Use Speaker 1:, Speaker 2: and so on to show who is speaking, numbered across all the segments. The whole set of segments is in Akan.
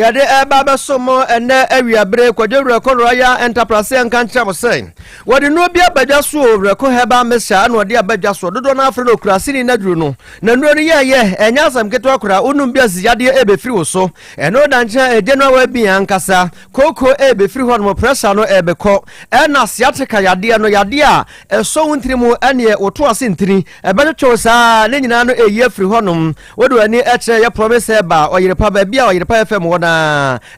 Speaker 1: Yɛde ɛreba abɛso mo ɛnnɛ awiabere. Kwadwo Werɛko Royal Enterprise nka nkyerɛ mo sɛ wɔde nnuro bi aba dwa so o, Werɛko Herbal Mixture ɛna wɔde aba dwa so. Dodoɔ no ara frɛ no okuraseni n'aduro no. Na nnuro no yɛɛyɛ, ɛnyɛ asɛm ketewa koraa. Wonom bi a sisiyadeɛ ɛrebɛfiri wo so. Ɛno da nkyɛn a, general well-being ankasa, kooko ɛrebɛfiri hɔ nom, pressure no ɛrebɛkɔ. Ɛna sciatica yadeɛ no, yadeɛ a ɛsɔ wo ntini mu ɛneɛ woto ase ntini, ɛbɛtwetwe wo saa, ne nyinaa no ɛreyi afiri hɔ nom. Wode w'ani kyerɛ yɛ promise ɛba ɔyere pa baabi a ɔyere pa FM wɔ naa.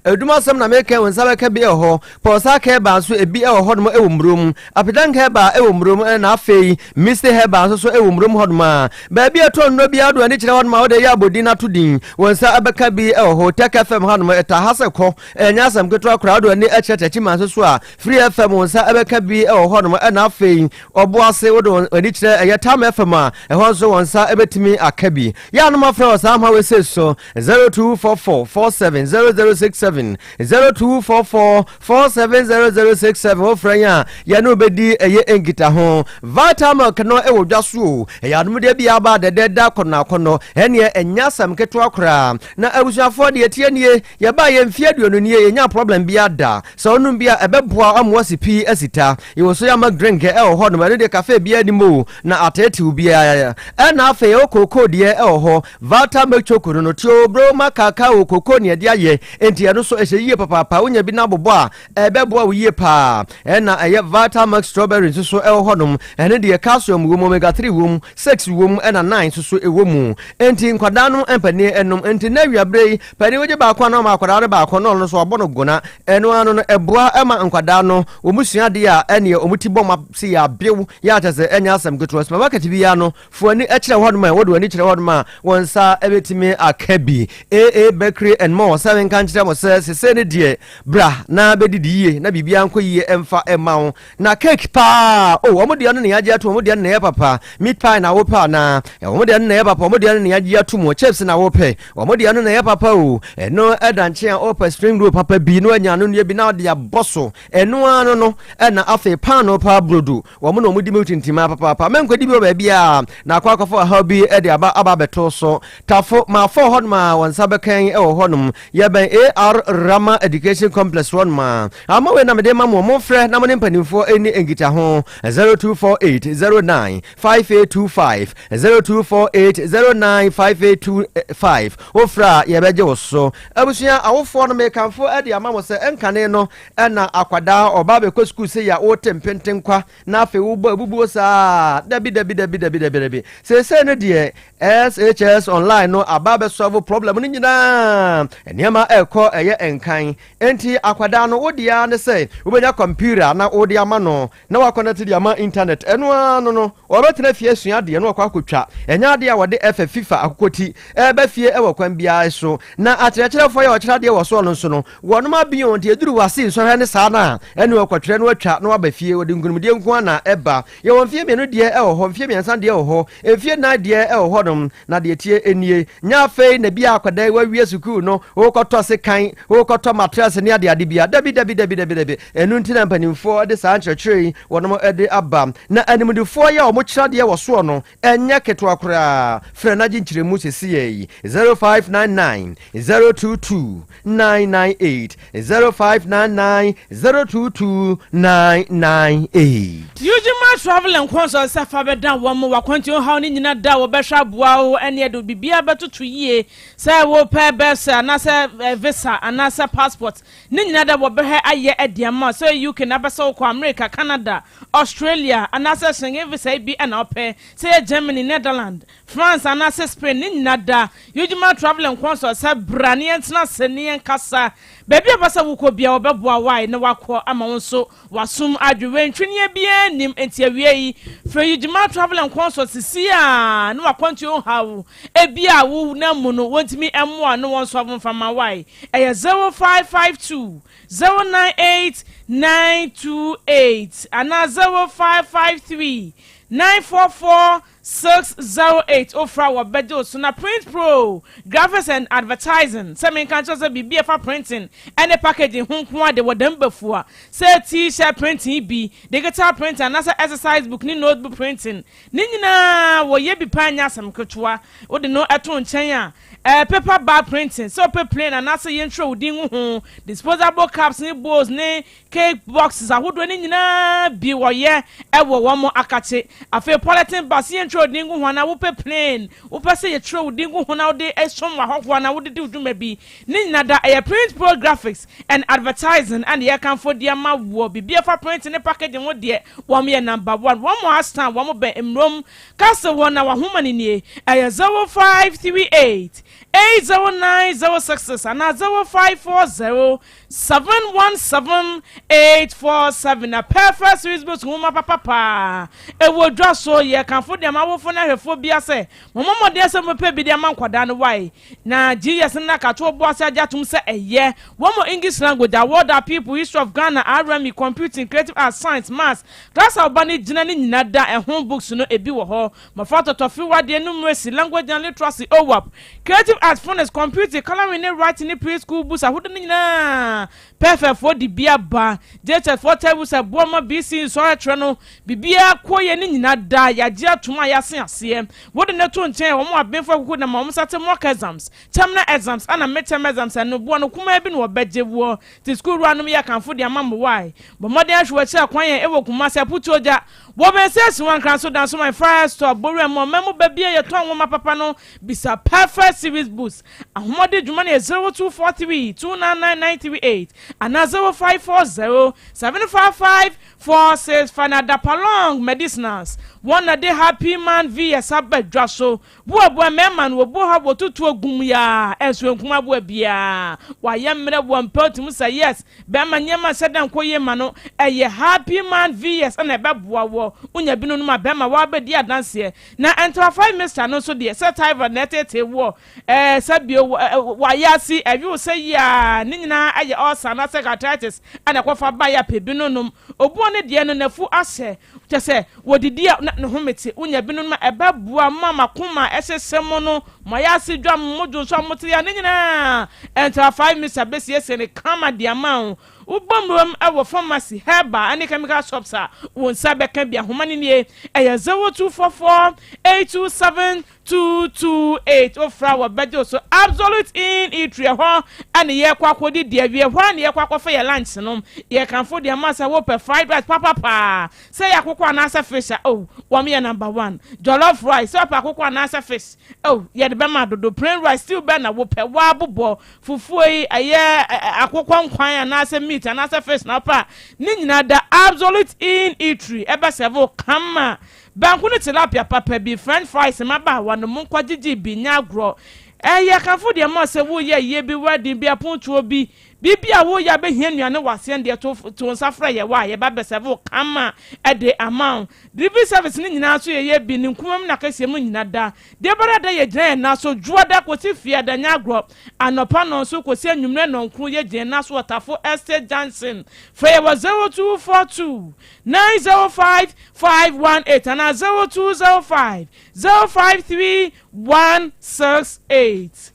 Speaker 1: Adum asɛm na meka wo nsa bɛka bi ɛwɔ hɔ. Pɔsa kɛba nso ebi ɛwɔ hɔ nom ɛwɔ mmurom. Apitan kɛba ɛwɔ mmurom ɛna afei Misty hɛba nso so ɛwɔ mmurom hɔ nom a. Baabi a ɛtɔ nnuro biara wode w'ani kyerɛ hɔ nom a wode yɛ abɔdin ato din. Wo nsa ɛbɛka bi ɛwɔ hɔ. Tech FM ha nom ɛtaa ha sɛ kɔ. Ɛnyɛ asɛm ketewa koraa wode w'ani kyerɛ Techiman nso so a Free FM wo nsa ɛbɛka bi ɛwɔ hɔ nom ɛna afei Ɔboase wode w'ani kyerɛ ɛyɛ Tam FM a, ɛhɔ nso wɔn nsa bɛtumi aka bi. Yɛ a na moafrɛ wɔ saa nhoma wei so, 0244 47 0067, 0244 47 0067. Wofrɛ yɛn a, yɛne wo bɛdi ɛyɛ nkitaho. Vitamilk no wɔ dwa so o, ɛyɛ anomdeɛ bi a aba dɛdɛɛdɛ akɔnnɔ akɔnnɔ, ɛnneɛ ɛnyɛ asɛm ketewa koraa. Na abusuafoɔ deɛ ɛteɛ nie, yɛbaa yɛ mfeɛ 20 nie, yɛnyaa problem biara da. Sɛ wonom bi a, ɛbɛboa wo ama woasi pi asi ta. Yɛwɔ soya milk drink ɛwɔ hɔ nom, ɛno deɛ cafe biara nnim o, na ateetew biara. Ɛna afei yɛwɔ cocoa deɛ ɛwɔ hɔ, Valta milk choco no no, Theobroma cacao cocoa ne yɛde ayɛ, enti ɛno nso ɛhyɛ yie papaapa, wonya bi na abobɔ a, ɛbɛboa wo yie paa. Ɛna ɛyɛ Valta milk strawberry nso so ɛwɔ hɔ nom, ɛno deɛ calcium wɔ mu, omega 3 wɔ mu, 6 wɔ mu, ɛna 9 nso so ɛwɔ mu. Enti nkwadaa nom mpanin ɛnom, enti nnɛ awiaberɛ yi, panin wogye baako a na wama akwadaa no baako na ɔno nso wabɔ no gona, Ɛno ara no no, ɛboa ma nkwadaa no wɔn sua adeɛ a ɛneɛ wɔn ti bɔ ma se yɛ abew yɛ akyɛ sɛ ɛnyɛ asɛm ketewa. Supermarket biara no, fo ani kyerɛ hɔnom a, wode w'ani kyerɛ hɔnom a, wɔn nsa bɛtumi aka bi. AA Bakery and More sɛ menka nkyerɛ mo sɛ sesei no deɛ bra na bɛdidi yie na biribiara nkɔ yie mfa mma wo. Na cake paa oh wɔn deɛ no na yɛagye atom, wɔn deɛ no na ɛyɛ papa. Meat pie na wopɛ anaa? Wɔn deɛ no na ɛyɛ papa, wɔn deɛ no na yɛagye atom. Chips na wopɛ? Wɔn deɛ no na ɛyɛ papa o. Ɛno ɛda nkyɛn a wopɛ spring roll papa bi na wanya anonneɛ bi na wode abɔ so. Ɛno ara no no ɛna afei paanoo paa brodo. Wɔn na wɔdi mu tintimaa papaapa. Mɛnkɔdi bi wɔ baabiara na akɔ akɔfa ɔhaw bi de aba aba abɛto so. Tafo, Maafo wɔ hɔnom a wɔn nsa bɛka yɛn wɔ hɔnom. Yɛbɛn AR Rama Education Complex hɔnom a. Ama wei na mede ma mo, momfrɛ na mo ne mpanimfoɔ nni nkitaho, 0248 09 5825, 0248 09 5825. Wofrɛ a yɛbɛgye wo so. Abusua, awofoɔ no mekamfo de ama mo sɛ ɛnkane no na akwadaa ɔba bɛkɔ sukuu sei a wote mpentenkwa na afei wobɔ abubuo saa. Dabi dabi dabi dabi dabi dabi. Seesei no deɛ SHS online no aba abɛsɔlvo problem no nyinaa. Nneɛma ɛrekɔ ɛyɛ nkan. Enti akwadaa no wo deɛ ara ne sɛ wobɛnya kɔmputa na wode ama no na wakɔnɛte de ama intanɛt. Ɛno ara no no, ɔbɛtena fie asua adeɛ na wakɔ akɔtwa. Ɛnyɛ adeɛ a wɔde ɛfɛ FIFA akokɔti ɛreba fie wɔ kwan biara so. Na akyerɛkyerɛfoɔ yɛ ɔkyerɛ adeɛ wɔ soɔ no nso no, wɔnom aben o, nti ɛduru wase nsɔhwɛ ne saa no a, ɛne ɔkɔtwerɛ na watwa na waba fie. Wɔde nkunimdie nko ara na ɛba. Yɛwɔ mfeɛ mmienu deɛ wɔ hɔ, mfeɛ mmiɛnsa deɛ wɔ hɔ, mfeɛ nnan deɛ wɔ hɔnom. Na deɛ ɛteɛ nie, nyɛ afei na bi a akwadaa yi wawie sukuu no, wokɔtɔ sekan, wokɔtɔ matress ne adeade bia. Dabi, dabi, dabi, dabi, dabi. Ɛno nti na mpanimfoɔ de saa nkyerɛkyerɛ yi wɔnom de aba. Na animdefoɔ yi a wɔkyerɛ adeɛ wɔ soɔ no, ɛnyɛ ketewa koraa. Frɛ na gye nkyerɛmu sesei yi, 0599 022 998, 0599 022 998.
Speaker 2: Eugema Travel and Consult sɛ fa bɛda wɔn w'akwantuo haw no nyina da wɔbɛhwɛ aboa wo ɛne ɛde biribiara bɛtoto yie sɛ wopɛ bɛsɛ anaasɛ visa anaasɛ passport ne nyina da wɔbɛhwɛ ayɛ ɛde ama sɛ UK na apɛ sɛ wokɔ America, Canada, Australia anaasɛ Schengen visa yi bi ɛna wopɛ sɛ yɛ Germany, Netherland, France anaasɛ Spain ne nyina da Eugema Travel and Consult sɛ bra ne yɛntena ase ne yɛnkasa baabi a wopɛ sɛ wokɔ bia wɔbɛboa wo ae na wakɔ ama wo nso wasom adwe wentweneɛ biara nnim nti awie yi frɛ Eugema Travel and Consult sisi a na wakwantuo haw ebi a wo nam mu no wɔntumi mmoa no wɔn nso avomfama wae ɛyɛ 0552 098 928 anaa 0553 944 608 ofra wɔ bɛgye wo so na Print Pro Graphics and Advertising sɛ menka nkyerɛ sɛ biribi a ɛfa printing ɛne packaging ho nko ade wɔ dɛm bafua sɛ t-shirt printing bi, digital printing anaasɛ exercise book ne notebook printing ne nyinaa wɔyɛ bi paa nyɛ asɛm ketewa wode no ɛto nkyɛn a. Ɛɛ paper bag printing, sɛ wopɛ plain anaasɛ yɛntwerɛ wo din ngu ho, disposable cups ne bowls ne cake boxes ahodoɔ no nyinaa bi wɔyɛ wɔ wɔn akakye. Afei polythene bags sɛ yɛntwerɛ wo din ngu ho anaa wopɛ plain, wopɛ sɛ yɛtwerɛ wo din gu ho na wode som w'ahɔhoɔ anaa wode di wo dwuma bi, ne nyinaa da ɛyɛ Print Pro Graphics and Advertising ɛna yɛkamfo de ama woɔ. Biribi a ɛfa printing ne packaging ho deɛ wɔn yɛ number one. Wɔn wɔ Ashtown, wɔn bɛn Mmrom Ka sɛ wɔn na w'ahoma no nie, ɛyɛ 0538 809 066 anaa 0540 717 847. Na Perfect Series Books nwoma papa paa ɛwɔ dwa so. Yɛkamfo de ama awofo ne ahwɛfoɔ bia sɛ mommɔ mmɔden sɛ mobɛpɛ bi de ama nkwadaa no wae. Na GS no na katoɔ boa sɛ agye atom sɛ ɛyɛ. Wɔn wɔ English language, Award Our People, History of Ghana, RME, Computing, Creative Arts, Science, Maths, Class a wo ba no gyina no nyina da ɛho books no ebi wɔ hɔ. Mmɔfra tɔtɔfewa deɛ, numeracy, language and literacy, OWAP, Creative Arts, Phonics, Computing, Colouring ne Writing ne pre-school books ahodoɔ no nyinaa Perfect foɔ de bi aba. JHS foɔ textbooks ɛboa ma BC nsɔhwɛ no biribiara kɔ yɛ ne nyina da yɛagye atom a yɛase aseɛ. Wode ne to nkyɛn wɔn abenfo akuku na ma wɔn sate mock exams, terminal exams ana midterm exams. Ɛno boɔ no kumaa bi na wɔbɛgye woɔ te sukuu wura nom yɛ akamfo de ama mo wae. Bɔ mmɔden ahwɛ wɔakyerɛ kwan yɛn ɛwɔ Kumase Aputuo Gya wɔbɛn sɛ asi wɔn nkran so dan so man fire stop Bowura mu ɔman mu baabi a yɛtɔn nwoma papa no. Bisa Perfect Series Books. Ahomɔde dwuma no yɛ 0243 299938 anaa 0540 755 465. Na Dapalong Medicinals wɔn na de Happy Man VS aba dwa so. Boaboa mmarima no wɔbu ha wɔtutu ogum yaa ɛnso nkum aboa biara wayɛ mmerɛ wɔ mpɛ otumi sɛ yes bɛrima nneɛma nhyɛ dɛ nkɔ yie ma no. Ɛyɛ Happy Man VS ɛna ɛbɛboa wɔ wonya binom a bɛrima wabɛdi adanseɛ. Na ɛntrafae mixture no nso deɛ, sɛ typhoid na ɛtete wɔ sɛ bio wayɛ ase ɛwi sɛ yia ne nyinaa ɛyɛ ulcer anaasɛ arthritis ɛna ɛkɔfa ba yɛ apɛ bi no nom. Obuo ne deɛ no nafu ahyɛ kyɛ sɛ wɔdidi a na ne ho mete wonya binom a ɛbɛboa mo ama koma ɛhyehyɛ mo no mo ayɛ ase dwa mo dwo nso a mote ya ne nyinaa ɛntrafae mixture bɛsiesie ne kama de ama wo. Wobɔ mmuram ɛwɔ pharmacy, herbal ɛne chemical shops a wɔn nsa bɛka bi. Ahoma no nie, ɛyɛ 0244 827 228. Ofra wɔ bɛgye so. Absolute Inn Eatery ɛhɔ ɛne yɛkɔ akɔdi deɛ wie hɔ ɛne yɛkɔ akɔfɛ yɛ lunch no. Yɛkamfo deɛ ma sɛ wopɛ fried rice papapaa sɛ yɛ akokɔ anaasɛ fish a, oh, wɔn yɛ number one. Jollof rice, sɛ wopɛ akokɔ anaasɛ fish, oh, yɛde bɛma dodo. Plain rice, stew bɛn na wopɛ, waabobɔ fufuo yi, ɛyɛ akokɔ nkwan anaasɛ meat anaasɛ fish na wopɛ a, ne nyinaa da Absolute Inn Eatery ɛbɛ sɛbo kama. Banku no tilapia papa bi, french fries mmabaawa no mo nkɔ gyegye bi nya agorɔ. Ɛyɛ kamfo deɛ mo sɛ woyɛ yie bi, wedding bi, apontuo bi, biribi a woyɛ abɛhia nnuane waseɛ deɛ to nsa frɛ yɛ wɔ a yɛba bɛsɛbo kama ɛde ama wo. Delivery service ne nyinaa nso yɛyɛ bi ne nkumam na kɛseɛ mu nyina da deɛ bɛrɛ da yɛgyina yɛn nan so dwoɔda kɔsi fie da nya agorɔ anɔpa no nso kɔsi anwummerɛ nɔnkoro. Yɛgyina nan so wɔ Tafo Estate Junction. Frɛ yɛ wɔ 0242 905 518 anaa 0205 053 168.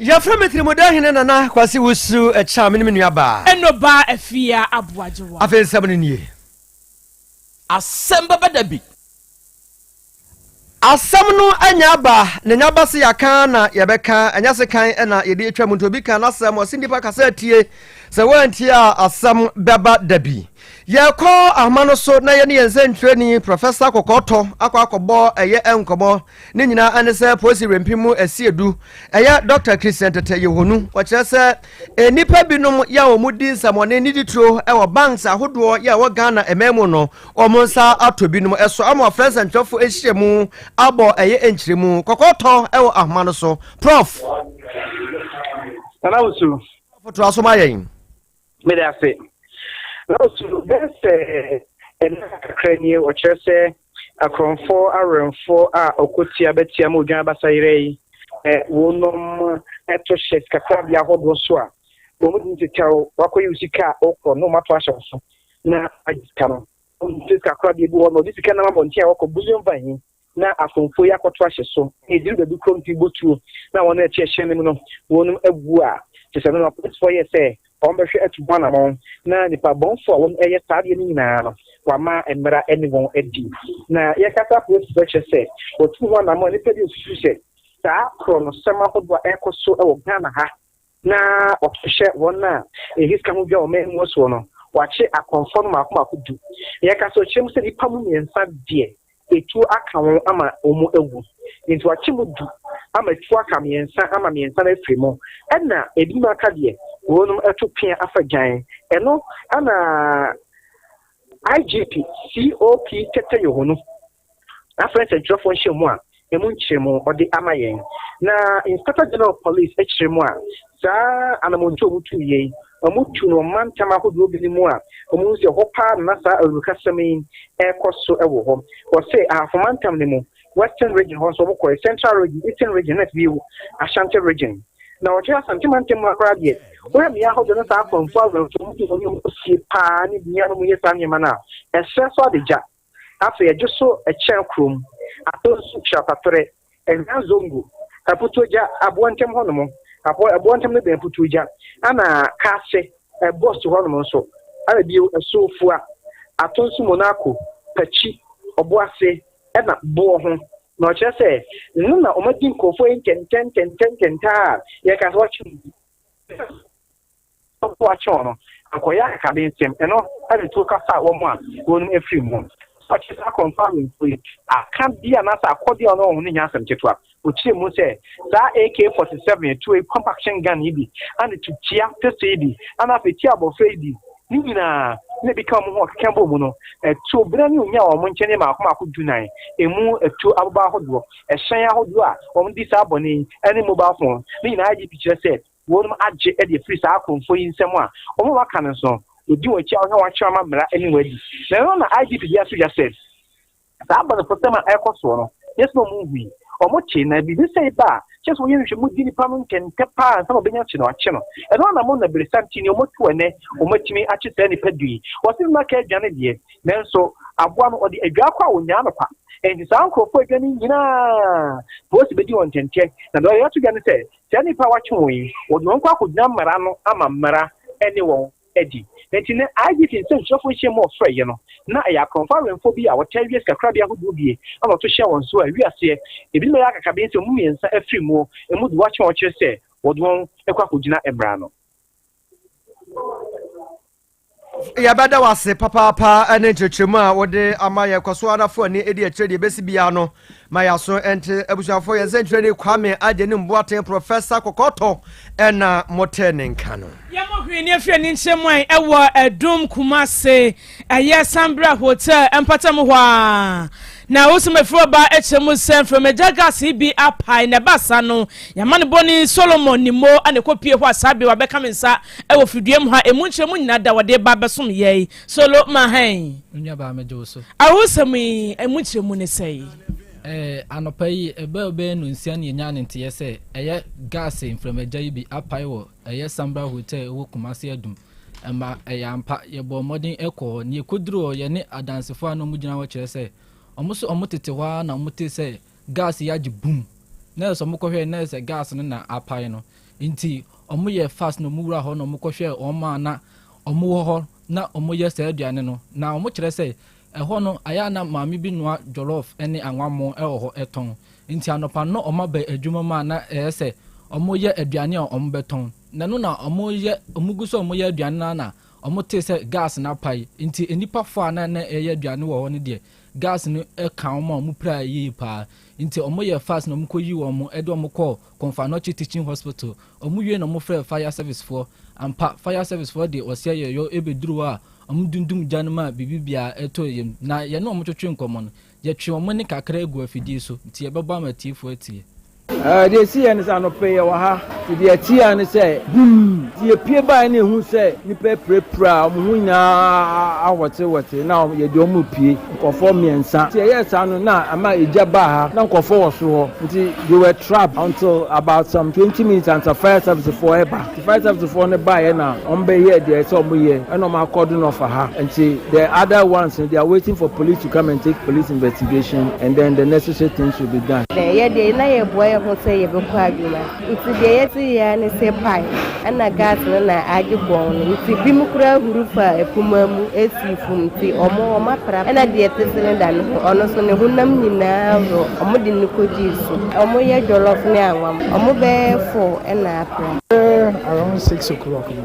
Speaker 1: Yɛfrɛ me Tirimuda Hene Nana Kwase Wusu ɛkyɛ me ne me nuabaa
Speaker 2: Ɛnɔba Afia Aboagyewa.
Speaker 1: Afei nsɛm no nie.
Speaker 3: Asɛm bɛbɛ da bi.
Speaker 1: Asɛm no anya aba na nya ba se yɛaka na yɛbɛka ɛnyɛ se kan ɛna yɛde atwa mu. Nti obi ka n'asɛm ɔse nnipa kasa atie sɛ woantie a asɛm bɛba da bi. Yɛkɔ ahoma no so na yɛne yɛn nsɛntwerɛni Professor Kɔkɔɔtɔ akɔ akɔbɔ ɛyɛ nkɔmmɔ. Ne nyinaa ɛne sɛ polisi rempi mu asiedu ɛyɛ Dr. Christian Tete Yehonu wɔkyerɛ sɛ nnipa binom yɛ a wɔn di nsɛmɔne ne dituro ɛwɔ banks ahodoɔ yɛ a ɛwɔ Ghana ɛman mu no, wɔn nsa atɔ binom ɛso ama wɔfrɛ nsɛntwerɛfoɔ ahyia mu abɔ ɛyɛ nkyerɛmu. Kɔkɔɔtɔ ɛwɔ ahoma no so, Prof.
Speaker 4: Nana Wusu.
Speaker 1: Foto aso ma yɛn.
Speaker 4: Mede ase. Nana Wusu, bɛyɛ sɛ ɛna kakra nie wɔkyerɛ sɛ akorɔmfoɔ awerɛmfoɔ a ɔkɔtia bɛtia ma odwan abasa yerɛ yi wɔnom ɛto hyɛ sikakorabea ahodoɔ so a wɔn de tetɛw wakɔyi wo sika a ɔkɔ na wɔn ato ahyɛ wo so na agye sika no. Wɔn sikakorabea bi wɔ na ɔde sika nam abɔnten a wɔkɔ bullion van yi na akorɔmfoɔ yi akɔto ahyɛ so na eduru baabi kurom ti bɔtuo na wɔn akyi ɛhyɛn no mu no wɔn agu a kyerɛ sɛ no na apolisifoɔ yɛ sɛ wɔn bɛhwɛ atu ho anamɔn na nipa bɔnfo a wɔn ɛyɛ saa adeɛ no nyinaa no wama mmara ne wɔn adi. Na yɛkasa, apolisifoɔ kyerɛ sɛ wɔtu ho anamɔn nipa bi osusu sɛ Saa korɔnosɛm ahodoɔ a ɛrekɔ so wɔ Ghana ha na wɔhyehyɛ wɔn a ɛdi sika ho dwa wɔ man mu soɔ no, wɔakye akɔmfoɔ no mmaako mmaako du. Yɛka sɛ ɔkyerɛ mu sɛ nnipa mu mmiɛnsa deɛ, etuo aka wɔn ama wɔn awu. Nti wɔakye mu du ama etuo aka mmiɛnsa ama mmiɛnsa no afiri mu. Ɛna ebinom aka deɛ, wɔnom to pea afa gyan. Ɛno na IGP COP Tete Yohonu Afei nsɛnkyerɛwfoɔ nhyiamu a ɛmu nkyerɛmu ɔde ama yɛn. Na Inspector General of Police kyerɛ mu a, saa anammɔntuo a wɔtuu yei, wɔtu no wɔ mantam ahodoɔ bi mu a wɔhu sɛ ɛhɔ paa na na saa awurukasɛm yi rekɔ so wɔ hɔ. Wɔse Ahafo mantam no mu, Western Region hɔ nso wɔkɔe, Central Region, Eastern Region na bio Ashanti Region. Na wɔkyerɛ Asante mantam mu koraa deɛ, wohwɛ mmea ahodoɔ no saa akɔmfoɔ awɛmfoɔ mu de wɔn nneɛma sie paa ne mmea no mu yɛ saa nneɛma no a, ɛserɛ so adagya. Afei ɛdwo so kyɛn kurom, atɔ nsu kyerɛ apapere, Ɛhwa Zongo, Aputuogya, aboɔ ntam hɔnom, aboɔ ɛboɔ ntam no bɛn Aputuogya, ɛna Kaase, Ɛbɔs hɔnom nso, ɛna bio Ɛsoofua, atɔ nsu Monaco, Pakyi, Ɔboase, ɛna boɔ ho. Na ɔkyerɛ sɛ, no na wɔadi nkurɔfoɔ yi ntɛntɛntɛntɛntɛntɛ a yɛka sɛ wɔakye wɔn yi. Ɔko akyɛ wɔn no, ankɔyɛ akakabensɛm, ɛno ne tuo kasa a wɔn a wɔnom afiri mu. Ɔkyerɛ saa akɔmfo awɛmfo yi aka bi anaasɛ akɔdeɛ a ɔne wɔn no nyɛ asɛm ketewa. Ɔkyerɛ mu sɛ saa AK-47 tuo yi, pump action gun yi bi, ɛne tutia pistol yi bi, ɛna afei tia abɔfra yi bi, ne nyinaa na ebi ka wɔn ho ɔkeka bɔ mu no, ɛtuo berɛ ne onya wɔn nkyɛn ne mmaako mmaako dunan, emu atuo aboba ahodoɔ, ɛhyɛn ahodoɔ a wɔn di saa bɔne yi, ɛne mobile phone, ne nyinaa IGP kyerɛ sɛ wɔnom agye de afiri saa akorɔmfoɔ yi nsam a wɔn a wɔaka no nso no, wɔdi wɔn akyi a wɔhwɛ wɔn akyerɛ ama mmara ne wɔn adi. Na ɛno na IGP de ato dwa sɛ, saa abɔnefosɛm a ɛrekɔ soɔ no, nyɛ sɛ wɔn nhui, wɔn te, na biribi sɛi ba a, kyerɛ sɛ wɔyɛ nhwehwɛmu di nipa no ntɛntɛ paa ansa na wɔbɛnya kye no akye no. Ɛno ara na mo na Beresante ni wɔatu ɛnnɛ, wɔatumi akye saa nipa du yi. Wɔse nnaka adwane deɛ, nanso aboa no ɔde adwaa kɔ a wɔnyaa no kwa. Enti saa nkorɔfoɔ adwane yi nyinaa, polisi bɛdi wɔn ntɛntɛ. Na deɛ ɔde ato dwa ne sɛ, Saa nnipa a wɔakye wɔn yi, wɔde wɔn kɔ akɔgyina mmara ano ama mmara ne wɔn adi. Enti nnɛ, IGP nsɛnkyerɛwfo nhyiam a ɔfrɛeɛ no, na ɛyɛ akorɔmfo awɛmfoɔ bi a wɔtaa wia sikakorabea ahodoɔ bie na wɔto hyɛɛ wɔn so a ɛwii aseɛ. Ebinom ayɛ akakabensɛm, wɔn mu mmiɛnsa afiri muo, emu de wɔakye wɔn kyerɛ sɛ wɔde wɔn kɔ akɔgyina mmara ano.
Speaker 1: Yɛbɛda wo ase papaapa ne nkyerɛkyerɛmu a wode ama yɛ. Kɔ so ara fo ani di akyire deɛ ɛbɛsi biara no ma yɛaso nte. Abusuafoɔ, yɛn nsɛnkyerɛni Kwame Agyenim Boateng, Professor Kɔkɔɔtɔ ɛna motee ne nka no.
Speaker 2: Yɛmmɔ hwee ne afiri ani nkyerɛ mu an ɛwɔ Adum Kumase ɛyɛ Sambra Hotel mpɔtam hɔ a na wosɛm afiri ɔba kyerɛ mu sɛ mframagya gas yi bi apae na ɛba saa no yɛamanebɔni Solomon Nimo na ɛkɔpie hɔ a saa bere wabɛka me nsa Ɛwɔ fidua mu ha, emu nkyerɛmu nyinaa da wɔde ba bɛsom yɛn. Solo ma hɛn.
Speaker 5: Me nuabaa megye wo so.
Speaker 2: Ahuhusɛm yi, emu nkyerɛmu ne sɛn?
Speaker 5: Ɛɛ, anɔpa yi, ɛbɛɛ bɛyɛ nnɔnsia na yɛnyaa ne nteɛ sɛ ɛyɛ gaase mframagya yi bi apae wɔ ɛyɛ Sambra Hotel ɛwɔ Kumasi Adum. Ɛma ɛyɛ ampa, yɛbɔɔ mmɔden kɔɔ hɔ. Na yɛkɔduruu hɔ, yɛne adansefoɔ a na wɔgyina hɔ kyerɛ sɛ wɔn nso wɔtete hɔ ara na wɔtee sɛ gas yi agye bum. Na ɛsɛ sɛ wɔkɔhwɛ na ɛsɛ gas no na apae no. Nti wɔyɛɛ fast na wɔwuraa hɔ na wɔkɔhwɛɛ wɔn a na wɔwɔ hɔ na wɔyɛ saa aduane no. Na wɔkyerɛ sɛ ɛhɔ no ayɛ a na maame bi noa jollof ne anwammɔ wɔ hɔ tɔn. Nti anɔpa no na wɔaba adwuma mu a na ɛyɛ sɛ wɔyɛ aduane a wɔbɛtɔn. Na ɛno na wɔyɛ wɔgu so a wɔyɛ aduane no ara na wɔtee sɛ gas no apae. Nti nnipa fo a na na ɛyɛ aduane wɔ hɔ no deɛ, gas no kaa wɔn a wɔpiraa yie paa. Nti wɔyɛɛ fast na wɔkɔyii wɔn de wɔn kɔɔ Komfo Anokye Teaching Hospital. Ɔmo wiei na ɔmo frɛɛ fire service foɔ. Ampa, fire service foɔ de ɔseɛ yɔyɔ bɛduruu hɔ a ɔmo dundum gya no maa biribi biaa tɔɔ yam. Na yɛne ɔmo twetwee nkɔmmɔ no, yɛtwee ɔmo nne kakra guu afidie so, nti yɛbɛbɔ ama atiefoɔ atie.
Speaker 6: Deɛ ɛsiiɛ ne sɛ anɔpa yi yɛwɔ ha, nti deɛ ɛteeɛ ara ne sɛ bumm! Nti yɛpue baeɛ na yɛhuu sɛ nnipa apirapira a wɔn ho nyinaa awɔtewɔte na yɛde wɔn repue. Nkurɔfoɔ mmiɛnsa. Nti ɛyɛɛ saa no na ama egya baa ha na nkurɔfoɔ wɔ soro hɔ nti they were trapped until about some 20 minutes ansa fire service foɔ ɛba. Nti fire service foɔ no baeɛ na wɔn bɛyɛɛ deɛ ɛsɛ wɔn yɛ ɛna wɔn akɔdon off ha. Nti the other ones no they are waiting for police to come and take police investigation and then the necessary things will be done.
Speaker 7: Yɛ deɛ na yɛboa yɛn. yɛn ho sɛ yɛbɛkɔ adwuma. Nti deɛ yɛte yɛ ne sɛ pae ɛna gas no na agye gɔn no. Nti binom koraa huru fa apuma mu esi fam nti ɔmo apra. Ɛna deɛ ɛte cylinder no ho, ɔno nso ne honam nyinaa worɔ. Ɔmo de no kɔgyee so. Ɔmo yɛ jollof ne anwam. Ɔmo bɛyɛ four ɛna apra.
Speaker 8: Around 6 o'clock no,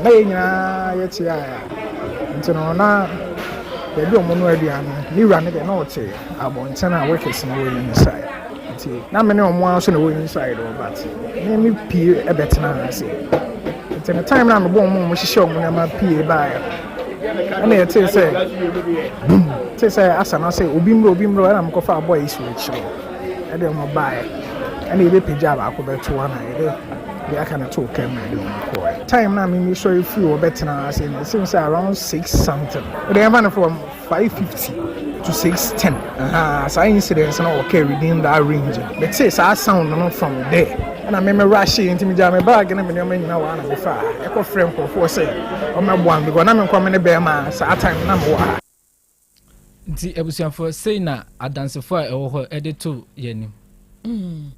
Speaker 8: na yɛn nyinaa yɛte a, nti no na baabi a ɔmo no aduane no, ne wura no deɛ, na ɔte abɔnten a workers no wɔ inside, nti na me ne ɔmo ara nso na wɔ inside hɔ, but me pie ɛbɛtena ase. Nti no time na mebɔ ɔmo a ɔmo hyehyɛ ɔmo nneɛma pie baeɛ, ɛna yɛtee sɛ boom, tee sɛ asa na sɛ obi mmerɛ, obi mmerɛ, ɛna mekɔfa abɔ yi si akyire ɛde ɔmo baeɛ, ɛna yɛbɛpagya baako bɛto hɔ na yɛde deɛ aka no too kam na yɛde ɔmo kɔɛ. Time na mimi sɔre firi hɔ bɛtena ase no, ɛsim sɛ around 6 something, wode yɛmfa no from 5:50 to 6:10. Saa incident no occur within that range. Metee saa sound no from there, ɛna meme rush, nti megyaa me bag ne me nneɛma nyinaa wɔ ha na mefa ɛkɔ frɛ nkurɔfoɔ sɛ ɔmɛboa me, because na menkɔ me ne bɛrima saa time na mewɔ ha.
Speaker 5: Nti abusuafoɔ, sei na adansefoɔ a ɛwɔ hɔ ɛde to yɛn anim.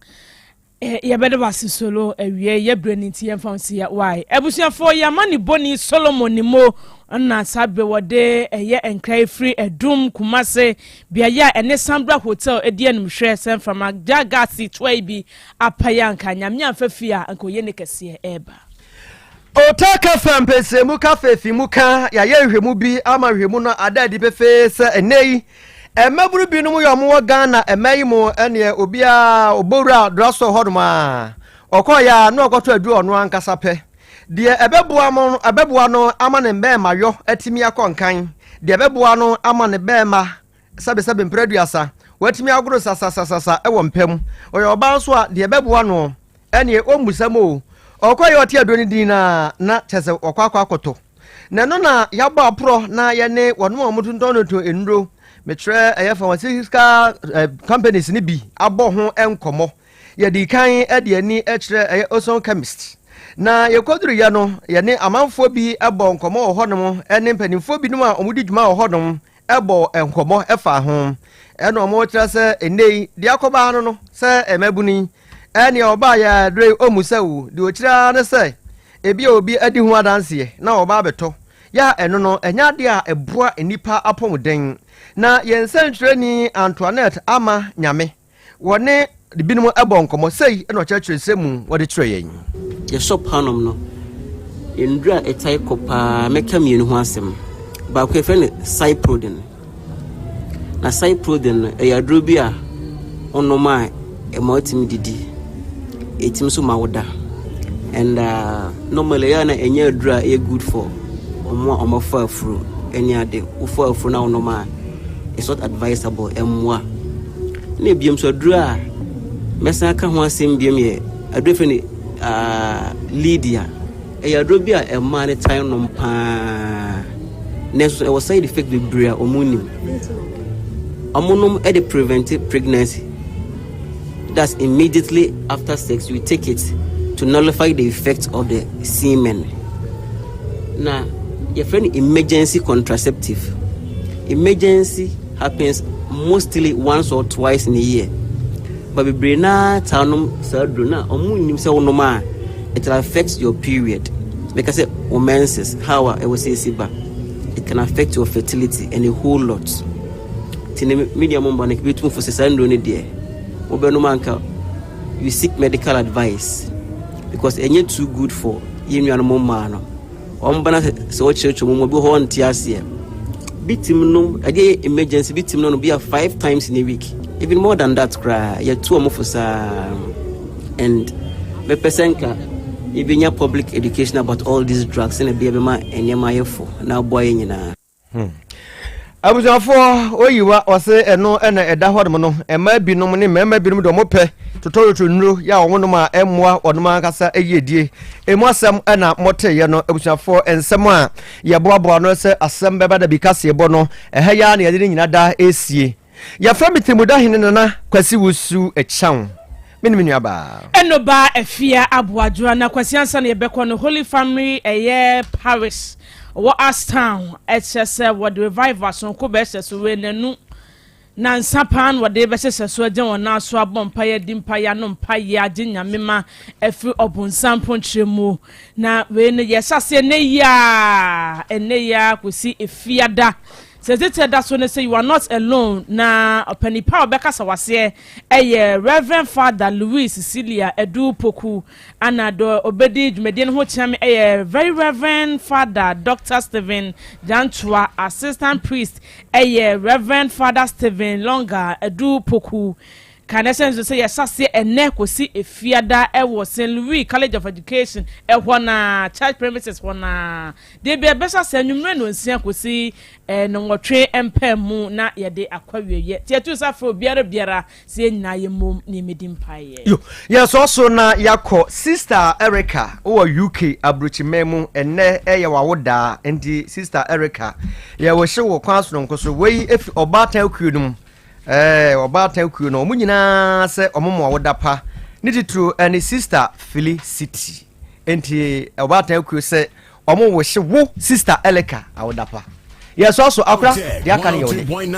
Speaker 2: Yɛbɛde wase solo awie yɛbrɛ no, nti yɛmfa wo si yɛ wae. Abusuafoɔ, yɛama ne bɔni Solomon ne mo na saa berɛ wɔde ɛyɛ nkra firi Ɛdum Kumase, beaeɛ a ɛne Sambra Hotel adi animhwɛ sɛ mframa gya gas toa yi bi apayɛ anka Nyame amfa fie a anka ɔyɛ ne kɛseɛ ɛreba.
Speaker 1: Hotel Cafe mpɛnsɛmu cafe fi mu ka yɛayɛ nhwɛmu bi ama nhwɛmu no ada adi pefee sɛ ɛnɛ yi mmabunu binom yɛ ɔmo wɔ Ghana ɛmɛ yi mu, ɛneɛ obiara ɔbɔwura drugstore hɔnom a ɔkɔɔyɛ a na ɔkɔtɔ aduro ɔno ankasa pɛ deɛ ɛbɛboa mo, ɛbɛboa no ama ne mbɛɛma yɔ atumi akɔ nkan, deɛ ɛbɛboa no ama ne bɛɛma sɛbesɛbe mpere 30 watumi agoro sasasasasa ɛwɔ mpam. Ɔyɛ ɔbaa nso a, deɛ ɛbɛboa no ɛneɛ ɔmmusa mu o, ɔkɔ yɛ ɔte aduro no din na na kyɛ sɛ ɔkɔ akɔtɔ na ɛno na yɛabɔ aporɔ na yɛne wɔnom a wɔtontɔn nnuro, mekyerɛ ɛyɛ pharmaceutical companies no bi, abɔ ho nkɔmmɔ. Yɛde kan de ani kyerɛ ɛyɛ Oson Chemist na yɛkɔduruyɛ no, yɛne amanfoɔ bi bɔ nkɔmmɔ wɔ hɔnom ne mpanimfoɔ binom a wɔdi dwuma wɔ hɔnom bɔ nkɔmmɔ fa ho, ɛna wɔn kyerɛ sɛ ɛnɛ yi deɛ akɔbaa no sɛ mmabunu yi ɛnea ɔbaa yɛ aduro yi ɔmu sɛ o deɛ ɔkyerɛ ara ne sɛ ebi a obi adi ho adanseɛ na ɔba abɛtɔ yɛ a, ɛno no ɛnyɛ adeɛ a ɛboa nnipa apɔmuden. Na yɛn nsɛntwerɛni Antoinette Ama Nyame wɔne binom bɔ nkɔmmɔ sei na ɔkyerɛkyerɛ nsɛm mu wɔde kyerɛ yɛn.
Speaker 9: Yɛ shop hanom no, nduro a ɛtae kɔ paa, mɛka mmienu ho asɛm. Baako yɛfrɛ no Cyprodin. Na Cyprodin no, ɛyɛ aduro bi a wonom a ɛma wotumi didi, ɛtumi nso ma woda. And normally ɛyɛ a na ɛnyɛ aduro a ɛyɛ good for ɔmo a ɔmoafa afuro ɛne ade. Wofa afuro na wonom a, it's not advisable, ɛmmoa. Na ebiem nso, aduro a mɛsan aka ho asɛm biom yɛ aduro yɛfrɛ no Lydia. Ɛyɛ aduro bi a mmaa no tae nom paa, nanso ɛwɔ side effect bebree a wɔn nim. Wɔn nom de prevent pregnancy. That's immediately after sex you take it to nullify the effect of the semen. Na yɛfrɛ no emergency contraceptive. Emergency happens mostly once or twice in a year. But bebree naa taa nom saa aduro na wɔn nim sɛ wɔnom a it will affect your period. Meka sɛ wo menses, how a ɛwɔ sɛ esi ba. It can affect your fertility and a whole lot. Nti ne media mo mba no ebi fo sɛ saa nnuro no deɛ wobɛnom anka you seek medical advice because ɛnyɛ too good for yɛn nuanom mmaa no. Wɔn ba na sɛ wɔkyerɛkyerɛ mu mu bi wɔ hɔ ɔnte aseɛ. Bi tim nom ɛdeɛ yɛ emergency bi tim nom no bi a five times in a week, even more than that koraa, yɛtu wɔn fo saa. And mɛpɛ sɛ nka yɛbɛnya public education about all these drugs ɛna bi ɛbɛma nneɛma ayɛ fo na aboa yɛn nyinaa.
Speaker 1: Abusuafoɔ, oyiwa ɔse ɛno ɛna ɛda hɔnom no, mmaa binom ne mmarima binom de ɔmo pɛ totɔtotɔ nnuro yɛ a wɔn nom a ɛmmoa wɔn ankasa yiedie. Emu asɛm ɛna mɔteyɛ no. Abusuafoɔ, nsɛm a yɛboaboa no sɛ asɛm bɛba da bi kaseɛbɔ no ɛha yi ara na yɛde ne nyina da esie. Yɛfrɛ me Tirimuda Hene Nana Kwasi Wusu Ɛkyɛn, me ne me nuabaa.
Speaker 2: Ɛno ba Afia Aboadwoa na Kwasi, ansa na yɛbɛkɔ no, Holy Family ɛyɛ parish wɔ Ashtown ɛkyerɛ sɛ wɔde revival sonko bɛhyɛ so wei n'anu. Na nsa paa na wɔde bɛhyehyɛ so agyina wɔn nan so abɔ mpaeɛ, adi mpaeɛ, anom mpaeɛ, agye Nyame ma afiri ɔbonsam mponkyerɛ mu. Na wei no yɛhyɛ aseɛ nnɛ yi ara, ɛnnɛ yi ara kɔsi Efiada. Sɛ titire da so ne sɛ You are not alone, na ɔpanin pa a ɔbɛkasa waseɛ ɛyɛ Rev. Father Louis Cecilia Adu Poku, ana dɔ ɔbɛdi dwumadie no ho kyeame ɛyɛ Very Rev. Father Doctor Stephen Gyantoa, Assistant Priest Ɛyɛ Rev. Father Stephen Longa Adu Poku. Ka na ɛhyɛ nso sɛ yɛhyɛ aseɛ ɛnnɛ kɔsi Efiada wɔ St. Louis College of Education ɛhɔ no ara, church premises hɔ no ara. Deɛ bi ɛbɛhyɛ aseɛ anwummerɛ nnɔnsia kɔsi nnɔnwɔtwe mpaamu na yɛde akɔ awieɛ. Nti yɛto nsa frɛ obiara biara Sɛ yɛn nyinaa yɛmmom na yɛmmɛdi mpaeɛ.
Speaker 1: Yo, yɛsɔ so na yɛakɔ. Sister Erica wɔ UK aburokyiman mu, ɛnnɛ ɛyɛ w'awodaa, nti Sister Erica, yɛwɔhye wo kwan sononko so. Wei efi ɔbaatan kuo no mu. Ɛɛ, ɔbaatan kuo no, wɔn nyinaa sɛ wɔn mo awoda pa. Ne titiro ɛne Sister Felicity. Nti ɔbaatan kuo sɛ Ɔmo wohye wo sister Elika awodapa. Yɛsɔɔ so akora deɛ aka no yɛ wo de.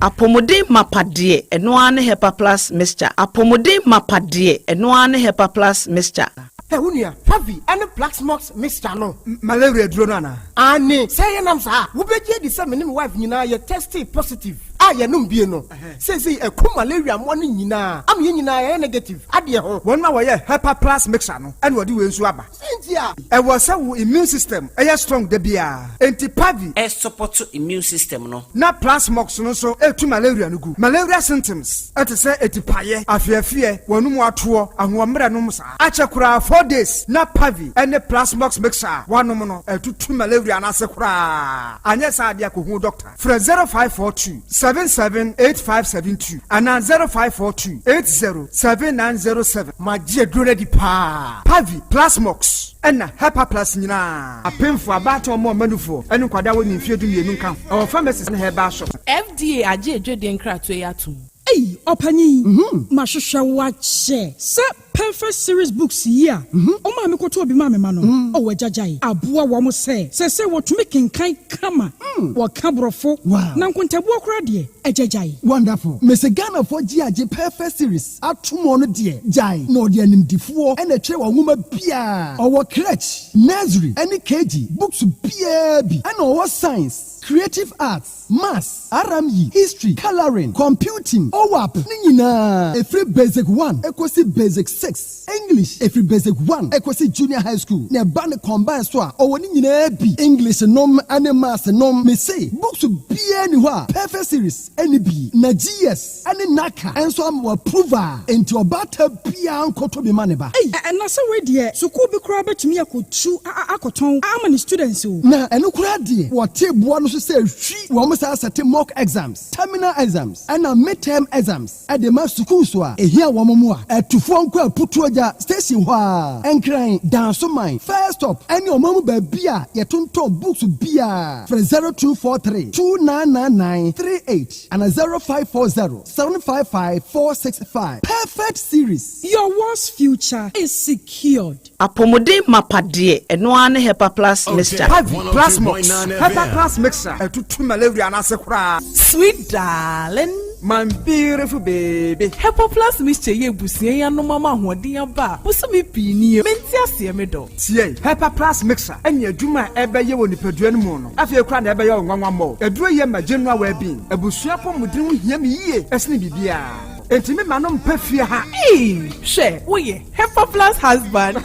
Speaker 10: Apɔmuden mapa deɛ ɛno ara ne Hepa Plus Mixture Apɔmuden mapa deɛ ɛno ara ne Hepa Plus Mixture.
Speaker 11: Hɛ wo nua, Harvey ne Plaxmox mixture no.
Speaker 12: Malaria aduro no anaa?
Speaker 11: Aane, sɛ yɛnam saa a, wobɛgye adi sɛ me ne me wife nyinaa yɛ testee positive a yɛnom bie no. Seesei ɛko malaria mmoa no nyinaa ama yɛn nyinaa yɛayɛ negative adeɛ ho.
Speaker 12: Wɔn a wɔyɛ Hepa Plus mixture no na wɔde wei nso aba.
Speaker 11: Sɛ nti a.
Speaker 12: Ɛwɔ sɛ wo immune system yɛ strong da biara. Enti Pavi.
Speaker 13: Ɛsupɔto immune system no.
Speaker 12: Na Plasmox no nso tu malaria no gu. Malaria symptoms te sɛ atipaeɛ, afeɛfeɛ, w'anum atoɔ, ahoɔmmerɛ nom saa. Akyɛ koraa 4 days na Pavi ne Plasmox mixture a woanom no atutu malaria no ase koraa. Anyɛ saa deɛ a kɔhu doctor. Frɛ 0542 77 8572 anaa 0542 80 7907.
Speaker 11: Magye aduro no adi paa.
Speaker 12: Pavi, Plasmox, ɛna Hepaplus nyinaa. Apemfoɔ, abaatan, ɔmo a ɔma nufoɔ, ɛne nkwadaa a wɔnni mfeɛ 12 nka ho. Ɛwɔ pharmacies ne herbal shops.
Speaker 14: FDA agye adwadie nkratoɔ yi atom.
Speaker 15: Ei, ɔpanyin, mahwehwɛ wo akyɛ sɛ Perfect Series Books yi a ɔmaa mekɔtɔɔ bi maa me mma no, ɔwɔ agyagyae aboa wɔn sɛ seesei wɔtumi kenkan kama, wɔka Borɔfo, na nkontabuo koraa deɛ, agyagyae.
Speaker 16: Wonderful. Mese Ghanafoɔ gye agye Perfect Series atom ɔno deɛ gyae na ɔde animdifoɔ na ɛtwerɛ wɔn nwoma biaa. Ɔwɔ crèche, nursery ɛne KG books biaa bi ɛna ɔwɔ science, creative arts, Maths, RME, History, Colouring, Computing, OWAP ne nyinaa ɛfiri Basic one kɔsi Basic 6, English ɛfiri Basic 1 kɔsi Junior High School na ɛba no combine so a ɔwɔ ne nyinaa bi, English nom ne Maths nom, mese books biara nni hɔ a Perfect Series nni bi na GS ne NaCCA nso ama wɔ approve a enti ɔbaatan biara nkɔtɔ bi ma ne ba.
Speaker 15: Ei, na sɛ wei deɛ sukuu bi koraa bɛtumi akɔtu akɔtɔn ama ne students o.
Speaker 16: Na ɛno koraa deɛ wɔte boa no so sɛ hwi wɔn saa sɛte mock exams, terminal exams ɛna mid-term exams de ma sukuus a ɛhia wɔn mmoa. Atufoɔ nkɔ Aputuogya station hɔ ara, Nkran, Dansoman, First Stop ɛne ɔman mu baabi a yɛtontɔn books biara. Frɛ 0243 2999 38 ana 0540 755 465. Perfect Series.
Speaker 15: Your world's future is secured.
Speaker 10: Apɔmuden mapa deɛ ɛno ara ne Hepa Plus Mixture.
Speaker 12: Pavi, Plasmox, Hepa Plus Mixture ɛtutu malaria no ase koraa.
Speaker 14: Sweet darling.
Speaker 12: My beautiful baby.
Speaker 14: Hepa Plus Mixture yɛ abusua yi anom ama ahoɔden aba a bosome pii nie. Mente aseɛ me dɔ.
Speaker 12: Tie, Hepa Plus Mixture ɛne adwuma a ɛbɛyɛ wɔ nipadua no mu no afei koraa na ɛbɛyɛ wo nwanwa mmɔ. Aduro yɛ ma general well-being. Abusua apɔmuden ho hia me yie ɛsene biribiara. Enti me ma no mpɛ fie ha.
Speaker 14: Ee, hwɛ, woyɛ Hepa Plus husband.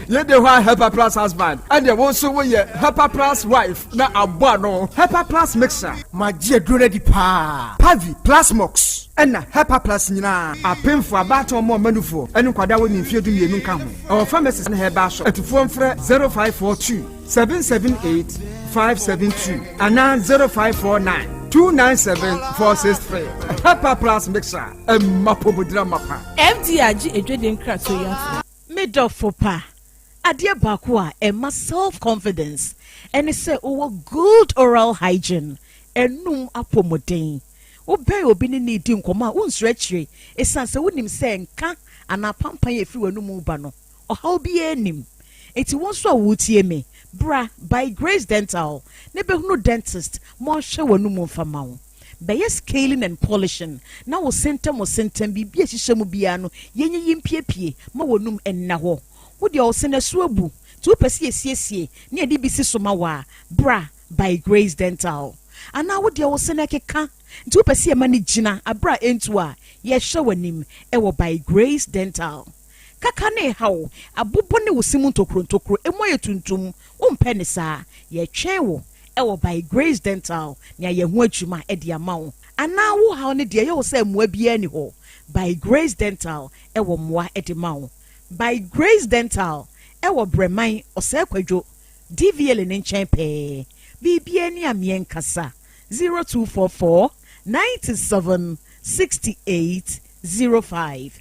Speaker 12: Yɛde hɔ a Hepa Plus husband ɛdeɛ wo nso woyɛ Hepa Plus wife na abɔ ano. Hepa Plus Mixture.
Speaker 11: Magye aduro no adi paa.
Speaker 12: Pavi, Plasmox, ɛna Hepa Plus nyinaa. Apemfoɔ, abaatan, ɔmo a ɔma nufoɔ, ɛne nkwadaa a wɔnni mfeɛ 12 nka ho. Ɛwɔ pharmacies ne herbal shop. Atufoɔ mfrɛ 0542 778 572 anaa 0549 297 463. Hepa Plus Mixture, ɛmma pɔmudira mapa.
Speaker 14: FDA agye adwadie nkratoɔ yi atom.
Speaker 17: Me dɔfo pa, adeɛ baako a ɛma self confidence ɛne sɛ wowɔ good oral hygiene, anum apɔmuden. Wobɛn obi ne no redi nkɔmmɔ a, wonsuro akyire ɛsiane sɛ wonim sɛ nka anaa pampan a ɛfiri w'anum reba no, ɔhaw biara nnim. Enti wo nso a woretie me, Bra By Grace Dental na bɛhunu dentist ma ɔnhwɛ w'anomu mfa ma wo. Bɛyɛ scaling and polishing na wo se ntam wo se ntam biribi a ɛhyehyɛ mu biara no yɛnyiyi mpiepie ma w'anum nna hɔ. Wo deɛ wo se no ɛso abu nti wopɛ sɛ yɛsiesie na yɛde bi si so ma wo a, bra By Grace Dental. Anaa wo deɛ wo se no ɛkeka nti wopɛ sɛ yɛma no gyina aberɛ a ɛntu a, yɛhwɛ w'anim wɔ By Grace Dental. Kaka no reha wo, abobɔ ne wo se mu ntokuro ntokuro, emu ayɛ tuntum, wompɛ no saa? Yɛretwɛn wo wɔ By Grace Dental na yɛayɛ ho adwuma de ama wo. Anaa wo haw no deɛ ɛyɛ wo sɛ mmoa biara nni hɔ? By Grace Dental wɔ mmoa de ma wo. By Grace Dental wɔ Brɛman, Ɔsɛe Kwadwo, DVLA no nkyɛn pɛɛ. Biribiara ni a meɛnkasa, 0244 97 68 05.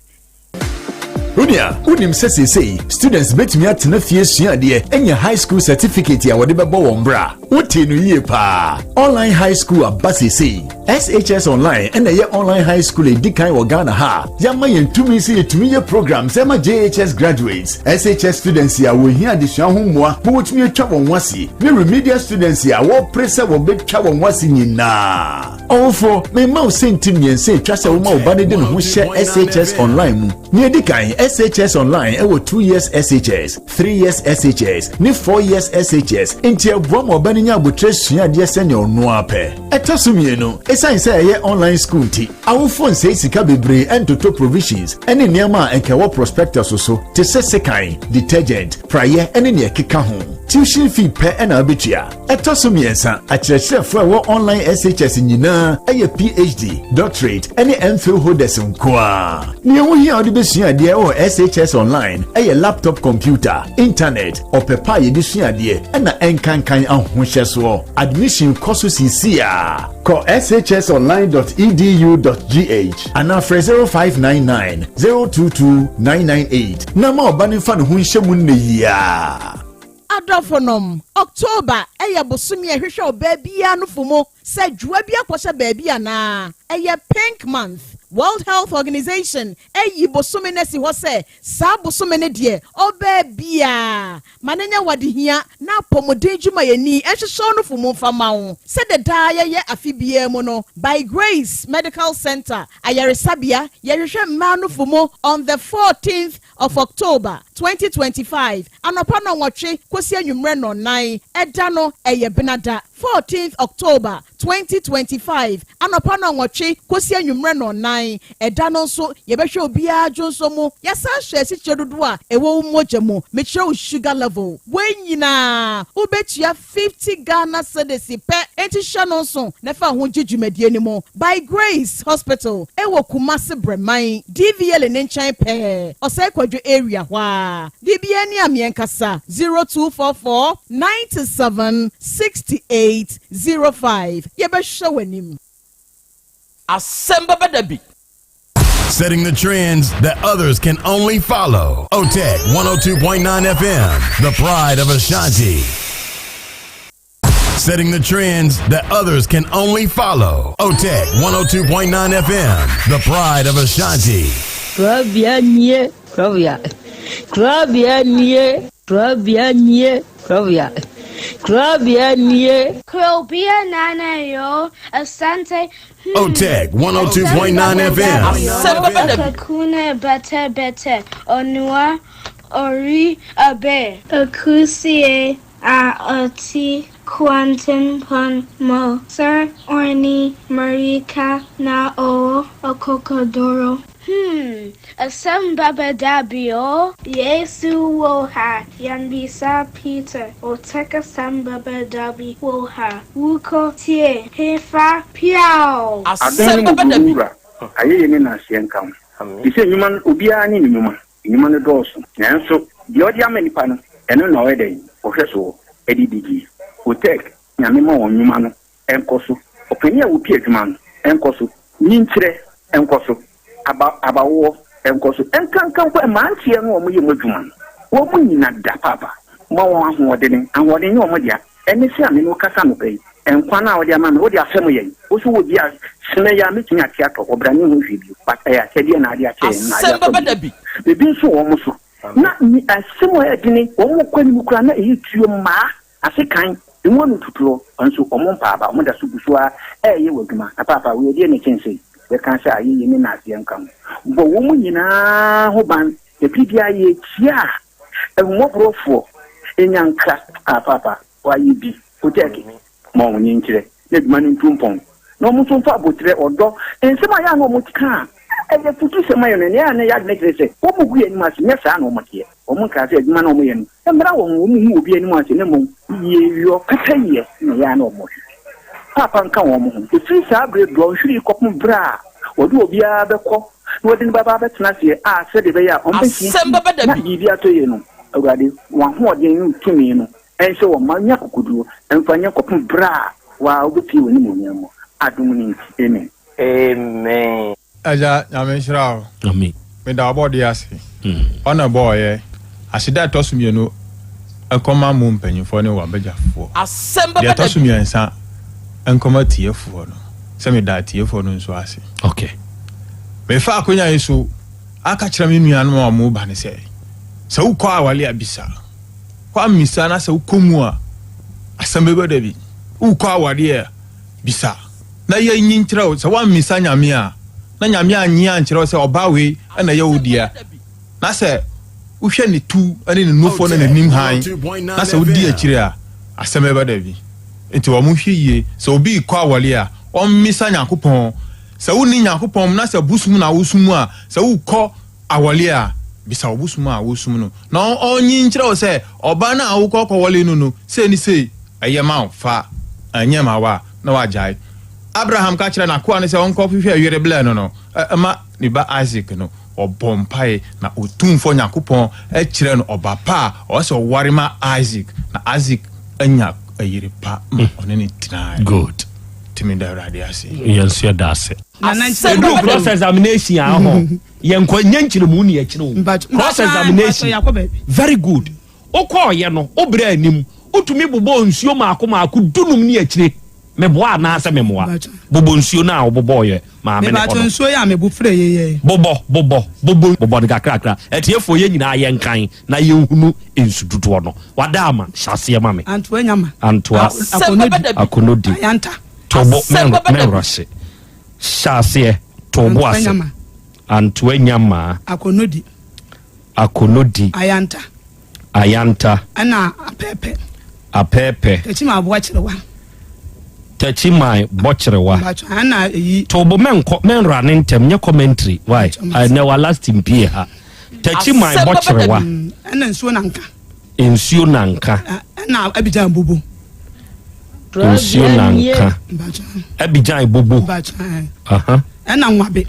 Speaker 18: Onua, wonim sɛ seesei students betumi atena fie asua adeɛ anya high school certificate a wɔde bɛbɔ wɔn bra? Wotee no yie paa. Online high school aba seesei. SHS Online ɛna ɛyɛ online high school a edi kan wɔ Ghana ha. Yɛama yɛn tumi sɛ yɛtumi yɛ programs ɛma JHS graduates, SHS students a wɔhia adesua ho mmoa ma wɔtumi atwa wɔn ho ase, ne remedial students a wɔpere sɛ wɔbɛtwa wɔn ho ase nyinaa. Ɔwofo, mema wo sɛnti mmiɛnsa atwa sɛ woma wo ba no de ne ho hyɛ SHS Online mu. Nea edi kan, SHS Online ɛwɔ 2 years SHS, 3 years SHS, ne 4 years SHS, nti ɛboa ma ɔba no nya abotire sua adeɛ sɛnea ɔno ara pɛ. Ɛtɔ so mmienu, esiane sɛ ɛyɛ online school nti, awofo nsɛe sika bebree ɛntoto provisions ne nneɛma a ɛnka ɛwɔ prospectus so te sɛ sekan, detergent, praeɛ ne nea ɛkeka ho. Tuition fee pɛ ɛna wobɛtua. Ɛtɔ so mmiɛnsa, akyerɛkyerɛfo a ɛwɔ online SHS nyinaa yɛ PhD, doctorate ne MPhil holders nko ara. Nea ɛho hia a wode bɛsua adeɛ wɔ SHS online yɛ laptop computer, internet, ɔpɛ pa a yɛde sua adeɛ ɛna ɛnkankan ahohyɛsoɔ. Admission kɔ so seesei a. Kɔ shsonline.edu.gh anaa frɛ 0599 022 998 na ma ɔba no mfa ne ho nhyɛ mu nnɛ yi ara.
Speaker 17: Adɔfonom, October yɛ bosome a ɛhwehwɛ ɔbaa biara nofo mu sɛ dwoa bi akɔhyɛ baabi anaa. Ɛyɛ Pink Month. World Health Organization ayi bosome no asi hɔ sɛ saa bosome no deɛ ɔbaa biara ma no nyɛ w'adehia na apɔmuden dwumayɛni nhwehwɛ wo nofo mu mfa ma wo. Sɛdeɛ daa yɛyɛ afe biara mu no, By Grace Medical Center ayaresabea yɛhwehwɛ mmaa nofo mu on the 14th of October, 2025, anɔpa nnɔnwɔtwe kɔsi anwummerɛ nnɔnnan. Ɛda no, ɛyɛ Benada, 14th October, 2025, anɔpa nnɔnwɔtwe kɔsi anwummerɛ nnɔnnan. Ɛda no nso, yɛbɛhwɛ obiara dwonsɔ mu. Yɛasan hwɛ asikyire dodoɔ a ɛwɔ wo mogya mu, mekyerɛ wo sugar level. Wei nyinaa, wobɛtua 50 Ghana cedis pɛ. Enti hyɛ no nso na fa ho gye dwumadie no mu. By Grace Hospital ɛwɔ Kumasi Brɛman, DVLA ne nkyɛn pɛɛ, Ɔsɛe Kwadwo area hɔ ara. Biribiara ni a meɛnkasa, 0244 97 68 05. Yɛbɛhwɛ w'anim.
Speaker 3: Asɛm bɛba da bi.
Speaker 18: Setting the trends that others can only follow. OTEC 102.9 FM, the pride of Ashanti. Setting the trends that others can only follow. OTEC 102.9 FM, the pride of Ashanti.
Speaker 19: Krabea nie, krabea. Krabea nie, krabea nie, krabea. Krabea nie.
Speaker 20: Krobea nana yo, asante.
Speaker 18: OTEC 102.9 FM.
Speaker 20: Akakuna bete bete, onua ori abe. Akusie a oti kwantenpon mo. Sir Orni Marika na o okokodoro. Asem baba dabio. Yesu woha. Yambisa Peter. Oteka sambaba dabi woha. Wuko tie. Hefa piao.
Speaker 21: Adom no mu wura, ayɛyie ne nnaseɛ nka wo. Te sɛ nnwuma no, obiara ne ne nnwuma. Nnwuma no dɔɔso, nanso deɛ ɔde ama nipa no, ɛno na ɔyɛ dɛn? Ɔhwɛ soɔ de di die. Otec, Nyame ma wɔn nnwuma no nkɔ so. Ɔpanin a ɔpi adwuma no nkɔ so. Nyinkyerɛ nkɔ so. Aba, abawoɔ nkɔ so. Nkanka mpo mmeranteɛ no a wɔyɛ mu adwuma no, wɔn nyina da paapa. Ma wɔn ahoɔdene. Ahoɔden nyɛ wɔn dea. Ɛne sɛ a me ne wo kasa anɔpa yi, nkwa no a wode ama me, wode afɛm yɛn. Wo so wɔ bi a, sene yi a mɛtumi ate atɔ, ɔbra ne ho hwee bio. But ɛyɛ akyɛdeɛ na ade akyɛ yɛn, na ade
Speaker 3: Asɛm bɛba
Speaker 21: afɛm
Speaker 3: da
Speaker 21: yɛn.
Speaker 3: bi.
Speaker 21: Biribi nso wɔ wɔn so. Na ni asɛm a ɛyɛ dene, wɔn kɔ anim koraa na ɛyɛ tuo mmaa. Asekan, emu ano tutuɔ, nso wɔn mpaaba, wɔn da so gu so ara reyɛ wɔ adwuma. Na paapa, wei ɛdeɛn na ɛkyɛn sei? Yɛka sɛ ayɛyie ne naaseɛ nka ho. Bɔ wɔn nyinaa ho ban, na bere biara yɛkyia a, ahummɔborɔfoɔ nya nkra. Ah, paapa, woayɛ bi. Kotɛɛke, ma wɔn nkyerɛ na adwuma no ntu mpɔn, na wɔn nso mfa aboterɛ, ɔdɔ, nsɛm a ɛyɛ a na wɔka a ɛyɛ afutusɛm ayɛ no, nea ɛyɛ a na ɛyɛ adwene kyerɛ sɛ wɔgu yɛn anim ase, nyɛ saa na wɔteɛ. Wɔnkaa sɛ adwuma no a wɔyɛ no mmra wɔn ho, wɔnhu obi anim ase, na mmom yieyɔ, pɛpɛyɛ na ɛyɛ a na wɔhwehwɛ. Paapa nka wɔn ho. Ɛfiri saa berɛ dɔnhwere yi kɔpem berɛ a wɔde obiara bɛkɔ na wɔde no bɛba abɛtena aseɛ a sɛdeɛ ɛbɛyɛ a wɔbɛsiesie na biribi atɔ yie no, Awurade, w'ahoɔden ne wo tumi no nhyɛ wɔn ma nya akokoɔduro mfa nyɛ kɔpem berɛ a wo ara wobɛpue w'animuonyam mu. Adom no nti, amen.
Speaker 4: Amen.
Speaker 22: Agya Nyame nhyira wo.
Speaker 23: Amen.
Speaker 22: Meda ɔbɔdeɛ ase. Ɔna ɛbɔɔyɛ. Aseda a ɛtɔ so mienu nkɔma mo mpanyinfoɔ ne w'abagyafoɔ.
Speaker 3: Asɛm
Speaker 22: Deɛ
Speaker 3: bɛba
Speaker 22: ɛtɔ
Speaker 3: da
Speaker 22: so
Speaker 3: bi.
Speaker 22: miɛnsa nkɔma atiefoɔ no sɛ meda atiefoɔ no nso ase.
Speaker 23: Okay.
Speaker 22: Mefa akonya yi so aka kyerɛ me nuanom a wɔn ba no sɛ, sɛ wokɔ awale a bisa. Woammisa na sɛ wokɔ mu a asɛm bɛba da bi. Wokɔ awadeɛ a bisa na yɛnyi nkyerɛ wo. Sɛ woammisa Nyame a, na Nyame annye ankyerɛ wo sɛ ɔbaa wei na ɛyɛ wo dea, na sɛ wohwɛ ne tu ne ne nufoɔ ne n'anim hann, na sɛ wodi akyire a, asɛm bɛba da bi. Nti wɔn hwɛ yie, sɛ obi rekɔ awɔre a, ɔmmisa Nyankopɔn. Sɛ wonni Nyankopɔn mu na sɛ bosom na wosom a, sɛ wokɔ awɔre a, bisa wo bosom a wosom no, na ɔnyi nkyerɛ wo sɛ ɔbaa no a wokɔ kɔwɔre no no, sei ne sei, ɛyɛ ma wo, fa, ɛnyɛ ma wo a, na wagyae. Abraham ka kyerɛɛ n'akoa no sɛ ɔnkɔhwehwɛ yere brɛ no no, ma ne ba Isak no. Ɔbɔɔ mpae, na Otumfoɔ Nyankopɔn kyerɛɛ no ɔba pa a ɔwɔ sɛ ɔware ma Isak, na Isak anya yere pa ma ɔne no tenae.
Speaker 23: Good.
Speaker 22: Nti meda Awurade ase.
Speaker 23: Yɛn nso yɛda ase.
Speaker 3: Asɛm
Speaker 23: Ɛduru
Speaker 3: bɛba da bi.
Speaker 23: cross examination a hɔ yɛnkɔ nyɛ nkyerɛmu ne yɛkyerɛ o. Cross examination very good. Wokɔɔyɛ no wo brɛ anim wotumi bobɔɔ nsuo maako maako dunum ne akyire meboa anaasɛ memmoa? Bobɔ nsuo no a wobobɔɔyɛ maame no hɔ no.
Speaker 24: Nsuo yi a mebo frɛ yɛ yɛ.
Speaker 23: Bobɔ bobɔ bobɔ bobɔ no kakrakra atiefoɔ yɛn nyinaa yɛnkan na yɛnhunu nsu dodoɔ no. Wada ama hyɛ aseɛ ma me.
Speaker 24: Antoa nyama.
Speaker 23: Antoa
Speaker 24: Akonodi.
Speaker 23: Akonodi.
Speaker 24: Ayanta.
Speaker 23: Tobo mɛnrɔhye hyɛ aseɛ tobo ase. Antoa nyama.
Speaker 24: Akonodi.
Speaker 23: Akonodi.
Speaker 24: Ayanta.
Speaker 23: Ayanta.
Speaker 24: Ɛna Apɛɛpɛ.
Speaker 23: Apɛɛpɛ.
Speaker 24: Takyiman Aboakyerewa.
Speaker 23: Takyiman Bɔkyerewa.
Speaker 24: Mpatsɔ ɛna eyi.
Speaker 23: Tobo mɛnkɔ mɛnra ne ntɛm nyɛ commentary why ɛnɛ wa last mpie ha. Takyiman Bɔkyerewa.
Speaker 24: Ɛna nsuo nanka.
Speaker 23: Nsuo nanka.
Speaker 24: Ɛna Abidjan Bobo.
Speaker 23: Nsuo nanka. Abidjan Bobo.
Speaker 24: Mpatsɔ ɛna Nwabe.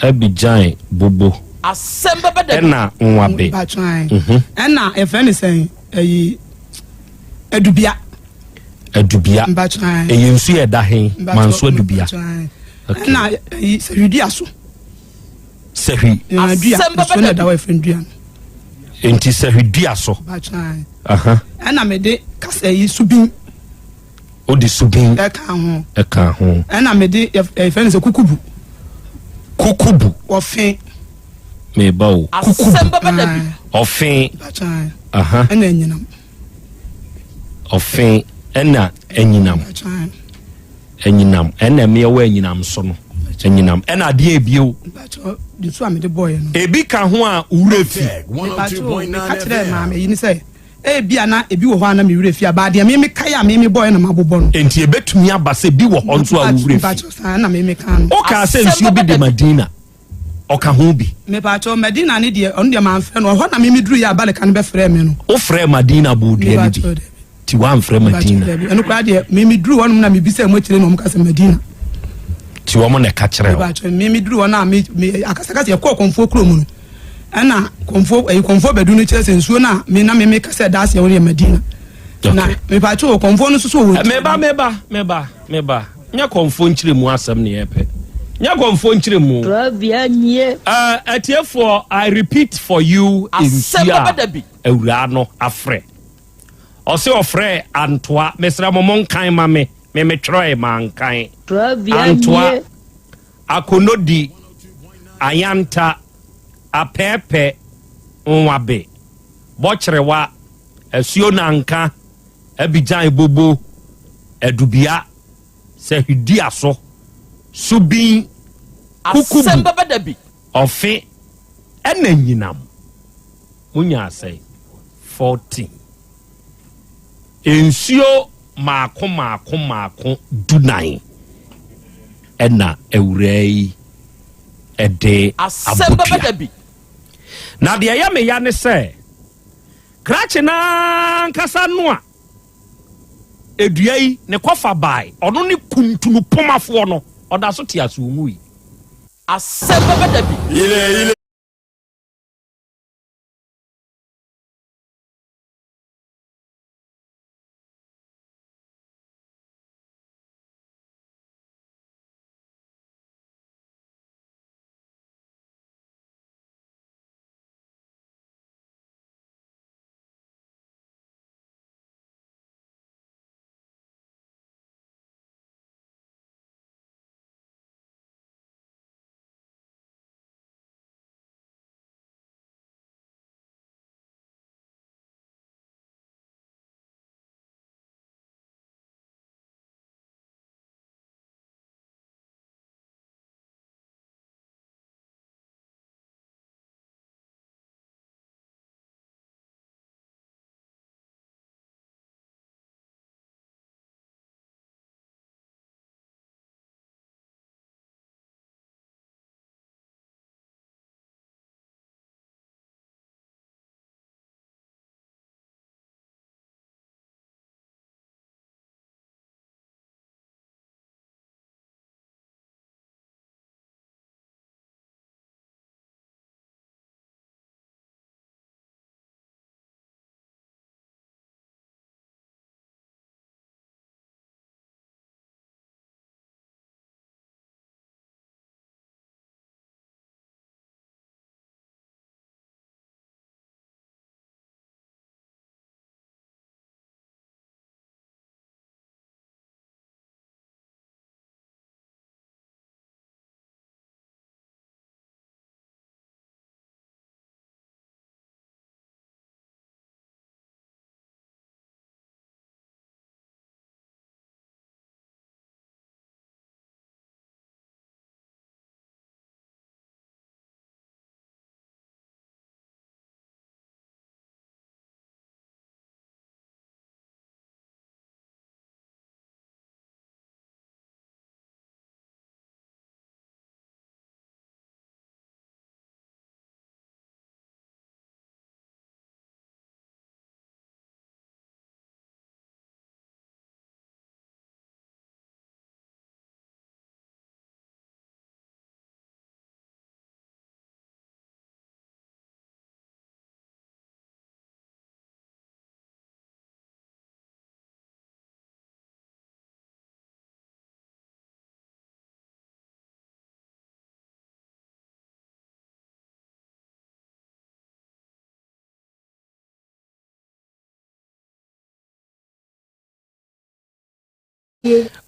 Speaker 23: Abidjan bobo.
Speaker 3: Asɛm bɛba da bi.
Speaker 23: Ɛna nwabe.
Speaker 24: Mhm. Ɛna yɛfrɛ ne sɛn ɛyi adubia.
Speaker 23: Adubia. Ɛyɛ nsu yɛ ɛda he manso adubia.
Speaker 24: Ɛna ɛyi sɛhwidua so.
Speaker 23: Sɛhwi.
Speaker 24: Dua nsuo na ɛda hɔ yɛfrɛ no dua no.
Speaker 23: Nti sɛhwidua so.
Speaker 24: Ɛna mede kasa ɛyi subin.
Speaker 23: Wode subin.
Speaker 24: Ɛka ho.
Speaker 23: Ɛka ho.
Speaker 24: Ɛna mede yɛfrɛ no sɛ kukubu.
Speaker 23: Kukubu.
Speaker 24: Ɔfe.
Speaker 23: Meba o. Kukubu.
Speaker 3: Asɛm bɛba da bi.
Speaker 23: Ɔfe.
Speaker 24: Ɛna anyinam.
Speaker 23: Ɔfe ɛna anyinam. Anyinam ɛna mmea wɔ anyinam so no. Anyinam ɛna adeɛ ebio.
Speaker 24: Nsuo a mede bɔɔyɛ no.
Speaker 23: Ebi ka ho a wura fi.
Speaker 24: Mepatwo meka kyerɛ maame yi ni sɛ. Ebia na ebi wɔ hɔ a na me werɛ fi a, but deɛ me mekae a me mebɔeɛ na mabobɔ no.
Speaker 23: Enti ebetumi aba sɛ bi wɔ hɔ nso a wo werɛ fi.
Speaker 24: Mpakyɛw, saa na me mekaa no.
Speaker 23: Wokaa sɛ nsuo bi de Madina, ɔka ho bi?
Speaker 24: Mepakyɛw, Madina no deɛ, ɔno deɛ mamfrɛ no. Ɔhɔ na me meduruiɛ a Balika no bɛfrɛɛ me no.
Speaker 23: Wofrɛɛ Madina bɔɔ dua no bi?
Speaker 24: Mepakyɛw, dabi.
Speaker 23: Nti woamfrɛ Madina?
Speaker 24: Mepakyɛw, dabi. Ɛno koraa deɛ, me meduruu hɔnom na mebisaa mu akyire na wɔka sɛ Madina.
Speaker 23: Nti wɔn na ɛka kyerɛɛ wo?
Speaker 24: Mepakyɛw, me meduruu hɔ no a me, me akasakasa, yɛkɔɔ Kɔmfoɔ kurom no. Ɛna kɔnfo ɛyi kɔnfo bɛdu no kyerɛ sɛ nsuo no a me na me meka sɛ ɛda aseɛ hɔ no yɛ Madina. Na mepatwo wɔ kɔnfo no nso so wɔ.
Speaker 23: Meba meba meba meba nyɛ kɔnfo nkyerɛmu asɛm ne yɛpɛ nyɛ kɔnfo nkyerɛmu.
Speaker 19: Trɔbea nie.
Speaker 23: Uh, atiefoɔ I repeat for you nsuo a awuraa no afrɛ ɔse ɔfrɛ antoa mesrɛ mo monkan ma me me metwerɛe mankan antoa Akonodi, Ayanta, Apɛɛpɛ, Nwabe, Bɔkyerewa, Asuo Nanka. Abidjan Bobo, Adubia, Sɛhwiduaso, Subin,
Speaker 3: Asɛm
Speaker 23: Kukubu,
Speaker 3: bɛba da bi.
Speaker 23: Ɔfe, ɛna Nyinam. Monyaa sɛn? 14. Nsuo mmaako mmaako mmaako dunan ɛna awuraa yi de
Speaker 3: Asɛm
Speaker 23: abɔ
Speaker 3: bɛba
Speaker 23: dua.
Speaker 3: da bi.
Speaker 23: Na deɛ ɛyɛ me ya ne sɛ, krakye no ankasa no a dua yi ne kɔfa bae, ɔno ne kuntunu pomafoɔ no, ɔda so te ase, ɔnwui.
Speaker 3: Asɛm bɛba da bi.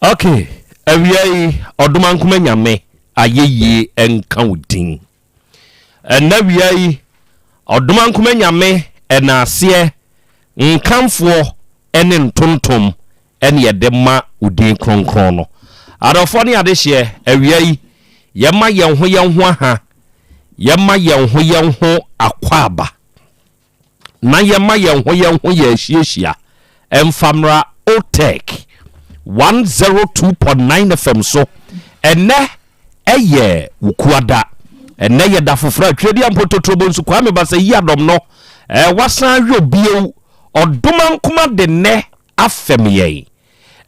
Speaker 23: Ok, awia yi Ɔdomankoma Nyame ayɛyie nka wo din. Ɛnɛ awia yi Ɔdomankoma Nyame ɛnaaseɛ, nkamfoɔ ɛne ntontom ɛne yɛde ma wo din kronkron no. Adɔfoɔ ne adehyeɛ, awia yi yɛma yɛn ho yɛn ho aha, yɛma yɛn ho yɛn ho akwaaba. na yɛma yɛn ho yɛn ho yɛ ahyiahyia mfa mmra Otec 102.9 FM so. Ɛnnɛ ɛyɛ Wukuada. Ɛnnɛ yɛ da foforɔ a Twedeɛ Mpototrobo nso Kwame Basa yi adɔm no wasan ayɔ bio. Ɔdomankoma de nnɛ afɛm yɛn.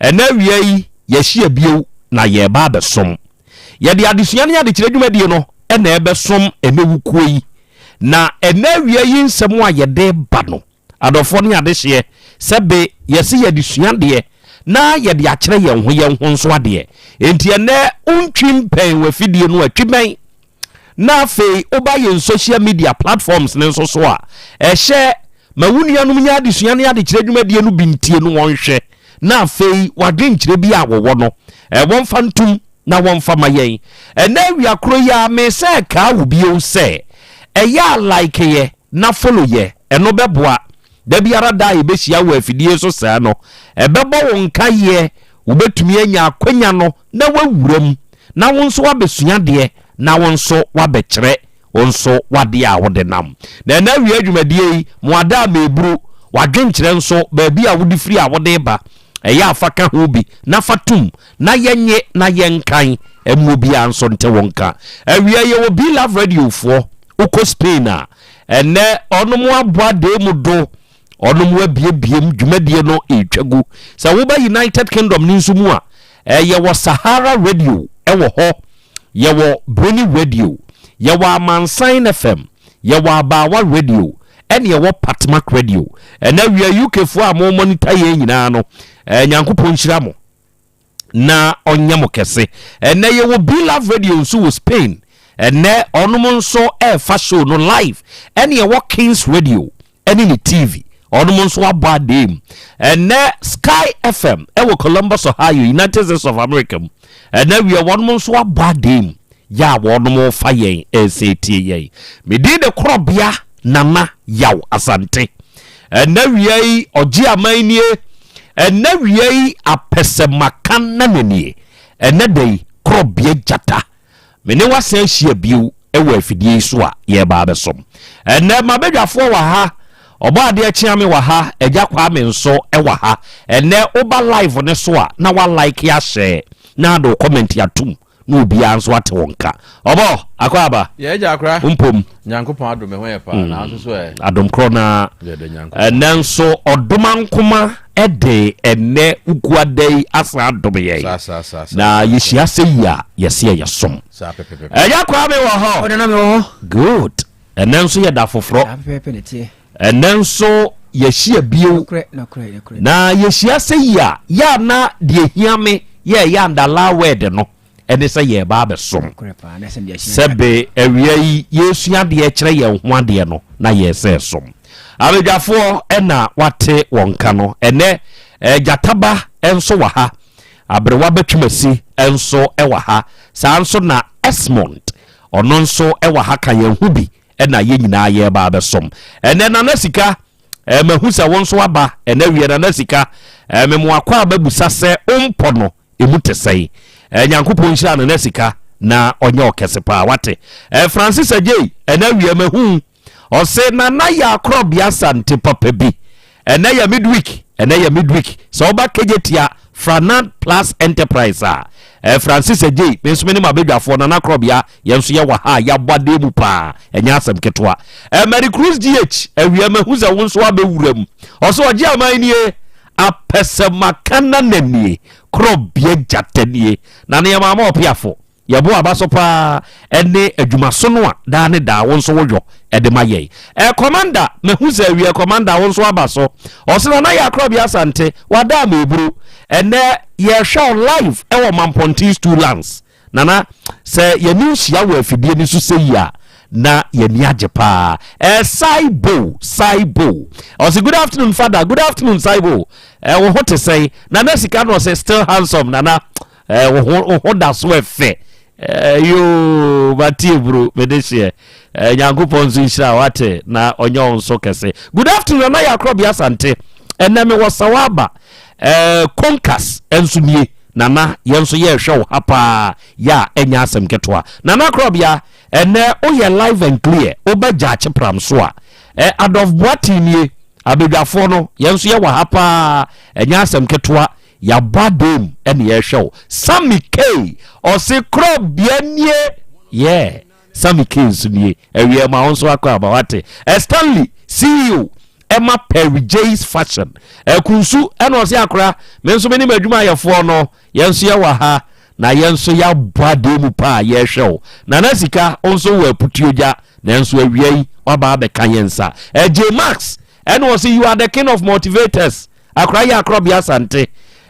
Speaker 23: Ɛnnɛ awia yi, yɛahyia bio na yɛreba abɛsom. Yɛde adesua ne adekyerɛ dwumadie no na ɛrebɛsom ɛnnɛ wukuo yi. Na ɛnnɛ awia yi nsɛm a yɛde ba no, adɔfoɔ ne adehyeɛ, sɛbe yɛse yɛde sua adeɛ na yɛde akyerɛ yɛn ho yɛn ho nso adeɛ. Enti ɛnnɛ wontwi mpɛn w'afidie no a, twi bɛn. Na afei woba yɛn social media platforms no nso so a, ɛhyɛ ma wo nuanom nya adesua ne adekyerɛ dwumadie no bi ntie no wɔnhwɛ, na afei w'adwenkyerɛ bi a wɔwɔ no, wɔmfa ntom na wɔmfa ma yɛn. Ɛnɛ awia koro yi ara mesɛ kaa wo bio sɛ, ɛyɛ a like yɛ na follow yɛ, ɛno bɛboa. Da biara da a yɛbɛhyia wɔ afidie so sɛɛ no, ɛbɛbɔ wo nkaeɛ, wobɛtumi anya akwanya no na woawura mu, na wo nso woabɛsua adeɛ, na wo nso woabɛkyerɛ wo nso w'adeɛ a wode nam. Na ɛnɛ awia dwumadie yi, mo ada a meburu, w'adwenkyerɛ nso, baabi a wode firi a wode reba, ɛyɛ a fa ka ho bi na fa tom na yɛnye na yɛnkan mma obiara nso nte wo nka. Awia yɛwɔ B-Love Radio foɔ, wokɔ Spain a, ɛnɛ ɔnom abɔ adee mu do, ɔnom abiebiem dwumadie no retwa gu. Sɛ woba United Kingdom no nso mu a, yɛwɔ Sahara Radio wɔ hɔ, yɛwɔ Breni Radio, yɛwɔ Amansan FM, yɛwɔ Abaawa Radio, ɛne yɛwɔ Patmak Radio. Ɛnɛ awia UK foɔ a mo monitor yɛn nyinaa no, Nyankopɔn nhyira mo na ɔnyɛ mo kɛse. Ɛnɛ yɛwɔ B-Love Radio nso wɔ Spain. Ɛnɛ ɔnom nso ɛrefa show no live. Ɛne yɛwɔ Kings Radio ɛne ne TV. Ɔnom nso abɔ adee mu. Ɛnɛ Sky FM ɛwɔ Columbus, Ohio, United States of America mu. Ɛnɛ wia wɔnom nso abɔ adee mu. Yɛ a wɔnom fa yɛn ɛsɛ tie yɛn. Me din de Korɔbea Nana Yaw Asante. Ɛnɛ wia yi ɔgye aman nie. Ɛnɛ wia yi apɛsɛmaka nana nie. Ɛnɛ da yi Korɔbea Gyata. Me ne wo asan ahyia bio wɔ afidie yi so a yɛreba abɛsom. Ɛnnɛ, m'abadwafoɔ wɔ ha, Ɔbɔadeɛ Kyeame wɔ ha, Agya Kwame nso wɔ ha. Ɛnnɛ, woba live no so a, na wa like ahyɛ, na ade wo comment atom, na obiara nso ate wo nka. Ɔbɔ, akɔ aba.
Speaker 5: Yɛ agya akora.
Speaker 23: Mpom.
Speaker 5: Nyankopɔn adom ɛho yɛ paa, na nso so ɛ.
Speaker 23: Adom korɔ no ara.
Speaker 5: Yɛda Nyankopɔn.
Speaker 23: Ɛnnɛ nso, Ɔdomankoma de ɛnnɛ Wukuada yi asan adom yɛn.
Speaker 5: Saa, saa, saa, saa,
Speaker 23: Na
Speaker 5: saa,
Speaker 23: yɛhyia sɛ yi a, yɛse ɛyɛ som.
Speaker 5: Saa pɛpɛpɛpɛ.
Speaker 23: Ɛyɛ Kwame wɔ hɔ?
Speaker 6: Ɔnana mewɔ hɔ.
Speaker 23: Good. Ɛnnɛ nso yɛ da foforɔ.
Speaker 6: Saa pɛpɛpɛ na ɛteɛ.
Speaker 23: Ɛnnɛ nso yɛhyia bio.
Speaker 6: Nokorɛ, nokorɛ, nokorɛ.
Speaker 23: Na yɛhyia sɛ yi a, yɛ a na deɛ ɛhia me yɛ ɛyɛ andalaa word no. ɛne sɛ yɛreba abɛsom. Sɛbe awia yi yɛresua adeɛ kyerɛ yɛn ho adeɛ no na yɛresɛ som. Abadwafoɔ ɛna wate wɔn nka no. Ɛnɛ Gyataba nso wɔ ha. Aberewa Batwumasi nso wɔ ha. Saa nso na Esmond ɔno nso wɔ ha ka yɛn ho bi ɛna yɛn nyinaa yɛreba abɛsom. Ɛnɛ Nana Sika mahu sɛ wo nso aba ɛnɛ awia Nana Sika memoakɔ a mabusa sɛ wompɔ no Emu te sɛn? Eh, Nyankopɔn nhyira no na sika na ɔnyɛ ɔkɛse paa wate. Eh, Francis Adjei, ɛnɛ awia mahu ɔse Nana yɛ akorɔbea Asante papa bi. Ɛnɛ yɛ midweek, ɛnɛ yɛ midweek. Sɛ woba Kejetia Franad Plus Enterprise a, eh, Francis Adjei, me nso me ne m'abadwafoɔ Nana Akorɔbea, yɛn nso yɛwɔ ha a yɛabɔ adeɛ mu paa, ɛnyɛ asɛm ketewa. Eh, Mary Cruz GH, awia mahu sɛ wo nso abɛwura mu. Ɔse ɔgye aman nie. Apɛsɛmakanana nie, korɔbea gyata nie, na ne yɛmaama ɔpeafo, yɛbo aba so paa ɛne adwumasono a daa ne daa wo nso woyɔ ɛde ma yɛn. Ɛ Commander, mahu sɛ awie Commander wo nso aba so. Ɔse Nana yɛ akorɔbea Asante, wada a meburu. Ɛnɛ yɛhwɛ wo live ɛwɔ Mampɔnten Stool Lands. Nana, sɛ yɛne wo hyia wɔ afidie no so sɛyi a, na yɛni agye paa. Eh, Saibo, Saibo. Ɔse, good afternoon, father. Good afternoon, Saibo. Eh, wo ho te sɛn? Nana sika no ɔse, still handsome, Nana. Eh, wo ho, wo ho da so ɛfɛ. Eh, yoo, mate eburo, mede hyeɛ. Eh, Nyankopɔn nso nhyira wate na ɔnyɛ wo nso kɛse. Good afternoon, Nana Yakorɔbea Asante. Ɛnɛ mewɔ Sawaba. Eh, Konkas nso nie. Nana yɛn nso yɛrehwɛ wo ha paa yɛ a ɛnyɛ asɛm ketewa. Nana Korɔbea, ɛnɛ woyɛ live and clear, woba Gyaakye Pram so a, ɛ Adolf Boateng nie, abadwafoɔ no, yɛn nso yɛwɔ ha paa, ɛnyɛ asɛm ketewa, yɛabɔ adan ɛne yɛrehwɛ wo. Sammy K, ɔse Korɔbea nie, yeah. Sammy K nso nie. Awia ma wo nso akɔ aba wate. Eh, Stanley CEO ɛma Perry J's Fashion. Ɛkunsu eh, ɛna ɔse akora me nso me ne m'adwumayɛfoɔ no yɛn nso yɛwɔ ha na yɛn nso yɛabɔ adeɛ mu paa yɛrehwɛ wo. Nana Sika wo nso wɔ aputuo gya nanso awia yi waba abɛka yɛn nsa. Eh, J Max ɛna ɔse you are the king of motivators. Akora yɛ akorɔbea Asante.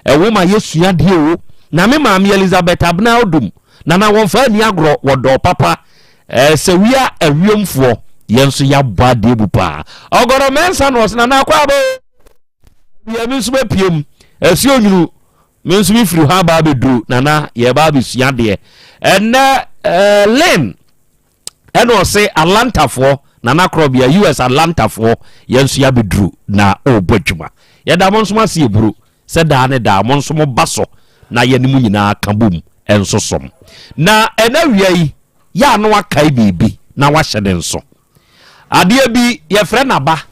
Speaker 23: Ɛwo ma yɛsua deɛ o. Na me maame Elizabeth Abena Odum Nana wɔmfa ani agorɔ wɔdɔɔ papa eh, sɛ wia awiemfoɔ yɛn nso yɛabɔ adeɛ bu paa ɔgɔrɔ mɛnsa na ɔsena na akɔ abɔ wia me nso mapiem ɛsi onwunu me nso mefiri hɔ aba abɛduru nana yɛba abɛsua adeɛ ɛnɛ eh, len ɛna ɔse Atlantafoɔ Nana Korɔbea, US Atlantafoɔ, yɛn nso yɛabɛduru na ɔrebɔ adwuma. Yɛda mo nso mo ase aburo sɛ daa ne daa mo nso moba so na yɛne mo nyinaa ka bom nso som. Na ɛnɛ awia yi, yɛ a na wakae biribi na wahyɛ ne nso. Adeɛ bi yɛfrɛ no aba,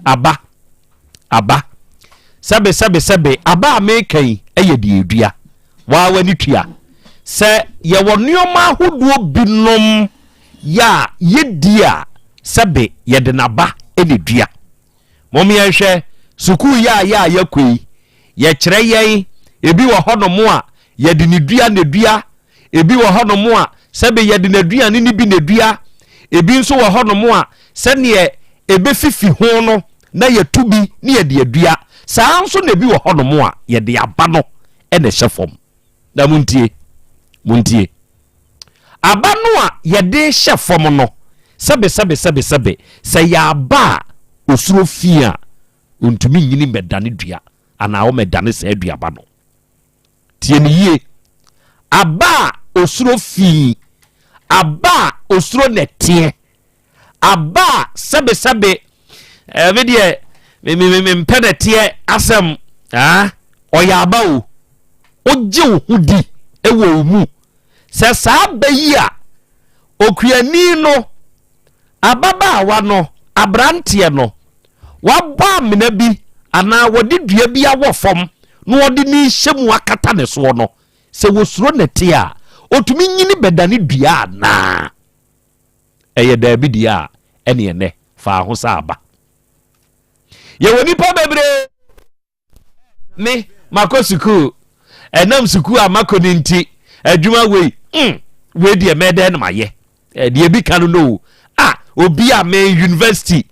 Speaker 23: aba, aba. Sɛbe sɛbe sɛbe, aba a meka yi yɛ deɛ ɛdua. Waa w'ani tua sɛ yɛwɔ nneɛma ahodoɔ binom yɛ a yɛdi a sɛbe yɛde n'aba na ɛdua. Mom yɛnhwɛ sukuu yɛ a yɛ a yɛkɔ yi, yɛkyerɛ yɛn ebi wɔ hɔnom a yɛde ne dua na ɛdua, ebi wɔ hɔnom a sɛbe yɛde n'aduane no bi na ɛdua, ebi nso wɔ hɔnom a sɛdeɛ ɛbɛfifi ho no na yɛtu bi ne yɛde adua. Saa nso na ebi wɔ hɔnom a yɛde aba no na ɛhyɛ fam. Na montie, montie. Aba no a yɛde hyɛ fam no, sɛbe sɛbe sɛbe sɛbe, sɛ yɛ aba a osuro fi a, ontumi nyini mmɛdane dua anaa ɔmmɛdane saa aduaba no. Tie no yie. Aba a osuro fi, aba a osuro nɛteɛ, aba a sɛbesɛbe eh, me deɛ mempɛ nɛteɛ asɛm ah, ɔyɛ aba o. Wogye wo ho di wɔ wo mu sɛ saa aba yi a okuani no Ababaawa no, aberanteɛ no, wabɔ amena bi anaa wɔde dua bi awɔ fam na wɔde ne rehyɛ mu akata ne soɔ no, sɛ wɔsuro nɛteɛ a, ɔtumi nyini bɛdane dua anaa? Ɛyɛ daabi deɛ a, ɛneɛ nɛ faa ho sɛ aba. Yɛwɔ nnipa bebree. Me, makɔ sukuu. Ɛnam sukuu a makɔ no nti, adwuma wei, mm, wei deɛ mɛdɛn na mayɛ. Eh, deɛ ebi ka no no Ah, obi a me university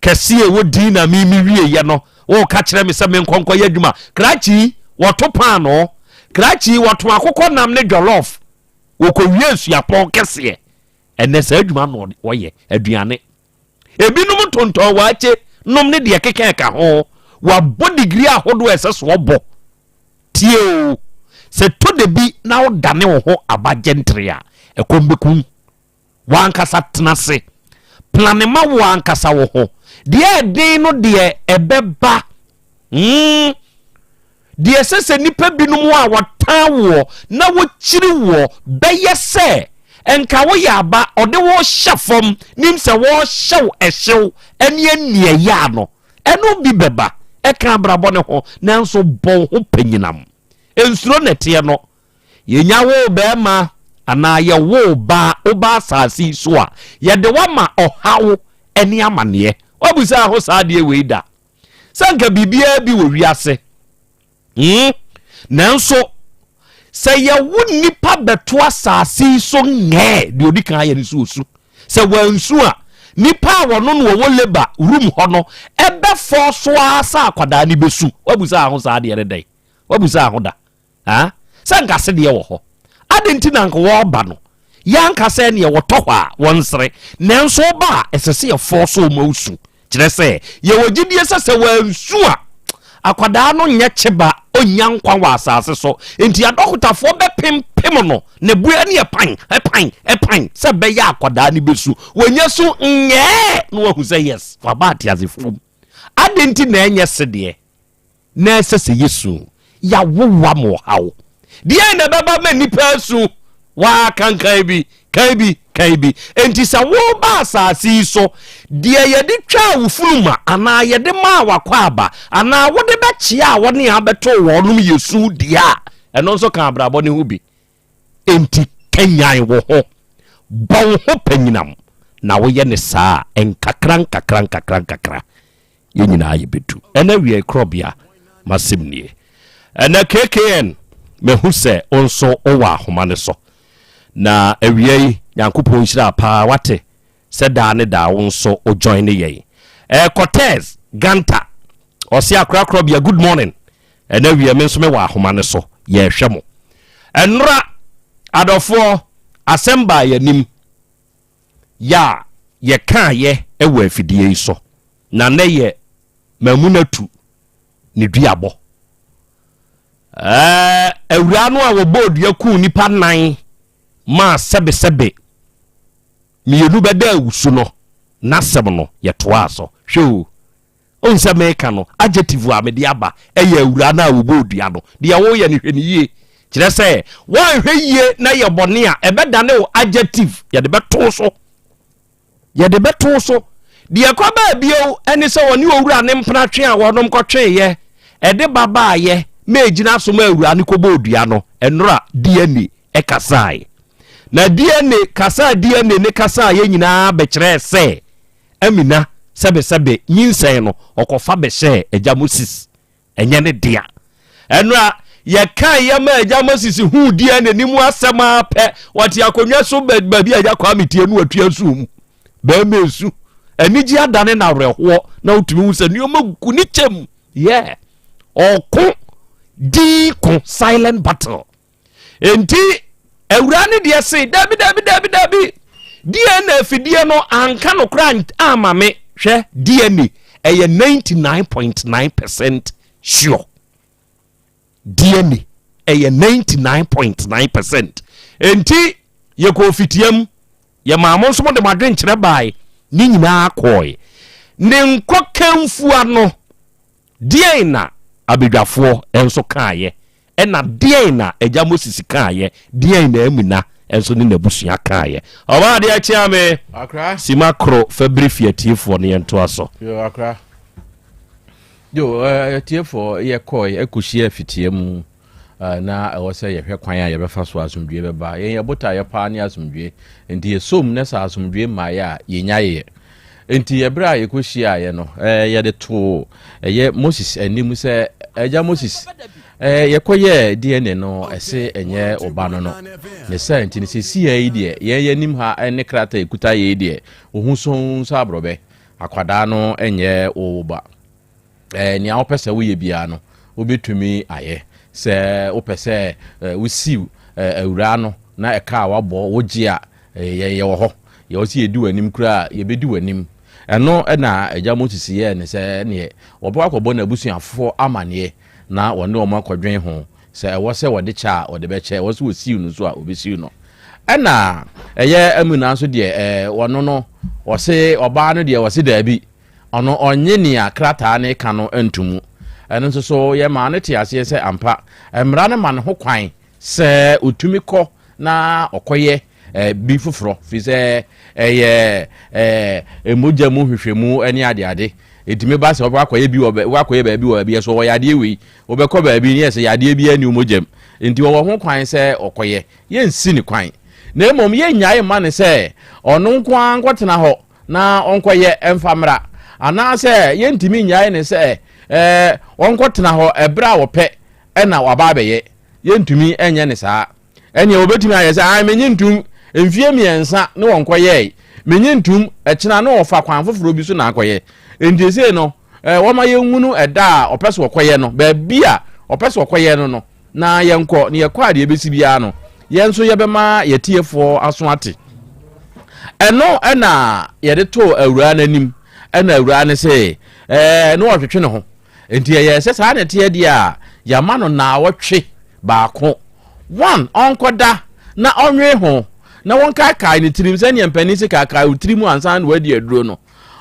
Speaker 23: kɛseɛ ɛwɔ din na me me wieɛ no, wɔka kyerɛ me sɛ menkɔ nkɔyɛ adwuma. Krakye, wɔto paanoo. Krakye, wɔto akokɔ nam ne jollof. Wɔkɔwie suapɔn kɛseɛ. Ɛnɛ saa adwuma no wɔyɛ, aduane. Ebinom tontɔn waakye nom ne deɛ ɛkeka ɛka ho. Wabɔ digiri ahodoɔ a ɛsɛ so ɔbɔ. Tie o, sɛ tɔ da bi na wodane wo ho aba gentry a, ɛkɔm bɛku wo. W'ankasa tena ase. Plane ma wo ankasa wo ho. Deɛ ɛden no deɛ ɛbɛba. Mm. Deɛ ɛsɛ sɛ nnipa binom a wɔtan woɔ na wɔkyiri woɔ bɛyɛ sɛ nka woyɛ aba ɔde wo hyɛ fam nim sɛ wɔrehyɛ wo ɛhyew ne aniɛyaa no, ɛno bi bɛba. Ɛka abrabɔ no ho, nanso bɔ wo ho panyinam. Nsuro nɛteɛ no. Yɛnya woo barima anaa yɛwoo baa woba asase yi so a, yɛde wo ama ɔhaw ne amaneɛ. Woabusa ho saa adeɛ wei da? Sɛ anka biribiara bi wɔ wiase. Hmm? Nanso, sɛ yɛwo nnipa bɛto asase yi so ngɛɛ, deɛ ɔdi kan ayɛ no so osu. Sɛ wansu a, nipa a wɔno no wɔwɔ labour room hɔ no ɛbɛfɔ so ara sɛ akwadaa no bɛsu. Wabusa ho saa adeɛ no dɛn? Wabusa ho da? Ah, sɛ nka sedeɛ wɔ hɔ. Adɛn nti na nka wɔreba no, yɛanka sɛ ɛneɛ wɔtɔ hɔ a wɔnsere, nanso woba a ɛsɛ sɛ yɛfɔɔ so ma wosu. Kyerɛ sɛ, yɛwɔ gyidie sɛ sɛ wɔansu a, akwadaa no nyɛ kyeba, ɔnnya nkwa wɔ asase so. Enti adɔkotafoɔ bɛpempem no, ne bo ɛne ɛpan, ɛpan, ɛpan, sɛ ɛbɛyɛ a akwadaa no bɛsu. Wɔnya su nyɛɛ na wɔahu sɛ yes, waba ateasefoɔ mu. Adɛn nti na ɛnyɛ sedeɛ? na ɛsɛ sɛ yɛsu. Yɛawowa ma ɔhaw. Deɛn na ɛbɛba ma nnipa asu? Waa kankan bi, kan bi, kan bi. Enti sɛ woreba asase yi so, deɛ yɛde twaa wo funuma anaa yɛde maa w'akwaaba anaa wode bɛkyea a wɔne abɛtoo wɔnom yɛ su deɛ a, ɛno nso ka abrabɔ no ho bi. Enti kanyan wo ho, bɔ wo ho panyinam, na woyɛ ne saa a, nkakra nkakra nkakra nkakra, yɛn nyinaa yɛbɛdu. Ɛnɛ awiei korɔbea m'asɛm nie. Ɛnɛ KKN mahu sɛ wo nso wowɔ ahoma no so. Na awia yi Nyankopɔn nhyira paa wate sɛ daa ne daa wo nso wo join ne yɛn. Ɛɛ Cortez Ganta ɔse akora korɔbea good morning. Ɛnɛ awia me nso mewɔ ahoma no so yɛrehwɛ mo. Ɛnora adɔfoɔ asɛm baa yɛn anim. Yɛ a yɛkaeɛ wɔ afidie yi so, na nnɛ yɛ Mamunatu ne duabɔ. Ɛɛ, awuraa no a wɔbɔɔ dua kuu nnipa nnan maa sɛbesɛbe mmienu bɛdaa awusu no. N'asɛm no, yɛtoaa so. Hwɛ o, wohu sɛ meka no, adjective a mede aba yɛ awuraa no a wɔbɔɔ dua no. Deɛ woreyɛ no, hwɛ no yie. Kyerɛ sɛ, woanhwɛ yie na yɛ bɔne a, ɛbɛdane wo adjective. Yɛde bɛto wo so. Yɛde bɛto wo so. Deɛ ɛkɔ baa bio ne sɛ wɔne owura ne mpena twe a wɔnom kɔtweeɛ, ɛde ba baayɛ ma ɛgyina so ma awuraa no kɔbɔɔ dua no, ɛnora DNA kasaeɛ. Na DNA kasa a DNA ne kasaeɛ nyinaa bɛkyerɛɛ sɛ Amina sɛbesɛbe nyinsɛn no ɔkɔfa bɛhyɛɛ agya Moses, ɛnyɛ ne dea. Ɛno a yɛkae yɛ ma agya Moses huu DNA ne mu asɛm ara pɛ, wɔte akonnwa so baabi a agya Kwame tie no watua nsuo mu. Bɛrima esu, anigye adane na awerɛhoɔ na wotumi hu sɛ nneɛma gu ne kyɛm. Yeah. Ɔko din ko silent battle. Enti awuraa no deɛ se, dabi, dabi, dabi, dabi, DNA afidie no anka nokorɛ amma me. Hwɛ, DNA ɛyɛ 99.9 percent sure. DNA ɛyɛ 99.9 percent. Enti yɛkɔɔ fitiam, yɛmaa mo nso mo de mo adwenkyerɛ bae, ne nyinaa kɔɔe. Ne nkɔkanfua no, Deɛn na abadwafoɔ nso kaeɛ? Ɛna deɛn na agya Moses kaeɛ? Deɛn na Amina nso ne n'abusua kaeɛ? Ɔbaa adeɛ kyea me.
Speaker 5: Akra.
Speaker 23: Sima koro fa biri fi atiefoɔ no yɛntoa so.
Speaker 5: Yo, akra. Yo, eh, atiefoɔ yɛkɔe ɛkɔhyia fitia mu. na ɛwɔ sɛ yɛhwɛ kwan a yɛbɛfa so asomdwoe bɛba. Yɛn yɛn botaeɛ paa ne asomdwoe. Nti yɛsom na sɛ asomdwoe mmaeɛ a, yɛnyaeɛ. Nti ɛberɛ a yɛkɔhyiaeɛ no, yɛde too ɛyɛ Moses anim sɛ, Agya Moses, yɛkɔyɛɛ DNA no, ɛse ɛnyɛ wo ba no no. Ne saa nti no, seesei yi deɛ, yɛn yɛnim ha ne krataa ɛkuta yei deɛ, wo ho sɔnn sɛ aborɔbɛ. Akwadaa no nyɛ wo ba. Eh, nea wopɛ sɛ woyɛ biara no, wobɛtumi ayɛ. Sɛ wopɛ sɛ eh, wosiw eh, awuraa no na ɛka a wabɔ wogye a, eh, yɛn yɛwɔ hɔ. Yɛwɔ sɛ yɛdi w'anim koraa a, yɛbɛdi w'anim. Ɛno na agya Moses yɛɛ ne sɛ neɛ wɔbɛkɔ akɔbɔ n'abusuafoɔ amaneɛ na wɔne wɔn akɔdwen ho. Sɛ ɛwɔ sɛ wɔde kyɛ a, wɔde bɛkyɛ. Ɛwɔ sɛ wɔsiw no nso a, wɔbɛsiw no. Ɛna ɛyɛ Amina nso deɛ, eh, wɔno no, wɔse ɔbaa no deɛ wɔse daabi. Ɔno ɔnnye nea krataa no reka no nto mu. Ɛno nso so, yɛmaa no tee aseɛ sɛ ampa, mmara no ma no ho kwan sɛ ɔtumi kɔ na ɔkɔyɛ bi foforɔ, firi sɛ ɛyɛ mogya mu nhwehwɛmu ne adeade. Ɛtumi ba sɛ wobɛkɔ akɔyɛ bi wɔ wobɛkɔ akɔyɛ baabi wɔ baabi, ɛso wɔ yadeɛ wei, wobɛkɔ baabi ne yɛ sɛ yadeɛ biara nni wo mogya mu. Nti ɔwɔ ho kwan sɛ ɔkɔyɛ. Yɛnsi no kwan. Na mmom yɛnnyae mma no sɛ ɔno nko ara nkɔtena hɔ na ɔnkɔyɛ mfa mmra, anaasɛ yɛntumi nnyae no sɛ ɔnkɔtena hɔ ɛberɛ a ɔpɛ na waba abɛyɛ. Yɛntumi nyɛ no saa. Ɛnneɛ wɔbɛtumi ayɛ sɛ, ae, menye ntom, mfeɛ mmiɛnsa ne wɔnkɔyɛe, menye ntom, ɛkyena ne ɔfa kwan foforɔ bi so na akɔyɛ. Enti sei no, wɔma yɛnhunu ɛda a ɔpɛ sɛ ɔkɔyɛ no, baabi a ɔpɛ sɛ ɔkɔyɛ no no, na yɛnkɔ, na yɛkɔ a deɛ ɛbɛsi biara no, yɛn nso yɛbɛma yɛtiefoɔ aso ate. Ɛno ɛna yɛde too awuraa no anim, ɛna awuraa no sɛ ɛɛ na ɔtwetwe ne ho. Nti ɛyɛ sɛ saa na ɛteɛ deɛ a, yɛama no naawɔtwe baako. One, ɔnkɔda na ɔnwe ho na wɔnkaakae ne tirim sɛdeɛ mpanin se kaakae wo tirim ansa na wadi aduro no.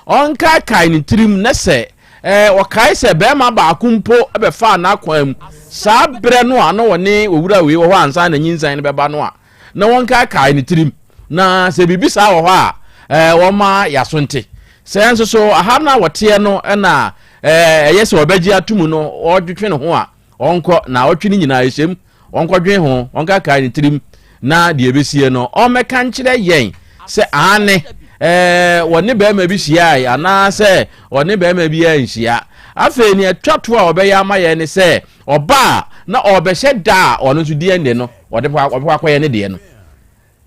Speaker 5: Ɔnkaakae ne tirim na sɛ ɛɛ ɔkae sɛ barima baako mpo bɛfaa n'akwan mu saa berɛ no a na ɔne owura wei wɔ hɔ ansa na nyinsɛn no bɛba no a, na wɔnkaakae ne tirim. Na sɛ biribi saa wɔ hɔ a, ɛɛ wɔma yɛaso nte. Sɛ nso so aha no a wɔteɛ no na ɛɛ ɛyɛ sɛ ɔbɛgye atum no, ɔdwetwe ne ho a, Ɔnkɔ, naawɔtwe no nyinaa ɛhyɛm, ɔnkɔdwen ho, ɔnkaakae ne tirim, na deɛ ɛbɛsie no, ɔmmɛka nkyerɛ yɛn sɛ aane, ɛɛ, wɔne barima bi hyiae anaasɛ ɔne barima bi anhyia. Afei nea ɛtwa to a ɔbɛyɛ ama yɛn ne sɛ, ɔba a, na ɔrebɛhyɛ da a ɔno nso DNA no, ɔde bɛkɔ akɔyɛ ne deɛ no.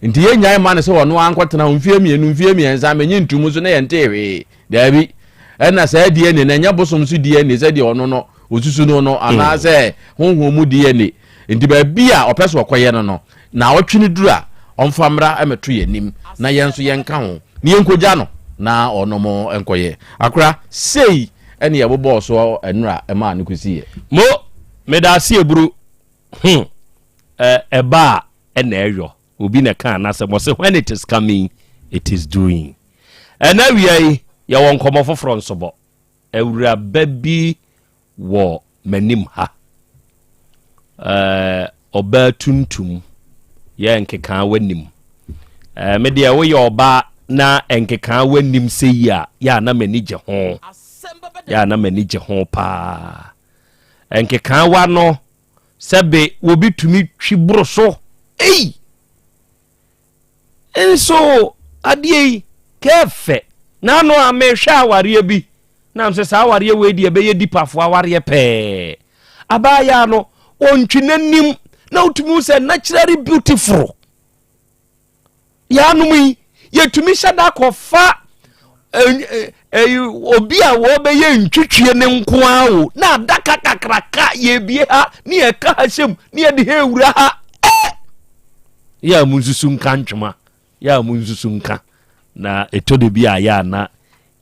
Speaker 5: Nti yɛnnyae mma no sɛ ɔno ara nkɔtena hɔ mfeɛ mmienu, mfeɛ mmiɛnsa, menye nto mu nso na yɛntee hwee. Daabi. Ɛna saa DNA no, ɛnyɛ bosom so DNA sɛdeɛ ɔno no ɔsusu no no, anaasɛ honhom mu DNA. Nti baabi a ɔpɛ sɛ ɔkɔyɛ no no, naawɔtwe no duru a, ɔmfa mmra mmɛto yɛn anim na yɛn nso yɛnka ho na yɛnkɔgya no na ɔnom nkɔyɛ. Akora, sei ɛne yɛbobɔɔ soɔ nnora ɛmaa no kɔsiiɛ.
Speaker 23: Mo, meda ase aburu. Hmm. Ɛ, ɛba a, ɛna ɛyɔ. Obi na ɛkaa n'asɛm, ɔse when it is coming, it is doing. Ɛna awia yi, yɛwɔ nkɔmmɔ foforɔ nso bɔ. Awuraba bi wɔ m'anim ha. Ɛɛ, ɔbaa tuntum yɛ nkekaa w'anim. Ɛɛ, me deɛ woyɛ ɔbaa na nkekaa w'anim sɛ yi a, yɛ a na m'ani gye ho. Yɛ a na m'ani gye ho paa. Nkekaawa no, sɛbe wɔbi tumi twi boro so. Ei! Nso adeɛ yi kɛɛfɛ. N'ano a mehwɛ awareɛ bi na sɛ saa awareɛ wei deɛ ɛbɛyɛ dipafoɔ awareɛ pɛɛ. Abaayaa no ɔntwi n'anim na wotumi hu sɛ naturally beautiful. Yɛanom yi yɛtumi hyɛ da kɔfa obi a wɔbɛyɛ ntwitwie ne nko ara o na adaka kakraka yɛbie ha ne yɛka ha hyɛm ne yɛde ha ewura ha ɛ yɛ a mo nsusu nka ntwoma yɛ a mo nsusu nka na ɛtɔ de bi a yɛ ana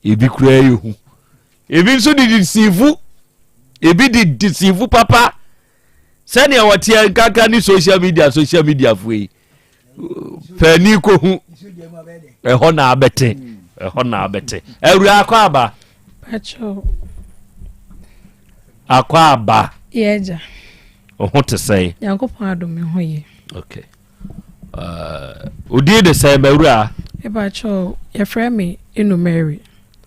Speaker 23: ebi koraa yɛ hu ebi nso de disiifu ebi de disiifu papa sɛnea wɔteɛ nkaka ne social media social media foɔ yi pɛni kohu ɛhɔ na abɛte ɛhɔ na abɛte awura akɔ aba akɔ aba
Speaker 6: yɛgya
Speaker 23: ɔho te sɛn
Speaker 6: nyankopɔn adom me ho ye
Speaker 23: okay uh, odin de sɛn bawura
Speaker 6: mepakyɛw yɛfrɛ me Eno Mary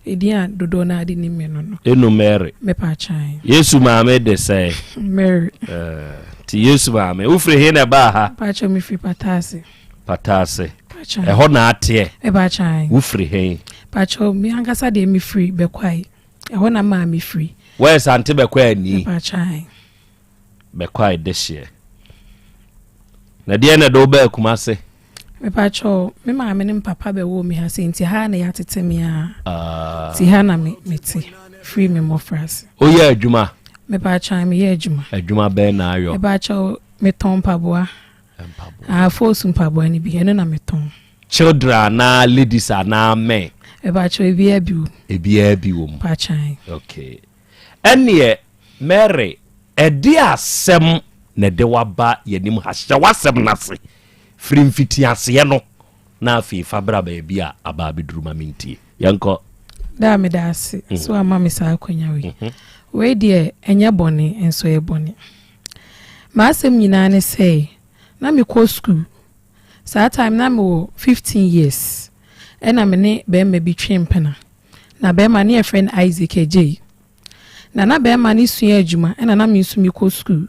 Speaker 6: Edin a dodoɔ no ara de nim me no no.
Speaker 23: Eno Mary.
Speaker 6: Mepa kyan.
Speaker 23: Yesu maame de sɛn?
Speaker 6: Mary.
Speaker 23: Eh, nti Yesu maame, wofiri he na ɛbaa ha?
Speaker 6: Pakyɛ mefiri Pataase.
Speaker 23: Pataase. Ɛhɔ na ateɛ?
Speaker 6: Mepa kyan.
Speaker 23: Wofiri he?
Speaker 6: Pakyɛ me ankasa deɛ mefiri Bɛkwae. Ɛhɔ na maa mefiri.
Speaker 23: Wɔyɛ Sante Bɛkwae ani?
Speaker 6: Mepa kyan.
Speaker 23: Bɛkwae dehyeɛ. Na deɛ na ɛde wo baa Kumase?
Speaker 6: Mepakyɛw, me maame ne me papa bɛwoo me ha sei nti ha na yɛatete me a. Ah. Ti ha na me mete firi me mmɔfraase.
Speaker 23: Woyɛ adwuma?
Speaker 6: Mepakyɛw, meyɛ adwuma.
Speaker 23: Adwuma bɛn na ayɔ?
Speaker 6: Mepakyɛw, metɔn mpaboa.
Speaker 23: Mpaboa.
Speaker 6: Ah, foosu mpaboa no bi, ɛno na metɔn.
Speaker 23: Children anaa ladies anaa men?
Speaker 6: Mepakyɛw, ebiara bi wɔ mu.
Speaker 23: Ebiara bi wɔ mu.
Speaker 6: Mepakyɛw.
Speaker 23: Okay. Ɛneɛ Mary, ɛde asɛm na ɛde waba yɛnim ha. Hyɛ w'asɛm no ase firi mfitiaseɛ no na afei fa bra baabi a aba abɛduru ma mentie. Yɛnkɔ.
Speaker 6: Daa meda ase mm. so ama me saa akwanya wei. Mhm. Wei deɛ ɛnyɛ bɔne nso ɛyɛ bɔne. M'asɛm nyinaa ne sɛ na mekɔ sukuu saa time na mewɔ 15 years ɛna me ne bɛrima bi twe mpena. Na bɛrima no yɛfrɛ no Isaac Agyei. Na na bɛrima no sua adwuma ɛna na me nso mekɔ sukuu.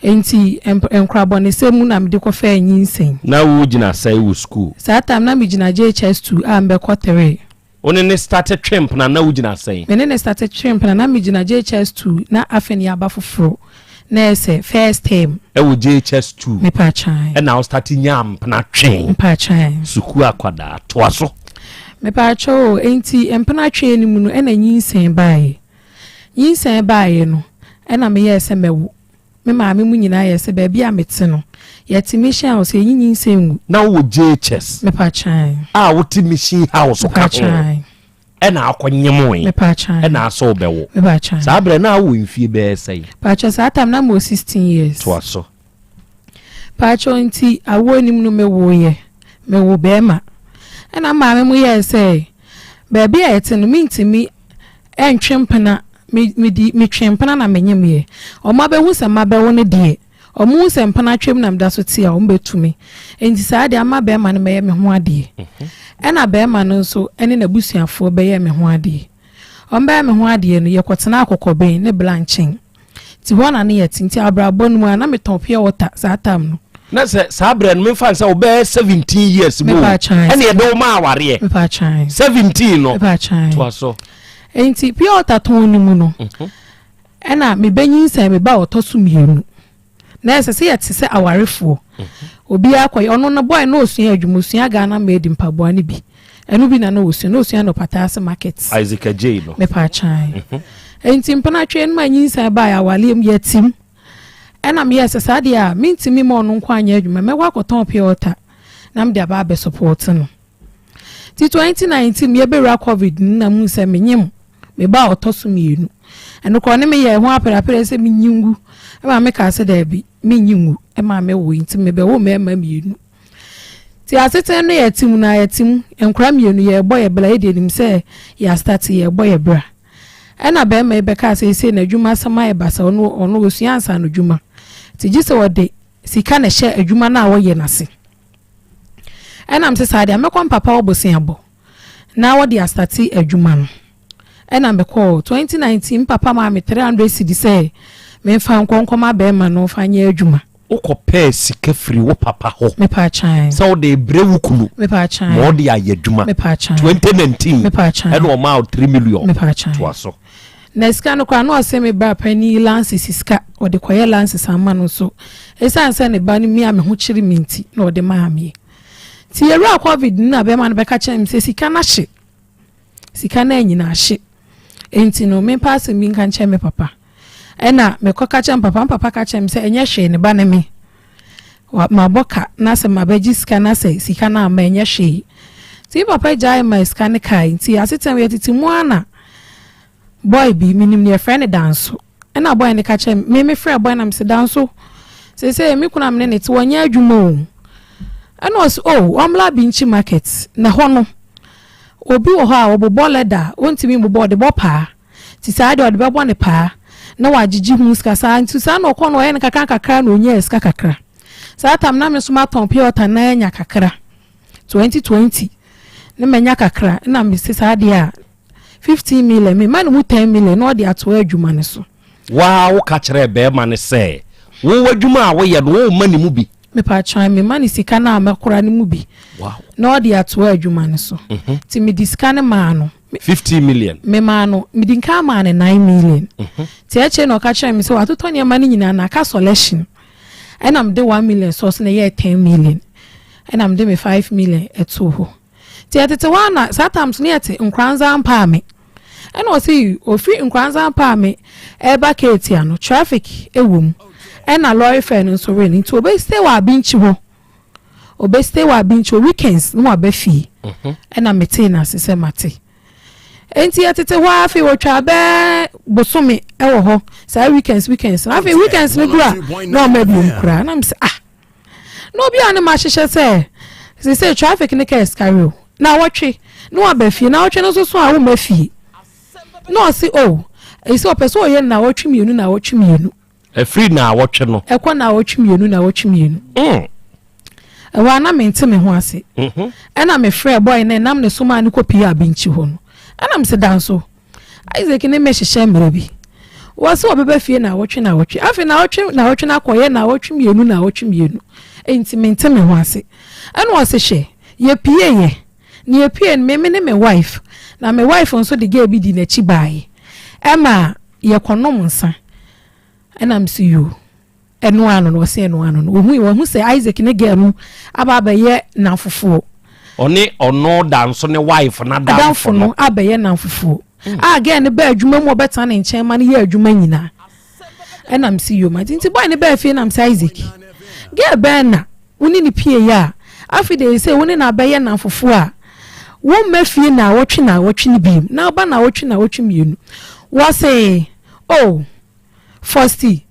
Speaker 6: Enti nkorabɔnesɛm mu na mede kɔfaa nyinsɛn.
Speaker 23: Na wogyina sɛn wɔ sukuu?
Speaker 6: Saa time na megyina JHS 2 a mebɛkɔ 3.
Speaker 23: Wo ne no starte twe mpena na wogyina sɛn?
Speaker 6: Me ne no starte twe mpena na megyina JHS 2 na afei no yɛaba foforo na ɛyɛ sɛ first term.
Speaker 23: Ɛwɔ JHS 2
Speaker 6: Mepaakyɛw.
Speaker 23: ɛna wo starte nyaa mpena twee?
Speaker 6: Mepaakyɛw.
Speaker 23: Sukuu akwadaa, toa so.
Speaker 6: Mepaakyɛw o, enti mpena twee no mu no ɛna nyinsɛn baeɛ. Nyinsɛn baeɛ no ɛna meyɛɛ sɛ mɛwo. Me maame mu nyinaa yɛɛ sɛ baabi a mete no, yɛte mission house, yɛnyi nyinsɛn ngu.
Speaker 23: Na wowɔ JHS?
Speaker 6: Mepaakyɛw.
Speaker 23: A wote mission house ka ho?
Speaker 6: Mepaakyɛw.
Speaker 23: Ɛna akɔ nyemoe?
Speaker 6: Mepaakyɛw.
Speaker 23: Ɛna asɛ wobɛwo?
Speaker 6: Mepaakyɛw.
Speaker 23: Saa berɛ na wowɔ mfie bɛyɛ sɛn?
Speaker 6: Paakyɛw, saa time na mewɔ 16 years.
Speaker 23: Toa so.
Speaker 6: Paakyɛw nti awoɔ anim no mewoeɛ, mewo bɛɛma. Ɛna maame mo yɛɛ sɛ baabi a yɛte no mentumi ntwe mpena, me medi metwe mpena na menyemeɛ. Ɔmo abɛhu sɛ mabɛwo no deɛ, ɔmo hu sɛ mpena twam na meda so te a ɔmo bɛtu me. Nti saa deɛ ama bɛɛma no mɛyɛ me ho adeɛ. Ɛna bɛɛma no nso ɛne n'abusuafoɔ bɛyɛɛ me ho adeɛ. Ɔmo bɛyɛ me ho adeɛ no yɛkɔtenaa Akɔkɔben ne Bla nkyɛn. Nti hɔ na ne yɛte. Nti abrabɔ no mu a na metɔn pure water saa time no.
Speaker 23: Na sɛ saa berɛ no memfa sɛ wobɛyɛ 17 years mu ɛne yɛde wo ma awareɛ 17 no toa so.
Speaker 6: Nti pure water tɔn no mu no mhm. ɛna mebɛnyinsɛn me ba ɔtɔ so mmienu. Na ɛsɛ sɛ yɛte sɛ awarefoɔ. Mhm. Obiara kɔyɛ ɔno no boy na ɔsua adwuma ɔsua Ghana made mpaboa no bi. Ɛno bi na na ɔsua na ɔsua no Pataase market.
Speaker 23: Isaac Adjei no.
Speaker 6: Mepa kyan. Mhm. Nti mpena twɛ no ma nyinsɛn baeɛ awaleɛ mu yɛtim. Ɛna meyɛɛ sɛ saa deɛ a mentumi ma ɔno nko anyɛ adwuma mɛkɔ akɔtɔn pure water na mede aba abɛsupɔɔte no. Nti 2019 yɛbɛwura covid no na muhu sɛ menyem me ba a ɔtɔ so mmienu. Ɛno koraa ɔne me yɛɛ ho apereapereɛ sɛ menyi ngu. Ɛma mekaa sɛ daabi menyi ngu. Ɛma mewoe nti mebɛwo mmarima mmienu. Nti asetena no yɛte mu na yɛte mu, nkwadaa mmienu yɛrebɔ yɛ bra, yɛdeɛ nim sɛ yɛastarte yɛrebɔ yɛ bra. Ɛna barima yi bɛkaa sɛ seesei n'adwuma asɛm ayɛ basaa, ɔno ɔno ɔsua nsaanodwuma nti gye sɛ ɔde sika na ɛhyɛ adwuma no a ɔyɛ no ase. Ɛna mese saa deɛ mɛkɔ mpapa hɔ boseabɔ na wɔde astate adwuma no. Ɛna mekɔɔ 2019 mpapa maa me 300 cedi sɛ memfa nkɔ nkɔma bɛrima no mfa nyɛ adwuma.
Speaker 23: Wokɔpɛɛ sika firi wo papa hɔ
Speaker 6: Mepaakyɛn.
Speaker 23: sɛ wode rebrɛ wo kunu
Speaker 6: Mepaakyɛn.
Speaker 23: ma ɔde ayɛ adwuma.
Speaker 6: Mepaakyɛn.
Speaker 23: 2019
Speaker 6: Mepaakyɛn.
Speaker 23: ɛna ɔmaa wo 3 million.
Speaker 6: Mepaakyɛn.
Speaker 23: Toa so.
Speaker 6: Na sika no koraa na ɔse me bra panin lances sika ɔde kɔyɛ lances ama no nso ɛsiane sɛ ne ba no mia me ho kyere me nti na ɔde maa me. Nti yɛwura covid no na bɛrima no bɛka kyerɛ me sɛ sika no ahye. Sika no anyina ahye. Enti no mempa asɛm bi nka nkyerɛ me papa. Ɛna mekɔka kyerɛ me papa, me papa ka kyerɛ me sɛ ɛnyɛ hwee ne ba ne me. Mabɔ ka na sɛ mabɛgye sika na sɛ sika no amma ɛnyɛ hwee. Nti me papa gyae ma sika no kae. Nti asetena mu yɛtete mu ara na boy bi menim no yɛfrɛ no Danso. Ɛna boy no ka kyerɛ me, me mefrɛ boy na mese Danso, seesei me kunu a me ne no te wɔnyɛ adwuma o. Ɛna ɔse oh ɔmmra Abinkyi market na hɔ no obi wɔ hɔ a ɔbobɔ leather a ɔntumi mbobɔ ɔde bɔ paa. Nti saa deɛ ɔde bɛbɔ no paa na wagyegye ho sika saa nti saa na ɔkɔ no ɔyɛ no kakra kakra na ɔnyaa sika kakra. Saa tam na me nso matɔn pure water na anya kakra 2020 ne manya kakra na mese saa deɛ a 15 million me ma no mu 10 million na ɔde atoa adwuma no so.
Speaker 23: Waa woka kyerɛɛ bɛrima no sɛ wo w'adwuma a woyɛ no womma ne mu bi?
Speaker 6: Mepatwa me ma no sika no a mɛkora no mu bi na ɔde atoa adwuma no so. Nti mede sika no maa no.
Speaker 23: 15 million.
Speaker 6: Memaa no, medi nkan maa no 9 million. Nti akyire na ɔka kyerɛɛ me sɛ watotɔ nneɛma no nyinaa na aka selection. Ɛna mede 1 million sɔɔ so na ɛyɛɛ 10 million. Ɛna mede me 5 million ɛtoo hɔ. Nti yɛtete hɔ a na saa time so na yɛte Nkoranza Mpaame. Ɛna ɔse ofiri Nkoranza Mpaame ɛreba Keetia no traffic ɛwɔ mu. Ɛna lorry fare no nso were no nti ɔbɛ stay wɔ Abinkyi hɔ. Ɔbɛ stay wɔ Abinkyi hɔ weekends na waba fie. Ɛna metee n'ase sɛ mate. Enti yɛtete hɔ ara afei wɔtwa bɛɛ bosome ɛwɔ hɔ saa weekends weekends no afei weekends no duru a na ɔma biom koraa na mesɛ ah na obi a ne ma hyehyɛ sɛ sese traffic ne kɛs kare o na wɔtwe na waba fie na wɔtwe no nso so a woma fie na ɔse o oh, ɛsɛ ɔpɛ sɛ ɔyɛ na wɔtwe mmienu na wɔtwe mmienu
Speaker 23: Ɛfiri naawɔtwe no.
Speaker 6: Ɛkɔ naawɔtwe mmienu naawɔtwe mmienu. Mm. Ɛhɔ a na mente me ho ase. Mm-hmm. Ɛna mefrɛɛ boy no ɛnam ne so maa no kɔpie abenkyi hɔ no. Ɛna mese danso. Isaac ne me hyehyɛ mmerɛ bi. Wɔ sɛ ɔbɛba fie naawɔtwe naawɔtwe. Afei naawɔtwe naawɔtwe no akɔyɛ naawɔtwe mmienu naawɔtwe mmienu. Enti mente me ho ase. Ɛna ɔse hwɛ, yɛpieeɛ. Na yɛpie no me me ne me wife. Na me wife nso de girl bi di n'akyi baeɛ. Ɛma Yɛkɔnom nsa. Ɛna mese yoo. Ɛno ano no, ɔse ɛno ano no. Ohui, wahu sɛ Isaac ne girl no aba abɛyɛ nnamfofoɔ.
Speaker 23: Ɔne ɔno da nso ne wife no adamfo
Speaker 6: no. Abɛyɛ nnamfofoɔ. A girl no baa adwuma mu ɔbɛtena ne nkyɛn ma no yɛ adwuma nyinaa. Ɛna mese yoo mate. Nti boy no baa fie na mese Isaac, girl bɛn na Wo ne no pieeɛ a, afei deɛ seesei wo ne no abɛyɛ nnamfofoɔ a, womma fie nnawɔtwe nnawɔtwe no bio, na woba nnawɔtwe nnawɔtwe mmienu. Wɔse, Oh, Fosti,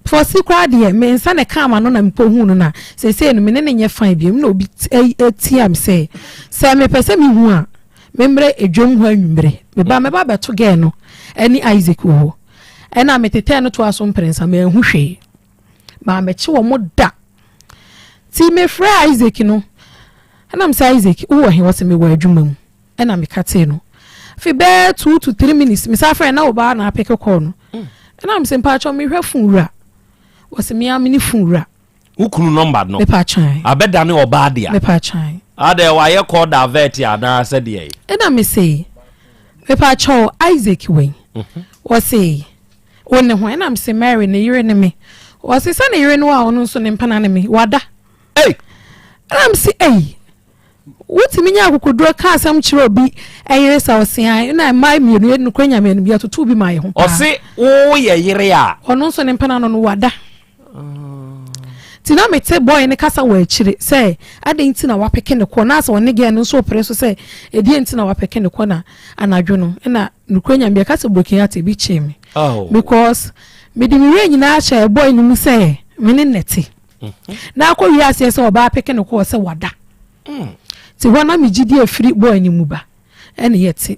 Speaker 6: Fosti koraa deɛ, me nsa na ɛkaa m'ano na mekɔhuu no na seesei no me ne no nyɛ fine bio. Na obi tia me sɛ, sɛ mepɛ sɛ mehu a, memmrɛ dwam hɔ anwummerɛ. Meba mɛba abɛto gɛɛ no ne Isaac wɔ hɔ. Ɛna metetɛɛ no toaa so mprɛnsa, manhu hwee. Mammɛkye wɔn da. Nti mefrɛɛ Isaac no, ɛna mesɛ Isaac wowɔ he? Ɔse mewɔ adwuma mu. Ɛna mekatee no. Afei bɛyɛ 2 to 3 minutes mesan frɛ na ɔbaa na apeke call no. Ɛna mesɛ mpakyɛw mehwɛ fon wura. Ɔse me ara mene fon wura.
Speaker 23: Wo kunu nɔmba no
Speaker 6: Mepatwan.
Speaker 23: abɛdane ɔbaa dea?
Speaker 6: Mepatwan.
Speaker 23: Adɛn wayɛ call divert anaasɛ deɛn?
Speaker 6: Ɛna mese mepakyɛw Isaac wɛn? Ɔse Wo ne hwan? Ɛna mese, Mary, ne yere ne me. Ɔse, sɛ ne yere ne wo a, ɔno nso ne mpena ne me. Wada.
Speaker 23: Ei!
Speaker 6: Ɛna mese, ei, wotumi nya akokoduro ka asɛm kyerɛ obi ɛyere sa? Ɔse, ae. Ɛna mmaa mmienu, yɛ nokorɛ Nyame anim, yɛtoto bi ma yɛ ho paa.
Speaker 23: Ɔse, woyɛ yere a.
Speaker 6: Ɔno nso ne mpena no no, wada. Nti na mete boy no kasa wɔ akyire sɛ adɛn nti na wapeke ne kɔ na asɛ ɔne girl no nso repere so sɛ ɛdeɛn nti na wapeke ne kɔ na anadwo no ɛna nokorɛ Nyame ɛka sɛ broken heart ebi kyee me
Speaker 23: oh.
Speaker 6: because mede me werɛ nyinaa hyɛ boy no mu sɛ me ne nɛte mhm. na akɔ wie aseɛ sɛ ɔbaa peke ne kɔɔ sɛ wada. Nti hɔ na me gyidie afiri boy no mu ba ɛne yɛte.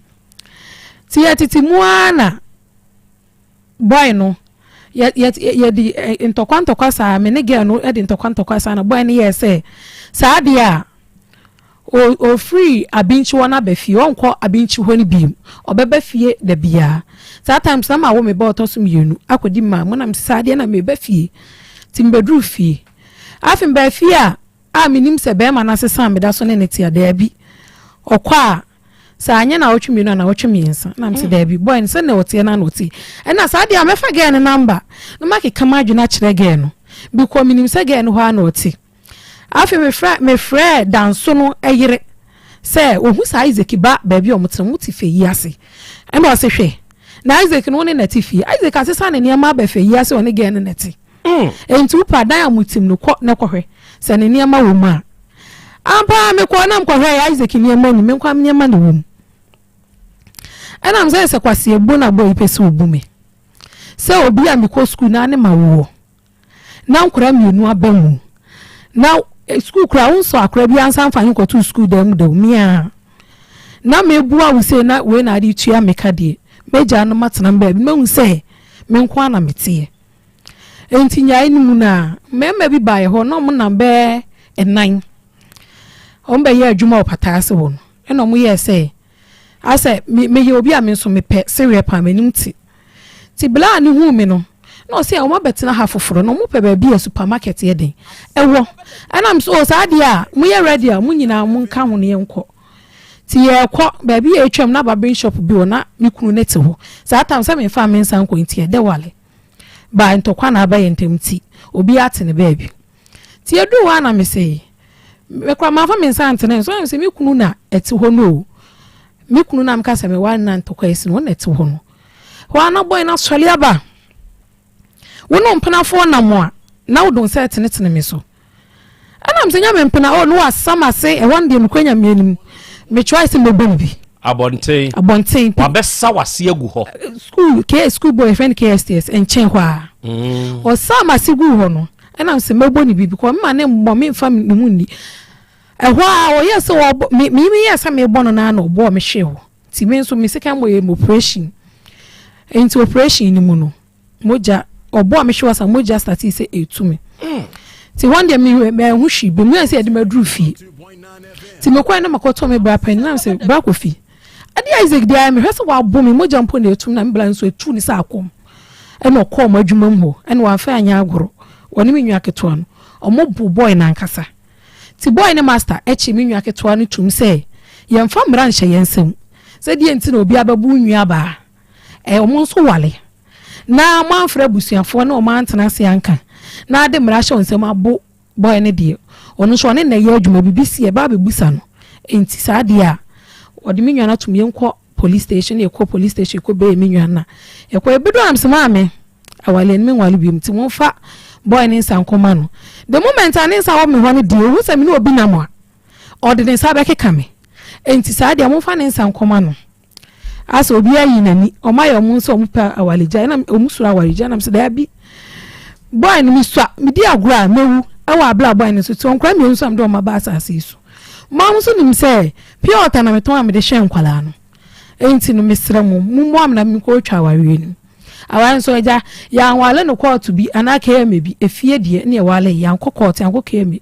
Speaker 6: Nti yɛtete mu ara na boy no yɛ yɛ yɛde ntɔkwa ntɔkwa saa me ne girl no de ntɔkwa ntɔkwa saa na boy no yɛɛ sɛ saa deɛ a ofiri abinkyi hɔ no aba fie ɔnkɔ abinkyi hɔ no bio ɔbɛba fie da biara saa times na ma wo me ba ɔtɔ so mmienu akɔdi maa mu na saa deɛ na meba fie nti mbɛduru fie afei mbaa fie a a menim sɛ bɛrima no asesa a meda so ne ne te a daabi ɔkɔ a Sɛ anyɛ naawɔtwe mmienu a naawɔtwe mmiɛnsa na mese daabi boy no sɛnea ɔteɛ no na ɔte ɛna saa deɛ a mɛfa girl no number na makeka m'adwene akyerɛ girl no because menim sɛ girl no hɔ a na ɔte afei mefrɛ mefrɛ danso no yere sɛ ohu saa Isaac ba baabi a wɔte wɔn te fɛ yi ase ɛna ɔse hwɛ na Isaac no wo ne na te fie Isaac asesa ne nneɛma aba fɛ yi ase ɔne girl no na te Enti wopɛ a, dan a motim no, kɔ na kɔhwɛ sɛ ne nneɛma wɔ mu a. Ampa ara mekɔɔ na mekɔhwɛe, Isaac nneɛma nni, me nko ara me nneɛma na ɛwɔ mu. Ɛna mesɛ sɛ Kwasi abu na boy yi pɛ sɛ obu me. Sɛ obi a mekɔ sukuu na ne ma woɔ, na nkwadaa mmienu aba mu, na eh, sukuu koraa wonsɔ akwadaa bi ansa mfa ne nkɔto sukuu dan mu da o, me ara. Na mebua wo sei na wei na ade tua me ka deɛ, mɛgya no matena me baabi, mahu sɛ me nko ara na meteɛ. Enti nyae no mu no a, mmarima bi baeɛ hɔ, na wɔnam bɛyɛ nnan. Wɔbɛyɛɛ adwuma wɔ pata ase hɔ no, ɛna wɔyɛɛ sɛ, asɛ me meyɛ obi a me nso mepɛ sereɛ paa, m'anim te. Nti bla a ne huu me no, na ɔse wɔn abɛtena ha foforɔ, na wɔpɛ baabi a supermarket yɛ den ɛwɔ. Ɛna me so, oh saa deɛ a, moyɛ ready a, mo nyinaa monka ho na yɛnkɔ. Nti yɛrekɔ, baabi a yɛtwam na barbering shop bi wɔ, na me kunu no te hɔ. Saa time sɛ memfaa me nsa nkɔ nti ɛdɛ wale. But ntɔkwa na aba yɛn ntam nti obiara te ne baabi. Nti yɛduu hɔ a na mese, me koraa mamfa me nsa antene nso, na mese me kunu na ɛte hɔ no o. Me kunu na meka sɛ meware no na ntɔkwa asi no, ɔno na ɛte hɔ no. Hɔ a na boy no asɔre aba. Wo ne wo mpenafoɔ nam a, na wode wo nsa retenetene me so. Ɛna mesɛ nya me mpena, oh, ne wasam ase, ɛhɔ no deɛ mekura Nyame anim. Me try sɛ mɛbɔ no bi.
Speaker 23: Abɔnten.
Speaker 6: Abɔnten.
Speaker 23: Wabɛsa w'ase agu hɔ.
Speaker 6: Eh, school, K, school boy, yɛfrɛ no KSTS, nkyɛn hɔ a. Ɔsaa m'ase guu hɔ no, ɛna mesɛ mɛbɔ no bi, because mema ne mmɔ, memfa ne ho nni. Ɛhɔ a ɔyɛɛ sɛ ɔbɔ, me, me meyɛɛ sɛ mebɔ no naa na ɔbɔɔ me hwee hɔ. Nti me nso me second boy yɛ me operation. Nti operation no mu no, mogya ɔbɔ a mehwɛ wɔ sa mogya startee sɛ ɛtu me. Nti wɔn deɛ me manhu hwee bi mu yɛ sɛ yɛde maduru fie. Nti mekɔɛ na makɔtɔ me bra pɛn na sɛ bra kɔ fie. Ɛde Isaac deɛ mehwɛ sɛ wabɔ me mogya mpo na ɛtum na me bra nso ɛtu ne sɛ akɔm. Ɛna ɔkɔɔ mo adwuma mu hɔ ɛna wamfa anyɛ agorɔ. Wɔne me nua ketewa no ɔmo bo boy no ankasa. Nti boy ne master kye me nua ketewa no tum sɛ yɛnfa mmara nhyɛ yɛn nsam sɛ deɛ nti na obi abɛbo wo nua baa ɛ ɔmo nso wale na mo amfrɛ abusuafoɔ ne ɔmo antena ase anka na ade mmara ahyɛ wo nsam abo boy no deɛ ɔno nso ɔne na ɛyɛ adwuma biribi si ɛba abɛbusa no nti saa deɛ a ɔde me nua no atum yɛnkɔ police station yɛkɔ police station yɛkɔ bɛyɛ me nua no na yɛkɔ yɛbɛdu anam sɛ maame Awale no menwale biom nti momfa boy no nsa nkɔma no. The moment a ne nsa wɔ me hɔ no deɛ ohu sɛ me ne obi nam a ɔde ne nsa bɛkeka me. Nti saa deɛ momfa ne nsa nkɔma no. Asɛ obi ayi n'ani, ɔmo ayɛ ɔmo nsa ɔmo pɛ awale gya ɛna ɔmo suro awale gya nam sɛ daabi. Boy no mesua medi agorɔ a mɛwu ɛwɔ abla boy no so ti ɔnkora mmienu so a mede ɔmo aba asase yi so. Mo ara mo nso nim sɛ pure water na metɔn a mede hwɛ nkwadaa no. Enti no mesrɛ mo, mommoa me na menkɔtwa awareɛ no mu. Aware nso agya, yɛanwale no kɔɔto bi anaa KMA bi, efie deɛ ne yɛwale, yɛankɔ kɔɔto, yɛankɔ KMA.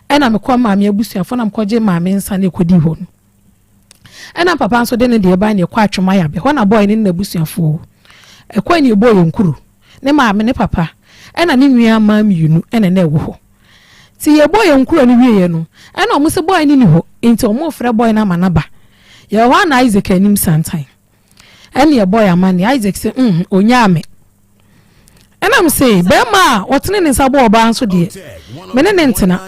Speaker 6: Ɛna mekɔ maame abusuafoɔ na mekɔgye maame nsa na ɛkɔdii hɔ no. Ɛna papa nso de ne deɛ bae na yɛkɔ atwom ayabe, hɔ na bɔɔe ne ne n'abusuafoɔ. Ɛkɔe ne yɛbɔɔ yɛn kuro, ne maame ne papa ɛna ne nua mmaa mmienu ɛna na ɛwɔ hɔ. Nti yɛbɔɔ yɛn kuro no wieɛ no, ɛna wɔn sɛ bɔɔe no ni hɔ, nti wɔn refrɛ bɔɔe no ama no aba. Yɛwɔ hɔ a na Isaac anim santan. Ɛne ɛbɔɔ yɛn amanneɛ. Isaac se, Mm, onyaa me. Ɛna me se, bɛrima a ɔtene ne nsa bɔ ɔbaa nso deɛ, me ne ne ntena.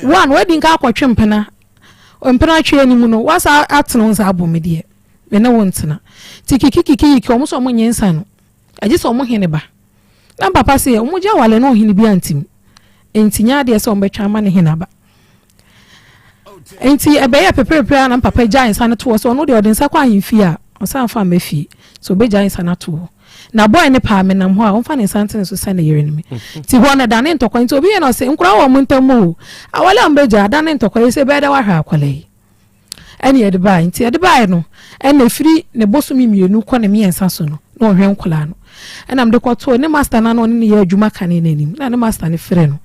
Speaker 6: One, wadi nka akɔtwe mpena. Mpena twe anim no, wasa atene wo nsa abɔ me deɛ, me ne wo ntena. Ti kiki kiki yiki, wɔn sɛ wɔn nye nsa no. Ɛgye sɛ wɔn hene ba. Na papa se, wɔn gye awale no ɔhene bi antim. Enti nyɛ adeɛ sɛ wɔn bɛtwe ama ne hene aba. Enti ɛbɛyɛɛ peperepere ara na me papa gyaee nsa no too hɔ sɛ ɔno deɛ ɔde nsa kɔ ahemfie a, ɔsan mfa mma fie. So ɔbɛgyae nsa no ato hɔ. Na boy no paa menam hɔ a ɔmfa ne nsa nte ne so sɛ ne yere no me. Nti hɔ no ɛdane ntɔkwa nti obi yɛ no ɔse nkora wɔ mo ntam o. Awale a mobɛgya adane ntɔkwa yi sɛ ɛbɛyɛ dɛ wahwɛ akwadaa yi. Ɛne yɛde baeɛ nti yɛde baeɛ no ɛna ɛfiri ne bosome mmienu kɔ ne mmiɛnsa so no na ɔhwɛ nkwadaa no. Ɛna mede kɔtoo ne master no a na ɔne no yɛ adwuma kane no anim na ne master no frɛ no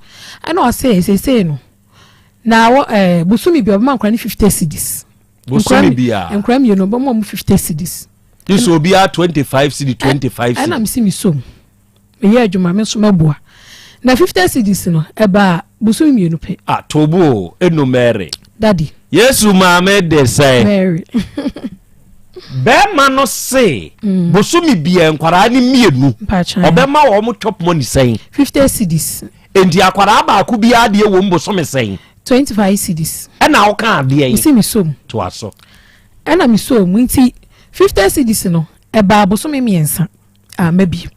Speaker 6: ɛna ɔse seesei no na wɔ ɛɛ bosome bi ɔbɛma nkwadaa no 50 cedis.
Speaker 23: Bosome biara
Speaker 6: nkwadaa mmienu ɔbɛma wɔn 50 cedis.
Speaker 23: Gye sɛ obiara 25 cedi 25 cedi.
Speaker 6: Ɛna mesi me som meyɛ adwuma me nso mɛboa na 50 cedis no ɛbaa bosome mmienu pɛ.
Speaker 23: Ah tobo o eno Mary.
Speaker 6: Daddy.
Speaker 23: Yesu maame de sɛn.
Speaker 6: Mary.
Speaker 23: Bɛɛma no se mm. bosome biara nkwadaa ne mmienu ɔbɛma wɔn chop money sɛn.
Speaker 6: 50 cedis.
Speaker 23: Enti akwadaa baako biara deɛ wɔ mu bosome sɛn.
Speaker 6: 25 cedis.
Speaker 23: Ɛna woka adeɛ yi.
Speaker 6: Mesi me som.
Speaker 23: Toa so.
Speaker 6: Ɛna mesɔɔ mu nti 50 cedis no ɛbaa bosome mmiɛnsa a mabie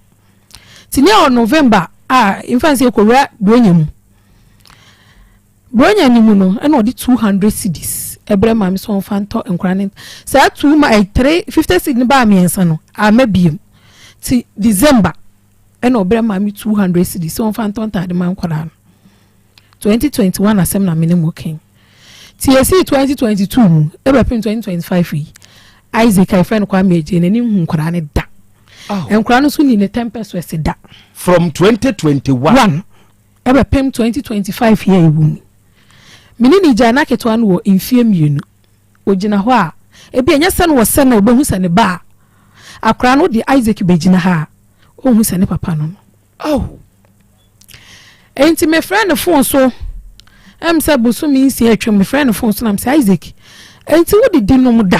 Speaker 6: nti ne ɛwɔ November a mfa nsɛ yɛkɔwura Buronya mu Buronya no mu no ɛna ɔde 200 cedis ɛbrɛ maame sɛ ɔmfa ntɔ nkora ne saa two ma eh, 3 50 cedis no baa mmiɛnsa no a mabie mu nti December ɛna ɔbrɛ maame 200 cedis sɛ ɔmfa ntɔ ntaade ma nkwadaa no 2021 asɛm na me ne mo reka yi. Nti yɛsii 2022 mu ɛbɛpem 2025 yi, Isaac a yɛfrɛ no Kwame Adjei n'ani nhu nkwadaa no da. Oh. Nkwadaa no nso ni ne tempest da.
Speaker 23: From 2021
Speaker 6: One ɛbɛpem 2025 yi a ɛwɔ mu. Me ne ne gyae n'aketewa no wɔ mfie mmienu. Ogyina hɔ a, ebi ɛnyɛ sɛ no wɔ sɛ na obehu sɛ ne ba a akwadaa no de Isaac bɛgyina ha a, ɔnhu sɛ ne papa no no.
Speaker 23: Oh.
Speaker 6: Enti mefrɛ no fon so, ɛm sɛ bosome nsia atwam, mefrɛ no fon so na mesɛ Isaac, enti wodidi nom da?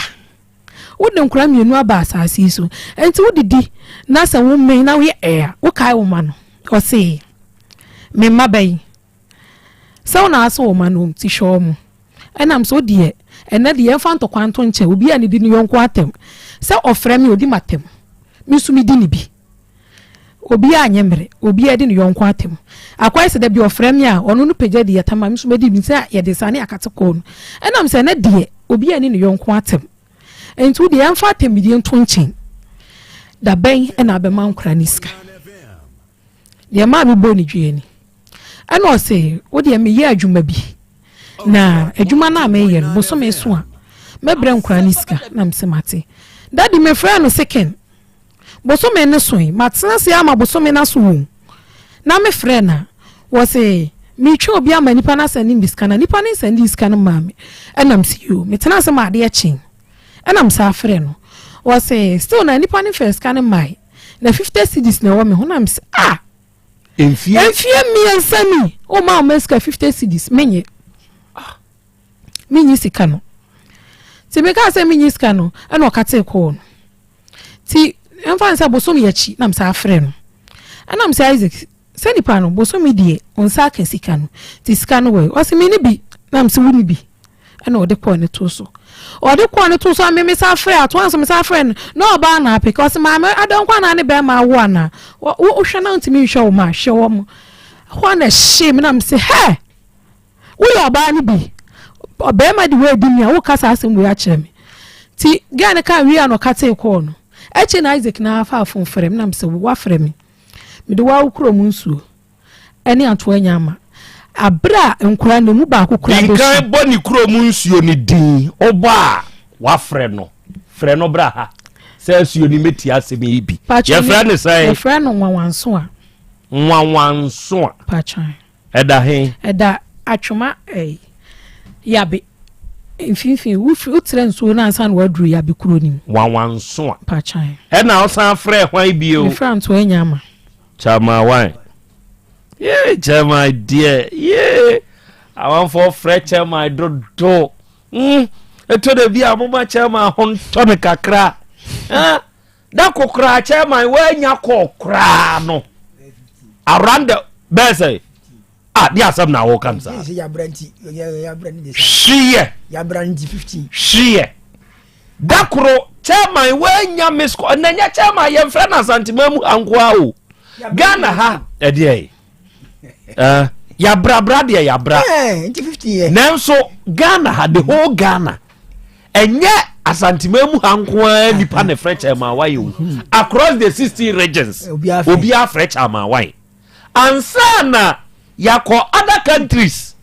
Speaker 6: Wode nkora mmienu aba asase yi so, enti wodidi na sɛ wommen na woyɛ ɛɛ a, wokae wo ma no? Ɔse, me mma bɛyi. Sɛ wo na ase wo ma no nti hwɛ wɔn. Ɛnam sɛ wodeɛ, ɛnɛ deɛ yɛmfa ntɔkwa nto nkyɛn, obi a ne di ne yɔnko atɛm. Sɛ ɔfrɛ me, ɔdi m'atɛm. Me nso medi ne bi. Obiara nyɛ mmerɛ, obiara di ne yɔnko atɛm. Akɔyɛ sɛ da bi ɔfrɛ me a, ɔno no pagya di atam a, me nso mɛdi bi sɛ yɛde saa ne akate kɔɔ no. Ɛnam sɛ ɛnɛ deɛ, obiara nni ne yɔnko atɛm. Nti wo deɛ yɛmfa atɛmdidie nto nkyɛn. Da bɛn na abɛma nkwadaa no sika? Deɛ ɛmaa mebɔɔ ne dua ni. Ɛna ɔse, wo deɛ meyɛ adwuma bi, na adwuma no a meyɛ no, bosome so a, mɛbrɛ nkwadaa no sika. Na mese mate. Daddy mefrɛɛ no second. Bosome no soe, matena ase ara ma bosome no aso o, na mefrɛ no a, wɔse meretwa obi ama nipa no asɛnde me sika na nipa no nsɛndee sika no mmaa me. Ɛna mese yoo, metena ase ma adeɛ kyee, ɛna mesan frɛ no, wɔse still na nipa no mfaa sika no mmae, na 50 cedis na ɛwɔ me ho, na mese ah!
Speaker 23: Mfie
Speaker 6: mmiɛnsa ni, woma wo ma sika 50 cedis, menye. Menyi sika no. Nti mekaa sɛ menyi sika no, ɛna ɔkatee kɔɔ no. Nti ɛmfa no sɛ bosome akyi na mesan frɛ no. Ɛna mesɛ Isaac, sɛ nipa no bosome deɛ ɔnsa aka sika no, nti sika no wɔ he? Ɔse menni bi. Na mese wonni bi? Ɛna ɔde kɔɔ ne to so. Ɔde kɔɔ ne to so a me mesan frɛ atoa nso mesan frɛ no na ɔbaa na apeke. Ɔse maame adɛn nko anaa ne bɛrima awo anaa? Wohwɛ na wontumi nhwɛ wo ma hwɛ wɔn. Ɛhɔ a na ɛhyee me na mese hɛ! Woyɛ ɔbaa no bi. Ɔbarima de wei di me a, woka saa asɛm wei akyerɛ me. Nti girl no kaa wie a na ɔkatee kɔɔ no. Akyire na Isaac na afa afon frɛ me na mesɛ woafrɛ me. Mede wo awo kurom nsuo ɛne antoa anya ama. Abere a nkwadaa no emu baako koraa bɛsu.
Speaker 23: Dinkan bɔ ne kurom nsuo no din. Wobɔ a wafrɛ no. Frɛ no bra ha. Sɛ asuo no mɛtie asɛm yi bi. Yɛfrɛ no sɛn?
Speaker 6: Yɛfrɛ no Nwanwansoa.
Speaker 23: Nwanwansoa.
Speaker 6: Patro.
Speaker 23: Ɛda he?
Speaker 6: Ɛda Atwoma ɛyi Yabe mfimfini. Wofiri wotrɛ nsuo no ansa na woaduru Yabe kuro no mu.
Speaker 23: Wanwanso a.
Speaker 6: Mpakyɛw.
Speaker 23: Ɛna wosan frɛ hwan bio?
Speaker 6: Mefrɛ Antoa Nyama.
Speaker 23: Chairman wan? Yee chairman deɛ yee amanfoɔ frɛ chairman dodo. Mm, ɛtɔ da bi a moma chairman ho ntɔ no kakra. Eh? Da ko koraa chairman woanya kɔɔ koraa no around the bɛɛ sɛ ah de asɛm na wɔka no saa hweyɛ hweyɛ da koro chairman woanya miss call na nya chairman yɛmfrɛ no asantema mu ha nkoa o Ghana ha ɛdeɛ eh, yɛabrabra deɛ yɛabra nanso Ghana ha the whole Ghana ɛnyɛ. Asanteman mu ha nko ara nipa na ɛfrɛ Chairman Wai o. Across the 16 regions, obiara frɛ Chairman Wai. Ansa na yɛakɔ other countries,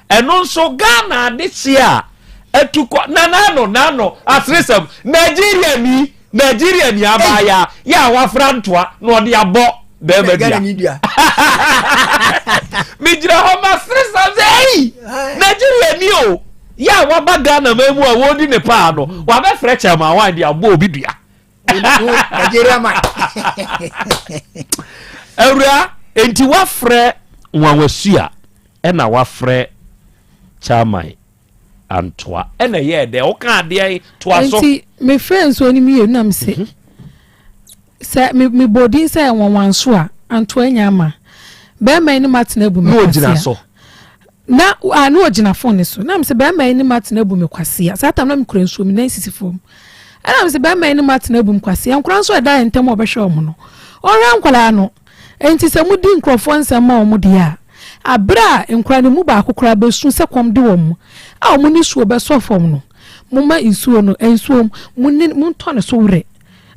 Speaker 23: ɛno nso Ghana adehyeɛ a atu kɔ na n'ano n'ano aseresɛm Nigeria ni Nigeria ni abaayaa yɛ a wafra ntoa na ɔde abɔ bɛrima dua. Megyina hɔ ma seresɛm sɛ ei Nigeria ni o yɛ a waba Ghana man mu a wɔredi ne paa no wabɛfrɛ Chairman Wine de abɔ obi dua.
Speaker 2: Nigeria man.
Speaker 23: Awura enti wafrɛ nwanwasua ɛna wafrɛ Chairman antoa ɛna ɛyɛɛ dɛ woka adeɛ toa so.
Speaker 6: Nti mefrɛ nsuo no mmienu na mese mhm. sɛ mebɔ din sɛ nwanwanso a antoa nya ama bɛrima yi ne matena abu me kwasia na a na ɔgyina fon ne so na mesɛ bɛrima yi ne matena abu me kwasia saa tam na mekura nsuo me nan sisi fam ɛna mesɛ bɛrima yi ne matena abu me kwasia nkora nso ɛda yɛ ntɛm a ɔbɛhwɛ wɔn no ɔhwɛ nkwadaa no Enti sɛ modi nkurɔfoɔ nsɛm ma wɔn deɛ a, berɛ a nkwadaa no mu baako koraa bɛsu sɛ kɔm de wɔn a wɔn nisuo bɛsɔ fam no, momma nsuo no, nsuo, monni, montɔ ne so werɛ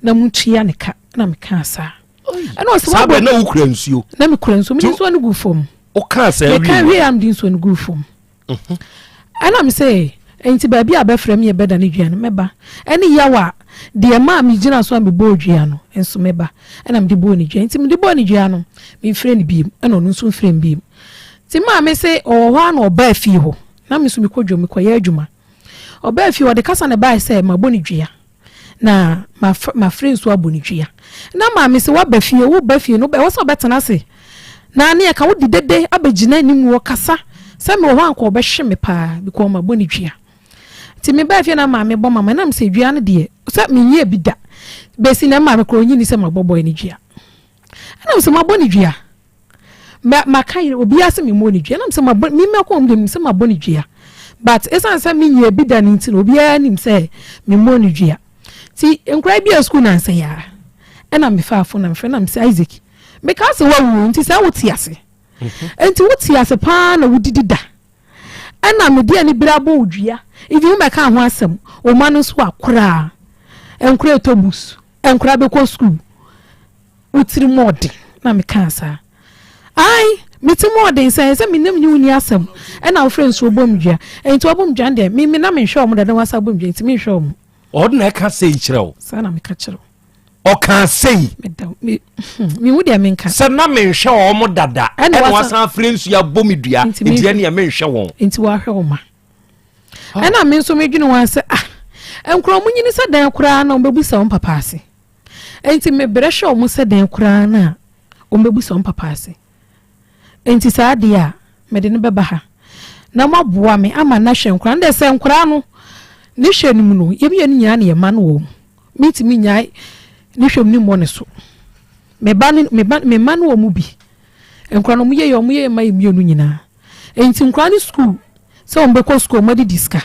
Speaker 6: na montua ne ka. Na mekaa saa. Ɛna ɔsɛ
Speaker 23: Saa berɛ na wokura nsuo?
Speaker 6: Na mekura nsuo, mede nsuo no gu fam.
Speaker 23: Wokaa saa wie?
Speaker 6: Meka wie a mede nsuo no gu fam. Ɛna me sɛ, Enti baabi a bɛfrɛ me yɛ bɛda ne dua no, mɛba. Ɛne yaw a deɛ ɛmaa megyina so a mebɔɔ dua no nso mɛba. Ɛna mede bɔɔ ne dua. Nti mede bɔɔ ne dua no, memfrɛ no bio, ɛna ɔno nso mfrɛ me bio. Nti maame se ɔwɔ hɔ ara na ɔbaa fie hɔ. Na me nso mekɔ dwam, mekɔyɛ adwuma. Ɔbaa fie hɔ, ɔde kasa na ɛbaeɛ sɛ mabɔ ne dua. Na mafrɛ nsuo abɔ no dua. Na maame sɛ woaba fie, woba fie no, ɛwɔ sɛ wobɛtena ase. Na ne ɛka wode dede abɛgyina anim wɔ kasa sɛ mewɔ hɔ anka ɔbɛhwe me paa because mabɔ no dua. Nti mebaa fie na maame bɔ mama nam sɛ dua no deɛ sɛ menyɛɛ bi da. Bɛsi na maame korɔ ɔnyi ni sɛ mabɔ bɔe no dua. Ɛnam sɛ mabɔ no dua. Ma maka yere obiara sɛ memmɔ ne dua. Ɛnam sɛ mabɔ me mako wɔn deɛ menim sɛ mabɔ ne dua. But ɛsiane sɛ menyɛɛ bi da no nti no obiara nim sɛ memmɔ ne dua. Nti nkwadaa bi a sukuu nansa yi ara ɛna mefaa fon na mefrɛ na mesɛ Isaac mekaa sɛ wawu nti sɛ wote ase. Nti wote ase paa na wodidi da. Ɛna mede anibere abɔ wo dua. Even womɛka ho asɛm. Wo mma no nso akoraa. Nkwadaa ɛtɔ bus. Nkwadaa bɛkɔ sukuu. Wo tiri mu ɔden na mekaa saa. Ae, me ti mu ɔden sɛ sɛ me nam ne wo ni asɛm ɛna wofrɛ nsuo bɔ me dua. Nti wɔbɔ me dua no deɛ me me na menhwɛ wɔn dada wasa bɔ me dua nti menhwɛ wɔn.
Speaker 23: Ɔno na ɛka sei kyerɛ wo.
Speaker 6: Saa na meka kyerɛ wo.
Speaker 23: Ɔkaa sei.
Speaker 6: Meda me mehu deɛ menka.
Speaker 23: Sɛ na menhwɛ wɔn dada ɛna wasan afrɛ nsuo abɔ me dua nti ɛneɛ menhwɛ wɔn.
Speaker 6: Nti wahwɛ wo ma. Ɛna me nso medwene wɔn sɛ ah nkora wɔn nyini sɛ dan koraa na wɔbɛbu sɛ wɔn papa ase. Enti mebrɛ hwɛ wɔn sɛ dɛn koraa no a, wɔbɛbisa wɔn papa ase. Enti saa adeɛ a, mede no bɛba ha, na moaboa me ama no ahwɛ nkwadaa no. Deɛ sɛ nkwadaa no, ne hwɛ no mu no, yɛn mmienu nyinaa na yɛma no wɔ mu. Mentumi nnyae ne hwɛ mu ne mmɔ ne so. Me ba no, me ba, me mma no wɔ mu bi. Nkwadaa no, wɔyɛ yɛ, wɔyɛ yɛ ma yɛn mmienu nyinaa. Enti nkwadaa no sukuu, sɛ wɔbɛkɔ sukuu, wɔadidi sika.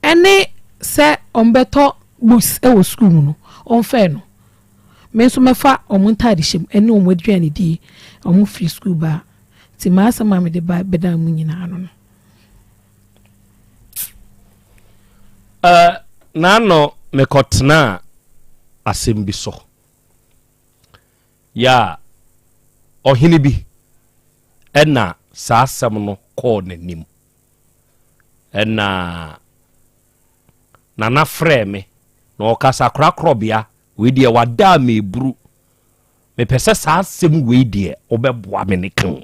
Speaker 6: Ɛne sɛ wɔbɛtɔ books wɔ sukuu mu no, wɔmfɛɛ no. Me nso mɛfa wɔn ntaadehyɛ mu ne wɔn aduanedie, wɔn firi sukuu ba a. Nti m'asɛm a mede ba bɛdan mu nyinaa no no.
Speaker 23: Uh, n'ano mekɔtenaa asɛm bi so. Yɛ a ɔhene bi ɛna saa asɛm no kɔɔ n'anim. Ɛna Nana frɛɛ me na ɔkasa korakorɔbea wei deɛ wada a meburu mepɛ sɛ saa asɛm wei deɛ wobɛboa me ne ka o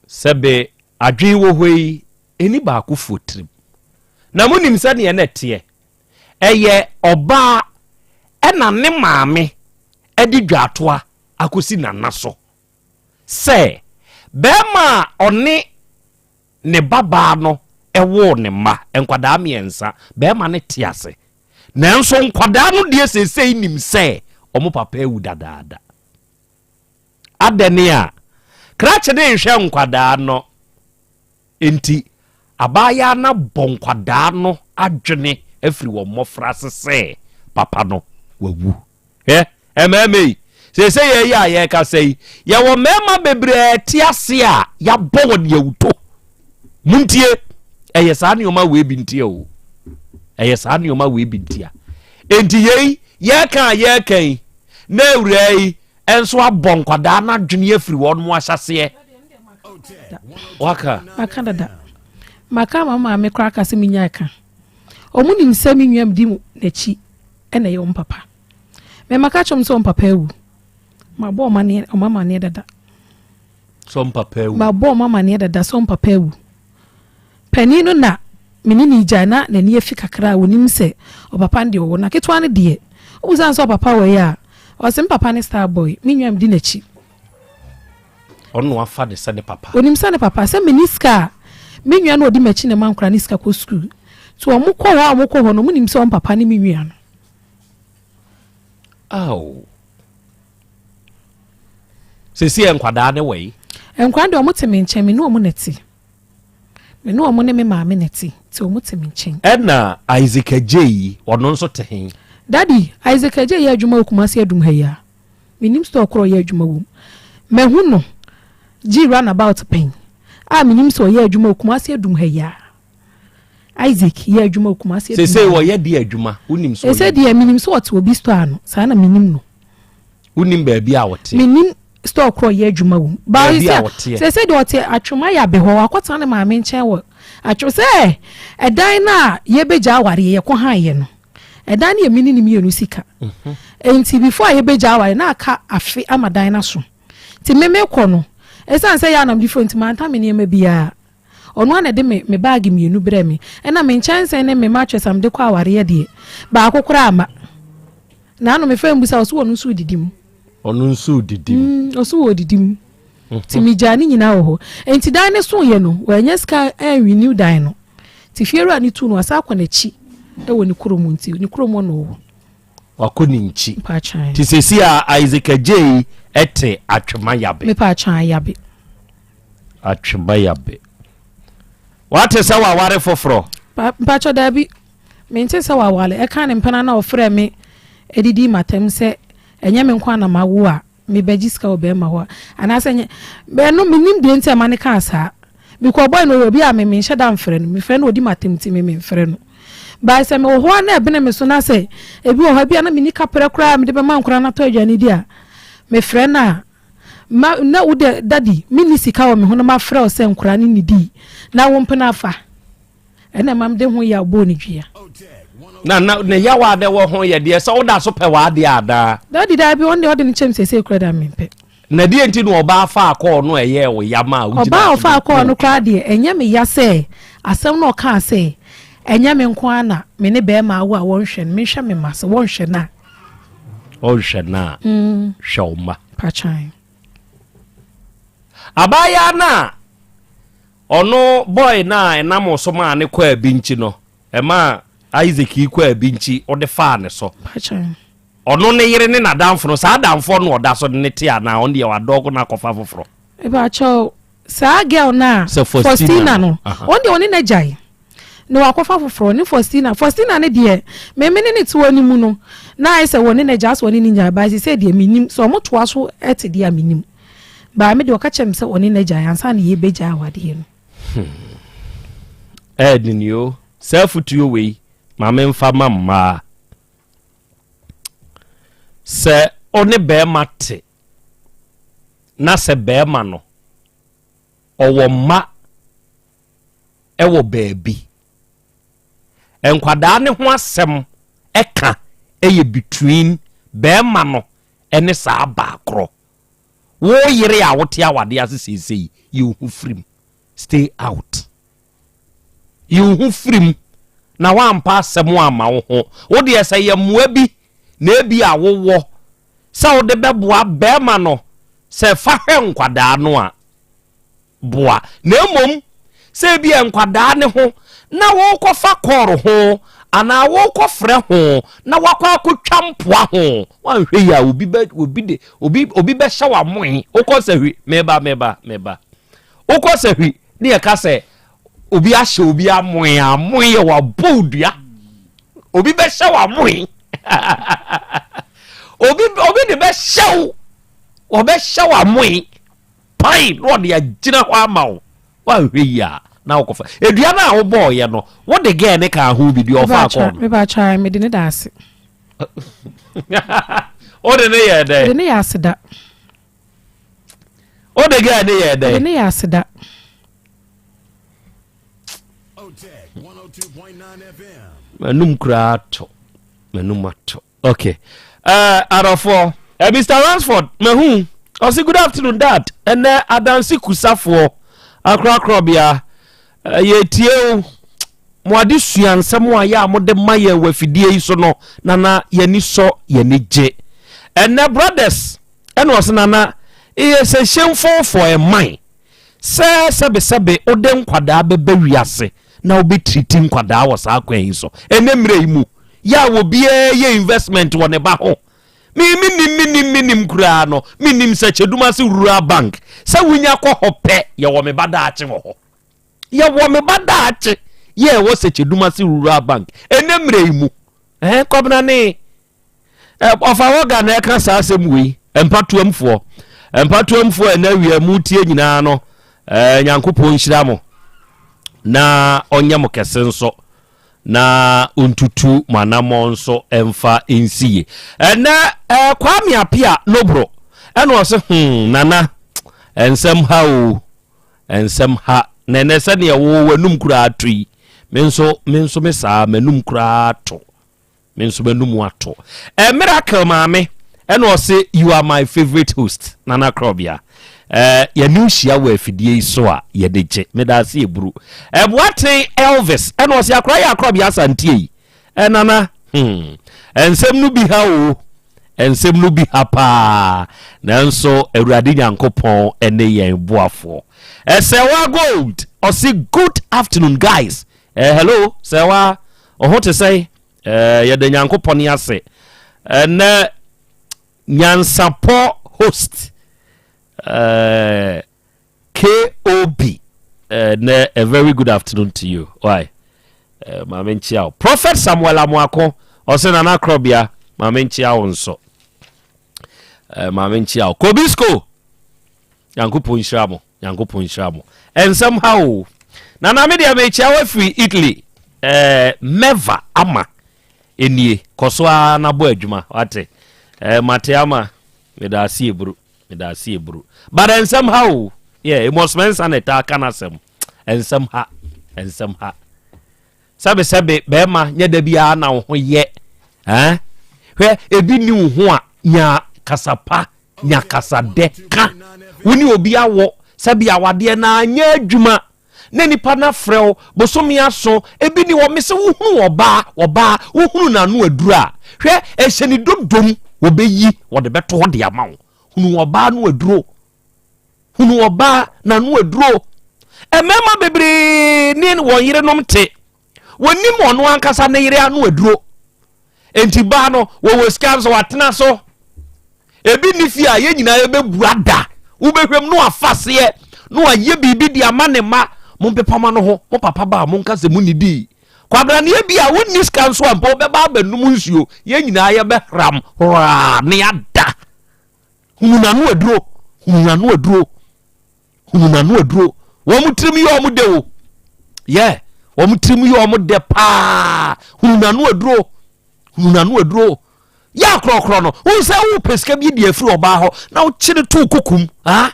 Speaker 23: sɛbe adwene wɔ hɔ yi ɛni baako foɔ tirim na monim sɛdeɛ na ɛteɛ ɛyɛ ɔbaa ɛna ne maame ɛde dwaatoa akɔsi nana so sɛ bɛrima a ɔne ne babaa no woo ne mma nkwadaa mmiɛnsa. Barima no te ase. Nanso nkwadaa no deɛ seesei nim sɛ wɔn papa awu dadaada. Adɛn a krakye ne nhwɛ nkwadaa no nti, abaayaa no abɔ nkwadaa no adwene afiri wɔn mmɔfraase sɛ papa no wawu. Hwɛ, mmarima yi, seesei yɛn yi a yɛrekasa yi, yɛwɔ mmarima bebree a ɛte ase a yɛabɔ wɔn yawuto. Montie, ɛyɛ saa nneɛma wei bi nti o. Ɛyɛ saa nneɛma wei bi ntia. Enti yei yɛreka a yɛreka yi na awuraa yi nso abɔ nkwadaa no adwene afiri wɔn mo ahyɛseɛ. Waka.
Speaker 6: Maka dada. Maka ama maame koraa ka sɛ menya ɛka. Wɔn nim sɛ me nua medi n'akyi ɛna ɛyɛ wɔn papa. Mɛma ka kyerɛ wɔn sɛ wɔn papa awu. Mabɔ wɔn amaneɛ dada.
Speaker 23: Sɛ wɔn papa awu.
Speaker 6: Mabɔ wɔn amaneɛ dada sɛ wɔn papa awu. Panin no na me ne no regyae na n'ani afi kakra a ɔnim sɛ ɔpapa no deɛ ɔwɔ na ketewa no deɛ wobisa no sɛ ɔpapa wɔ yi a ɔse me papa ne star boy me nua medi n'akyi.
Speaker 23: Ɔno afa ne sɛ ne papa.
Speaker 6: Onim sɛ ne papa sɛ meni sika a me nua no ɔdi m'akyi na ɛma nkora ne sika kɔ sukuu nti wɔn kɔ hɔ a wɔn kɔ hɔ no wɔn nim sɛ wɔn papa ne me nua no.
Speaker 23: Aw. Sisi yɛ nkwadaa ne wɔ yi.
Speaker 6: Nkwadaa deɛ wɔn te me nkyɛn me ne wɔn na ɛte. Me ne wɔn ne me maame na ɛte, nti wɔn te me nkyɛn.
Speaker 23: Ɛna Isaac Adjei yi, ɔno nso te he?
Speaker 6: Daddy, Isaac Adjei yɛ adwuma wɔ Kumasi Adum ha yi ara. Mennim store korɔ ɔyɛ adwuma wɔ mu. Mahu no gye runabout pɛn a menim sɛ ɔyɛ adwuma wɔ Kumasi Adum ha yi ara. Isaac yɛ adwuma wɔ Kumasi Adum ha
Speaker 23: yi ara. Seesei ɔyɛ deɛ adwuma? Wonim sɛ ɔyɛ?
Speaker 6: Seesei deɛ menim sɛ ɔte obi store ano, saa na menim no.
Speaker 23: Wonim baabi a ɔte?
Speaker 6: Menim store korɔ ɔyɛ adwuma wɔ mu.
Speaker 23: Baabi a ɔteɛ.
Speaker 6: Sɛsɛ deɛ ɔte Atwoma Yabe hɔ, wakɔtena ne maame nkyɛn wɔ Atwom sɛ ɛdan no a yɛbɛgya awareɛ yɛkɔ han yɛ no. Ɛdan no yɛ me ne ne mmienu sika. Mhm. Nti before a yɛbɛgya awareɛ na aka afe ama dan no aso. Nti me mekɔ no, ɛsiane sɛ yɛ anam de fo nti manta me nneɛma biara. Ɔno ara na ɛde me me baage mmienu brɛɛ me. Ɛna me nkyɛnsee ne me mattress a mede kɔ awareɛ deɛ, baako koraa amma. Naano mefrɛ no bisa ɔse ɔno nso redidi mu.
Speaker 23: Ɔno nso redidi mu.
Speaker 6: Ɔse ɔredidi mu. Nti megyaa ne nyinaa wɔ hɔ. Nti dan no soeɛ no, wannya sika anrenew dan no. Nti fiewura no tuu no, wasan akɔ n'akyi wɔ ne kurom nti ne kurom hɔ na ɔwɔ.
Speaker 23: Wakɔ ne nkyi. Nti sɛsi a Isaac Adjei te Atwema Yabe.
Speaker 6: Mepa Atwema Yabe.
Speaker 23: Atwema Yabe. Wate sɛ waware foforɔ?
Speaker 6: Mpakyɛ daabi. Mente sɛ waware. Ɛka ne mpena na ɔfrɛ me didi matam sɛ ɛnyɛ me nko na mawo a mebɛgye sika wɔ bɛrima hɔ a anaasɛ nyɛ ɛno menim deɛ nti a ɛma ne kaa saa. Because boy no ɔyɛ obi a me menhyɛ da mfrɛ no. Mefrɛ no ɔdi m'atam nti me memfrɛ no. But sɛ mewɔ hɔ a na ɛbene me so na sɛ ebi wɔ hɔ bi a na menni kaprɛ koraa a mede bɛma nkwadaa no atɔ aduane di a mefrɛ no a ma na wo deɛ daddy menni sika wɔ me ho na mafrɛ wo sɛ nkwadaa no nnidii na wo mpena afa. Ɛna ɛma mede ho yaw bɔɔ ne dua.
Speaker 23: Na na ne yaw a na ɛwɔ ho yɛ deɛ sɛ woda so pɛ w'adeɛ anaa?
Speaker 6: Daddy daabi ɔno deɛ ɔde no kyɛm seesei koraa deɛ mempɛ.
Speaker 23: Na deɛ nti na ɔbaa faa kɔɔ no ɛyɛɛ wo ya maa wogyinaa
Speaker 6: Ɔbaa a ɔfaa kɔɔ no koraa deɛ ɛnyɛ me ya sɛ asɛm no ɔkaa sɛ ɛnyɛ me nko ara na me ne bɛɛma awo a wɔnhwɛ no menhwɛ me mma sɛ wɔnhwɛ no a.
Speaker 23: Ɔnhwɛ no a hwɛ wo mma.
Speaker 6: Patwan.
Speaker 23: Abaayaa no a Ɔno boy no a ɛnam wo so maa ne kɔɔ abinkyi no, ɛmaa Isaac yi kɔɔ abinkyi, wode faa ne so. Ɔno ne yere ne n'adamfo no, saa adamfoɔ no ɔda so de ne te anaa ɔno deɛ wadɔɔgo no akɔfa foforɔ?
Speaker 6: Mepakyɛw, saa girl no a,
Speaker 23: Sɛ
Speaker 6: Faustina
Speaker 23: Faustina
Speaker 6: no,
Speaker 23: no, aha.
Speaker 6: ɔno deɛ ɔne no agyae na wakɔfa foforɔ. Ne Faustina, Faustina no deɛ, me me ne no te hɔ no mu no, na ayɛ sɛ wɔne no agyae, asɛ ɔne no nyae, but seesei deɛ mennim, sɛ wɔtoa so te deɛ a mennim. Baa me deɛ ɔka kyerɛ me sɛ ɔne n'agyae ansa na yɛbɛgyae awadeɛ no.
Speaker 23: Hmm. Ɛɛdini o, saa afutuo wei ma memfa ma mmaa. Sɛ ɔne bɛrima te na sɛ bɛrima no ɔwɔ mma ɛwɔ baabi nkwadaa ne ho asɛm ɛka ɛyɛ between bɛrima no ɛne saa baa korɔ. Wo yere a wote awadeɛ ase seesei, yi wo ho firi mu. Stay out. Yi wo ho firi mu na woampa asɛm amma wo ho. Wo deɛ sɛ yɛ mmoa bi na ebi a wowɔ sɛ wode bɛboa bɛrima no sɛ fa hwɛ nkwadaa no a, boa, na mmom sɛ ebia nkwadaa no ho na worekɔfa kɔɔro ho anaa worekɔfrɛ ho na wakɔ akɔtwa mpoa ho, woanhwɛ yie a obi bɛ obi de obi obi bɛhyɛ w'amoe. Wokɔ sahwi, meba meba meba. Wokɔ sahwi ne yɛka sɛ obi ahyɛ obi amoe a, amoe yɛ wabɔ wo dua. Obi bɛhyɛ w'amoe. Obi obi de bɛhyɛ wo, wɔbɛhyɛ w'amoe. Pan na ɔde agyina hɔ ama wo. Woanhwɛ yie a, na wokɔfa edua no a wobɔɔyɛ no wode gɛɛ ne kaa ho bi deɛ ɔfaa kɔɔ no.
Speaker 6: Mebakyɛ mede ne da ase.
Speaker 23: Wode ne yɛ dɛ.
Speaker 6: Mede ne yɛ aseda.
Speaker 23: Wode gɛɛ ne yɛ dɛ.
Speaker 6: Mede ne yɛ aseda.
Speaker 23: Manum koraa ato. Manum ato. Okay. Uh, adɔfoɔ, uh, Mr. Ransford, mahu. Ɔse good afternoon dad. Ɛnɛ adanse kusafoɔ akorakorɔbea. Uh, yɛtie o. Mo ade sua nsɛm a yɛ a mode ma yɛn wɔ afidie yi so no, nana yɛni sɔ yɛni gye. Ɛnɛ brothers, ɛna ɔse nana, it is a shameful for a man Sɛ sɛbesɛbe wode nkwadaa bɛba wiase na wobɛtiriti nkwadaa wɔ saa kwan yi so ɛnɛ mmerɛ yi mu yɛ a obiara yɛ investment wɔ ne ba ho. Me menim menim menim koraa no menim sɛ Kyedumase Rural Bank sɛ wonya kɔ hɔ pɛ yɛwɔ me ba daakye wɔ hɔ. Yɛwɔ me ba daakye yɛ ɛwɔ sɛ Kyedumase Rural Bank ɛnɛ mmerɛ yi mu. Ɛɛ Kwabena ne Ɔfa hɔ ga na ɛka saa asɛm wei. Mpatoamfoɔ, mpatoamfoɔ ɛna awia mu tie nyinaa no, ɛɛ Nyankopɔn nhyira mo na ɔnyɛ mo kɛse nso na ɔntutu mo anammɔn nso ɛmfa nsi yie. Ɛnɛ ɛɛ Kwame Apia Nobro ɛna ɔse hmm nana nsɛm ha o nsɛm ha na ɛnɛ sɛdeɛ wo w'anum koraa to yi me nso me nso me saa m'anum koraa to. Me nso m'anum ato. Eh, Miracle maame ɛna ɔse you are my favourite host Nana Krɔbea. Eh, yɛne wo hyia wɔ afidie yi so a yɛde gye. Meda ase eburu. Eh, Boaten Elvis ɛna ɔse akora yɛ Akrɔbea Asanteɛ yi. Eh, Nana, hmm, nsɛm no bi ha o. Nsɛm no bi ha paa. Nanso Awurade Nyankopɔn ne yɛn boafoɔ. Eh, Sɛwa Gold ɔse good afternoon guys. Eh, hello, Sɛwa. Wo ho te sɛn? Eh, yɛda Nyankopɔn ase. Ɛnɛ Nyansapɔ host eh, KOB. Eh, nɛ a very good afternoon to you. Why? Eh, maame nkyia wo. Prophet Samuel Amoako, ɔsɛ Nana Krɔbea, maame nkyia wo nso. Eh, maame nkyia wo. Kobisco, Nyankopɔn nhyira mo. Nyankopɔn nhyira mo. Ɛnsɛm ha o. Nana me deɛ mekyia wo afiri Italy. Eh, Mɛva ama enie. Kɔ so ara na bɔ adwuma. Wate. Eh, mate ama. Meda ase eburu. Meda ase eburu. But ɛnsɛm ha o. Yeah, Amos Mensah na ɛtaa ka n'asɛm. Ɛnsɛm ha. Ɛnsɛm ha. Sɛbesɛbe bɛrima nyɛ da biara na wo ho yɛ. Eh? Hwɛ, ebi ni wo ho a nya kasapa Nya kasadɛ ka. Wo ne obi awɔ sɛbi awadeɛ no anyɛ adwuma na nipa no afrɛ wo bosome aso ebi ni hɔ mese wohunu ɔbaa ɔbaa wohunu n'ano aduru a hwɛ ɛhyɛ ne dodom wɔbɛyi wɔde bɛto hɔ de ama wo hunu ɔbaa no aduro hunu ɔbaa n'ano aduro mmarima bebree ne wɔn yerenom te wɔnim ɔno ankasa ne yere ano aduro nti baa no wɔwɔ sika nso watena so ebi ne fie a yɛn nyinaa yɛbɛbua da wobɛhwɛm no afa seɛ na wayɛ biribi de ama ne mma mompepama no ho mo papa ba a monka sɛ monidii kwabraneɛ bi a wonni sika nso a mpo wobɛba abɛnom nsuo yɛn nyinaa yɛbɛhram horaa ne ada hunu n'ano aduro hunu n'ano aduro hunu n'ano aduro wɔn tirim yɛ wɔn dɛ o yɛ wɔn tirim yɛ wɔn dɛ paa hunu n'ano aduro hunu n'ano aduro yɛ akorɔkorɔ no wɔn sɛ wɔpɛ sika bi di afiri ɔbaa hɔ na wɔkyere to kokum ha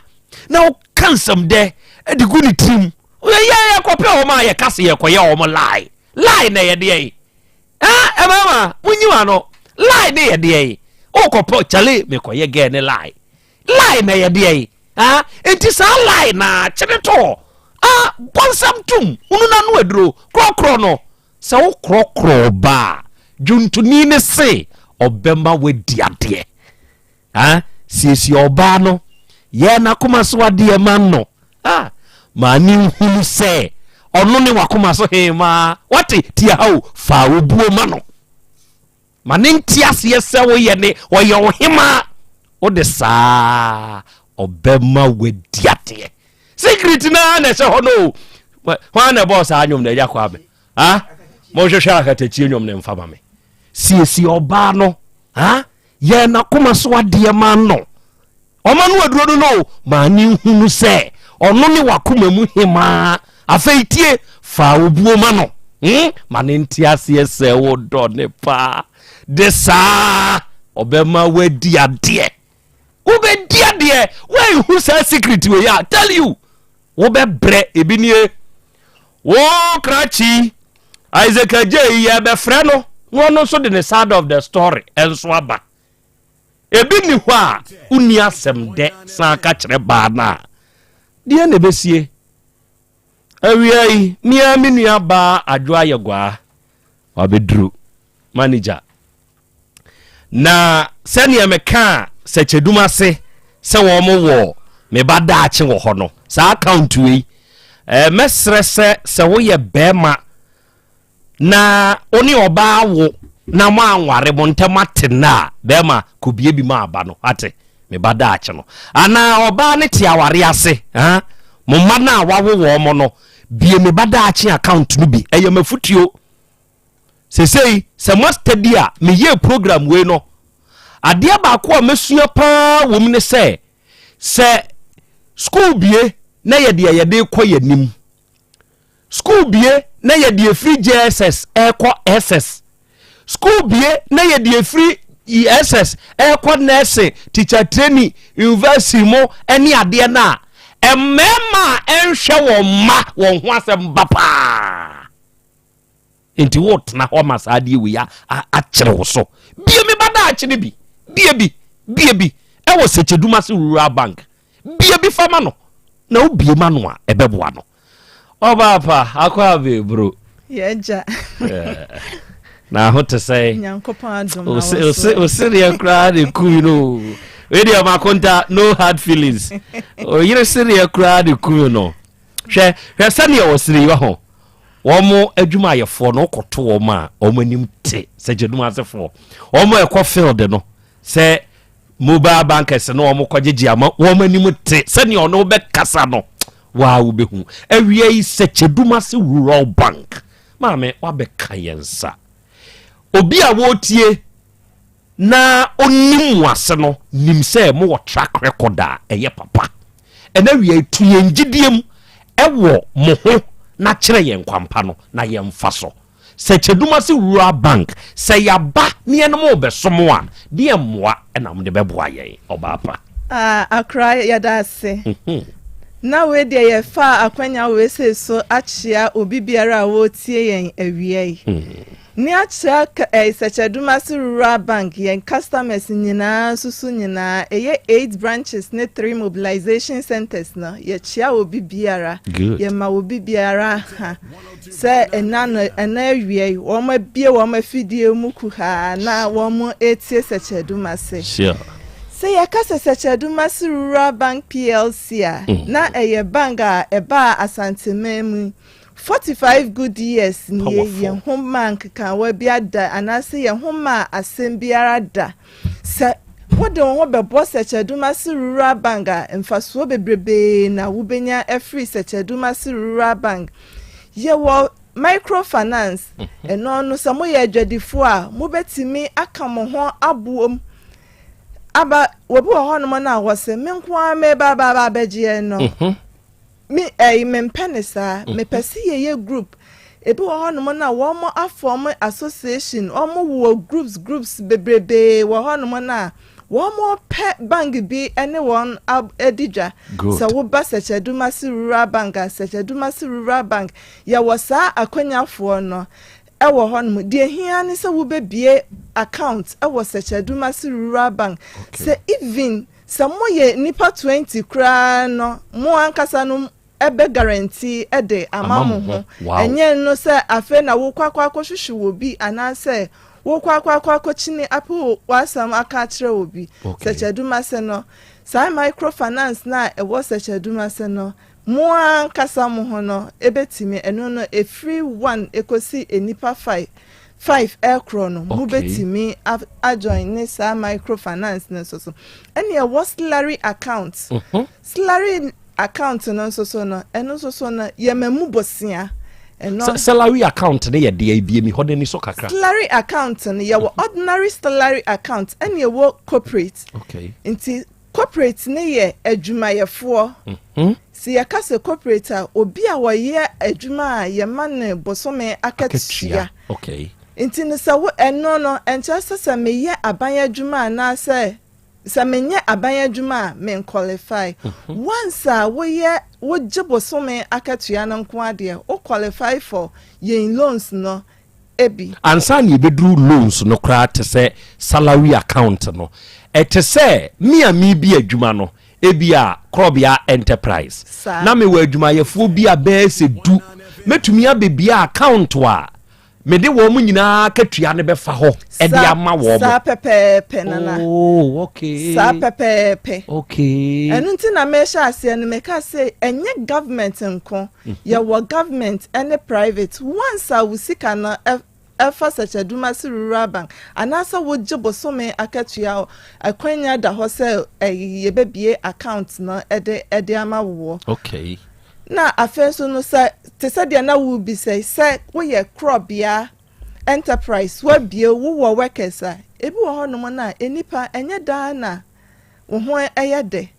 Speaker 23: na wɔka nsɛm dɛ de gu ne tirim yɛ yɛ kɔpɛ wɔn a yɛ kasa yɛ kɔyɛ wɔn lie lie na yɛ deɛ yi ah ɛmɛɛma mo nyi wɔn ano lie ne yɛ deɛ yi ɔkɔpɛ kyale mekɔyɛ gɛɛ ne lie Lie na ɛyɛ deɛ yi ah enti saa lie na kyene to hɔ ah bɔnsam tum hunu n'ano aduro korɔkorɔ no sɛ wo korɔkorɔ ɔba a dwontoni ne se ɔbɛma wadi adeɛ ah siesie ɔbaa no yɛ n'akoma so adeɛ ma no ah maa ne nhunu sɛ ɔno ne wakoma so hemaa wate tia ha o fa obuo ma no Ma ne nte aseɛ sɛ woyɛ ne ɔyɛ ɔhemaa wode saa ɔbɛma wadi adeɛ secret naa na ɛhyɛ hɔ no o hwan na ɛbɔɔ saa nnwom no agya kɔ ame ha monhwehwɛ akatakyie nnwom no mfa ma me siesie ɔbaa no ha yɛ n'akoma so adeɛ ma no Ɔma no aduro no no o, ma ne nhunu sɛ ɔno ne w'akoma mu hemaa. Afei tie, fa obuo ma no. Hmm? Ma ne nte aseɛ sɛ wodɔ ne paa. De saa ɔbɛma wadi adeɛ. Wobɛdi adeɛ. Woanhu saa secret wei a, tell you. Wobɛbrɛ ebi nie. Wo krakye Isaac Agyei yɛbɛfrɛ no na ɔno nso de ne side of the story nso aba. Ebi nni hɔ a wonni asɛm dɛ san ka kyerɛ baa no a, deɛ na ɛbɛsie? Awia yi, me ara me nua baa Adwo Ayɛguaa, wabɛduru manager. Na sɛdeɛ mekaa Sɛkyɛdum ase sɛ wɔn wɔ me ba daakye wɔ hɔ no, saa account wei, eh, mɛsrɛ sɛ sɛ woyɛ bɛrima na wo ne ɔbaa wo na mo anware mo ntɛm ate nna a, bɛrima kɔbie bi ma aba no ate me ba daakye no anaa ɔbaa ne te aware ase ha mo mma no a wawo wɔn mo no bie me ba daakye account no bi ɛyɛ mafutuo sesei sɛ moastadi a meyɛɛ program wei no adeɛ baako a mɛsua paa wɔ mu ne sɛ sɛ school bie na yɛdeɛ yɛde kɔ yɛnim Skuul bue na yɛde ɛfiri JSS ɛrekɔ SS. Skuul bue na yɛde ɛfiri SS ɛrekɔ nursing, teacher training, university mu ɛne adeɛ no a, mmarima a ɛnhwɛ wɔn mma wɔn ho asɛm ba paa. Nti wotena hɔ ma saa adeɛ wei akyere wo so. Bie me ba daakye no bi, bie bi, bie bi ɛwɔ Sɛkyɛdumase Rural Bank. Bue bi fa ma no, na wobue ma no a, ɛbɛboa no. Ɔbaa pa, akɔ abɛɛburo.
Speaker 1: Yɛgya.
Speaker 23: Na ho te sɛ.
Speaker 1: Nyankopɔn adom na wo so.
Speaker 23: Osereɛ koraa de kum no. Wei deɛ makonta no hard feelings. Oyere sereɛ koraa de kum no. Hwɛ hwɛ sɛdeɛ ɔsere yi ho. Wɔn adwumayɛfoɔ no wokɔto wɔn a wɔn anim te sɛ gyanum asefoɔ. Wɔn a ɛkɔ field no sɛ Mobile bankers no wɔn kɔgyegye ama wɔn anim te sɛnea ɔne wobɛkasa no waa wobɛhu. Awia yi Sɛkyɛdumase Rural Bank maame wabɛka yɛn nsa. Obi a wɔretie na ɔnim mo ase no nim sɛ mowɔ track record a ɛyɛ papa. Ɛna awia yi to yɛn gyidie mu ɛwɔ mo ho na kyerɛ yɛn kwampa no na yɛmfa so. Sɛ Kyedumase Rural Bank, sɛ yɛaba ne yɛne mo rebɛsom a, deɛn mmoa na mode bɛboa yɛn, ɔbaa pa?
Speaker 1: Ah, Akora, yɛda ase. Na wei deɛ yɛfaa akwanya wei sei so akyea obi biara a ɔretie yɛn awia yi. Ne akyea eh, Sɛkyɛdumase Rural Bank yɛn customers nyinaa nso so nyinaa, ɛyɛ eight branches ne three mobilization centers no, yɛkyea obi biara.
Speaker 23: Good.
Speaker 1: Yɛma obi biara ha. Sɛ ɛna no ɛna awia yi wɔn abue wɔn afidie mu kuhaa na wɔn retie Sɛkyɛdumase.
Speaker 23: Sure.
Speaker 1: Sɛ yɛka sɛ Sɛkyɛdumase Rural Bank PLC a,
Speaker 23: Mm.
Speaker 1: na ɛyɛ bank a ɛbaa Asanteman mu yi 45 good years nie,
Speaker 23: Powerful.
Speaker 1: yɛn ho maa nkekaawa bi ada anaasɛ yɛn ho maa asɛm biara da. Sɛ wode wo ho bɛbɔ Sɛkyɛdumase Rural Bank a, mfasoɔ bebrebee na wobɛnya afiri Sɛkyɛdumase Rural Bank. Yɛwɔ microfinance, ɛno no sɛ moyɛ adwadifoɔ a, mobɛtumi aka mo ho aboom aba. Obi wɔ hɔnom no a wɔse me nko ara meba aba aba abɛgyeɛ no, me ɛyi mempɛ ne saa, mepɛ sɛ yɛyɛ group. Ebi wɔ hɔnom no a wɔn afɔm association, wɔn wɔ groups groups bebrebee wɔ hɔnom no a Wɔpɛ bank bi ne wɔn adi dwa. Sɛ woba Sɛkyɛdumase Rural Bank a, Sɛkyɛdumase Rural Bank, yɛwɔ saa akwanyafoɔ no wɔ hɔnom. Deɛ ɛhia ne sɛ wobɛbue account wɔ Sɛkyɛdumase Rural Bank. Sɛ even sɛ moyɛ nnipa 20 koraa no, mo ankasa no bɛ guarantee de ama mo ho. Ɛnyɛ no sɛ afei na wokɔ akɔ akɔhwehwɛ wɔ bi anaasɛ wokɔ akɔ akɔ akɔkyini ape w'asɛm aka akyerɛ wɔ bi. Sɛkyɛdumase no, saa microfinance no a ɛwɔ Sɛkyɛdumase no, mo ankasa mo ho no ɛbɛtumi, ɛno no ɛfiri one ɛkɔsi nnipa five ɛkorɔ no, mobɛtumi ajoin ne saa microfinance no nso so. Ɛne ɛwɔ salary account. Salary Account no nso so no, ɛno nso so no, yɛma mu bosea.
Speaker 23: Ɛno. Salary account no yɛ deɛ ebie mi hɔ n'ani so kakra.
Speaker 1: Salary account no yɛwɔ ordinary salary account ɛna ɛwɔ corporate.
Speaker 23: Okay.
Speaker 1: Nti corporate no yɛ adwumayɛfoɔ. Sɛ yɛka sɛ corporate a, obi a ɔyɛ adwuma a yɛma no bosome akatua.
Speaker 23: Okay.
Speaker 1: Nti no sɛ wo ɛno no ɛnkyerɛ sɛ sɛ meyɛ aban adwuma anaasɛ sɛ menyɛ aban adwuma a men qualify. Once a woyɛ wogye bosome akatua no nko ara deɛ, wo qualify for yɛn loans no bi.
Speaker 23: Ansa na yɛbɛduru loans no koraa te sɛ salary account no, ɛte sɛ me a merebi adwuma no, ebia Korɔbea Enterprise, na mewɔ adwumayɛfoɔ bi a bɛyɛ sɛ du, mɛtumi abɛbia account a mede wɔn nyinaa akatua no bɛfa hɔ de ama wɔn.
Speaker 1: Saa pɛpɛɛpɛ, Nana.
Speaker 23: Oh, okay.
Speaker 1: Saa pɛpɛɛpɛ.
Speaker 23: Okay.
Speaker 1: Ɛno nti na mehyɛ aseɛ no meka sɛ ɛnyɛ government nko. Yɛwɔ government ne private. Once a wo sika no ɛfa Sɛkyɛdumase Rural Bank anaasɛ wogye bosome akatua a, akwanya da hɔ sɛ yɛbɛbie account no de de ama woɔ.
Speaker 23: Okay.
Speaker 1: Na afei nso no sɛ te sɛ deɛ na worebisa yi sɛ woyɛ korɔbea enterprise woabie wowɔ workers a, ebi wɔ hɔnom no a nnipa ɛnyɛ daa na wo ho yɛ dɛ.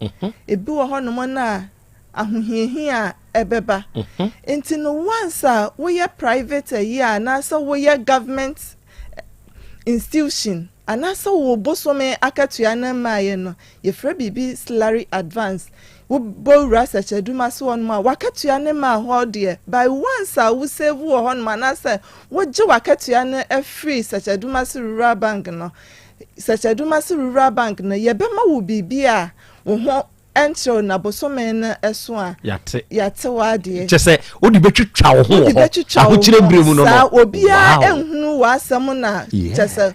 Speaker 1: Ebi wɔ hɔnom no a ahohiahia a ɛbɛba. Nti no once a woyɛ private ayi a anaasɛ woyɛ government institution anaasɛ wo bosome akatua no mmaeɛ no, yɛfrɛ biribi salary advance. Wobɔ wura sɛkyɛduma so hɔnom a, w'akatua no mmaa hɔ deɛ, by once a wo save wɔ hɔnom anaasɛ wogye w'akatua no firi Sɛkyɛdumase Rural Bank no, Sɛkyɛdumase Rural Bank no, yɛbɛma wo biribi a wo ho nkyerɛw na bosome no so a,
Speaker 23: Yɛate.
Speaker 1: yɛate w'adeɛ.
Speaker 23: Kyɛ sɛ wode bɛtwitwa wo ho wɔ
Speaker 1: Wode
Speaker 23: hɔ.
Speaker 1: bɛtwitwa wo
Speaker 23: Ahokyerɛ
Speaker 1: ho.
Speaker 23: berɛ mu no no.
Speaker 1: Saa, obiara
Speaker 23: Wow.
Speaker 1: nhunu w'asɛm na
Speaker 23: Yeah.
Speaker 1: kyɛ sɛ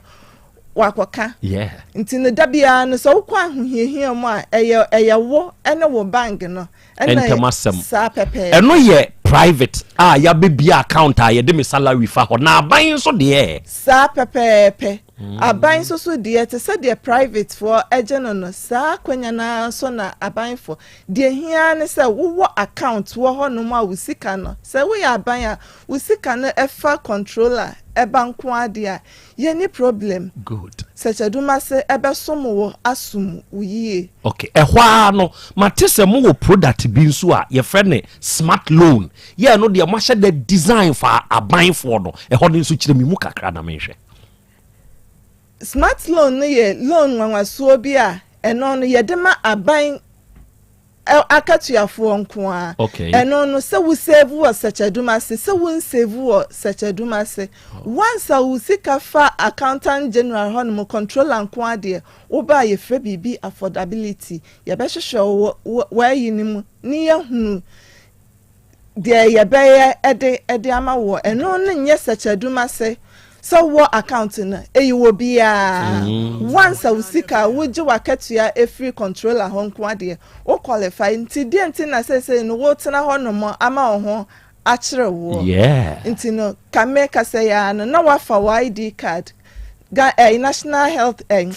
Speaker 1: wakɔka.
Speaker 23: Yeah.
Speaker 1: Nti no da biara no sɛ wokɔ ahohiahia mu a, ɛyɛ ɛyɛ wo ne wo bank no ɛna
Speaker 23: Ntɛm asɛm.
Speaker 1: saa pɛpɛɛpɛ.
Speaker 23: Ɛno yɛ private a yɛabɛbia account a yɛde me salary fa hɔ. Na aban nso deɛ?
Speaker 1: Saa pɛpɛɛpɛ. Aban nso so deɛ te sɛ deɛ private foɔ gye no no, saa akwanya no ara nso na aban foɔ. Deɛ ɛhia ara ne sɛ wowɔ account wɔ hɔ nom a wo sika no, sɛ woyɛ aban a, wo sika no fa controller ba nko ara deɛ a, yɛnni problem.
Speaker 23: Good.
Speaker 1: Sɛkyɛdumase ɛbɛsom wo asom wo yie.
Speaker 23: Ok, ɛhɔ ara no, mate sɛ mowɔ product bi nso a yɛfrɛ no smart loan. Yɛ ɛno deɛ moahyɛ da design fa abanfoɔ no, ɛhɔ no nso kyerɛ me mu kakra na menhwɛ.
Speaker 1: Smart loan no yɛ loan nwanwasoɔ bi a ɛno no yɛde ma aban akatuafoɔ nko ara.
Speaker 23: Okay.
Speaker 1: Ɛno no sɛ wo save wɔ sɛkyɛdum ase sɛ wo nsave wɔ sɛkyɛdum ase.
Speaker 23: Oh.
Speaker 1: Once a wo sika fa accountant general hɔ nom controller nko ara deɛ woba a yɛfrɛ biribi affordability. Yɛbɛhwehwɛ wo w'ayi no mu ne yɛahunu deɛ yɛbɛyɛ de de ama woɔ. Ɛno no nyɛ sɛkyɛdum ase sɛ wowɔ account no, ɛyi wɔ biara. Once a wo sika a wogye w'akatua ɛfiri controller hɔ nko adeɛ, wo qualify. Nti deɛ nti na seesei no wotena hɔ nom ama wo ho akyere woɔ.
Speaker 23: Yeah.
Speaker 1: Nti no ka me kasa yi ara no na wafa wo ID card, Ga eh, National Health eh,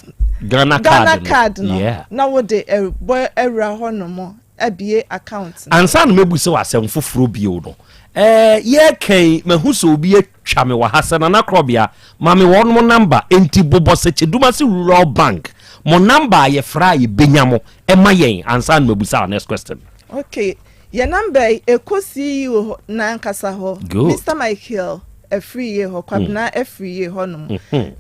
Speaker 23: Ghana card
Speaker 1: Ghana
Speaker 23: no.
Speaker 1: card no
Speaker 23: Yeah.
Speaker 1: na wode ɛbɔ awura hɔ nom abue account no.
Speaker 23: Ansa na mɛbu sɛ asɛm foforɔ bio no, eh, yɛreka yi mahu sɛ obi atwa me wɔ ha sɛ Nana Korɔbea ma me wɔnom number, enti bobɔ Sɛkyɛdumase Rural Bank mo number a yɛfrɛ a yɛbɛnya mo ma yɛn ansa na mabusa our next question.
Speaker 1: Okay, yɛn number yi ɛkɔ CEO hɔ n'ankasa hɔ,
Speaker 23: Good.
Speaker 1: Mister Michael Afriyie hɔ, Kwabena Afriyie hɔ nom.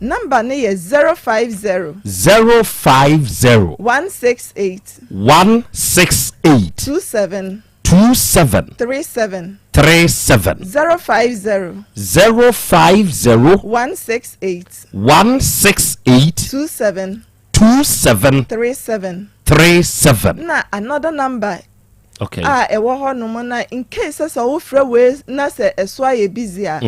Speaker 1: Number no yɛ 050.
Speaker 23: 050.
Speaker 1: 168.
Speaker 23: 168.
Speaker 1: 27.
Speaker 23: 27.
Speaker 1: 37.
Speaker 23: 37.
Speaker 1: 050.
Speaker 23: 050.
Speaker 1: 168.
Speaker 23: 168.
Speaker 1: 27.
Speaker 23: 27.
Speaker 1: 37.
Speaker 23: 37.
Speaker 1: Na another number
Speaker 23: Okay.
Speaker 1: a ɛwɔ hɔ nom na in case sɛ sɛ wofrɛ wei na sɛ ɛso ayɛ busy a,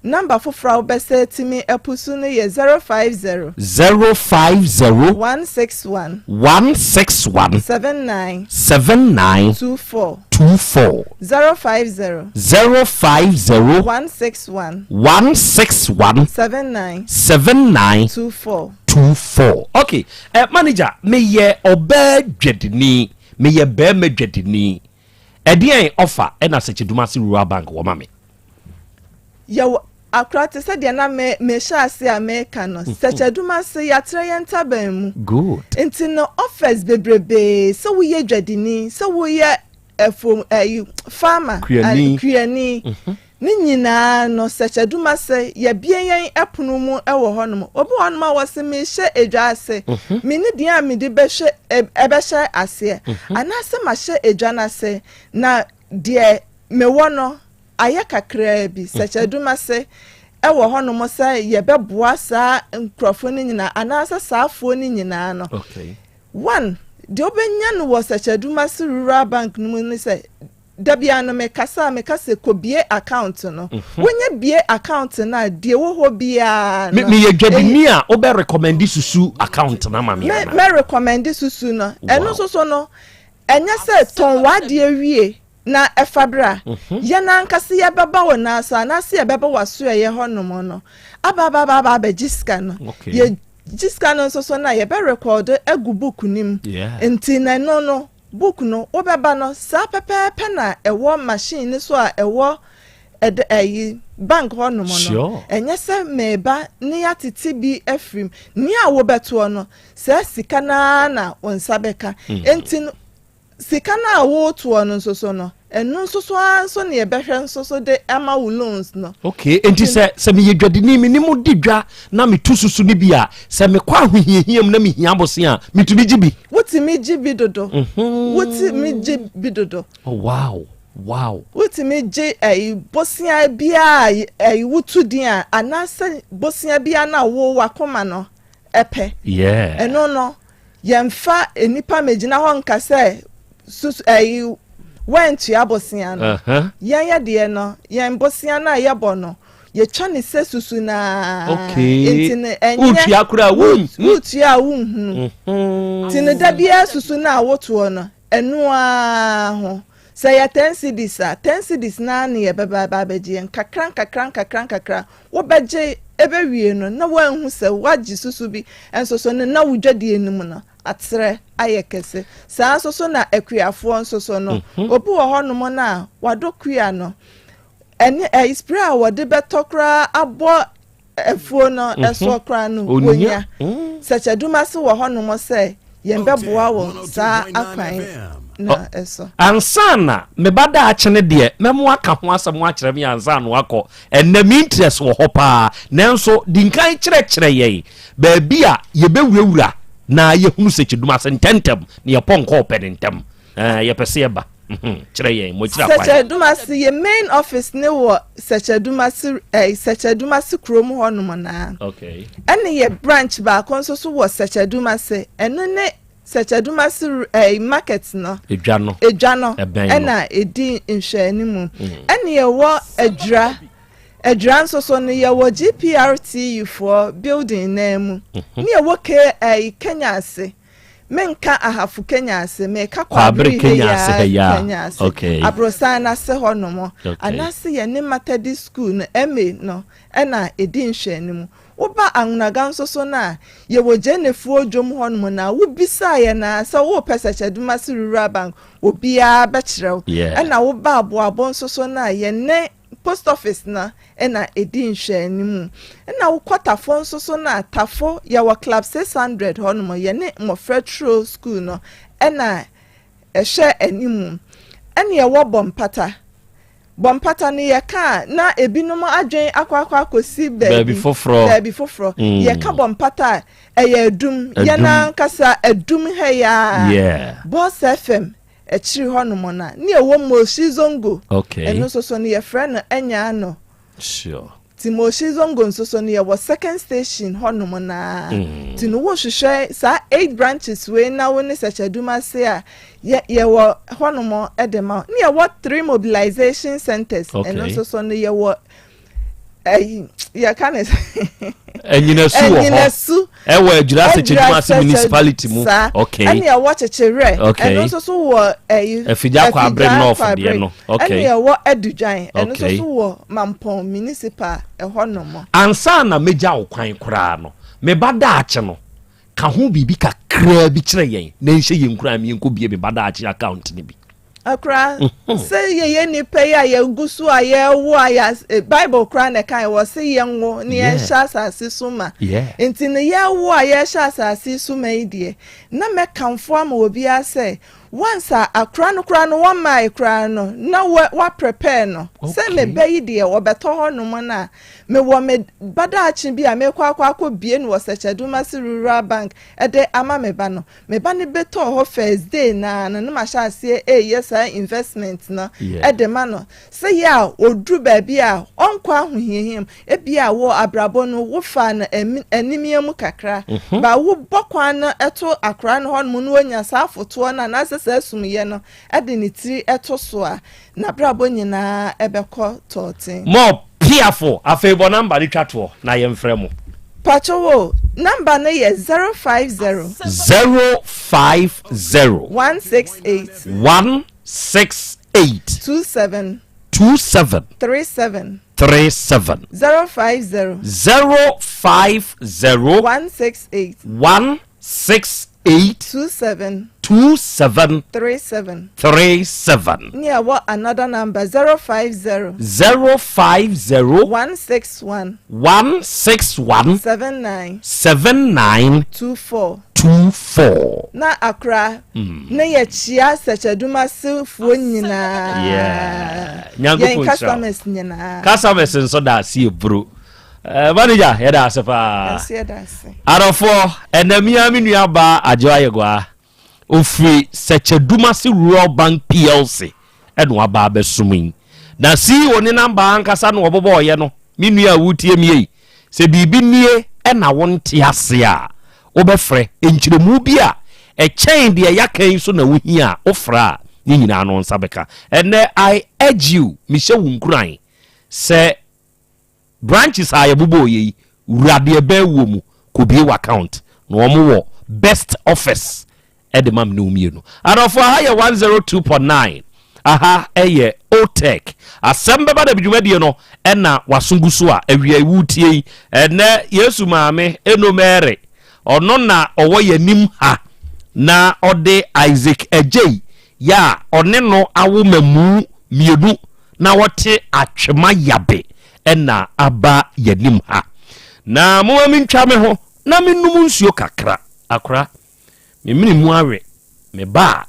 Speaker 1: number foforɔ a wobɛsɛ tumi apusu no yɛ 050.
Speaker 23: 050.
Speaker 1: 161.
Speaker 23: 161.
Speaker 1: 79.
Speaker 23: 79.
Speaker 1: 24.
Speaker 23: 24.
Speaker 1: 050.
Speaker 23: 050.
Speaker 1: 161.
Speaker 23: 161.
Speaker 1: 79.
Speaker 23: 79.
Speaker 1: 24.
Speaker 23: 24. Okay. Manager, meyɛ ɔbaa dwadini. Meyɛ barima dwadini. Ɛdeɛn ɔfa na Sɛkyɛdumase Rural Bank wɔ ma me?
Speaker 1: Yɛwɔ akora te sɛ deɛ na me mehyɛ ase a meka no. Sɛkyɛdumase yɛatrɛ yɛn ntaban mu.
Speaker 23: Good.
Speaker 1: Nti no offers bebrebee sɛ woyɛ dwadini, sɛ woyɛ. Ɛfom ɛyi farmer
Speaker 23: Kuani.
Speaker 1: Kuani ne nyinaa no sɛkyɛduma sɛ yɛbie yɛn ɛpono mu ɛwɔ hɔnom. Obi wɔ hɔnom a wɔse mehyɛ edwa ase, me ne deɛ a mede bɛhyɛ ɛbɛhyɛ aseɛ anaasɛ mahyɛ edwa no ase na deɛ mewɔ no ayɛ kakraa bi. Sɛkyɛduma se ɛwɔ hɔnom sɛ yɛbɛboa saa nkurɔfoɔ no nyinaa anaasɛ saa afoɔ no nyinaa no. One, deɛ wobɛnya no wɔ Sɛkyɛdumase Rural Bank no mu ne sɛ, da biara no mekasa a, meka sɛ kɔbue account no. Wonya bue account no a, deɛ ɛwɔ hɔ biara
Speaker 23: Me
Speaker 1: no.
Speaker 23: meyɛ dwadini a, wobɛ recommend susu account no ama me
Speaker 1: Me
Speaker 23: anaa?
Speaker 1: mɛ recommend susu no. Ɛno
Speaker 23: Wow.
Speaker 1: nso so no, ɛnyɛ sɛ tɔn w'adeɛ wie na ɛfa bra. Yɛn ankasa yɛbɛba wo nan so anaasɛ yɛbɛba w'asoɛeɛ hɔnom no aba aba aba aba abɛgye sika no.
Speaker 23: Okay.
Speaker 1: Yɛ gye sika no nso so no a, yɛbɛ rekɔɔdo agu book no mu. Nti na ɛno no, book no, wobɛba no, saa pɛpɛɛpɛ na ɛwɔ machine no so a ɛwɔ ɛdɛ ɛyi bank hɔnom no. Ɛnyɛ sɛ meba ne yɛatete bi afiri mu. Nea wobɛtoɔ no, saa sika no ara na wo nsa bɛka. Nti no, Sika no a woretoɔ no nso so no, ɛno nso so ara nso na yɛbɛhwɛ nso so de ama wo loans no.
Speaker 23: Okay, enti sɛ sɛ meyɛ dwadini, me ne mo di dwa na metu susu no bi a, sɛ mekɔ ahohiahia mu na mehia bosea a, metumi gye bi?
Speaker 1: Wotumi gye bi dodo. Wotumi gye bi dodo.
Speaker 23: Oh, wow, wow.
Speaker 1: Wotumi gye ɛyi bosea biara a ɛyi wotu din a, anaasɛ bosea biara no a wo w'akoma no ɛpɛ.
Speaker 23: Yeah.
Speaker 1: Ɛno no, Yɛmfa nnipa mmɛgyina hɔ nka sɛ susu ɛyi wɔantua bosea no. Yɛn yɛ deɛ no, yɛn bosea no a yɛbɔ no, yɛtwa ne sɛ susu naa.
Speaker 23: Okay.
Speaker 1: Nti no ɛnyɛ.
Speaker 23: Wotua koraa wonhunu.
Speaker 1: Wotua a wonhunu. Nti no da biara susu no a wotoɔ no, ɛno ara ho. Sɛ ɛyɛ ten cedis a, ten cedis no ara na yɛbɛba aba abɛgye. Nkakra nkakra nkakra nkakra, wobɛgye ɛbɛwie no na woanhu sɛ woagye susu bi nso so no na wo dwadie no mu no atrɛ ayɛ kɛse. Saa nso so na akuafoɔ nso so no, obi wɔ hɔnom no a wadɔ kua no, ɛne ɛyi spray a wɔde bɛtɔ koraa abɔ afuo no soɔ koraa no wɔnya. Sɛkyɛdumase wɔ hɔnom sɛ yɛn bɛboa wɔn saa akwan no so.
Speaker 23: Ansa na me ba daakye no deɛ mɛmo aka ho asɛm akyerɛ me ansa na wakɔ. Ɛnnɛ me interest wɔ hɔ paa nanso di nkan kyerɛkyerɛ yɛn baabi a yɛbɛwurawura na yɛhunu Sɛkyɛdumase ntɛntɛm na yɛpɔ nkɔɔ pɛ no ntɛm. Ɛɛ yɛpɛ sɛ yɛba. Mhm, kyerɛ yɛn mo akyiri akwan.
Speaker 1: Sɛkyɛdumase yɛ main office ne wɔ Sɛkyɛdumase ɛɛ eh, Sɛkyɛdumase kurom hɔ nom naa.
Speaker 23: Okay.
Speaker 1: Ɛne yɛ branch baako nso so wɔ Sɛkyɛdumase ɛno ne Sɛkyɛdumase ɛɛ eh, market no.
Speaker 23: Edwa no.
Speaker 1: Edwa no.
Speaker 23: Ɛbɛn no.
Speaker 1: Ɛna edi nhwɛanimu. Mm. Ɛne yɛwɔ Adwira. Adwira nso so no yɛwɔ GPRTU foɔ building naa mu. Mm -hmm. Ne yɛwɔ K ɛɛ eh, Kenya ase. Menka Ahafo Kenya ase, meka
Speaker 23: Kwabere
Speaker 1: Kwabere
Speaker 23: Kenya ase ha yi a.
Speaker 1: Kenya ase.
Speaker 23: Okay.
Speaker 1: Aborosan no ase hɔ nom.
Speaker 23: Okay.
Speaker 1: Anaase yɛne Methodist School no, MA no, ɛna ɛdi nhwɛanimu. Woba Anwunaga nso so no a, yɛwɔ Gyenefoɔ dwom hɔ nom na wobisaa yɛn a sɛ wopɛ Sɛkyɛdumase Rural Bank, obiara bɛkyerɛ wo.
Speaker 23: Yeah.
Speaker 1: Ɛna woba Aboabo nso so no a, yɛne Post office no na ɛdi nhwɛanimu. Ɛna wokɔ Tafo nso so no a, Tafo, yɛwɔ Club 600 hɔ nom, yɛne Mmɔfra Turo School no na ɛhwɛ animu. Ɛna yɛwɔ Bɔmpata. Bɔmpata no yɛka a, na ebinom adwen akɔ akɔ akɔsi baabi
Speaker 23: Baabi foforɔ.
Speaker 1: Baabi foforɔ. Yɛka Bɔmpata a, ɛyɛ Adum. Yɛn ankasa Adum ha yi ara.
Speaker 23: Yeah.
Speaker 1: Boss FM Akyiri hɔ nom no a, ne ɛwɔ Moshi Zongo.
Speaker 23: Okay.
Speaker 1: Ɛno nso so no yɛfrɛ no Anyaano.
Speaker 23: Sure.
Speaker 1: Ti Moshi Zongo nso so no yɛwɔ second station hɔ nom no ara. Ti no wohwehwɛ saa eight branches wei na wo ne Sɛkyɛdumase a, yɛ yɛwɔ hɔ nom de ma wo. Ne yɛwɔ three mobilization centers.
Speaker 23: Okay.
Speaker 1: Ɛno nso so no yɛwɔ ɛyi yɛka ne sɛ.
Speaker 23: Anyinasu wɔ hɔ.
Speaker 1: Anyinasu.
Speaker 23: Ɛwɔ Adwira Sɛkyɛdumase municipality mu.
Speaker 1: Saa.
Speaker 23: Okay.
Speaker 1: Ɛne ɛwɔ Kyekyerɛ.
Speaker 23: Okay.
Speaker 1: Ɛno nso so wɔ ɛyi.
Speaker 23: Afigya Kwabre North deɛ no. Okay.
Speaker 1: Ɛne ɛwɔ Adudwan. Ɛno nso
Speaker 23: Okay.
Speaker 1: so wɔ Mampɔn municipal ɛhɔ nom.
Speaker 23: Ansa na mɛgya wo kwan koraa no, me ba daakye no, ka ho biribi kakraa bi kyerɛ yɛn na ɛnhyɛ yɛn nkuran ma yɛnkɔbue me ba daakye account no bi.
Speaker 1: Akora, sɛ yɛyɛ nnipa yi a yɛgu so a yɛwo a yɛ eh, Bible koraa na ɛka wɔ se yɛnwo na yɛnhyɛ asase so ma. Nti no yɛwo a yɛhyɛ asase so ma yi deɛ, na mɛkamfo ama obiara sɛ, Once a akora no koraa no wɔmmae koraa no na wa wa prepare no sɛ me ba yi deɛ ɔbɛtɔ hɔ nom no a mewɔ me ba daakye bi a mekɔ akɔ akɔ bie no wɔ Sɛkyɛdumase Rural Bank de ama me ba no. Me ba no bɛtɔɔ hɔ first day no ara no na mahyɛ aseɛ reyɛ saa investment no de ma no sɛ yɛ a ɔduru baabi a ɔnkɔ ahohiahia mu. Ebia wɔ abrabɔ no wofaa no animia mu kakra, ba wobɔ kwan no to akwadaa no hɔnom na ɔnya saa afotoɔ no anaasɛ saa sumyɛ no de ne tiri to so a, n'abrabɔ nyinaa bɛkɔ tɔɔten.
Speaker 23: More piafo! Afei bɔ number no twa toɔ na yɛmfrɛ mo.
Speaker 1: Pakyɛw o, number no yɛ 050.
Speaker 23: 050.
Speaker 1: 168.
Speaker 23: 168.
Speaker 1: 27.
Speaker 23: 27.
Speaker 1: 37.
Speaker 23: 37.
Speaker 1: 050.
Speaker 23: 050.
Speaker 1: 168.
Speaker 23: 168.
Speaker 1: 27.
Speaker 23: 27.
Speaker 1: 37.
Speaker 23: 37.
Speaker 1: Ne ɛwɔ another number 050.
Speaker 23: 050.
Speaker 1: 161.
Speaker 23: 161.
Speaker 1: 79.
Speaker 23: 79.
Speaker 1: 24.
Speaker 23: 24.
Speaker 1: Na akora ne yɛkyia Sɛkyɛdumasefoɔ nyinaa.
Speaker 23: Yeah.
Speaker 1: Yɛn
Speaker 23: Nyankopɔn nhyira wo.
Speaker 1: customers nyinaa.
Speaker 23: Customers nso da ase eburo. Eh, manager, yɛda ase paa.
Speaker 1: Yɛnso yɛda ase.
Speaker 23: Adɔfoɔ, ɛnɛ me ara me nua baa Adwo Ayeguaa, ɔfiri Sɛkyɛdumase Rural Bank PLC ɛna waba abɛsom yi. Na CEO ne namba ankasa na ɔbobɔɔyɛ no, me nua a wotie me yi, sɛ biribi nie ɛna wonte ase a, wobɛfrɛ. Nkyerɛmu bi a ɛkyɛn deɛ yɛaka yi so na wohia a, wofrɛ a, ne nyinaa no nsa bɛka. Ɛnɛ, I urge you, mehyɛ wo nkuran sɛ Branches a yɛbobɔɔ yɛ yi, wura deɛ ɛbɛn wuo mu, kɔbue w'account na wɔn wɔ best offers de ma me ne wo mmienu. Adɔfoɔ, aha yɛ 102.9, aha yɛ OTEC. Asɛm bɛba da bi dwumadie no ɛna waso gu so a awia yi woretie yi. Ɛnɛ Yesu maame Eno Mary, ɔno na ɔwɔ yɛn anim ha na ɔde Isaac Adjei yɛ a ɔne no awo mmamu mmienu na wɔte Atwema Yabe na aba yɛanim ha. Na momma mentwa me ho na mennom nsuo kakra. Akora, me mene mu awe, meba a,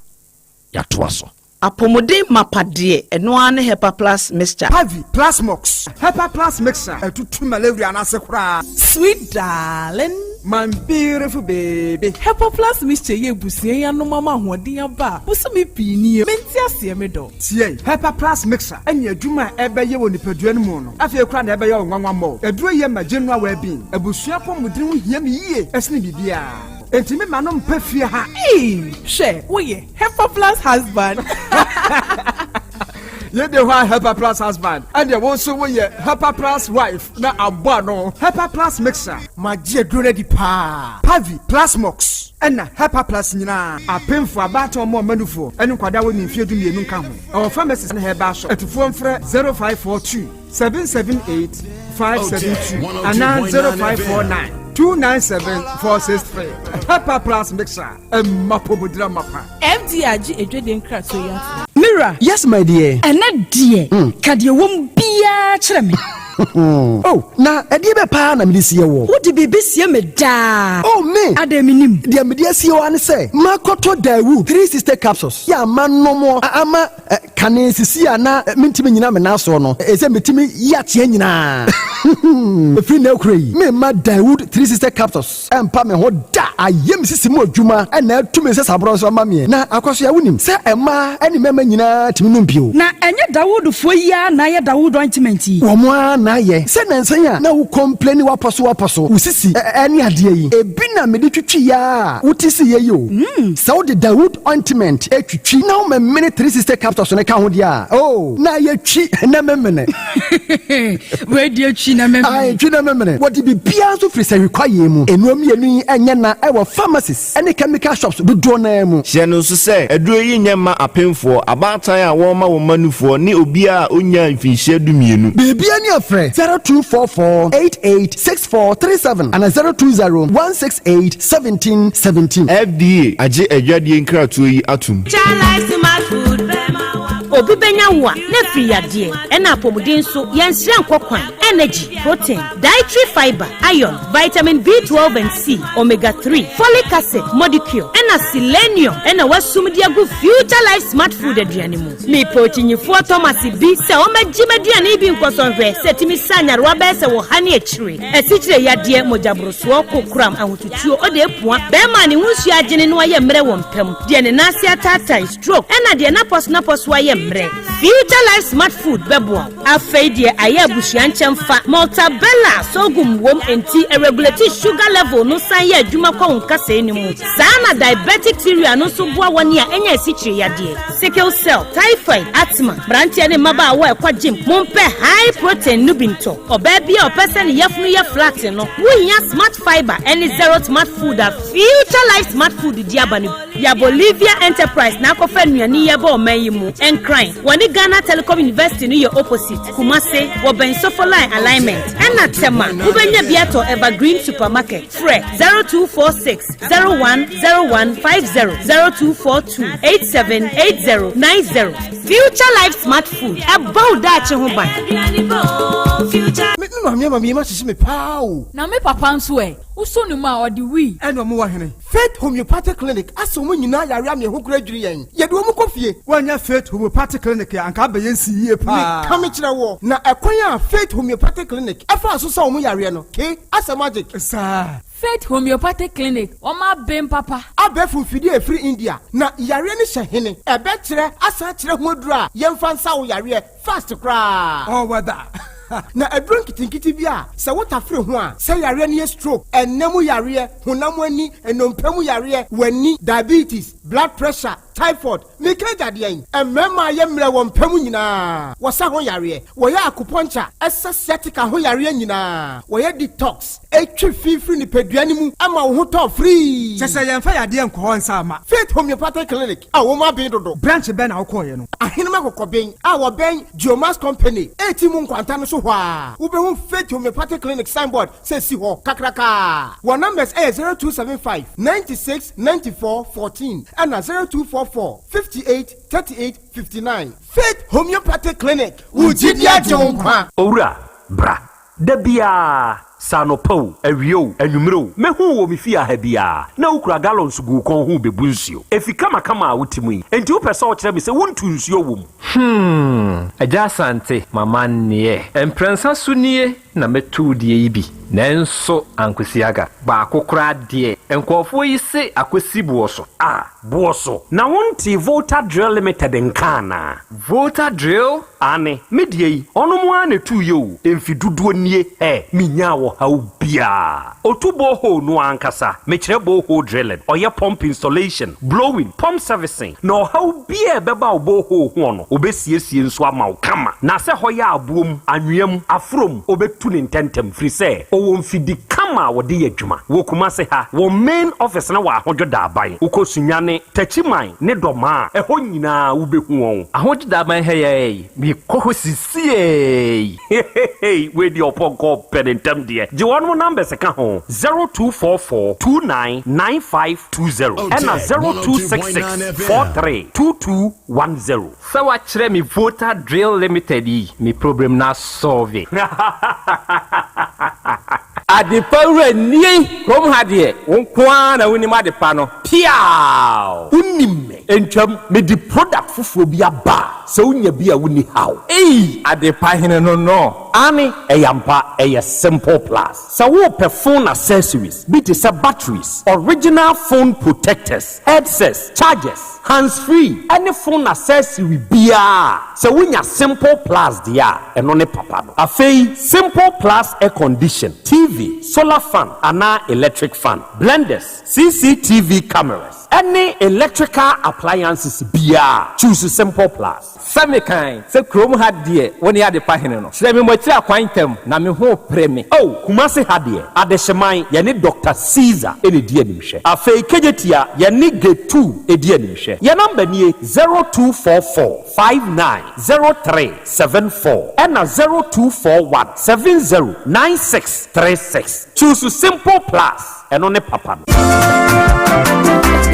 Speaker 23: yɛatoa so.
Speaker 10: Apɔmuden mapa deɛ, ɛno ara ne Hepa Plus Mixture.
Speaker 12: Pavi, Plasmox, Hepa Plus Mixture atutu malaria no ase koraa.
Speaker 14: Sweet darling.
Speaker 12: My beautiful baby.
Speaker 14: Hepa Plus Mixture yi abusua yi anom ama ahoɔden aba a bosome pii nie. Mente aseɛ me dɔ.
Speaker 12: Tie! Hepa Plus Mixture ne adwuma a ɛbɛyɛ wɔ nipadua no mu no, afei koraa na ɛbɛyɛ wo nwanwa mmɔɔ. Aduro yi ma general well-being. Abusua apɔmuden ho hia me yie sene biribiara. Enti me ma no mpa fie ha.
Speaker 14: Eii hwɛ woyɛ Hepa Plus husband.
Speaker 12: Yei de hɔ a Hepa Plus husband, ɛnneɛ wo nso woyɛ Hepa Plus wife na abɔ ano. Hepa Plus Mixture. Magye aduro no adi paa. Pavi, Plasmox, ɛna Hepa Plus nyinaa. Apemfo, abaatan, ɔmo a ɔma nufoɔ, ɛne nkwadaa a wɔnni mfeɛ 12 nka ho. Ɛwɔ pharmacies ne herbal shop. Atufoɔ mfrɛ 0542 778 572 anaa 0549 297 463. Hepa Plus Mixture, ɛma pomodira mapa.
Speaker 14: FDA agye adwadie nkratoɔ yi atom.
Speaker 15: Me wura.
Speaker 16: Yes my dear.
Speaker 15: Ɛnɛ deɛ, ka deɛ ɛwɔ mu biara kyerɛ me.
Speaker 16: Oh, na ɛdeɛ bɛ paa na mede sie woɔ?
Speaker 15: Wode biribi sie me daa.
Speaker 16: Oh, me!
Speaker 15: Adɛn mennim?
Speaker 16: Deɛ mede asie wo ara ne sɛ, makɔtɔ Daewoo 360 capsules yɛ a manom a ama kane sisi a na mentumi nnyina me nan soɔ no, ɛsɛ metumi yi ateɛ nyinaa. Ɛfiri nnɛ rekora yi, meremma Daewoo 360 capsules ɛmpa me ho da. Ayɛ me sisi mu adwuma na atu me nsasaborɔ nso ama meɛ. Na Akwasoa, wonim sɛ mmaa ne mmarima nyinaa tumi nom bio.
Speaker 15: Na ɛnyɛ Dawoodfoɔ yi ara na ayɛ Dawood ointment yi?
Speaker 16: Wɔn ara na ayɛ. Sɛ nnansa yi a na wo complaini w'apɔso w'apɔso, wo sisi ne adeɛ yi, ebi na mede twitwiiɛ ara a wote siiɛ yi o. Sɛ wode Dawood ointment twitwi na womemene 360 capsules no ka ho deɛ a, oh, na ayɛ twi na memene.
Speaker 15: Wei deɛ twi na memene.
Speaker 16: Ae, twi na memene. Wɔde biribiara nso firi sahwi kwaeɛ mu. Nnuro mmienu yi nyɛ na ɛwɔ pharmacies ne chemical shops dodoɔ no ara mu.
Speaker 7: Hyɛ no nso sɛ, aduro yi nyɛ mma apemfoɔ, abaatan a wɔrema wɔn mma nufoɔ, ne obiara a ɔnnyaa mfinhyia dumienu.
Speaker 16: Biribiara ni a frɛ 0244 88 64 37 anaa 020 168 17 17.
Speaker 7: FDA agye adwadie nkratoɔ yi atom.
Speaker 17: Obi bɛnya wo a, na afiri yadeɛ, ɛna apɔmuden nso, yɛnsrɛ nkɔ kwan.
Speaker 8: Energy, protein, dietary fiber, iron, vitamin B12 and C, omega 3, folic acid, modicure, ɛna selenium ɛna wasum de agu Future Life Smart Food aduane mu. Mepɛ okyinyifoɔ Thomas bi sɛ ɔmmɛgye m'aduane yi bi nkɔsɔ nhwɛ sɛ ɛtumi sa nyarewa bɛyɛ sɛ wɔ ha ne akyire. Asikyire yadeɛ, mogyaborosoɔ, kokoram, ahotutuo, ɔde apua, bɛrima a ne ho nsuo agyene na wayɛ mmerɛ wɔ mpa mu, deɛ ne nan ase ataatae, stroke, ɛna deɛ n'apɔso ayɛ mmerɛ. Future Life Smart Food bɛboa wo. Afei deɛ ayɛ abusua nkyɛn fa Maltabella sorghum wom nti ɛregulate sugar level no san yɛ adwuma kɔ wo nkasɛɛ no mu. Saa na diabetic cereal no nso boa wɔn a ɛnyɛ asikyire yadeɛ, sickle cell, typhoid, asthma. Mmeranteɛ ne mmabaawa a ɛkɔ gym, mompɛ high protein no bi ntɔ. Ɔbaa bi a ɔpɛ sɛ ne yafunu yɛ flat no, wohia Smart Fiber ɛne Zero Smart Food a Future Life Smart Food di aba no. Yɛ Bolivia Enterprise na akɔfa nnuane yɛ bɔ ɔman yi mu. Nkran, wɔne Ghana Telecom University no yɛ opposite. Kumase, wɔbɛn Sofo Line alignment. Ɛna Tema, wobɛnya bi atɔ Evergreen Supermarket. Frɛ 0246 010150, 0242 878090. Future Life Smart Food, ɛbɔ wo daakye ho ban.
Speaker 12: Me maame ama mi ma hyehye me paa o.
Speaker 9: Na me papa nso ɛ, wosɔ ne mu a, ɔde wii.
Speaker 12: Ɛna ɔmo wɔ hene? Faith Homeopathic Clinic asɛ ɔmo nyinaa yare ama ɛho kura dwiri yɛn, yɛde ɔmo kɔ fie.
Speaker 11: Woanya Faith Homeopathic Clinic a, anka abɛyɛ nsi yie paa.
Speaker 12: Meka me kyerɛ wɔ na ɛkwan a Faith Homeopathic Clinic ɛfa so sɛ ɔmo yareɛ no ke asɛ magic.
Speaker 11: Saa.
Speaker 9: Faith Homeopathic Clinic, wɔn aben papa.
Speaker 12: Abɛɛfo mfidie a ɛfiri India na yareɛ no hyɛ hene, ɛbɛkyerɛ asan kyerɛ ho aduro a yɛmfa nsa wo yareɛ fast koraa.
Speaker 11: Ɔwɛda.
Speaker 12: Na aduro nketenkete bi a sɛ wotafere ho a, sɛ yareɛ no yɛ stroke, ɛnɛ mu yareɛ, honam ani, nnompe mu yareɛ, w'ani, diabetes, blood pressure, typhoid, meka agyadeɛ yi, mmarima a yɛ mmerɛ wɔ mpa mu nyinaa, wɔsa ho yareɛ. Wɔyɛ acupuncture, ɛsɛ sciatica ho yareɛ nyinaa. Wɔyɛ detox, ɛtwi fifiri nipadua no mu ama wo ho tɔ free.
Speaker 11: Kyɛ sɛ yɛmfa yadeɛ nkɔ hɔ nsa ama.
Speaker 12: Faith Homeopathic Clinic a wɔn aben dodo.
Speaker 11: Branch bɛn na wokɔɔyɛ no?
Speaker 12: Ahenema Kɔkɔben a wɔbɛn Geomas Company eti mu nkwanta no so hɔ a, wobɛhu Faith Homeopathic Clinic signboard sɛ si hɔ kakraka. Wɔn numbers ɛyɛ 0275 96 94 14 ɛna 0244 58 38 59. Faith Homeopathic Clinic, wo gyidi agye wo nkwa.
Speaker 23: Owura, bra. Da biara, sɛ anɔpa o, awia o, anwummerɛ o, mɛhu wɔ me fie aha biara na wokura gallons gu wo kɔn ho bɛbu nsuo. Ɛfi kamakama a wote mu yi, enti wopɛ sɛ wokyerɛ me sɛ wontu nsuo wɔ mu?
Speaker 13: Agya Asante, mama nneɛ. Mprɛnsa so nie na mɛtu deɛ yi bi. Nanso ankosi aga. Baako koraa deɛ, nkurɔfoɔ yi se akɔsi boɔ so.
Speaker 23: A, boɔ so. Na wonte Volta Drill Limited nka anaa?
Speaker 13: Volta Drill?
Speaker 23: Ane, me deɛ yi, ɔno mo ara na ɛtuu yɛ o. Mfi dodoɔ nie, ɛ, menyaa wɔ haw biaa. Otu borehole no ankasa, mekyerɛ borehole drilling, ɔyɛ pump installation, blowing, pump servicing, na ɔhaw biaa ɛbɛba wo borehole ho no, obɛsiesie nso ama wo kama. Na sɛ hɔ yɛ aboɔ mu, anwea mu, aforo mu, obɛtu ne ntɛntɛm, firi sɛ ɔwɔ mfidi kama a wɔde yɛ adwuma. Wɔ Kumase ha, wɔ main office no wɔ Ahodwo Daaban. Wokɔ Sunyane, Takyiman ne Dɔmaa, ɛhɔ nyinaa wobɛhu wɔn.
Speaker 13: Ahodwo Daaban ha yɛ, mekɔ hɔ sisiei.
Speaker 23: Wei deɛ, ɔpɔnkɔ pɛ ne ntɛm deɛ. Gye wɔn numbers ka ho: 0244 299520 ɛna 0266 432210.
Speaker 13: Sɛ wakyerɛ me Volta Drill Limited yi, me problem na solve.
Speaker 3: Adepa wura nie, kurom ha deɛ, wo nko ara na wonim adepa no.
Speaker 23: Piaw! Wonim me ntwam, mede product foforɔ bi aba a sɛ wonya bi a, wonni haw.
Speaker 3: Ei, adepa hene no.
Speaker 23: Ane, ɛyɛ ampa, ɛyɛ Simple Plus. Sɛ wopɛ phone accessories bi te sɛ batteries, original phone protectors, headsets, chargers, hands free ɛne phone accessory biara, sɛ wonya Simple Plus deɛ a, ɛno ne papa no. Afei Simple Plus air condition, TV, solar fan anaa electric fan, blenders, CCTV cameras ɛne electrical appliances biara, choose Simple Plus.
Speaker 13: Sɛ mekan sɛ kurom ha deɛ, wo ne adepa hene no. Kyerɛ me mmɔkyerɛ akwan ntam na me ho pere me.
Speaker 23: Oh, Kumase ha deɛ, Adehyeman, yɛne Dr Caesar ɛna di animhwɛ. Afei Kejetia, yɛne Gate 2 ɛdi animhwɛ. Yɛn number nie: 0244 590374 ɛna 0241 709636. Choose Simple Plus, ɛno ne papa no.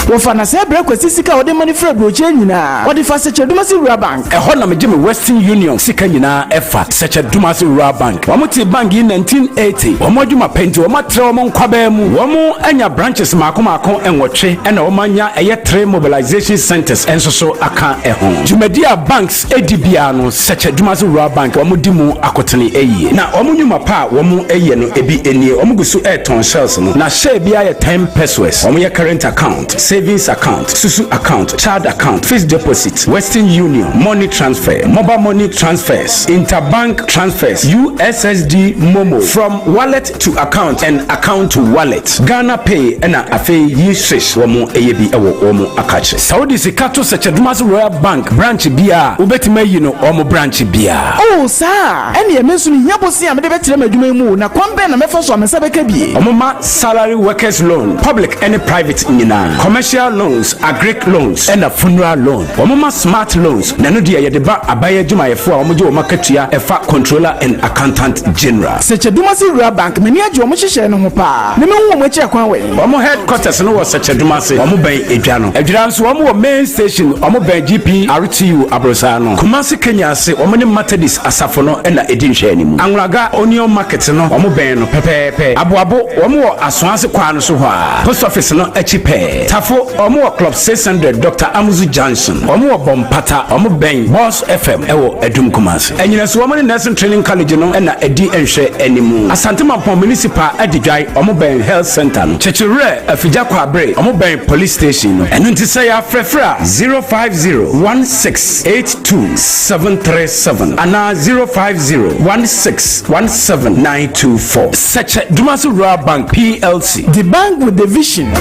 Speaker 4: Wɔfa na sɛ ɛbrɛ Kwasi sika a ɔde ma no firi aburokyire nyinaa, ɔde fa Sɛkyɛ-Dumasi Rural Bank.
Speaker 18: Ɛhɔ na megye me Western Union sika nyinaa ɛfa, Sɛkyɛ-Dumasi Rural Bank. Wɔn tee bank yi 1980. Wɔn adwuma pɛ nti wɔn atrɛ wɔn nkwabaa mu. Wɔn anya branches maako maako nwɔtwe ɛna wɔn anya ɛyɛ three mobilization centers nso so aka ɛho. Dwumadi a banks di biara no, Sɛkyɛ-Dumasi Rural Bank wɔn di mu akotene yie. Na wɔn nnwuma pa a wɔn yɛ no ebi nie, wɔn gu so retɔn shells no, na share biara yɛ ten pesewas. Wɔn yɛ current account, savings account, susu account, child account, fixed deposit, Western Union, money transfer, mobile money transfers, interbank transfers, USSD MoMo, from wallet to account and account to wallet, Ghana Pay ɛna afei Yi-Swish wɔn yɛ bi wɔ wɔn akakye. Sɛ wode sika to Sɛkyɛ-Dumasi Royal Bank branch biara a, wobɛtumi ayi no wɔn branch biara.
Speaker 4: Oh, saa a, ɛnneɛ me nso mehia bosea a mede bɛtrɛ m'adwuma yi mu o, na kwan bɛn na mɛfa so a me nsa bɛka bi?
Speaker 18: Wɔma salary workers loan, public ne private nyinaa, commercial loans, agric loans, ɛna funeral loan. Wɔma smart loans, na ɛno deɛ yɛde ba aban adwumayɛfoɔ a wɔgye wɔn akatua ɛfa Controller and Accountant General.
Speaker 4: Sɛkyɛ-Dumasi Rural Bank, m'ani agye wɔn nhyehyɛe no ho paa, na mehu wɔn akyi akwan wɛn.
Speaker 18: Wɔn headquarters no wɔ Sɛkyɛ-Dumase, wɔn bɛn Edwa no. Adwira nso wɔn wɔ main station, wɔn bɛn GPRTU aborosan no. Kumasi Kenya ase, wɔn ne Methodist asafo no na ɛdi nhwɛanimu. Anwulaga Onion Market no, wɔn bɛn no pɛpɛɛpɛ. Aboabo, wɔn wɔ Asoase kwan no so hɔ ara, Post Office no akyi pɛɛ. Tafo, wɔn wɔ Club 600, Doctor Amuzu Junction. Wɔn wɔ Bɔmpata, wɔn bɛn Boss FM wɔ Adum Kumasi. Anyinaso, wɔn ne Nursing Training College no na ɛdi nhwɛanimu. Asante Mampong Municipal Adidwae, wɔn bɛn Health Centre no. Kyekyewerɛ, Afigya Kwaabere, wɔn bɛn Police Station no. Ɛno nti sɛ yɛafrɛfrɛ a, 050 16 82 737 anaa 050 16 17 924. Sɛkyɛ Dumasi Rural Bank PLC.
Speaker 4: The bank with the vision.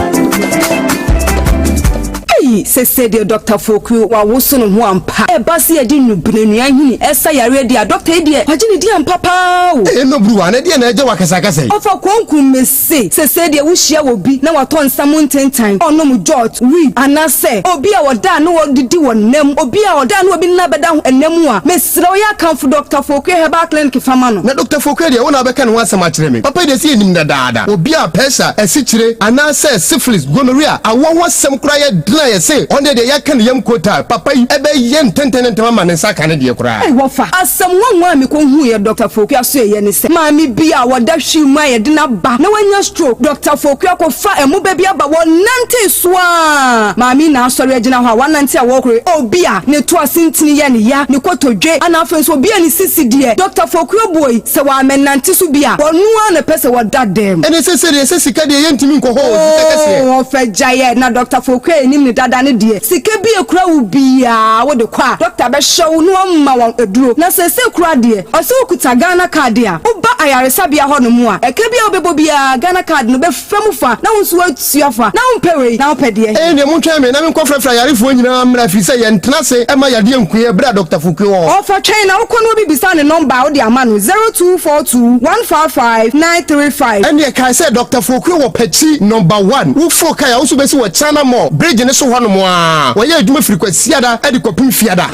Speaker 20: Ei sese deɛ Doctor Foku wawoso ne ho ampa. Ɛba se yɛde nnubena nnua nhini ɛsa yareɛ deɛ a Doctor yi deɛ wagye ne din ampa paa o.
Speaker 21: Ei ɛnɔ bruwa na ɛdeɛn na ɛgye wo akasakasa yi?
Speaker 20: Ɔfa konkum me se sese deɛ wo hyia obi na watɔ nsa mu ntentan, ɔnom jot, weed, anasɛ obi a ɔda a na ɔdidi wɔ nna mu, obi a ɔda a na obi nna bɛda ho nna mu a, mesrɛ wo yɛ akamfo Doctor Foku Herbal Clinic fa ma no.
Speaker 21: Na Doctor Foku deɛ wo na wobɛka ne ho asɛm akyerɛ me. Papa yi deɛ sɛ yɛnim no dadaada. Obi a pɛsa, asikyire, anaasɛ syphilis, gonorrhea, awoɔ ho asɛm koraa yɛ den a yɛse ɔno deɛ yɛaka ne yam kotaa. Papa yi ɛbɛyɛ ntɛntɛn ne ntɛm ama ne nsa aka ne deɛ koraa.
Speaker 20: Ei wɔfa! Asɛm nwanwa a mekɔhuuiɛ Dɔkta Foku asoɛeɛ ne sɛ, maame bi a ɔda hwii mu a yɛde no aba na wanya stroke, Dɔkta Foku akɔfa ɛmo ba bi aba, wɔnantee so ara, maame yi na asɔre agyina hɔ a wanante a wɔrekɔ, obi a ne to ase ntini yɛ ne ya, ne kotodwe, ana afei nso obi a ne sisi deɛ, Dɔkta Foku abuoi. Sɛ wɔammɛnante so bi a, wɔno ara na ɛpɛ sɛ wɔda dɛm.
Speaker 21: Ɛne sese deɛ sɛ sika deɛ yɛntumi nkɔ hɔ o, sika kɛseɛ.
Speaker 20: Oo ɔfɛ gyaeɛ na Dɔkta Foku a yɛnim no dada no deɛ, sika bi a ɛkura wo biara wode kɔ a, dɔkta bɛhwɛ wo na wama wo aduro. Na seesei koraa deɛ, ɔsɛ wokuta Ghana card a, woba ayaresabea hɔnom a, ɛka bi a wobɛbɔ biara Ghana card no bɛfa mu fa na wo nso woatua fa. Na wompɛ wei na wopɛ deɛ he?
Speaker 21: Ɛnneɛ montwɛn me na menkɔfrɛfrɛ ayarefoɔ nyinaa mmra, ɛfiri sɛ yɛntena ase mma yadeɛ nku yɛn berɛ a Dɔkta Fukue wɔ hɔ.
Speaker 20: Ɔfa twɛn na wokɔ na obi bisa ne nɔmba a wode ama no, 0242 155 935.
Speaker 21: Ɛnneɛ kae sɛ Dɔkta Fukue wɔ Pakyi Nɔmba One. Woforo kae a, wo nso wobɛsi wɔ China Mall bridge no so hɔnom ara. Wɔyɛ adwuma firi Kwasiada de kɔpem Fiada.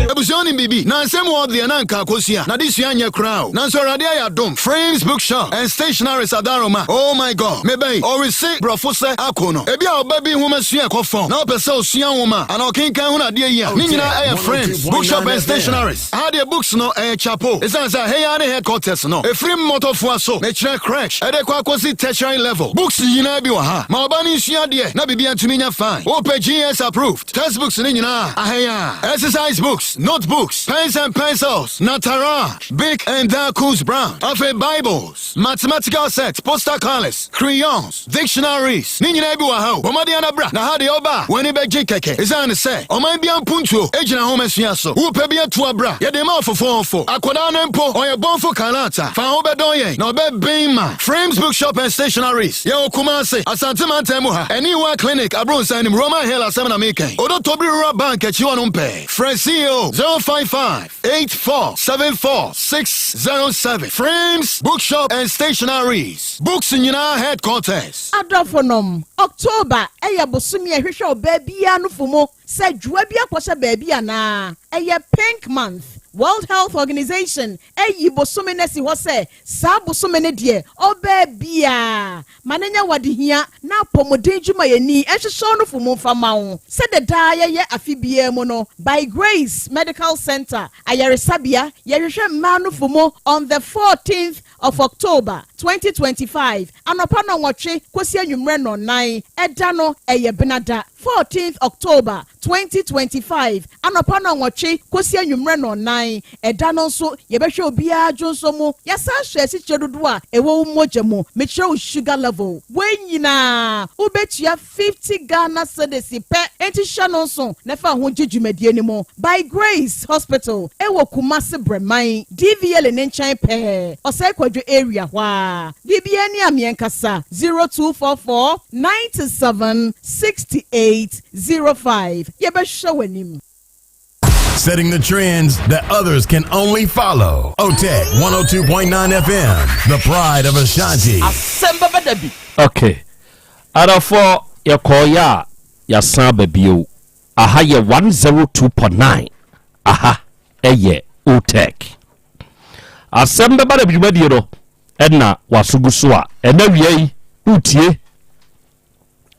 Speaker 25: Abusua wonim biribi? Na nsɛm wɔ deɛ na anka akosua n'adesua nyɛ koraa o. Nanso Awurade ayɛ adom. Frames Bookshop and Stationaries Adaroma Oh my God! Me ba yi, ɔrese Borɔfo sɛ ako no. Ebia ɔba bi nhomasua kɔ fam na ɔpɛ sɛ osua nwoma anaa ɔkenkan hunu adeɛ yi a, ne nyinaa ɛyɛ Frames Bookshop and Stationaries. Aha deɛ books no ɛyɛ chapo. Esiane sɛ ɛha yi ara ne headquarters no, ɛfiri mmɔtɔfoa so, mekyerɛ crèche, ɛde kɔ akɔsi tertiary level, books nyinaa bi wɔ ha. Ma ɔba no nsua adeɛ na biribiara ntumi nyɛ fine. Wopɛ GS approved textbooks no nyinaa a, aha yi ara. Exercise books, notebooks, pens and pencils, Nataraj. Bic and Darkus Brown, afei Bibles, mathematical sets, poster colours, crayons, dictionaries, ne nyinaa bi wɔ ha o. Bɔ mmɔden ara bra, na ha deɛ woba a, w'ani bɛgye kɛkɛ. Esiane sɛ ɔman biara mpuntuo gyina nhomasua so, wopɛ bi atu a bra, yɛde ma ɔfofoofo. Akwadaa no mpo, ɔyɛ bɔnfo kalata, fa ho bɛdɔn yɛn na ɔbɛben ma. Frames Bookshop and Stationaries, yɛwɔ Kumasi, Asante Mantam mu ha, Aniwa Clinic, Abronssan anim, Roman Hill asɛm na meka yi, Odotobiri Rural Bank akyi hɔnom pɛɛ. Frɛ CEO 055. 8474607 Frames Bookshop and Stationaries, Books nyinaa headquarters.
Speaker 17: Adɔfonom, October yɛ bosome a ɛhwehwɛ ɔbaa biara nofo mu sɛ dwoa bi akɔhyɛ baabi anaa. Ɛyɛ Pink Month. World Health Organization ayi bosome no asi hɔ sɛ saa bosome no deɛ ɔbaa biara ma no nyɛ w'adehia na apɔmuden dwumayɛni nhwehwɛ wo nufu mu mfa ma wo. Sɛdeɛ daa yɛyɛ afe biara mu no, By Grace Medical Center Ayaresabea yɛhwehwɛ mmaa nufu mu on the 14th of October, 2025, anɔpa nnɔnwɔtwe kɔsi anwummerɛ nnɔnnan. Ɛda no, ɛyɛ Benada, 14th October, 2025, anɔpa nnɔnwɔtwe kɔsi anwummerɛ nnɔnnan. Ɛda no nso, yɛbɛhwɛ obiara dwonsɔ mu. Yɛasan ahwɛ asikyire dodoɔ a ɛwɔ wo mogya mu, mekyerɛ wo sugar level. Wei nyinaa, wobɛtua 50 Ghana cedis pɛ. Enti hyɛ no nso na fa ho gye dwumadie no mu. By Grace Hospital ɛwɔ Kumasi Brɛman, DVLA no nkyɛn pɛɛ, Ɔsɛe Kwadwo area hɔ ara. Biribiara ni a meɛnkasa, 0244 97 68 05. Yɛbɛhwɛ w'anim.
Speaker 2: Setting the trends that others can only follow. OTEC 102.9 FM, the pride of Ashanti.
Speaker 10: Asɛm bɛba da bi.
Speaker 23: Ok adɔfoɔ yɛkɔɔeɛ a yɛasan aba bio aha yɛ 102.9 aha ɛyɛ OTEC asɛm bɛba da bi dwumadie no ɛna waso gu so a ɛna wia yi wotie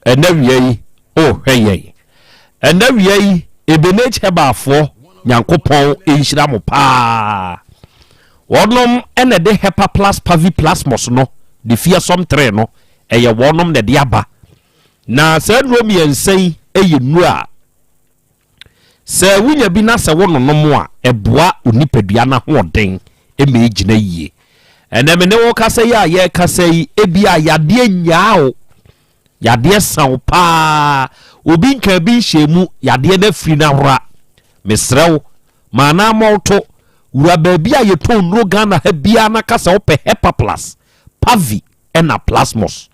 Speaker 23: Ɛnnɛ awia yi, O hwɛ yɛn. Ɛnnɛ awia yi, Ebenezer Herbal-foɔ, Nyankopɔn nhyira mo paa. Wɔnom na ɛde Hepa Plus Pavi Plasmos no, de Fearsome 3 no, ɛyɛ wɔnom na ɛde aba. Na saa nnuro mmiɛnsa yi yɛ nnuro a Sɛ wunya bi na sɛ wononom a, ɛboa wo nipadua no ahoɔden ma egyina yie. Ɛnnɛ me ne wo kasa yi a yɛrekasa yi, ebia yadeɛ nnyaa wo, yadeɛ sa wo paa, obi nkaa bi nhyɛɛ mu, yadeɛ no afiri no ahora. Mesrɛ wo, ma anammɔn to, wura baabi a yɛtɔn nnuro Ghana ha biara na ka sɛ wopɛ Hepaplus, Pavi ɛna Plasmos.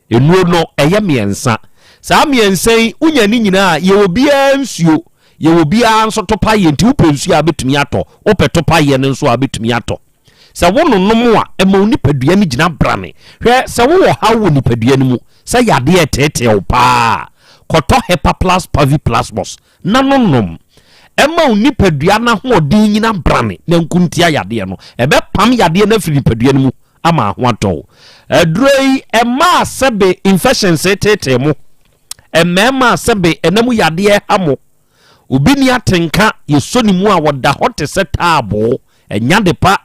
Speaker 23: Nnuro no, ɛyɛ mmiɛnsa. Saa mmiɛnsa yi, wonya ne nyinaa a, yɛwɔ biara nsuo, yɛwɔ biara nso topaeɛ, nti wopɛ nsuo a wobɛtumi atɔ, wopɛ topaeɛ no nso a wobɛtumi atɔ. Sɛ wononom a, ɛma wo nipadua no gyina brane. Hwɛ, sɛ wowɔ haw wɔ nipadua no mu, sɛ yadeɛ reteetee wo paa a, kɔtɔ Hepaplus Paviplasmos na nonom. Ɛma wo nipadua no ahoɔden nyina brane na nko ntia yadeɛ no. Ɛbɛpam yadeɛ no afiri nipadua no mu ama ho atɔ wo. Aduro yi, ɛmaa sɛbe infections teetee mo. Mmarima sɛbe ɛna mu yadeɛ ha mo. Obi ni atenka, yɛsɔ ne mu a wɔda hɔ te sɛ taaboo. Ɛnya de pa.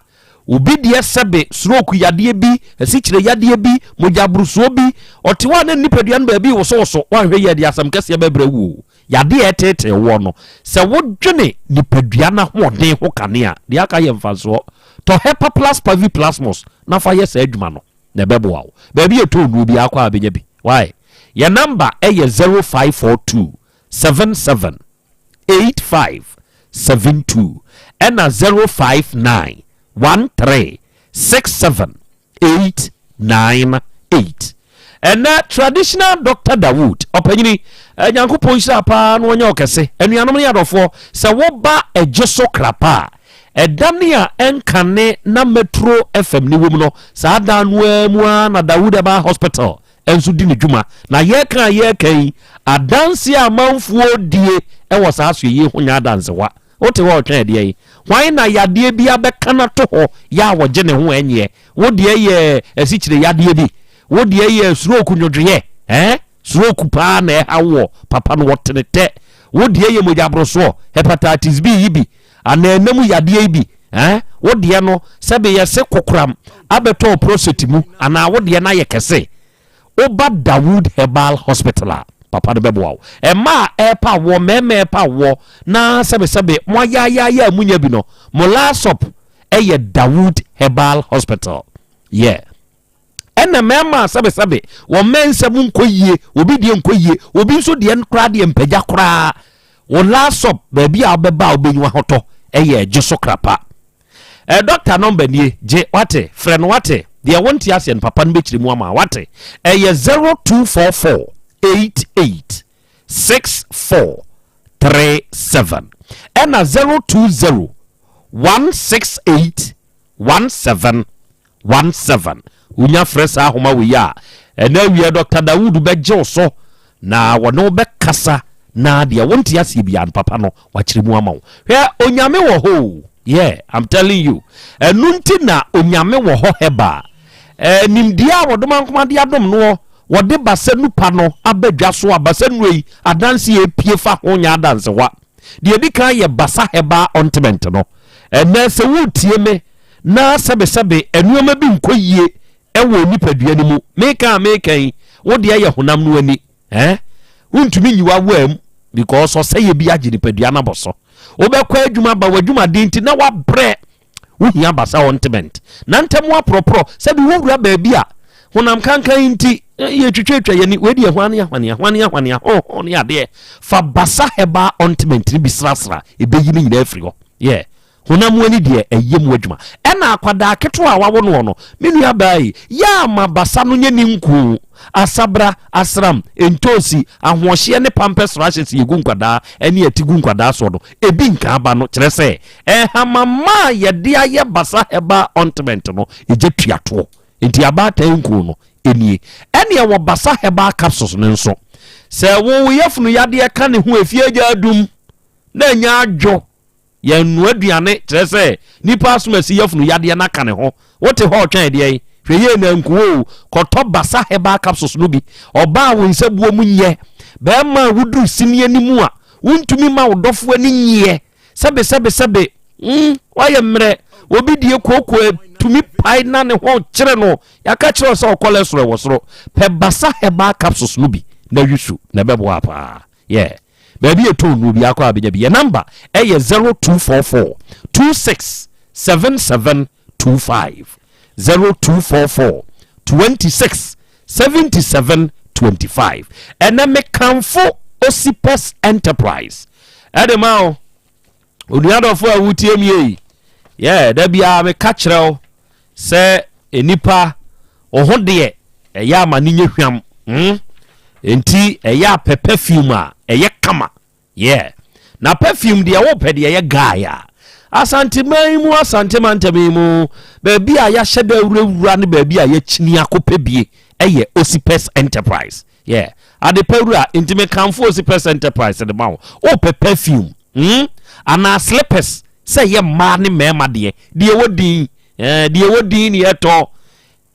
Speaker 23: Obi deɛ sɛbe stroke yadeɛ bi, asikyire yadeɛ bi, mogyaborosoɔ bi, ɔte hɔ a na nipadua no baabi wosowoso, woanhwɛ yie a ɛde asɛm kɛseɛ bɛbrɛ wo o. Yadeɛ a ɛteetee woɔ no, sɛ wodwene nipadua no ahoɔden ho kane a, deɛ aka yɛ mfasoɔ. Tɔ Hepaplus Paviplasmus na fa yɛ saa adwuma no, na ɛbɛboa wo. Baabi a yɛtɔn nnuro biara kɔ a bɛnya bi. Wai? Yɛn namba yɛ 0542 77 85 72 ɛna 059 13 67 8 9 8. Ɛnɛ traditional Doctor Dawood ɔpanyini eh, Nyankopɔn nhyira paa na ɔnyɛ ɔkɛse. Anuanom ne adɔfoɔ, sɛ woba ɛgye so krapa a, ɛdane a ɛnkane na Metro FM ne wom no, saa dan no ara mu ara na Dawood Herbal Hospital nso di ne dwuma. Na yɛka a yɛka yi, adanse a amanfoɔ die wɔ saa asoɛyie yi ho nyɛ adansewa. Wote hɔ retwɛn ɛdeɛn? Hwan na yadeɛ bi abɛka no ato hɔ yɛ a ɔgye ne ho ɛnyeɛ? Wo deɛ yɛ asikyire yadeɛ bi? Wo deɛ yɛ stroke nwodwoeɛ? Ɛɛ? Stroke paa na ɛha woɔ? Papa no wɔtene tɛ. Wo deɛ yɛ mogyaborosoɔ? Hepatitis B yi bi? Anaa ɛna mu yadeɛ yi bi? Ɛɛ? Wo deɛ no sɛbe yɛse kokoram abɛtɔ wo prostate mu anaa wo deɛ no ayɛ kɛse? Woba Dawood Herbal Hospital a, papa no bɛboa wo. Mmaa a ɛrepa awoɔ, mmarima a ɛrepa awoɔ, na sɛbesɛbe mo ayaayaaya a munya bi no, mo last stop yɛ Dawood Herbal Hospital. Yeah. Ɛna mmarima a sɛbesɛbe wɔn mma nsɛm nkɔ yie, obi deɛ nkɔ yie, obi nso deɛ koraa deɛ mpagya koraa. Wo last stop, baabi a wobɛba a wobɛnya ahotɔ yɛ Gye So Krapa. Eh, doctor number nie, gye, wate, frɛ no wate, deɛ wonte aseɛ no papa no bɛkyerɛ mu ama wate. Ɛyɛ 0244 88 64 37 ɛna 020 168 17 17. Wonya frɛ saa ahoma wei a, ɛna awia Dr. Dawood bɛgye wo so na wɔne wo bɛkasa na deɛ wonte aseɛ biara no papa no wakyerɛ mu ama wo. Hwɛ, Onyame wɔ hɔ o. Yeah, I'm telling you. Ɛno nti na Onyame wɔ hɔ herbal. Eh, nimdeɛ a wɔdom ankoma de adom noɔ, wɔde basa nupa no aba dwa so a basa nnuro yi adanse a epie fa ho nyɛ adansewa. Deɛ ɛdi kan yɛ basa herbal ointment no. Ɛnɛ sɛ woretie me na sɛbesɛbe nneɛma bi nkɔ yie ɛwɔ nipadua no mu, meka a meka yi, wo deɛ yɛ honam no ani. Eh? Wontumi nyi w'awaa mu because ɔsɛeɛ bi agye nipadua no abɔ so. Wobɛkɔ adwuma ba w'adwumaden nti na wabrɛ. Wohia basa ointment na ntɛm aporɔporɔ sɛbi wowura baabi a honam kankan nti yɛtwitwatwa yɛni wei deɛ hwane ahwane ahwane ahwane ahoho ne adeɛ. Fa basa herbal ointment no bi srasra, ɛbɛyi no nyinaa afiri hɔ. Yeah. Honam ani deɛ ɛyɛ mu adwuma. Ɛna akwadaa ketewa a wawo noɔ no, me nua baa yi, yɛ ama basa no nyɛ ne nku. Asabra, asram, ntoosi, ahoɔhyeɛ ne pampers rashes yɛgu nkwadaa ɛne ɛti gu nkwadaa soɔ no, ebi nka aba no, kyerɛ sɛ ɛhamama a yɛde ayɛ basa herbal ointment no, ɛgya tuatoɔ. Nti abaatan nku no ɛnie. Ɛne ɛwɔ basa herbal capsules no nso. Sɛ wo yafunu yadeɛ ka ne ho efie agya adum na ɛnya adwo, yɛnnoa aduane, kyerɛ sɛ nipa asomasi yafunu yadeɛ no aka ne ho, wote hɔ ɔtwɛn deɛ yi, hwɛ yie na nkuo o, kɔtɔ basa herbal capsules no bi. Ɔbaa wo nsa buo mu nyɛ, bɛrima a woduru sini anim a wontumi ma wo dɔfo ani nyeɛ, sɛbe sɛbe sɛbe, wayɛ mmerɛ, obi die kooko tumi pae na ne ho kyerɛ no, yɛaka kyerɛ sɛ ɔkɔlɛ soro ɛwɔ soro. Pɛ basa herbal capsules no bi na wisu na ɛbɛboa paa. Yeah. Baabi yɛ tɔn nuo bi akɔ abɛnya bi. Yɛ number ɛyɛ 0244 26 77 25, 0244 26 77 25. Ɛnɛ mekamfo Osipes Enterprise ɛde ma wo onuadɔfo a wotie mi yi. Yeah, da biara meka kyerɛ wo sɛ nipa wo ho deɛ ɛyɛ ama ne nyɛ hwam, Nti ɛyɛ apɛ perfume a ɛyɛ kama. Yeah, na perfume deɛ wopɛ deɛ ɛyɛ guy a Asanteman yi mu, Asantemantam yi mu, baabi a yɛahyɛ da awurawura ne baabi a yɛkyini akɔpɛ bie ɛyɛ Osipes Enterprise. Yeah, adepa wura. Nti mekamfo Osipes Enterprise de ma wo. Wopɛ perfume, Anaa slippers sɛ ɛyɛ mmaa ne mmarima deɛ, deɛ ɛwɔ din, deɛ ɛwɔ din ne yɛtɔ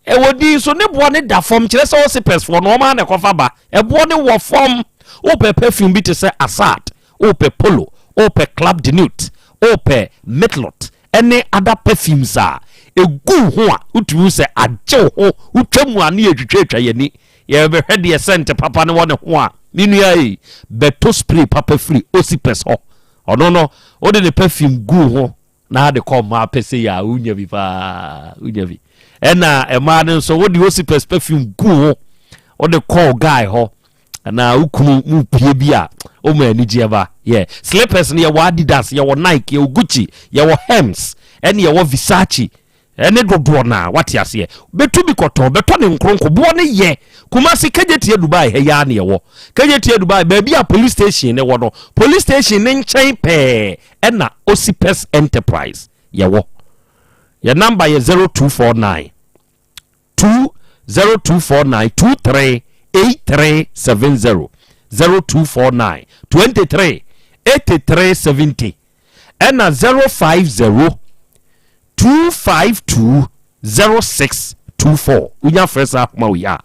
Speaker 23: ɛwɔ din so ne boɔ ne da fam, kyerɛ sɛ Osipes foɔ no ɔma na ɛkɔfa ba, ɛboɔ ne wɔ fam. Wopɛ perfume bi te sɛ Asad, wopɛ Polo, wopɛ Club de Nut, wopɛ Mitlot ɛne other perfumes a ɛgu ho a wotumi sɛ agye wo ho, wotwa mu a ne yɛtwitwatwa yɛni, yɛbɛhwɛ deɛ scent papa ne wɔ ne ho a, ne nua yi bɛtɔ spray papa firi Osipes hɔ. Ɔno no wode ne perfume gu ho na ade kɔ mmaa pɛ sɛ yɛ a wonya bi paa, wonya bi. Ɛna mmaa no nso wode Osipes perfume gu ho, wode kɔɔ guy hɔ na wokunu mu pie bi a woma anigyeɛ ba. Yɛ slippers no, yɛwɔ Adidas, yɛwɔ Nike, yɛwɔ Gucci, yɛwɔ Hems, ɛne yɛwɔ Versace ɛne dodoɔ na wate aseɛ. Bɛtu bi kɔtɔn, bɛtɔ ne nkronko, boɔ ne yɛ. Kumasi Kejetia Dubai ha yaa ne yɛwɔ Kejetia Dubai, baabi a police station ne wɔ no, police station ne nkyɛn pɛɛ ɛna Osipes Enterprise yɛwɔ. Yɛ number yɛ 0249 20249 23 8370, 0249 23 83 70, ɛna 050 252 0624. Wonya frɛ saa ahoma wei a,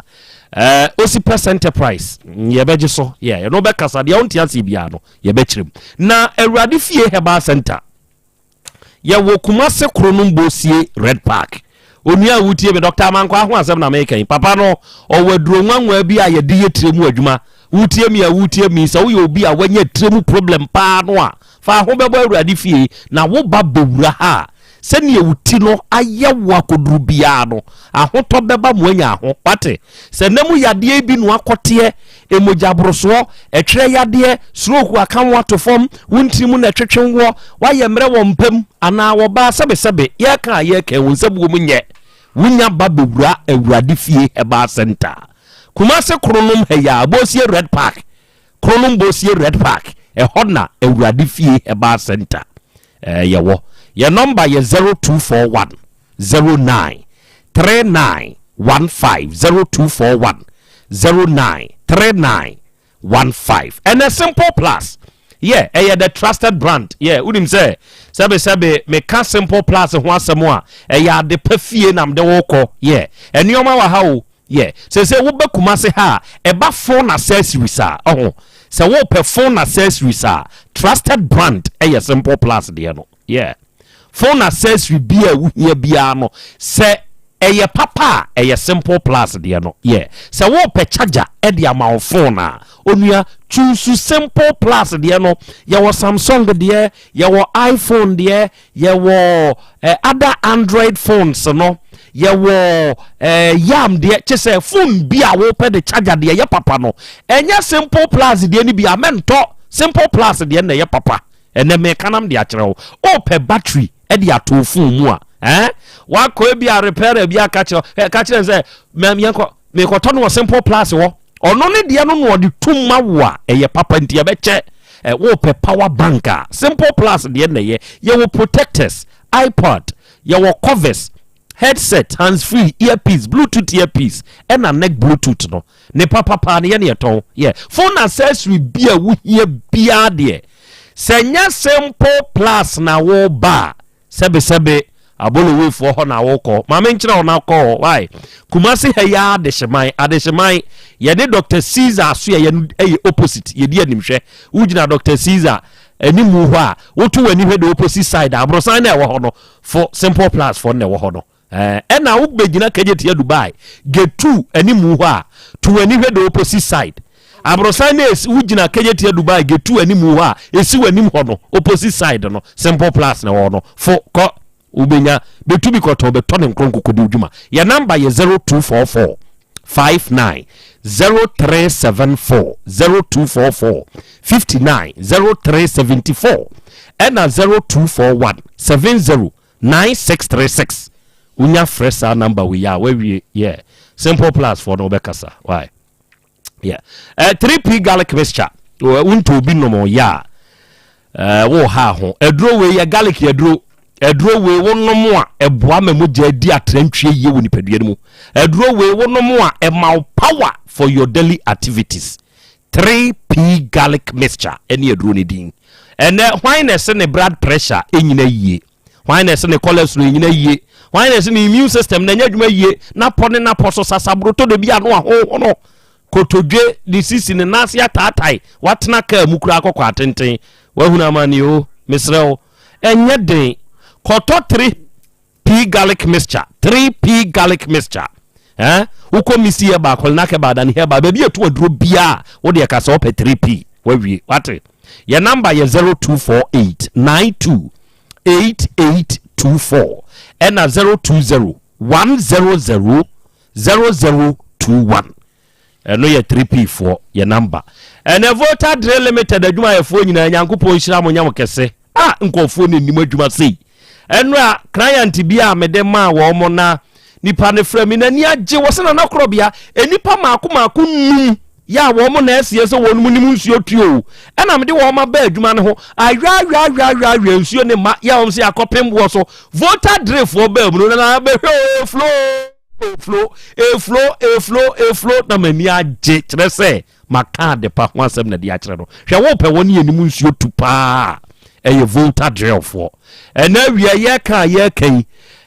Speaker 23: Osipes Enterprise yɛbɛgye so, yɛ ɛno bɛkasa deɛ wonte aseɛ biara no yɛbɛkyerɛ mu. Na Awurade Fie Herbal Center yɛwɔ Kumase Kronom Bosie Red Park. Onua a wotie me, Dr Amankwa ho asɛm na meka yi. Papa no ɔwɔ aduro nwanwa bi a yɛde yɛ tire mu adwuma. Wotie mi a wotie mi, sɛ woyɛ obi a wanya tire mu problem paa no a, fa ho bɛbɔ Awurade Fie na woba bɛwura ha a, sɛnea wo ti no ayɛ wo akoduru biara no, ahotɔ bɛba mu anya aho. Wate sɛ na mu yadeɛ bi no akɔteɛ emogya borosoɔ, ɛtwerɛ yadeɛ, stroke aka wo ato fam, wo ntiri mu na ɛtwetwe woɔ, woayɛ mmerɛ wɔ mpam anaa wɔbaa sɛbesɛbe, yɛka a yɛka wo nsa buo mu nyɛ wonya ba bɛwura Awurade Fie Herbal Center, Kumase Kronom ha yi a, Bosie Red Park, Kronom Bosie Red Park, ɛhɔ na Awurade Fie Herbal Center yɛwɔ. Yɛ number yɛ 0241 09 39 15, 0241 09 39 15. Ɛnɛ Simple Plus. Yeah, ɛyɛ the trusted brand. Yeah, wonim sɛ sɛbe sɛbe meka Simple Plus ho asɛm a, ɛyɛ ade pa fie na mede wo kɔ. Yeah, nneɛma wɔ ha o. Yeah, sese woba Kumase ha a, ɛba phone accessories a, ɔho. Sɛ wopɛ phone accessories a, trusted brand ɛyɛ Simple Plus deɛ no. Yeah. Phone accessory bi a wohia biara no, sɛ ɛyɛ papa a, ɛyɛ Simple Plus deɛ no. Yeah. Sɛ wopɛ charger de ama wo phone a, onua, choose Simple Plus deɛ no. Yɛwɔ Samsung deɛ, yɛwɔ iPhone deɛ, yɛwɔ eh, other Android phones no, yɛwɔ eh, Yam deɛ, kye sɛ phone bi a wopɛ de charger deɛ ɛyɛ papa no, ɛnyɛ Simple Plus deɛ no bi a, mɛntɔ. Simple Plus deɛ no na ɛyɛ papa. Ɛnɛ meka nam de akyerɛ wo. Wopɛ battery de ato wo phone mu a, eh? Wakɔ ebi a repairer bi aka kyerɛ eh, ka kyerɛ sɛ mɛm yɛnkɔ mekɔtɔ no wɔ Simple Plus hɔ. Ɔno ne deɛ no na ɔde tum ma wo a, ɛyɛ papa nti ɛbɛkyɛ. Eh, wopɛ power bank a, Simple Plus deɛ na ɛyɛ. Yɛwɔ protectors, iPod, yɛwɔ covers, headset, hands free, earpiece, bluetooth earpiece, ɛna neck bluetooth no. Ne papa paa no yɛ ne yɛtɔn. Yɛ phone accessory bi a wohia biara deɛ, sɛ nyɛ Simple Plus na woba a, sɛbesɛbe abolowefoɔ hɔ na wokɔ. Ma menkyerɛ wo na kɔ hɔ. Why? Kumasi ha yi ara Adehyeman, Adehyeman, yɛne Doctor Caesar asoɛeɛ no yɛ opposite, yɛdi animhwɛ. Wogyina Doctor Caesar animu hɔ a, woto w'ani hwɛ the opposite side a, aborosan no a ɛwɔ hɔ no, fo Simple Plus foɔ no na ɛwɔ hɔ no. Ɛɛ, ɛna wobɛgyina Kejetia Dubai gate 2 animu hɔ a, to w'ani hwɛ the opposite side. Aborosan no esi, wogyina Kejetia Dubai gate 2 animu hɔ a, esi w'anim hɔ no, opposite side no, Simple Plus na ɛwɔ hɔ no. Fo kɔ, wobɛnya, bɛtu bi kɔtɔn, bɛtɔ ne nkoronko kɔdi wo dwuma. Yɛ namba yɛ 0244 59 0374, 0244 59 0374, ɛna 0241 70 9636 wonya frɛ saa number wei a wawie yeah simple plus foɔ no wobɛkasa why yeah uh, eh, 3p garlic mixture wontɔ obi nom yɛ a uh, wo ha ho aduro wei yɛ garlic aduro aduro wei wonom a ɛboa ma mogya di atrantwie yie wɔ nipadua no mu aduro wei wonom a ɛma wo power for your daily activities 3p garlic mixture ɛne aduro no din Ɛnnɛ, hwan na ɛse ne blood pressure nnyina yie? Hwan na ɛse ne cholesterol nnyina yie? Hwan na ɛse ne immune system na ɛnyɛ adwuma yie? N'apɔ ne n'apɔ so sasabroto de bi ano ahohono, kotodwe, ne sisi, ne nan ase ataatae, watena kaa mu koraa kɔkɔ atenten. Wahunu amane o, mesrɛ wo, ɛnyɛ den. Kɔtɔ 3 Pea garlic mixture, 3P garlic mixture. Eh? Wokɔ Misi Herbal, Kolinak Herbal, Dani Herbal, baabi etu aduro biara, wo deɛ ka sɛ wopɛ 3P. Wawie. Wate? Yɛ number yɛ 0248 92 8824 ɛna 020 100 0021. Ɛno yɛ 3P foɔ yɛ number. Ɛnɛ Volta Drill Limited adwumayɛfoɔ nyinaa Nyankopɔn nhyira mo nyɛ mo kɛse. Ah nkurɔfoɔ no nnim adwuma sei. Ɛnora client bi a mede maa wɔn mo na nipa no frɛ me n'ani agye wɔ sɛ nana korɔbea nnipa maako maako num yɛ a wɔn na ɛseɛ sɛ wɔn mu nim nsuo tuo o ɛna mede wɔn aba adwuma no ho awɛawɛawɛawɛawɛ nsuo ne ma yɛ wɔn sɛ akɔpem boɔ so Volta drefoɔ baa mu no na bɛhwɛ o flow eflo eflo eflo eflo na m'ani agye kyerɛ sɛ maka adepa ho asɛm na de akyerɛ no hwɛ wopɛ wɔn ne anim nsuo tu paa ɛyɛ Volta drillfoɔ ɛna awia yɛka a yɛka yi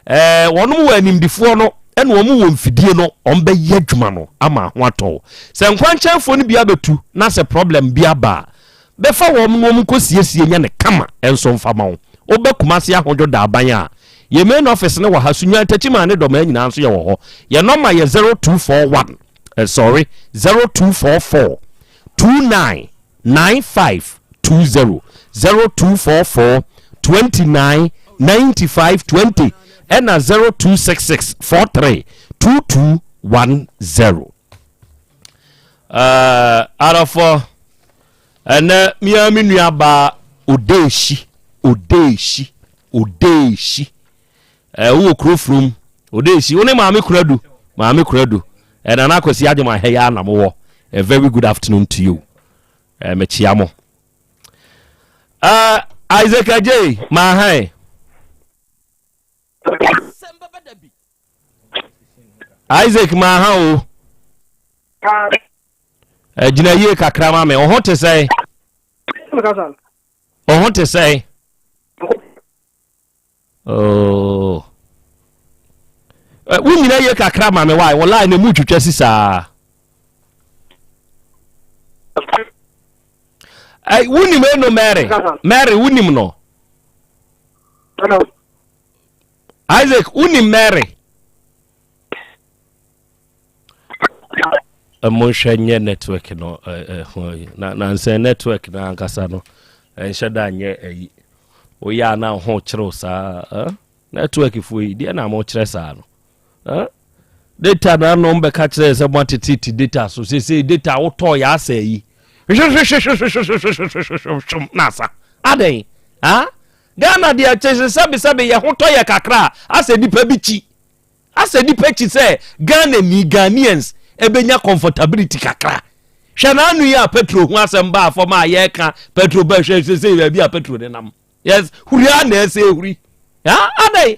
Speaker 23: ɛɛ wɔn wɔ animdifoɔ no ɛna wɔn wɔ mfidie no wɔn bɛyɛ adwuma no ama ho atɔ sɛ nkwankyɛnfoɔ no bi abɛtu na sɛ problem bi aba a Bɛfa wɔn na wɔn nkɔ siesie nyɛ no kama nso mfa ma wo. Wo ba Kumasi Ahodwo Daaban a, yɛn main office no wɔ ha, Sunyani, Techiman ne Dɔmaa nyinaa nso yɛwɔ hɔ. Yɛn nɔma yɛ 0241 eh, sorry, 0244 29 9520, 0244 29 95 20 ɛna 0266 43 2210. Uh, Arafo, ɛnɛ mea me nua baa Odeehyi, Odeehyi, Odeehyi. Eh, wowɔ kuro furom, Odeehyi, wo ne maame Kuradu, maame Kuradu. Eh, Nana Akwasi Agyem ahɛ ya na mowɔ. A very good afternoon to you. Eh, mekyia mo. Uh, Isaac Ajay, maahan. Isaac maa ha o. Gyina yie kakra ma me. Wo ho te sɛn? Wo ho te sɛn? Oh. Eh, wo nyina ye kakra ma me wae, wo line na mu twitwa si saa. Eh, wonim eno Mary? Mary, wonim no? Isaac, wonim Mary? Eh, monhwɛ nyɛ network no eh, eh, ho yi na nansɛ network no ankasa no ɛnhyɛ da nyɛ ayi woyɛ a na ho kyerɛw saa eh? network foɔ yi deɛ na mokyerɛ saa no eh? data na anom bɛka kyerɛ sɛ moatetete data so seesei data wotɔɔ yɛ asɛ yi hwehwehwehwehwehwehwehwehwehwehwehwem na asa adɛn ha Ghana deɛ kyɛ sɛ sɛbesɛbe yɛ ho tɔ yɛ kakra a asɛ nipa bi kyi Asɛ nipa kyi sɛ Ghana ni, Ghanaians, ɛbɛnya comfortability kakra. Hwɛ n'ano yi a petrol ho asɛm baa fam a yɛreka petrol bɛ hwɛ sesei baabi a petrol ne nam. Yes, huri a na ɛsɛ ehuri. Ha adɛn?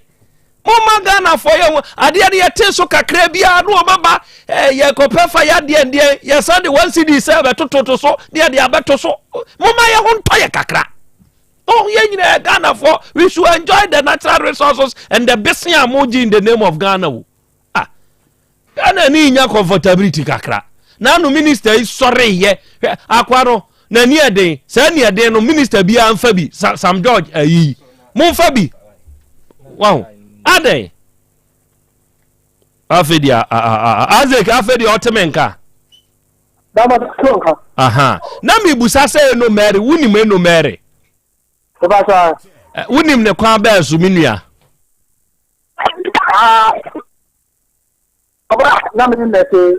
Speaker 23: Momma Ghanafoɔ yɛ ho adeɛ no yɛte so kakra biara na wɔbɛba eh, yɛkɔpɛ fa yɛadeɛ ndeɛ yɛsan de one cd sɛ bɛtototo so ne yɛde abɛto so. Momma yɛ ho ntɔ yɛ kakra. Oh, yɛn nyinaa yɛ Ghanafoɔ. We should enjoy the natural resources and the bese a mo gye in the name of Ghana o. Ah, Ghana ni nya comfortability kakra. Na ano minister yi sɔre yɛ hwɛ akwa no na ni ɛden saa ni ɛden no minister bi anfa bi Sam George ayi mo nfa bi. Wow, adɛn? Afei deɛ Isaac afei deɛ ɔte me nka.
Speaker 5: Dama to nka.
Speaker 23: Aha. Na mebusa sɛ Eno Mary, wonim Eno Mary?
Speaker 5: Ebasa.
Speaker 23: Eh, wonim ne kwan bɛɛ so, me nua?
Speaker 5: Ah. Ɔba na me ne te.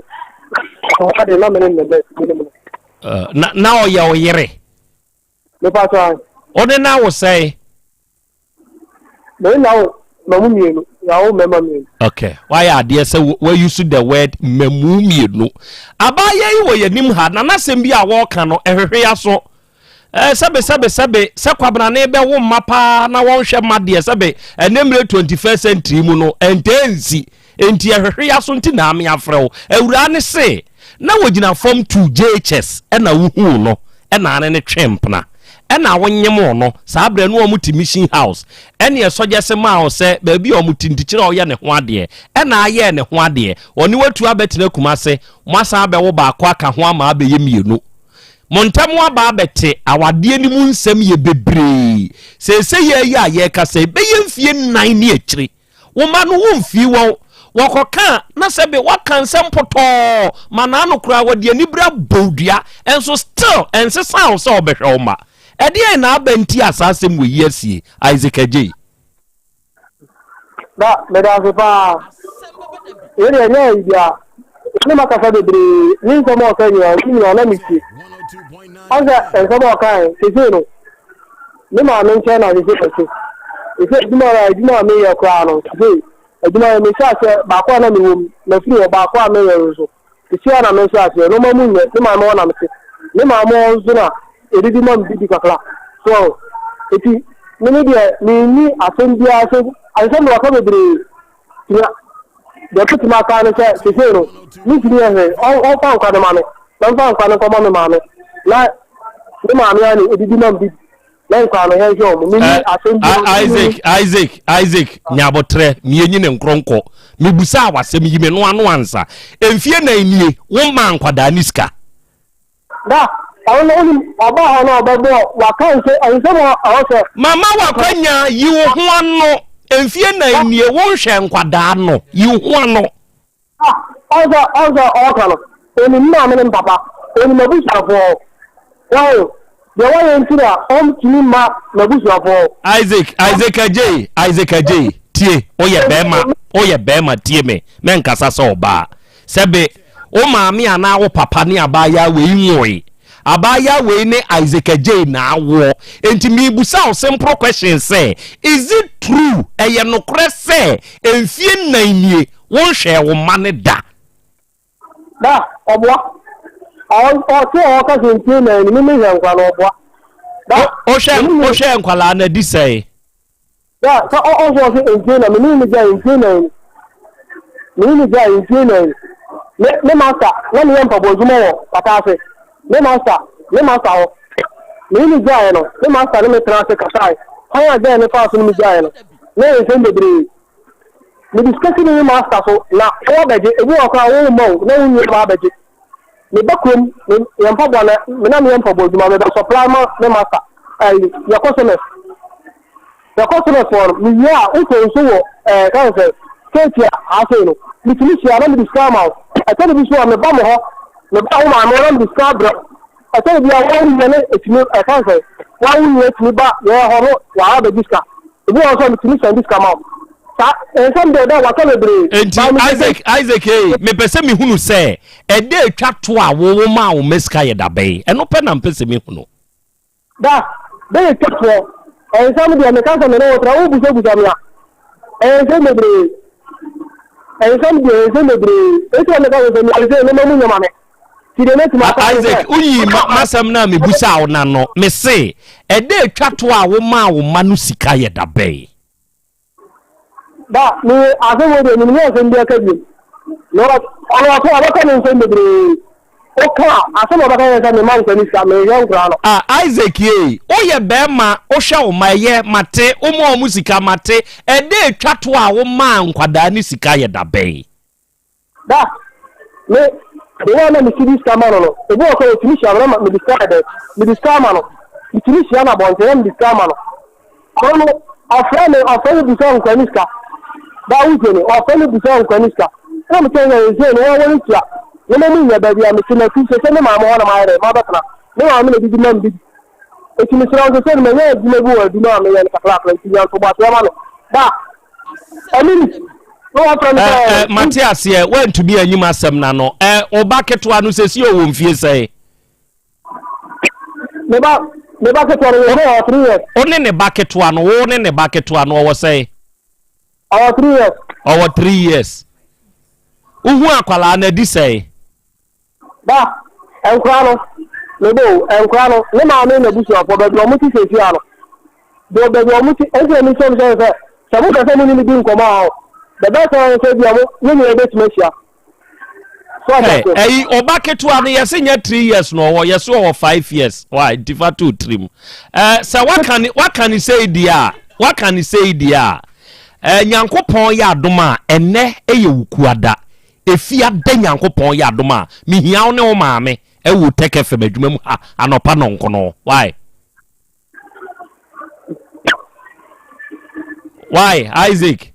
Speaker 5: Ɔba de na me ne ne te.
Speaker 23: Eh, na na ɔyɛ wo yere?
Speaker 5: Mepa
Speaker 23: Ɔne na wo sɛe?
Speaker 5: Me na wo mamu mmienu, yɛawo mmarima mmienu.
Speaker 23: Okay, wayɛ adeɛ sɛ wa use the word mmamu mmienu. Abaayewa yi wɔ yɛn anim ha na n'asɛm bi a wɔreka no ɛhwehwe aso. Eh, sɛbe sɛbe sɛbe sɛ kwabenane bɛwo mma paa na wɔnhwɛ mma deɛ sɛbe ɛnɛ mmerɛ 21st century mu no ɛntɛɛ nsi. Enti ɛhwehwe aso nti na ame afrɛ wo. Awuraa ne se na wɔgyina fam tu JHS ɛna wohuu no ɛna ane ne twe mpena. Ɛna wonyemoo no, saa berɛ no wɔn te mission house, ɛne ɛsɔgyɛse maa wo sɛ baabi a wɔn te nti kyerɛ ɔyɛ ne ho adeɛ, ɛna ayɛɛ ne ho adeɛ, ɔne watu abɛtena Kumase, moasan abɛwo baako aka ho ama abɛyɛ mmienu. Mo ntam aba abɛte, awadeɛ no mu nsɛm yɛ bebree, seesei yi a yɛrekasa yi, bɛyɛ mfie nnan ne akyire. Wo mma no, womfii wɔn. Wɔkɔka a, na sɛbe woaka nsɛm pɔtɔɔ ma n'ano koraa wɔde anibere abɔ wo dua, nso still ɛnsesaa wo sɛ wobɛhwɛ wo mma. Ɛdeɛn na aba nti a saa asɛm wei yi asie, Isaac Adjei?
Speaker 5: Ba, meda ase paa. Wei deɛ ɛnyɛ ayi bia. Ne makasa bebree, ne nsɛm a ɔka nyinaa, ne nyinaa na metie. Ɔsɛ nsɛm a ɔkae, sesei no, Me maame nkyɛn na sese mete. Sese adwuma a adwuma a meyɛ koraa no, sese adwuma no mehyɛ aseɛ baako a na mewɔ mu, mafiri hɔ baako a meyɛ nso. Sese a na mehyɛ aseɛ, nneɛma mu nyɛ, me maame hɔ na mete. Me maame hɔ nso na ɛdidi ma me didi kakra. So, eti me ne deɛ menni asɛm biara sɛ asɛm de waka bebree. Tia deɛ mɛtumi aka ne sɛ sesei no mentumi yɛ hwee ɔmfa nkwa no ma me na mfa nkwa no nkɔma me maame na me maame a ne ɛdidi ma me didi na nkwa no yɛnhwɛ ɔmo menni eh, asɛm bi
Speaker 23: Isaac Isaac Isaac nyabotrɛ mienyi ne nkorɔnkɔ mebusa a wasɛm yi me no ano ansa mfie na nie wo ma nkwadaa ne sika
Speaker 5: Da, ɔno no wonim ɔbaa hɔ na ɔbɛbɔ waka nsɛ nsɛm a ɔwɔ sɛ.
Speaker 23: Mama wakwanya yi wo ho ano mfie nan nie wo nhwɛ nkwadaa no yi wo ho ano.
Speaker 5: Ah, ɔsɛ ɔsɛ ɔka no onim me maame ne me papa onim m'abusuafoɔ wɔn deɛ wɔyɛ nti na ɔntumi mma m'abusuafoɔ.
Speaker 23: Isaac Isaac Adjei Isaac Adjei tie woyɛ bɛrima woyɛ bɛrima tie me mɛnkasa sɛ ɔbaa Sɛbe wo maame anaa wo papa ne abaayaa wei nwoe. Abaayaa wei ne Isaac Adjei na awoɔ. Enti merebisa wo simple question sɛ, is it true, ɛyɛ nokorɛ sɛ mfie nnan nie wonhwɛɛ wo mma no da?
Speaker 5: Da, ɔboa. Ɔte hɔ ɔka sɛ mfie nnan ni, me mehwɛ nkwadaa no, ɔboa.
Speaker 23: Da, Wohwɛ nkwadaa no adi sɛn?
Speaker 5: Da, sɛ ɔ ɔso ɔse mfie na me ne no gyae mfie nan ni. Me ne no gyae mfie nan ni. Me me master na meyɛ mpaboa adwuma wɔ pata ase. Me master me master hɔ. Me ne no gyaeɛ no, me master ne me tenaa ase kasae. Kwan a gɛɛ no faa so ne me gyaeɛ no, na ɛyɛ nsɛm bebree. Mede sika si me master so na wɔabɛgye, ebi wɔ hɔ koraa a wɔmma o, na wo nua ba abɛgye. Meba kurom, me yɛ mpaboa na me na meyɛ mpaboa adwuma, mebɛ supply ma me master. Ɛyi, yɛkɔ Sones. Yɛkɔ Sones hɔ no, mewie a, wotɔ nso wɔ ɛɛ kan sɛ keeti a ha sei no, metumi hyia na mede sika ama wo. Ɛtɔ da bi so a, meba mo hɔ, meba wo maame hɔ na mede sika abrɛ wo. Ɛtɔ da bi a, wɔn nua no etumi ɛka sɛ wɔn nua etumi ba yɛn hɔ no wɔn abɛgye sika. Ebi wɔ hɔ nso a metumi sɛnde sika ma wo. Saa nsɛm deɛ dɛ waka bebree.
Speaker 23: Enti Isaac Isaac ee mepɛ sɛ mehunu sɛ ɛda etwa to a wo wo maa wo mma sika yɛ da bɛn? Ɛno pɛ na mpɛ sɛ mehunu.
Speaker 5: Da bɛyɛ twa toɔ. Nsɛm deɛ meka sɛ me ne wo tra wobusabusa me a ɛyɛ nsɛm bebree. Nsɛm deɛ nsɛm bebree. Eti na meka sɛ sɛ meyɛ sɛ nneɛma mu nyɛ ma me.
Speaker 23: Isaac, woyii m'asɛm no a mebusaa wo no ano. Mese, ɛda atwa to a womaa wo mma no sika yɛ da bɛn?
Speaker 5: Ba, me asɛm wei deɛ, menim asɛm bi aka bio. Na ɔno ɔto ɔbɛka ne nsɛm bebree. Woka a, asɛm a ɔbɛka yɛ sɛ mema nkwa ne sika, mehwɛ nkoraa no.
Speaker 23: Ah, Isaac yei, woyɛ bɛrima, wohwɛ wo mma, ɛyɛ, mate, woma wɔn sika, mate. Ɛda atwa to a womaa nkwadaa no sika yɛ da bɛn?
Speaker 5: Da, me, the way a na mesi de sika ma no no, ebi wɔ hɔ koraa otumi hyia me na mede sika ayɛ dɛn, mede sika ama no. Metumi hyia no abɔnten na mede sika ama no. Ɔno no, ɔfrɛ me, ɔfrɛ me bisa nkwa ne sika. Da wotie me, ɔfrɛ me bisa nkwa ne sika. Ɛna mekyerɛ no sɛ ɛsei no wɔwɔ ne tua. Na m'ani nyɛ baabi a mete mafi sɛ sɛ me maame hɔ na mayɛ dɛn, mabɛtena. Me maame na didi ma me didi. Enti mesrɛ wo sɛ sɛ manya adwuma bi wɔ adwuma a meyɛ no kakrakra nti nya ntoboaseɛ ma me. Da, ɛno ni. Na wɔfrɛ me sɛ.
Speaker 23: Ɛ mate aseɛ woantumi anyim asɛm no ano. Ɛ wo ba ketewa no sɛsi ɔwɔ mfie sɛn?
Speaker 5: Me ba me ba ketewa no wɔ ɔwɔ three years.
Speaker 23: Wo ne ne ba ketewa no wo ne ne ba ketewa no ɔwɔ sɛn?
Speaker 5: Ɔwɔ three years.
Speaker 23: Ɔwɔ three years. Wohu akwadaa no adi sɛn?
Speaker 5: Ba, nkora no, me ba o, nkora no, ne maame ne n'abusuafoɔ, baabi a wɔte seesei ara no, deɛ baabi a wɔte, ɛnti na mesrɛ mo sɛ, sɛ, sɛ mopɛ sɛ mo ne me di nkɔmmɔ a, the best ara ne sɛ ebia mo, yɛn nyinaa bɛtumi ahyia. So ate
Speaker 23: Hey,
Speaker 5: aseɛ?
Speaker 23: ɛyi ɔba ketewa no yɛse nyɛ three years na ɔwɔ yɛse ɔwɔ five years why nti fa to tirim ɛɛ sɛ waka ne waka ne sei deɛ a waka ne sei deɛ a ɛɛ nyankopɔn yɛ adom a ɛnɛ ɛyɛ wukuada Efiada Nyankopɔn yɛ adom a mehia wo ne wo maame ɛwɔ Tech FM adwuma mu ha anɔpa nɔnkono. Why? Why Isaac?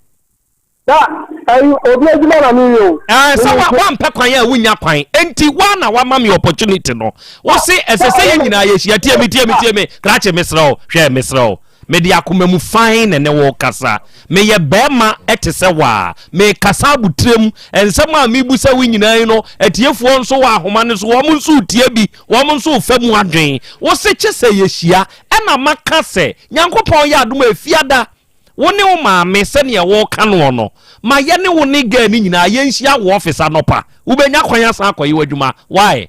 Speaker 5: Da, ɛyi obi adwuma na meyɛ o.
Speaker 23: Ɛɛ sɛ wa wampɛ kwan a wonya kwan. Enti wa na wama me opportunity no. Wo se ɛsɛ sɛ yɛn nyinaa yɛhyia. Tie me tie me tie me. Krakye mesrɛ wo. Hwɛ mesrɛ wo. Mede akoma mu fann na ɛne wo rekasa. Meyɛ barima te sɛ wo a. Merekasa aboterɛ mu. Nsɛm a merebisa wo nyinaa yi no, atiefoɔ nso wɔ ahoma no so, wɔn nso retie bi, wɔn nso refa mu adwene. Wo se kye sɛ yɛhyia, ɛna maka sɛ, Nyankopɔn yɛ adom a, Efiada, wo ne wo maame sɛdeɛ woreka noɔ no, ma yɛne wo ne girl no nyinaa yɛnhyia wo office anɔpa. Wobɛnya kwan asan akɔyɛ w'adwuma. Why?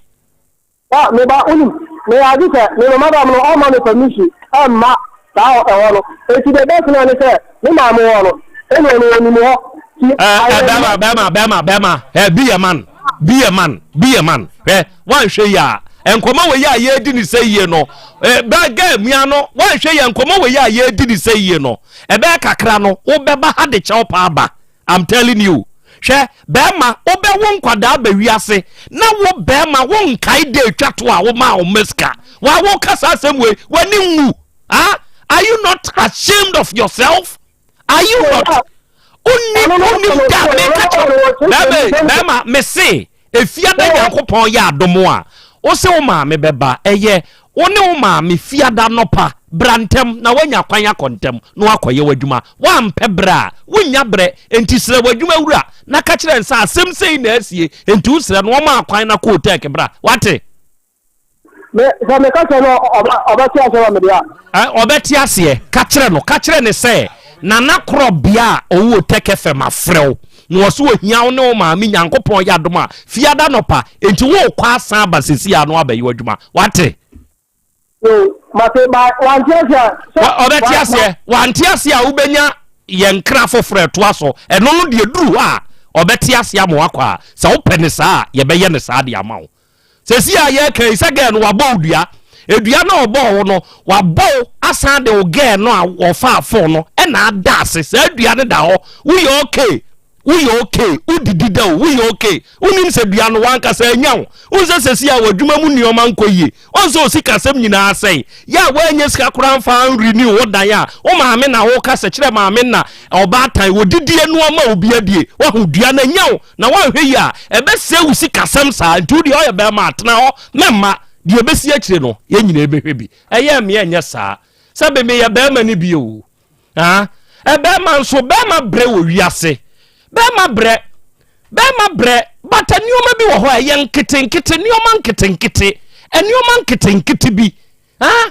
Speaker 5: Ah, me ba, wonim, meyɛ ade sɛ me mama dam no ɔmma me permission ɛmma saa ɛhɔ no. Enti the best na ne sɛ me maame hɔ no, ɛna ɔno ɔnim hɔ. Ti
Speaker 23: Eh, eh, bɛrima, bɛrima, bɛrima, bɛrima, eh, be a man, be a man, be a man. Hwɛ, woanhwɛ yi a, nkɔmɔ wei a yɛredi ne sɛ yie no, eh, bɛ gɛ mia no, woanhwɛ yi a, nkɔmɔ wei a yɛredi ne sɛ yie no, ɛbɛyɛ kakra no, wobɛba ha de kyɛw paa ba. I'm telling you. Hwɛ, bɛrima, wobɛwo nkwadaa aba wiase na wo bɛrima wonkae da etwa to a womaa wo mma sika. Wa woka saa asɛm wei, w'ani nwu. Ah, are you not ashamed of yourself? Are you not? Wonni wonnim da meka kyerɛ bɛrima bɛrima mese Efiada Nyankopɔn yɛ adom a, wo se wo maame bɛba, ɛyɛ, wo ne wo maame fiada anɔpa, bra ntɛm na woanya kwan akɔ ntɛm na woakɔyɛ w'adwuma. Woampɛ berɛ a, wonnya berɛ, enti srɛ w'adwuma wura na ka kyerɛ no sɛ asɛm sei na asie, enti wosrɛ no ɔma kwan na kɔ Otec bra. Woate?
Speaker 5: Me, sɛ meka kyerɛ no ɔbɛ, ɔbɛte aseɛ ma me deɛ a.
Speaker 23: Ɛ, ɔbɛte aseɛ. Ka kyerɛ no, ka kyerɛ no sɛ Nana Korɔbea a ɔwɔ Otec FM afrɛ wo, na ɔse ɔhia wo ne wo maame, Nyankopɔn yɛ adom a, Fiada anɔpa, enti worekɔ asan aba seesei ara na woabɛyɛ w'adwuma. Woate?
Speaker 5: Yo, mate, ba, wante aseɛ a, sɛ.
Speaker 23: Wa, ɔbɛte aseɛ. Wante aseɛ a, wobɛnya yɛn nkra foforɔ a ɛtoa so. Ɛno no deɛ, ɛduru hɔ a, ɔbɛte aseɛ ama woakɔ a, sɛ wopɛ no saa a, yɛbɛyɛ no saa de ama wo. Sɛsi a yɛreka yi sɛ girl no wabɔ wo dua. Edua no a ɔbɔɔ wo no, wabɔ wo asan de wo girl no a ɔfaa phone no ɛna ada ase. Saa dua no da hɔ. Woyɛ okay. Woyɛ okay. Wodidi da o. Woyɛ okay. Wonim sɛ dua no wankasa anya wo. Wohu sɛ sɛsi a w'adwuma mu nneɛma nkɔ yie. Wohu sɛ osikasɛm nyinaa asɛe. Yɛ a woannya sika koraa mfa anrenew wo dan a, wo maame na woka sɛ kyerɛ maame na ɔbaatan wɔdidie no ama obi adie. Woahu dua no anya wo na woanhwɛ yie a, ɛbɛsɛe wo sikasɛm saa. Nti wo deɛ ɔyɛ bɛrima a, tena hɔ. Mɛmma deɛ ɛbɛsi akyire no, yɛn nyinaa bɛhwɛ bi. Ɛyɛ mmea nyɛ saa. Sɛbe meyɛ bɛrima no bi o. Ah, ɛbɛrima nso, bɛrima brɛ wɔ wiase. Bɛrima brɛ, bɛrima brɛ, but nneɛma bi wɔ hɔ a ɛyɛ nketenkete, nneɛma nketenkete, nneɛma nketenkete bi. Ah,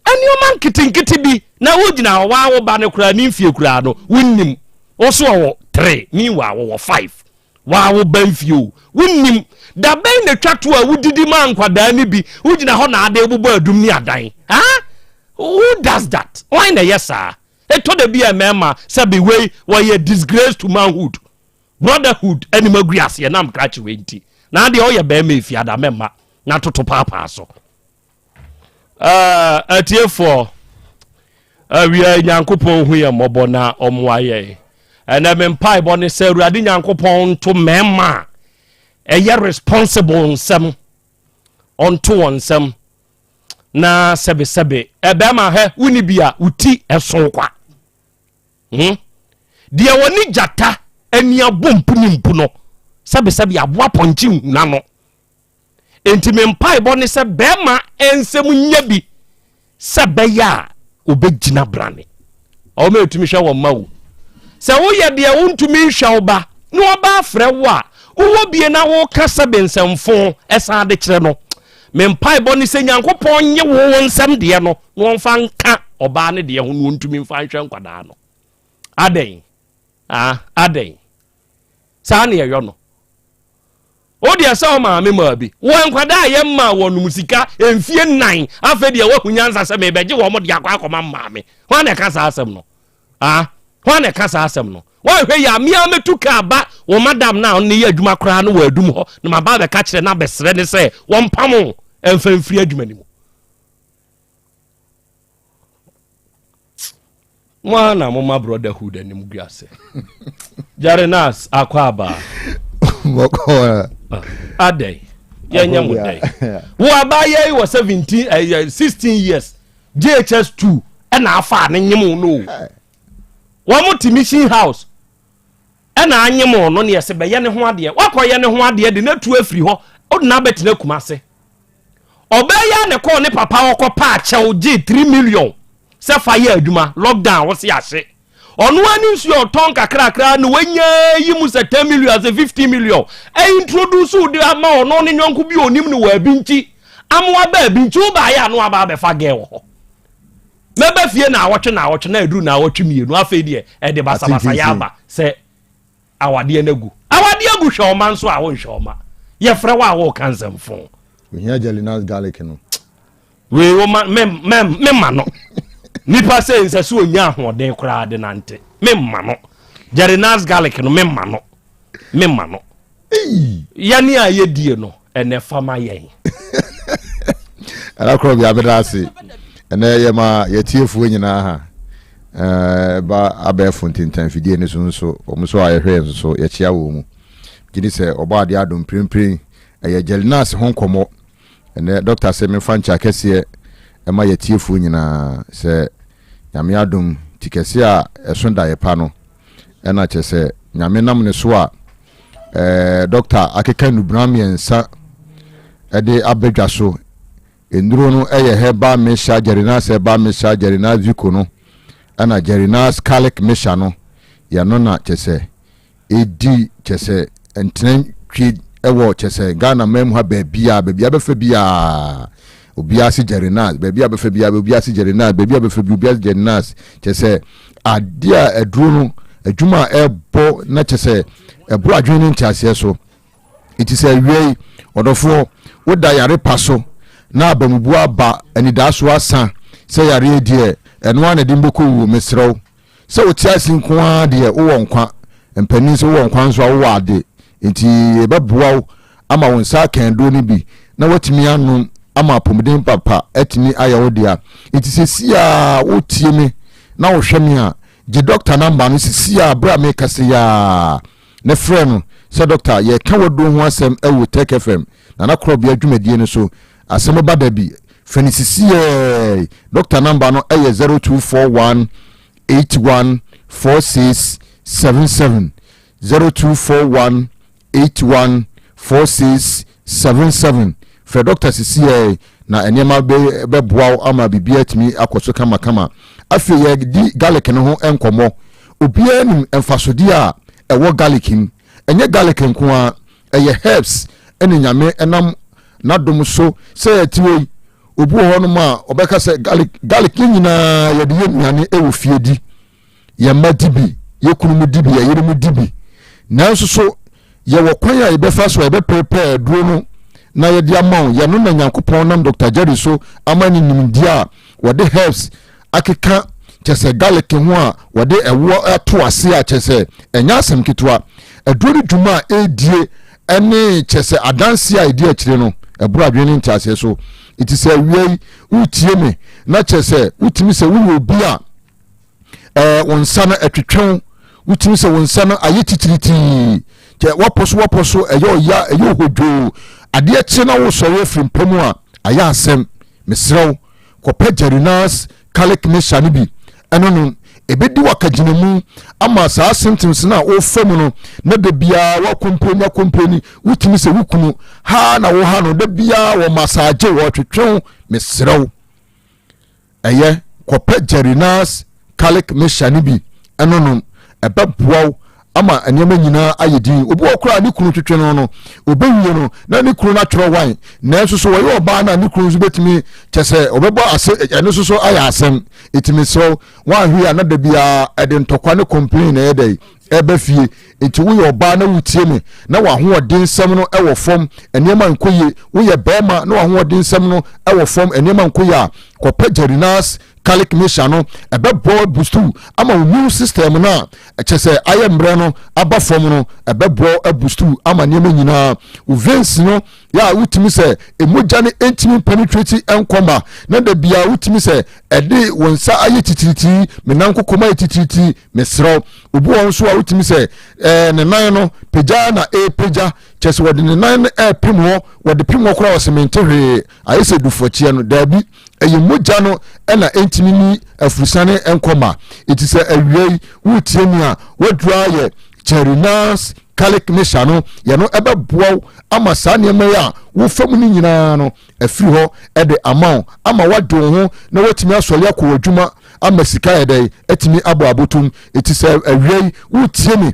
Speaker 23: nneɛma nketenkete bi na wogyina hɔ waa wo ba no koraa ne mfie koraa no wonnim. Wo so ɔwɔ three, meanwhile wɔwɔ five. Waa wo ba mfie o, wonnim. Da bɛn na twa to a wodidi maa nkwadaa no bi, wogyina hɔ na ade bobɔ adum ne adan. Ah, who does that? Why na ɛyɛ saa? Ɛtɔ da bi a mmarima sɛbe wei wɔyɛ disgrace to manhood, brotherhood anim agu aseɛ nam krakye wei nti. Na adeɛ ɔyɛ bɛrima efiada mɛma na toto paapaa so. Uh, atiefoɔ awia nyankopɔn hu yɛn mmɔbɔ na ɔmmoa yɛn ɛnɛ me mpaebɔ ne sɛ awurade nyankopɔn nto mmarima a ɛyɛ responsible nsɛm ɔnto wɔn nsɛm na sɛbesɛbe ɛbɛrima hɛ woni bi a wo ti ɛso kwa hmm? deɛ wɔne gyata ani abɔ mpu ne mpu no sɛbesɛbe aboa pɔnkye nhuna no Enti me mpaebɔ ne sɛ bɛrima nsɛm nyɛ bi sɛ bɛyɛ a obɛgyina brane. Ɔma ɛtumi hwɛ wɔn ma wo. Sɛ woyɛ deɛ wontumi nhwɛ wo ba na ɔba afrɛ wo a, wowɔ bie na woka sɛbe nsɛmfo ɛsan de kyerɛ no. Me mpaebɔ ne sɛ Nyankopɔn nye wo wo nsɛm deɛ no na ɔmfa nka ɔbaa no deɛ ho na ɔntumi mfa nhwɛ nkwadaa no. Adɛn? Ah, adɛn? Saa ne ɛyɔ no. Wo deɛ sɛ wo maame maa bi. Wɔ nkwadaa a yɛmmaa wɔnom sika mfie nnan afei deɛ woahu nyansa sɛ mebɛgye wɔn de akɔ akɔma maame. Hwan na ɛka saa asɛm no? Ah, hwan na ɛka saa asɛm no? Woanhwɛ yie a mea mɛtu kaa ba wo madam no a ɔne yɛ adwuma koraa no wɔ adum hɔ na maba abɛka kyerɛ no abɛsrɛ ne sɛ wɔmpam wo mfa mfiri adwuma no mu. Mo ara na moma brotherhood anim gu ase. Jerry Nas akɔ aba.
Speaker 21: Bɔkɔɔ.
Speaker 23: Ah, adɛn? Yɛnyɛ mo dɛn? Wo abaayɛ yi wɔ 17 eh, 16 eh, years JHS 2 ɛna afa ne nyem no o. Wɔn te mission house ɛna anyem no ne ɛsɛ bɛyɛ ne ho adeɛ. Wakɔyɛ ne ho adeɛ de n'atu afiri hɔ. Ɔde n'abɛtena Kumase. Ɔbaa yi a na ɛkɔɔ ne papa hɔ kɔpaa kyɛw gyee 3 million sɛ fa yɛ adwuma, lockdown wo se ahye. Ɔno ara ne nsuo a ɔtɔn kakrakra na wanya yi mu sɛ 10 million sɛ 15 million introduce wo de ama ɔno ne nyɔnko bi a onim no wɔ abi nti amoa ba abi nti wobaayɛ a na waba abɛfa gɛɛ wɔ hɔ. Mɛba fie na awɔtwe na awɔtwe na aduru na awɔtwe mmienu afei deɛ ɛde basabasa yɛ aba sɛ Awadeɛ no agu. Awadeɛ agu hwɛ ɔma nso a wonhwɛ ɔma. Yɛfrɛ wo a woka nsɛmfo.
Speaker 21: Ohia Jelinas garlic no.
Speaker 23: Wei wo ma me me me ma no. Nipa sɛ nsɛ sɛ onya ahoɔden koraa de nante. Me ma no. Jelinas garlic no me ma no. Me ma no. Yɛne a yɛdie no ɛnɛ fa ma yɛn.
Speaker 21: Ɛna korɔ bi abɛda ase. Ɛnɛ yɛ ma yɛtiefoɔ nyinaa ha. Ɛba abɛɛfo ntentan fidie no so nso wɔn nso a yɛhwɛ yɛn nso so yɛkyea wɔn mu. Gye di sɛ ɔbɔ adeɛ adom mprempren ɛyɛ Jelinas ho nkɔmmɔ. Ɛnɛ dɔkta sɛ memfa nkyɛ akɛseɛ ɛma yɛtiefoɔ nyinaa sɛ Nyame adom ti kɛseɛ a ɛso da yɛ pa no ɛna kyɛ sɛ Nyame nam ne so a ɛɛ dɔkta akeka nnubena mmiɛnsa ɛde aba dwa so. Nnuro no yɛ herbal mixture, Jerinas herbal mixture, Jerinas Vico no ɛna Jerinas Calic mixture no yɛ no na kyɛ sɛ ɛdi kyɛ sɛ ntena twi ɛwɔ kyɛ sɛ Ghana man mu ha baabiara baabi abɛfa biara obiara se Jerinas baabi abɛfa biara obiara se Jerinas baabi abɛfa bi obiara se Jerinas kyɛ sɛ adeɛ a aduro no adwuma a ɛbɔ na kyɛ sɛ ɛboro adwene ne nteaseɛ so. Enti sɛ awiei, ɔdɔfoɔ, woda yare pa so na abamubuo aba, anidaasoɔ asa sɛ yareɛ deɛ, ɛno ara na ɛde me bɛkɔ wuo, mesrɛ wo, sɛ wote ase nko ara deɛ, wowɔ nkwa, mpanin sɛ wowɔ nkwa nso a, wowɔ ade, enti yɛbɛboa wo ama wo nsa aka aduro no bi na woatumi anom.
Speaker 1: ama apɔmuden papa atumi ayɛ wo dea. Nti sɛsi a wotie me na wohwɛ me a, gye dɔkta namba no sisi a berɛ a mekasa yi a na frɛ no sɛ dɔkta yɛka waduro ho asɛm wɔ Tech FM Nana Korɔbea dwumadie no so asɛm ba da bi frɛ no sisi yɛ dɔkta namba no ɛyɛ 0241 81 46 77 0241 81 46 77 Frɛ dɔkta sisiɛ na nneɛma bɛboa wo ama biribiara atumi akɔ so kamakama. Afei yɛdi garlic no ho nkɔmmɔ. Obiara nim mfasodeɛ a ɛwɔ garlic mu. Ɛnyɛ garlic nko ara, ɛyɛ herbs ɛna Nyame ɛnam n'adom so sɛ yɛte hɔ yi. Obi wɔ hɔnom a ɔbɛka sɛ garlic garlic ne nyinaa yɛde yɛ nnuane ɛwɔ fie di. Yɛn mma di bi, yɛn kununom di bi, yɛn yerenom di bi. Nanso so yɛwɔ kwan a yɛbɛfa so a yɛbɛprepare aduro no na yɛde ama wo? Yɛno na Nyankopɔn nam Dr. Jerry so ama ne nimdeɛ a wɔde herbs akeka kyɛ sɛ garlic ho a wɔde ɛwoɔ ato ase a kyɛ sɛ ɛnyɛ asɛm ketewa. Aduro no dwuma a ɛredie ɛne kyɛ sɛ adanseɛ a ɛdi akyire no ɛboro adwene ne nteaseɛ so. Nti sɛ awia yi wotie me na kyɛ sɛ wotumi sɛ woyɛ obi a ɛɛ wo nsa no ɛtwetwe wo wotumi sɛ wo nsa no ayɛ titiritii kyɛ wapɔ so wapɔ so ɛyɛ ɔya ɛyɛ ohodwoo adeɛ kye na wosɔre afiri mpa mu a ayɛ asɛm mesrɛ wo kɔpɛ Jerinas calic mixture no bi ɛno no ɛbɛdi wakagyinamu ama saa symptoms no a wofa mu no na da biara wakompleni akompleni wotumi sɛ wo kunu ha na wo ha no da biara wɔ massage wɔtwetwe wo mesrɛ wo Ɛyɛ, kɔpɛ Jerinas Garlic Mixture no bi ɛno nom. Ɛbɛboa wo ama nneɛma nyinaa ayɛ din. Obi wɔ koraa ne kunu twetwe no no, obewie no na ne kunu no atwerɛ wan. Nanso so wɔyɛ ɔbaa no a ne kunu nso bɛtumi kyɛ sɛ ɔbɛbɔ ase ɛno nso so ayɛ asɛm. Ɛti mesrɛ wo, woanhwee a na da biara ɛde ntɔkwa ne complain na ɛyɛ dɛ ɛba fie. Nti woyɛ ɔbaa na wotie me na w'ahoɔdensɛm no wɔ fam, nneɛma nkɔ yie. Woyɛ barima na w'ahoɔdensɛm no wɔ fam, nneɛma nkɔ yie a, kɔpɛ Jerinas Garlic Mixture no. Ɛbɛboa abustu ama wo immune system no a ɛkyɛ sɛ ayɛ mmerɛ no aba fam no, ɛbɛboa abustu ama nneɛma nyinaa. Wo veins no yɛ a wotumi sɛ mogya no ntumi penetrate nkɔ ma na da biara wotumi sɛ ɛde wo nsa ayɛ titiritii, me nan kokom ayɛ titiritii, mesrɛ wo. Obi wɔ nso a wotumi sɛ ɛɛ ne nan no pagya na ɛrepagya, kyɛ sɛ wɔde ne nan no ɛrepem hɔ, wɔde pem hɔ koraa wɔsɛ mente hwee, ayɛ sɛ dufoɔkyeɛ no, daabi, ɛyɛ mogya no ɛna ɛntumi ni afurusane nkɔ ma. Eti sɛ awia yi wotie mi a, waduru ayɛ Cherinas Garlic Mixture no, yɛno ɛbɛboa wo ama saa nneɛma yi a wofa mu no nyinaa no afiri hɔ de ama wo ama woade wo ho na woatumi asɔre akɔ w'adwuma ama sika yɛ dɛn atumi abɔ abotom. Eti sɛ awia yi wotie me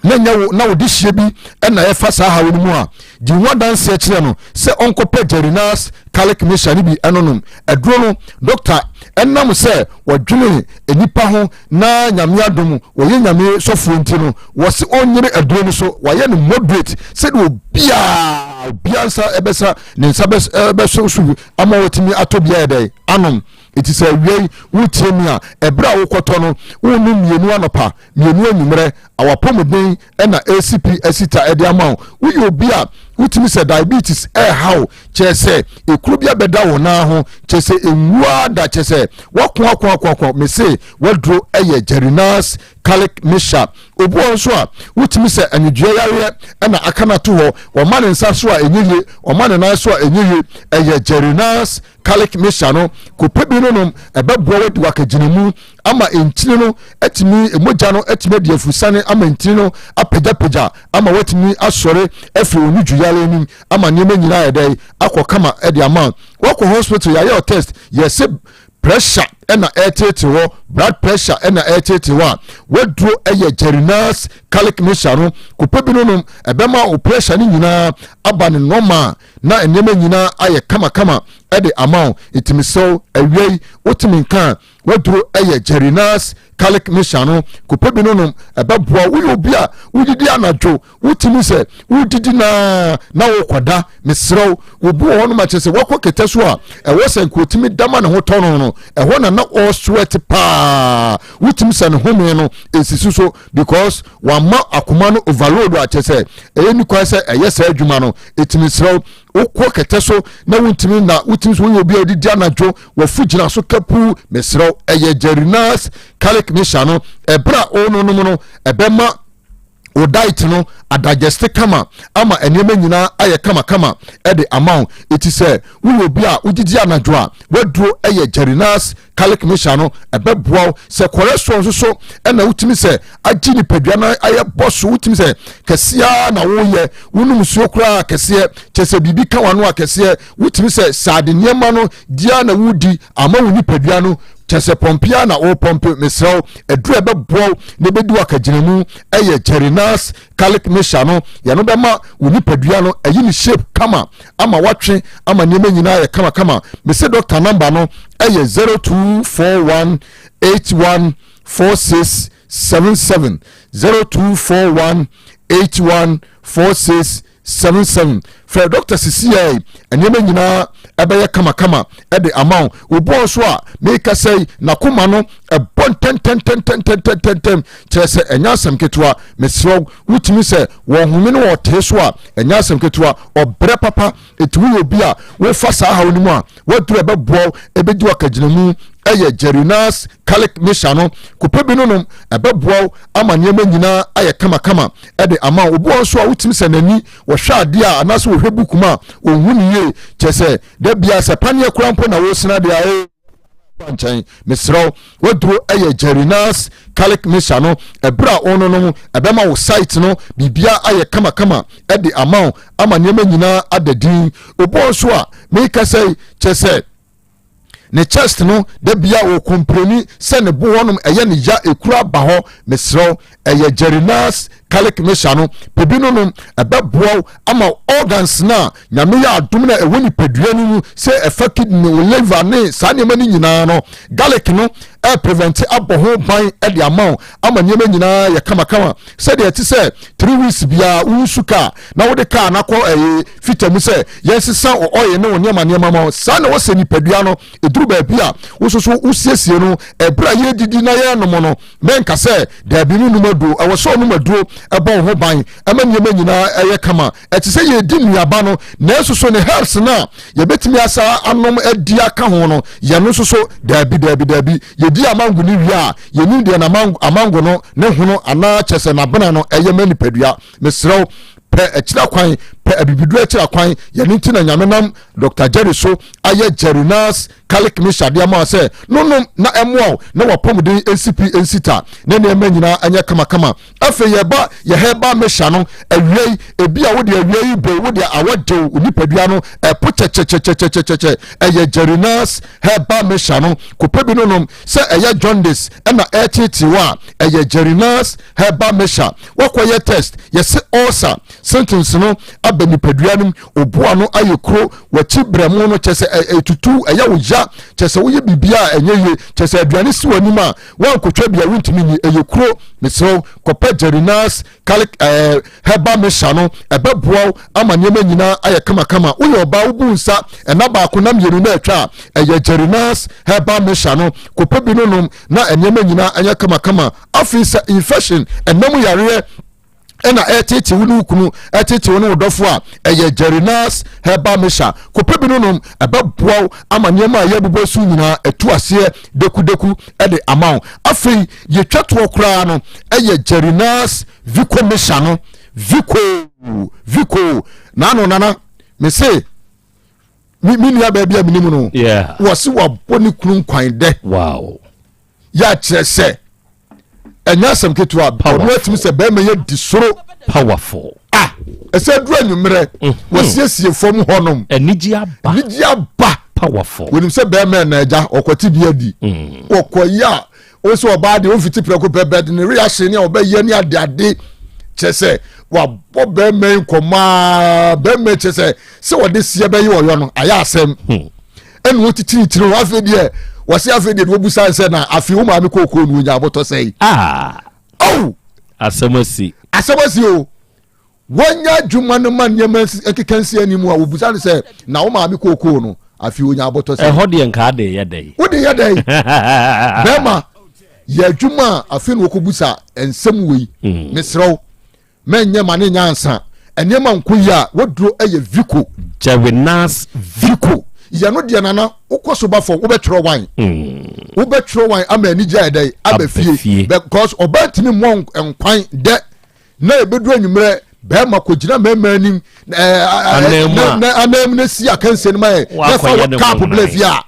Speaker 1: na nyɛ wo na wode hyia bi na ɛfa saa haw no mu a, di ho adanseɛ kyerɛ no sɛ ɔnkɔpɛ Jerinas Garlic Mixture no bi ɛnonom. Aduro no dɔkta ɛnam sɛ wɔdwene nnipa ho na Nyame adom wɔyɛ Nyame sɔfoɔ nti no wɔse ɔnyere aduro no so, wɔayɛ no moderate sɛdeɛ obiara obiara nsa ɛbɛsa ne nsa bɛso so ama wɔtumi atɔ biara dɛ anom. Eti sɛ awia yi wotie mi a, ɛberɛ a wokɔtɔ no wonom mmienu anɔpa mmienu anwummerɛ, awapɔmuden ɛna ACP asita ɛde ama wo. Woyɛ obi a wotumi sɛ diabetes ɛɛha wo, kyerɛ sɛ ekuro bi abɛda wo nan ho, kyerɛ sɛ enwua da, kyerɛ sɛ wako ako ako ako, mese waduro ɛyɛ Jerinas Garlic Mixture. Obi wɔ nso a wotumi sɛ anwodua yareɛ ɛna aka no ato hɔ, wɔma ne nsa so a ɛnyɛ yie, wɔma ne nan so a ɛnyɛ yie, ɛyɛ Jerinas Garlic Mixture no. Kɔpɛ bi no nom, ɛbɛboa wadi wakagyinamu ama ntini no atumi, mogya no atumi adi afusane ama ntini no apagyapagya ama watumi asɔre afiri wɔn dwuyare anim ama nneɛma nyinaa yɛ dɛ akɔ kama de ama wakɔ hospital yɛayɛ test yɛsɛ pressure ɛna ɛretete hɔ, blood pressure ɛna ɛretete hɔ a waduro ɛyɛ Jerinas Garlic Mixture no. Kɔpɛ bi no nom, ɛbɛma wo pressure no nyinaa aba ne normal na nneɛma nyinaa ayɛ kamakama ɛde ama wo. Ɛtumi sɛw awia yi wotumi nka waduro ɛyɛ Jerinas Garlic Mixture no. Kɔpɛ bi no nom, ɛbɛboa. Woyɛ obi a wodidi anadwo, wotumi sɛ wodidi naa na wokɔda, mesrɛ wo. Obi wɔ hɔnom akyɛ sɛ wakɔ kɛtɛ so a ɛwɔ sɛ nka otumi da ma ne ho tɔ no no, ɛhɔ na na ɔsweat paa, wotumi sɛ ne home no nsisi so because wama akoma no overload akyɛ sɛ ɛyɛ ni kwan sɛ ɛyɛ saa adwuma no. Ɛtumi serɛ wo. Wokɔ kɛtɛ so na wontumi nna, wotumi so woyɛ obi a wodidi anadwo, wafu gyina so kapuu, mesrɛ wo, ɛyɛ Jerinas Garlic Mixture no, ɛberɛ a wononom no, ɛbɛma wo diet no adigeste kama ama nneɛma nyinaa ayɛ kamakama de ama wo. Eti sɛ woyɛ obi a wogyigye anadwo a, waduro yɛ Jerinas Garlic Mixture no, ɛbɛboa wo. Sɛ cholesterol nso so ɛna wotumi sɛ agye nipadua no ayɛ bɔ so, wotumi sɛ kɛseɛ na woyɛ, wonom nsuo koraa kɛseɛ, kyɛ sɛ biribi ka w'ano a kɛseɛ, wotumi sɛ saade nneɛma no diaa na wodi ama wo nipadua no kyɛ sɛ pɔmpe a na wɔpɔmpe. Mesrɛ wo, aduru a ɛbɛboa wo na ɛbɛdi wo akagyinamu ɛyɛ Jerinas Garlic Mixture no. Yɛno bɛma wo nipadua no ayi ne shape kama ama watwe ama nneɛma nyinaa yɛ kamakama. Mese dɔkta namba no ɛyɛ 0241 81 46 77, 0241 81 46 77. Frɛ dɔkta sisiɛ, nneɛma nyinaa ɛbɛyɛ kamakama ɛde ama wo. Obi nso a mekasa yi n'akoma no ɛbɔ ntɛntɛntɛntɛntɛntɛntɛm, kyerɛ sɛ ɛnyɛ asɛm ketewa. Mesrɛ wo, wotumi sɛ wɔn home no wɔtee so a, ɛnyɛ asɛm ketewa, ɔbrɛ papa. Ɛti woyɛ obi a wofa saa haw no mu a, waduru ɛbɛboa wo ɛbɛdi wakagyinamu ɛyɛ Jerinas Garlic Mixture no. Kɔpɛ bi no nom, ɛbɛboa wo ama nneɛma nyinaa ayɛ kamakama ɛde ama wo. Obi wɔ nso a wotumi sɛ n'ani wɔhwɛ adeɛ a anaasɛ wɔhwɛ buku mu a ɔnhu ne yie, kyerɛ sɛ da bia sɛ paneɛ koraa mpo na wɔsena deɛ a nkyɛn. Mesrɛ wo, waduro ɛyɛ Jerinas Garlic Mixture no. Ɛberɛ a ɔno no ɛbɛma wo site no biribia ayɛ kamakama ɛde ama wo ama nneɛma nyinaa ada din. Obi wɔ nso a mekasa yi, kyerɛ sɛ ne chest no da bia wɔ kompreni sɛ ne bo hɔnom ɛyɛ ne ya, ekura aba hɔ. Mesrɛ wo, ɛyɛ Jerinas Garlic Mixture no, pɛbi no nom, ɛbɛboa wo ama organs no a Nyame yɛ adom na ɛwɔ nipadua no mu sɛ ɛfa kidney, wo liver ne saa nneɛma no nyinaa no, garlic no ɛprevent abɔ ho ban de ama wo ama nneɛma nyinaa yɛ kamakama. Sɛdeɛ ɛte sɛ 3 weeks biara wosu kaa na wode kaa no akɔ ɛyɛ fita mu sɛ yɛnsesa wo oil ne wo nneɛma nneɛma ma wo, saa na wɔsɛ nipadua no ɛduru baabi a wososo wosiesie no. Ɛberɛ a yɛdidi na yɛnom no, mɛnka sɛ daabi no nom aduro, ɛwɔ sɛ ɔnom aduro ɛbɔ wo ho ban ɛma nneɛma nyinaa ɛyɛ kama. Ɛte sɛ yɛdi nnuaba no, nanso so ne herbs no a yɛbɛtumi asa anom adi aka ho no, yɛno nso so daabi daabi daabi. Yɛdi amango no wie a, yɛnim deɛ na amango no ne hono anaa kyɛ sɛ n'abena no ɛyɛ ma nipadua. Mesrɛ wo, pɛ akyira kwan, pɛ abibiduro akyira kwan. Yɛno nti na Nyame nam Dr Jerry so ayɛ Jerinas Garlic Mixture de ama sɛ nonom na ɛmmoa wo na wapɔmuden nsi pi nsi ta ne nneɛma nyinaa ɛnyɛ kamakama. Afei yɛba yɛ herbal mixture no awia yi, ebi a wode awia yi bo wode awɔ gyew nipadua no ɛpo kyɛkyɛkyɛkyɛkyɛkyɛ, ɛyɛ Jerinas herbal mixture no. Kɔpɛ bi nonom. Sɛ ɛyɛ jaundice ɛna ɛreteetee wo a, ɛyɛ Jerinas herbal mixture. Wakɔyɛ test, yɛse ulcer symptoms no aba nipadua no mu, oboa no ayɛ kuro, wakyi brɛmo no kyɛ sɛ ɛtutu ɛyɛ wo ya, kyɛ sɛ woyɛ biribiara a ɛnyɛ yie, kyɛ sɛ aduane si w'anim a woankotwa bi a wontumi nyi, ɛyɛ kuro. Mesrɛ wo, kɔpɛ Jerinas garlic herbal mixture no, ɛbɛboa wo ama nneɛma nyinaa ayɛ kamakama. Woyɛ ɔbaa wobu nsa ɛna baako na mmienu na atwa a, ɛyɛ Jerinas herbal mixture no, kɔpɛ bi no nom na nneɛma nyinaa ɛnyɛ kamakama. Afei sɛ infection ɛnam yareɛ ɛna ɛtete wo ne wo kunu, ɛtete wo ne wo dɔfo a, ɛyɛ Jerinas herbal mixture, kɔpɛ bi no nom, ɛbɛboa wo ama nneɛma a yɛbobɔ so nyinaa ɛtu aseɛ dekudeku ɛde ama wo. Afei yɛtwa toɔ koraa no ɛyɛ Jerinas Vico mixture no. Vico, Vico naano nana mese me nua baabi a menim no, wɔse wabɔ ne kunu nkwan dɛ. Yɛ akyerɛ sɛ ɛnyɛ asɛm ketewa. Ɔno atumi sɛ bɛrima yɛ di soro.
Speaker 23: Powerful.
Speaker 1: Ah, ɛsɛ duru anwummerɛ, wɔsiesie fam hɔnom.
Speaker 23: Anigye aba.
Speaker 1: Anigye aba.
Speaker 23: Powerful.
Speaker 1: Wɔnim sɛ bɛrima ɛna agya ɔkɔte bi adi. Wɔkɔyi a wɔsɛ ɔbaa deɛ ɔmfiti prɛko pɛ bɛde ne reaction ne a ɔbɛyɛ ne adeade, kyerɛ sɛ wabɔ bɛrima yi nkɔmɔ bɛrima kyerɛ sɛ wɔde seɛ bɛyɛ ɔyɔ no ayɛ asɛm. Ɛna wɔtitirikyiri hɔ. Afei deɛ wɔse afei deɛ wɔbu sane sɛ na afei wo maame kookoo no wɔnya abotɔ sɛe. Oh!
Speaker 23: Asɛm asi.
Speaker 1: Asɛm asi o. Wɔnya adwuma no ma nneɛma nkeka nsi anim a wɔbusa no sɛ na wo maame kookoo no afei wɔnya abotɔ sɛe.
Speaker 23: Ɛhɔ deɛ nka ade yɛ dɛ.
Speaker 1: Wode yɛ dɛ bɛrima yɛ adwuma a afei na wɔkɔbusa nsɛm wei. Mesrɛ wo, mɛnyɛ ma ne nyansa. nneɛma nkɔ yie a, waduro yɛ Vico.
Speaker 23: Jerrynas
Speaker 1: Vico. Yɛ no deɛ nana, wokɔ so ba fam, wobɛtwerɛ wan. Wobɛtwerɛ wan ama anigye ayɛ dɛ aba fie. Because ɔbaa ntumi mmɔ nkwan dɛ na ɛbɛduru anwummerɛ bɛrima kɔgyina mmarima anim anam na si akansie no ma yɛ na fa wɔ kaapo blɛ fie a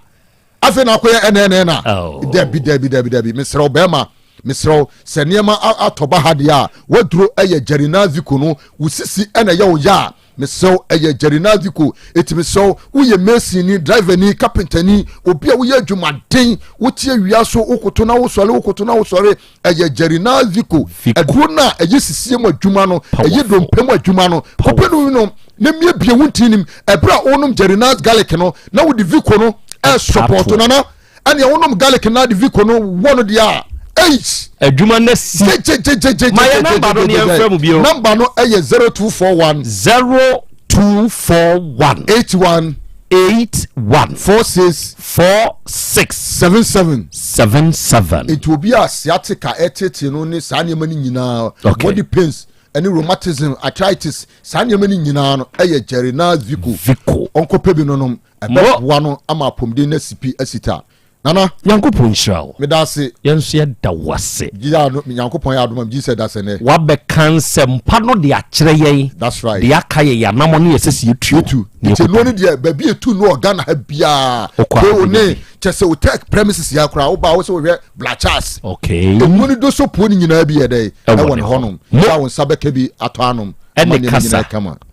Speaker 1: afei na akɔyɛ ɛnɛɛnɛ na oh. dabi dabi dabi dabi mesrɛ wo bɛrima mesrɛ wo sɛ nneɛma atɔ ba ha deɛ a waduro ɛyɛ gyerinazico no wo sisi ɛna ɛyɛ wo yɛ a mesrɛ wo ɛyɛ gyerinazico eti mesrɛ wo woyɛ mason ni driver ni carpenter ni obi a woyɛ adwumaden wotie wia so wokoto na wosɔre wokoto na wosɔre ɛyɛ gyerinazico aduro no a ɛyɛ sisie mu adwuma no ɛyɛ dompe mu adwuma no kɔpɛ no nom na miebie wo ntinim ɛberɛ a wonom gyerinaz garlic no na wode vico no ɛsɔpɔto nana ɛnea wonom garlic na de vico no wɔ no deɛ a eight.
Speaker 23: Adwuma no si. Ma yɛ namba no ne yɛmfrɛ mu bio.
Speaker 1: Namba no ɛyɛ 0241.
Speaker 23: 0241.
Speaker 1: 81.
Speaker 23: 81.
Speaker 1: 46.
Speaker 23: 46.
Speaker 1: 77.
Speaker 23: 77.
Speaker 1: Nti obi a sciatica ɛtete no ne saa nneɛma no nyinaa. Okay. Body pains ɛne rheumatism arthritis saa nneɛma no nyinaa no ɛyɛ Jerina Vico.
Speaker 23: Vico.
Speaker 1: Ɔnkɔpɛ bi no nom ɛbɛboa no ama apɔmuden no asipi asita. Nana.
Speaker 23: Nyankopɔn nhyira wo.
Speaker 1: Meda ase.
Speaker 23: Yɛn nso yɛda wo ase.
Speaker 1: Gye a no Nyankopɔn yɛ adom a megye sɛ da sɛ nɛ.
Speaker 23: Wabɛka nsɛmpa no de akyerɛ yɛn.
Speaker 1: That's right.
Speaker 23: De aka yɛ yɛn anamɔ ne yɛsɛ sɛ yɛtu.
Speaker 1: Yɛtu. Nti nnuro no deɛ baabi etu no wɔ Ghana ha biara.
Speaker 23: Okɔ
Speaker 1: a ne kyɛ sɛ hotel premises yɛ koraa woba wo sɛ wohwɛ Black Charles.
Speaker 23: Okay.
Speaker 1: Nnuro no do so puo no nyinaa bi yɛ dɛ ɛwɔ ne hɔnom. Sɛ wo nsa bɛka bi atɔ anom.
Speaker 23: Ɛne kasa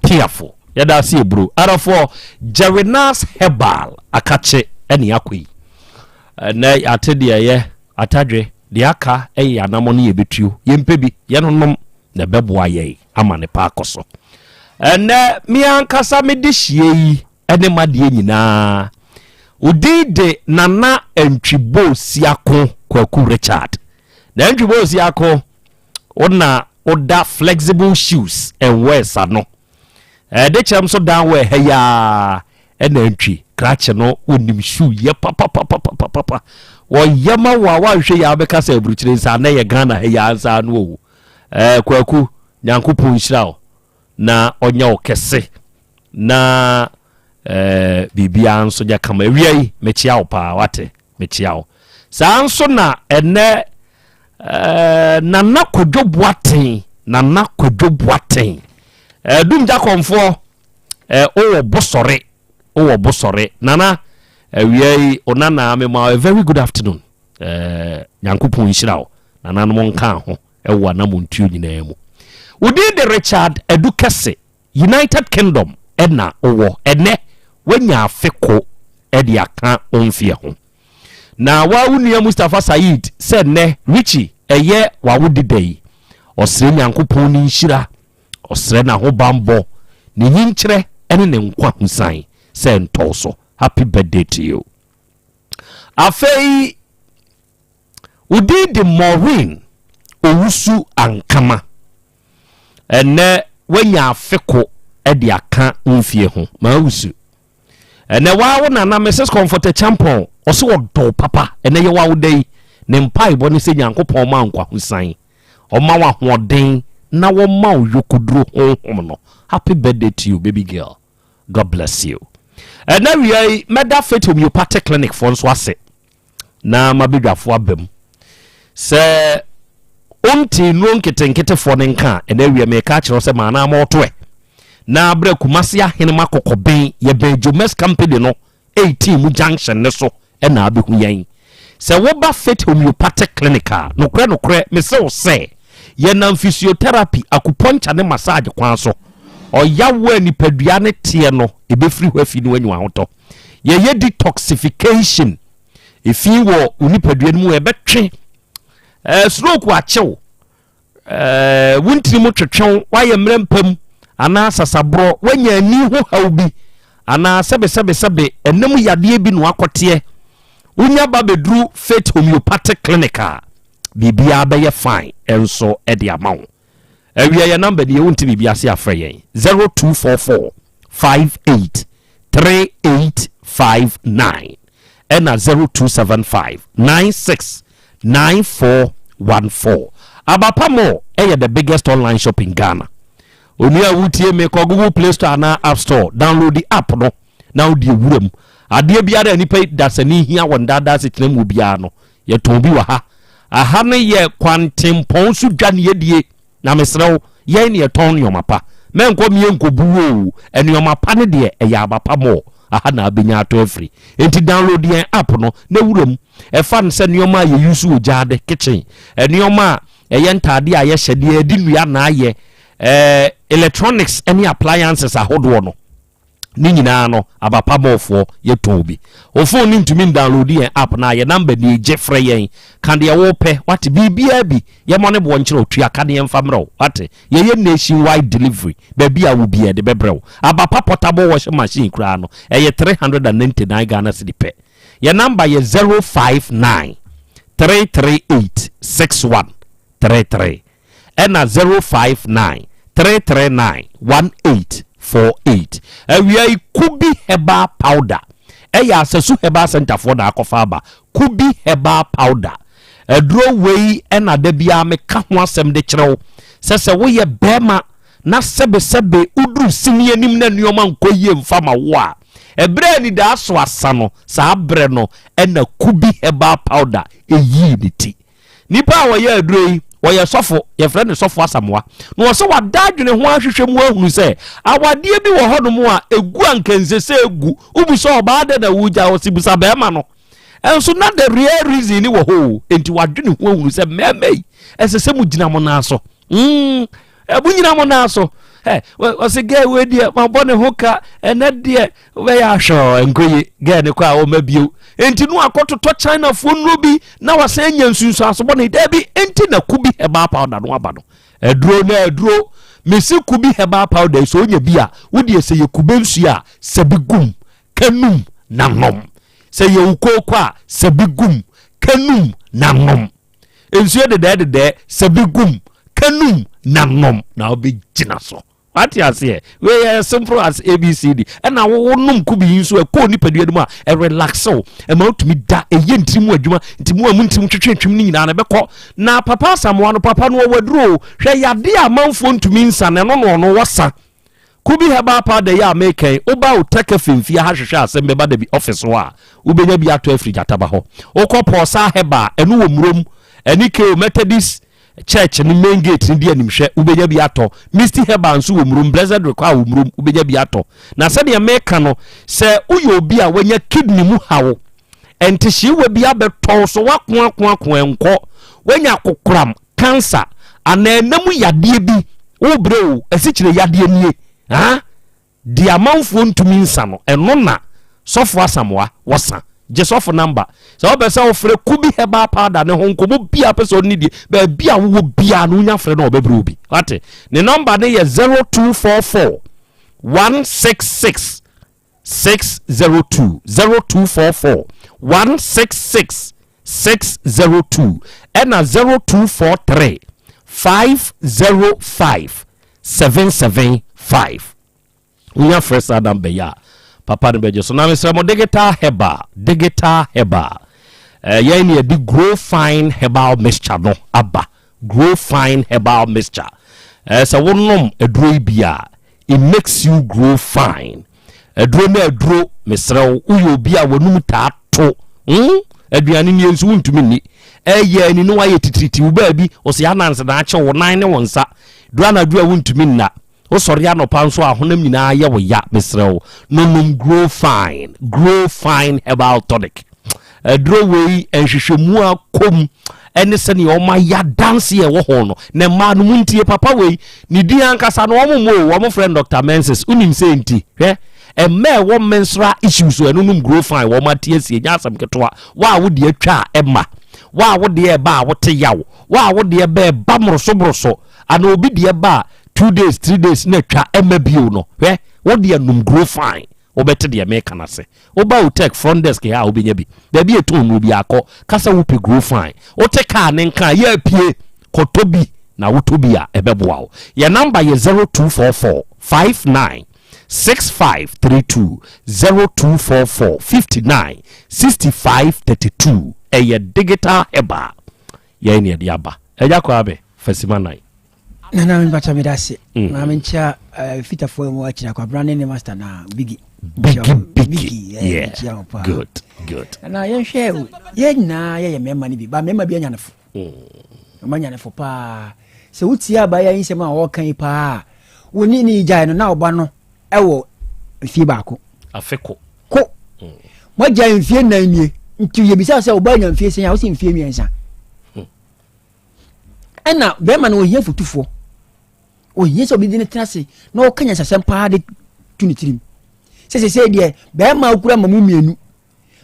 Speaker 23: piafo. Yɛda ase eburo. Adɔfoɔ, Jerrynas Herbal akakye ɛne akɔ yi. Ɛnɛ yɛate deɛ ɛyɛ atadwe, deɛ aka ɛyɛ anamɔ ne yɛbɛtuo. Yɛmpɛ bi, yɛnonom na ɛbɛboa yɛn ama ne pa akɔ so. Ɛnɛ me ankasa me de hyie yi ɛne madeɛ nyinaa. Odin de Nana Antwibo Siako Kwaku Richard. Na Antwibo Siako, wo na woda flexible shoes and wears ano. Ɛde kyerɛ m so dan wɔ ɛha yi ara ɛna ntwi krakye no wɔnim shoe yɛ papapapapapa wɔyɛ ma wo a woanhwɛ yɛ a wobɛka sɛ aburukyire nsa na yɛ Ghana ha yi ara nsa ano o ɛɛ kwaku nyankopɔn nhyira wo na ɔnyɛ wo kɛse na ɛɛ biribiara nso nyɛ kama awia yi mekyia wo paa wate Mekyea wo. Saa nso na ɛnɛ eh, Nana Kwadwo Boateng, Nana Kwadwo Boateng. Eh, Dum Gyakɔnfoɔ, eh, wowɔ Bosɔre, wowɔ Bosɔre. Nana, awia yi, wo nana mema a very good afternoon. Eh, Nyankopɔn nhyira wo. Nananom nka ho ɛwɔ anamontuo nyinaa mu. Wo din de Richard Adu Kɛse. United Kingdom na wowɔ ɛnɛ woanya afe ko de aka wo mfeɛ ho. Na woa wo nua Mustapha Saeed sɛ nnɛ Richie ɛyɛ w'awode da yi, ɔsrɛ Nyankopɔn ne nhyira, ɔsrɛ n'ahobanbɔ, ne nyinkyerɛ ne ne nkwa husan sɛ ɛntɔ wo so. Happy birthday to you. Afei wo din de Maureen Owusu Ankama. Ɛnnɛ woanya afe ko de aka wo mfie ho. Mawusu. Ɛnnɛ waa wo nana Mrs. Comfort Acheampong ɔse ɔdɔ wo papa. Ɛnnɛ yɛ w'awoda yi. Ne mpaebɔ ne sɛ Nyankopɔn ma wo nkwahosan, ɔma wo ahoɔden na wɔma wo yokoduro honhom no. Happy birthday to you baby girl. God bless you. Ɛnnɛ awia yi mɛda Faith Homeopathic Clinic foɔ nso ase. na m'abadwafoɔ aba mu. Sɛ wonte nnuro nketenketefoɔ no nka a, ɛnɛ awia meka akyerɛ wo sɛ maa na ama ɔto ɛ. Na berɛ Kumasi Ahenema Kɔkɔben, yɛbɛn Jomes Company no 18 mu junction no so ɛna abɛhu yɛn. Sɛ woba Faith Homeopathic Clinic a, nokorɛ nokorɛ mese wo sɛ yɛnam physiotherapy, acupuncture ne massage kwan so. Ɔyawo a nipadua no teɛ no, ɛbɛfiri hɔ afi no anya ahotɔ. Yɛyɛ detoxification, efi wɔ wo nipadua no mu ɛbɛtwe. Ɛɛ stroke akyew, ɛɛ wo ntini mu twetwew, woayɛ mmerɛ mpam anaa sasaborɔ, woanya ani ho haw bi anaa sɛbesɛbesɛbe ɛnam yadeɛ bi na wakɔteɛ. Wonya ba bɛduru Faith Homeopathic Clinic a, biribiara bɛyɛ fine nso de ama wo. Awia yɛ number nie wonte biribi ase afrɛ yɛn 0244 58 3859 ɛna 0275 96 9414. Abapa Mall ɛyɛ the biggest online shop in Ghana. Onua a wotie me, kɔ Google Play Store anaa App Store, download the app no na wode awura mu. Adeɛ biara a nipa dasani hia wɔ ndaadaa asetena mu biara no, yɛtɔn bi wɔ ha. Aha no yɛ kwantempɔn so dwa ne yɛdie. Na mesrɛ wo, yɛn ne yɛtɔn nneɛma pa. Mɛnkɔ mmie nkɔbu wo o, nneɛma pa no deɛ ɛyɛ aba pa mɔɔ. Aha na abɛnya atɔ afiri. Enti download yɛn app no na wura mu. Ɛfa no sɛ nneɛma a yɛuse wɔ gyaade, kitchen, nneɛma a ɛyɛ ntaadeɛ a yɛhyɛ, deɛ yɛde nnua na ayɛ, eh, electronics ne appliances ahodoɔ no. Ne nyinaa no, aba pa mɔɔfoɔ yɛtɔn bi. Wo phone no ntumi ndownload yɛn app no a, yɛn number nie, gye frɛ yɛn. Ka deɛ wopɛ, wate, biribiara bi. Yɛmmɔ ne boɔ nkyerɛ wo, tua ka ne yɛmfa mmerɛ wo, wate. Yɛyɛ nationwide delivery, baabi a wɔ biara yɛde bɛbrɛ wo. Aba pa portable washing machine koraa no, ɛyɛ 399 Ghana cedi pɛ. Yɛn number yɛ 059 338 6133 ɛna 059 339 1848. Awia yi Kubi Herbal Powder ɛyɛ Asasu Herbal Center foɔ na akɔfa aba. Kubi Herbal Powder. Aduro wei na da biara meka ho asɛm de kyerɛ wo sɛ sɛ woyɛ bɛrima na sɛbesɛbe woduru sini anim na nneɛma nkɔ yie mfa ma wo a, ɛberɛ a anidaa so asa no, saa berɛ no na Kubi Herbal Powder yii ne ti. Nipa a ɔyɛ aduro yi, ɔyɛ sɔfo, yɛfrɛ no sɔfo Asamoah. Na ɔsɛ wada adwene ho ahwehwɛ mu ahunu sɛ awadeɛ bi wɔ hɔnom a ɛgu a nka ɛnsɛ sɛ ɛgu. Wobu sɛ ɔbaa dɛn na wogya, ɔse busa bɛrima no. Ɛnso na the real reason ni wɔ hɔ o. Enti wadwene ho ahunu sɛ mmarima yi, ɛsɛ sɛ mo gyina mo nan so. Mm, mo nyina mo nan so. Ɛ, ɔse gɛɛ wei deɛ, mabɔ ne ho ka, ɛnɛ deɛ, wobɛyɛ ahwɛ nkɔ ye. Gɛɛ ne kɔ a ɔma bio. Enti no akɔtotɔ Chinafoɔ nnuro bi na wasan anya nsunsuanso bɔne. Daabi, enti na Kubi herbal powder no aba no. Aduro na aduro. Mesi Kubi herbal powder yi, sɛ onya bi a, wodeɛ sɛ yɛ kube nsuo a, sɛ bi gum. Ka num na nom. Sɛ yɛ wo kooko a, sɛ bi gum. Ka num na nom. Nsuo dedɛɛ dedɛɛ, sɛ bi gum. Ka num na nom na wobɛgyina so. Wate aseɛ? Wei yɛ simple as ABCD. Ɛna wo nom kubi yi nso ɛkɔ nipadua no mu a, ɛrelaxe wo. Ɛma wotumi da, ɛyɛ ntiri mu adwuma. Nti mu a mu ntiri mu twetwetwem no nyinaa no ɛbɛkɔ. Na Papa Asamoah no, papa no ɔwɔ aduro o. Hwɛ yadeɛ a amanfoɔ ntumi nsa no, ɛno na ɔno wɔsa. Kubi herbal powder yi a meka yi, woba Otec FM fie ha hwehwɛ asɛm bɛba da bi office hɔ a, wobɛnya bi atɔ afiri Gyataba hɔ. Wokɔ Pɔɔsaa Herbal, ɛno wɔ Murom, ɛne KO Methodist Church no main gate no di animhwɛ, wobɛnya bi atɔ. Misty Herbal nso wɔ Murom, Blessed Require wɔ Murom, wobɛnya bi atɔ. Na sɛdeɛ meka no, sɛ woyɛ obi a wanya kidney mu haw, ntehyeewa bi abɛtɔ wo so, woakoakoako ɛnkɔ, woanya kokoram, cancer anaa ɛna mu yadeɛ bi wobrɛ o asikyire yadeɛ nie ha deɛ amanfoɔ ntumi nsa no ɛno na sɔfo asamoa wɔsa gye sɔfo namba sɛ wopɛ sɛ wofrɛ kubi herbal powder ne ho nkɔmmɔ bia pɛ sɛ ɔne die baabi a wowɔ biara no wonya frɛ no ɔbɛbrɛ obi wate ne nɔmba ne yɛ 0244 166 602 0244 166 602 ɛna 0243 505 775 wonya frɛ saa namba yi a papa no bɛgye so na mesrɛ mo digital herbal digital herbal eh, yɛn ne yɛde grow fine herbal mixture no aba grow fine herbal mixture eh, sɛ wonom aduro yi bi a It makes you grow fine. Aduro ne aduro, mesrɛ wo, woyɛ obi a w'anum taa to. Hmm? Aduane nie nso wontumi nni. Ɛyɛ ani no ayɛ titiriti wo baabi, ɔsɛ ananse na akye wo nan ne wo nsa. Duru anadwo a wontumi nna. Wosɔre anɔpa nso a honam nyinaa yɛ wo ya, mesrɛ wo. Nonom Grow Fine, Grow Fine Herbal Tonic. Aduro wei nhwehwɛmu akɔ mu ɛne sɛnea wɔn ayɛ adanse a ɛwɔ ho no na mmaa no mu ntie papa wei ne din ankasa no wɔn mu o wɔn frɛ no Dr. Menses wonim sɛ nti hwɛ mmaa ɛwɔ menstrual issues ɛno nom grow fine wɔn ate asie nyɛ asɛm ketewa wa a wode atwa a ɛma wa a wode ɛba a wote yaw wa a wode ɛba ɛba mmoroso mmoroso ana obi deɛ ba a two days three days na atwa ɛma bio no hwɛ wode anum grow fine Wobɛte deɛ meka no ase. Woba Otec front desk ha a wobɛnya bi. Baabi a ɛtɔn nnuro biara kɔ, ka sɛ wopɛ Grow Fine. Wote kaa ne nka a, yɛ apue, kɔtɔ bi na wotɔ bi a ɛbɛboa wo. Yɛn namba yɛ 0244 59 6532, 0244 59 65 32. Ɛyɛ digital herbal. Yɛn na yɛde aba. Agya Kwame, fa sima nan.
Speaker 6: Nana mempakyɛ meda ase. Na menkyia eh, fitafoɔ mu akyiri akwabena ne ne master na bigi.
Speaker 23: Bigi bigi.
Speaker 6: Yeah.
Speaker 23: Good good.
Speaker 6: Na yɛnhwɛ o yɛn nyinaa yɛyɛ mmarima no bi ba mmarima bi anya ne fo. Ɔma anya ne fo paa. Sɛ wotie abaayewa yi nsɛm a ɔreka yi paa wo ne ne gyae no na ɔba no ɛwɔ mfie baako.
Speaker 23: Afe ko.
Speaker 6: Ko. Moagyae mfie nnan nie nti yɛbisa sɛ ɔba anya mfie sɛn a wosɛ mfie mmiɛnsa. Ɛna bɛrima no ɔhia fotufoɔ. Ohia sɛ obi de no tena ase na ɔka nyansasɛm paa de to ne tirim. Sɛ sɛsɛ deɛ bɛrima okura ma mu mmienu.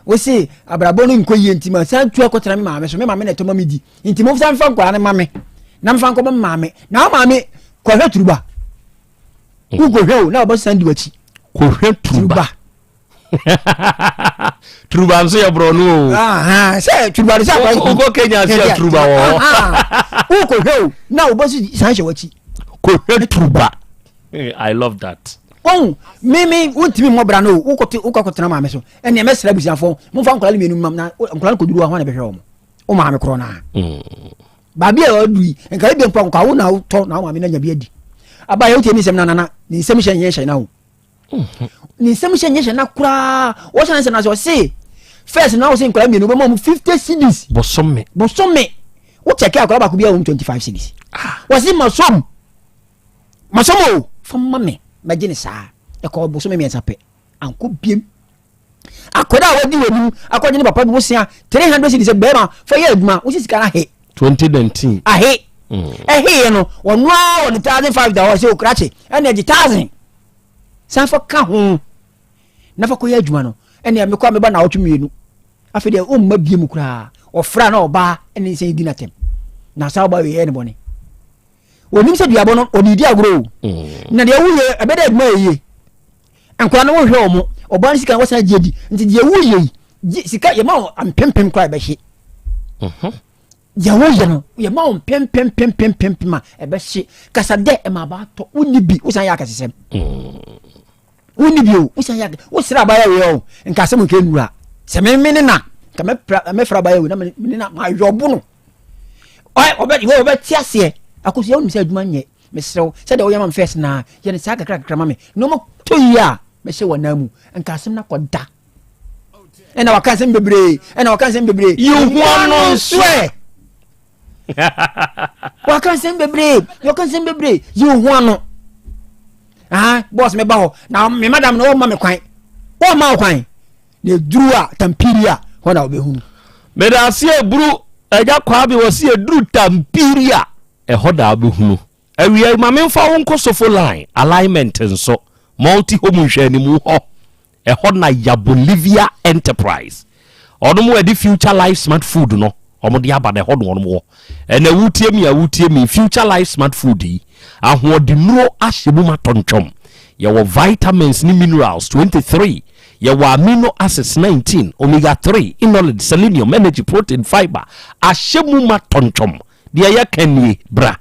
Speaker 6: Wose abrabɔ no nkɔ yie nti ma san tu akɔtena me maame so me maame na ɛtɔ ma me di nti mo san fa nkwadaa no ma me na mfa nkɔma me maame na wo maame kɔhwɛ turuba. Wokɔhwɛ o na ɔbɛsan di w'akyi.
Speaker 23: Kɔhwɛ turuba. turuba nso yɛ borɔno o.
Speaker 6: sɛ turuba de sɛ akwa
Speaker 23: wokɔ kenya se a turuba wɔ
Speaker 6: hɔ wokɔhwɛ o na wobɔ so san hyɛ w'akyi
Speaker 23: kɔhwɛ turuba i love that
Speaker 6: ɔn mímí wontumi mmɔ bra no o wokɔte wokɔkɔtena maame so ɛnna ɛmɛsrɛ abusuafoɔ momfa nkwadaa no mmienu mam na nkwadaa no kɔduru hɔ a na ɛbɛhwɛ wɔn wo maame korɔ naa baabi a ɔdu yi nka ebi mpo nka wo na wotɔ na wo maame no anya bi adi abayɛ wotie ne nsɛm na nana ne nsɛm hyɛ nyɛ hyɛ na o ne nsɛm hyɛ nyɛ hyɛ na koraa wɔhyɛ ne nsɛm na sɛ ɔse first na ɔse nkwadaa mmienu bɛma mu 50 cedis
Speaker 23: bosome
Speaker 6: bosome wo kyɛkɛ akwadaa baako bi a wɔm 25 cedis ah. wɔse masom masom o fa ma me mɛgye ne saa ɛkɔ bosome mmiɛnsa pɛ ankɔ biem akwadaa a wadi w'anim akɔgye ne papa bi bosea 300 cedis sɛ bɛrima fa yɛ adwuma wosi sika no ahe
Speaker 23: 2019
Speaker 6: ahe ɛheeɛ no ɔno ara wɔ ne 1005 da hɔ sɛ okrakye ɛna agye 1000 san fa ka ho na fa kɔyɛ adwuma no ɛnna mekɔ a meba naawɔtwe mmienu afei deɛ ɔmma bie mu koraa ɔfra na ɔbaa ɛne nsɛn di n'atɛm na saa ɔbaa yɛ ne bɔne onim sɛ duabɔ no ɔde di agorɔ o mm. na deɛ woyɛ ɛbɛdɛ adwuma yɛ yie nkora no wohwɛ ɔmo ɔbaa no sika wɔsan gye di nti deɛ woyɛ yi sika yɛma wo mpempem koraa ɛbɛhye mhm. Deɛ woyɛ no yɛma wo mpempempempempempem a ɛbɛhye kasa dɛ ɛma aba atɔ wonni bi wosan yɛ akɛsesɛm wonni bi o wosan yɛ wosrɛ abayɛ wei o nka asɛm nka nnura sɛ meme ne na nka mɛfrɛ abayɛ wei na mene na mayɛ ɔbo no ɔbɛte aseɛ akosua wonim sɛ adwuma nyɛ mesrɛ wo sɛdeɛ woyɛ ma me fɛs naa yɛ ne saa kakra kakra ma me nneɛma tɔ yie a mɛhyɛ wɔ nan mu nka asɛm no akɔda ɛna waka nsɛm bebree ɛna waka nsɛm bebree
Speaker 23: yihoa no nso
Speaker 6: ɛ waka nsɛm bebree waka nsɛm bebree yihoa no ah bɔs meba hɔ na me madam no ɔma me kwan ɔma wo kwan na eduru a tampiri a hɔ na wobɛhunu
Speaker 23: meda ase eburu agya kwaa bi wɔ se eduru tampiri a ɛhɔ na wobɛhunu Awia yi ma memfa wo nkɔ Sofo Line alignment nso, Multi Home nhwɛanimu hɔ. Ɛhɔ na ya Bolivia Enterprise. Ɔnom ɛde Future Life Smart Food no, wɔn de aba na ɛhɔ na wɔn wɔ. Ɛnɛ wotie mi a wotie mi, Future Life Smart Food yi, ahoɔdennuro ahyɛ mu ma tɔntwɔm. Yɛwɔ vitamins ne minerals 23, yɛwɔ amino acids 19, omega 3, inulin, selenium, energy, protein, fiber, ahyɛ mu ma tɔntwɔm. Deɛ yɛka nie, bra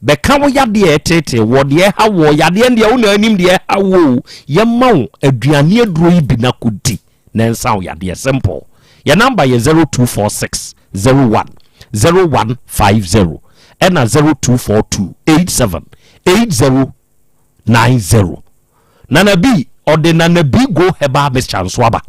Speaker 23: bɛka wo yadeɛ a ɛteetee woɔ, deɛ ɛha woɔ, yadeɛ no deɛ wo na anim deɛ ɛha woɔ o, yɛma wo aduane aduro yi bi na kɔdi na ɛnsa wo yadeɛ, simple. Yɛn number yɛ 0246 01 0150 ɛna 0242 87 80 90. Nana B, ɔde Nana B Go Herbal Mixture nso aba.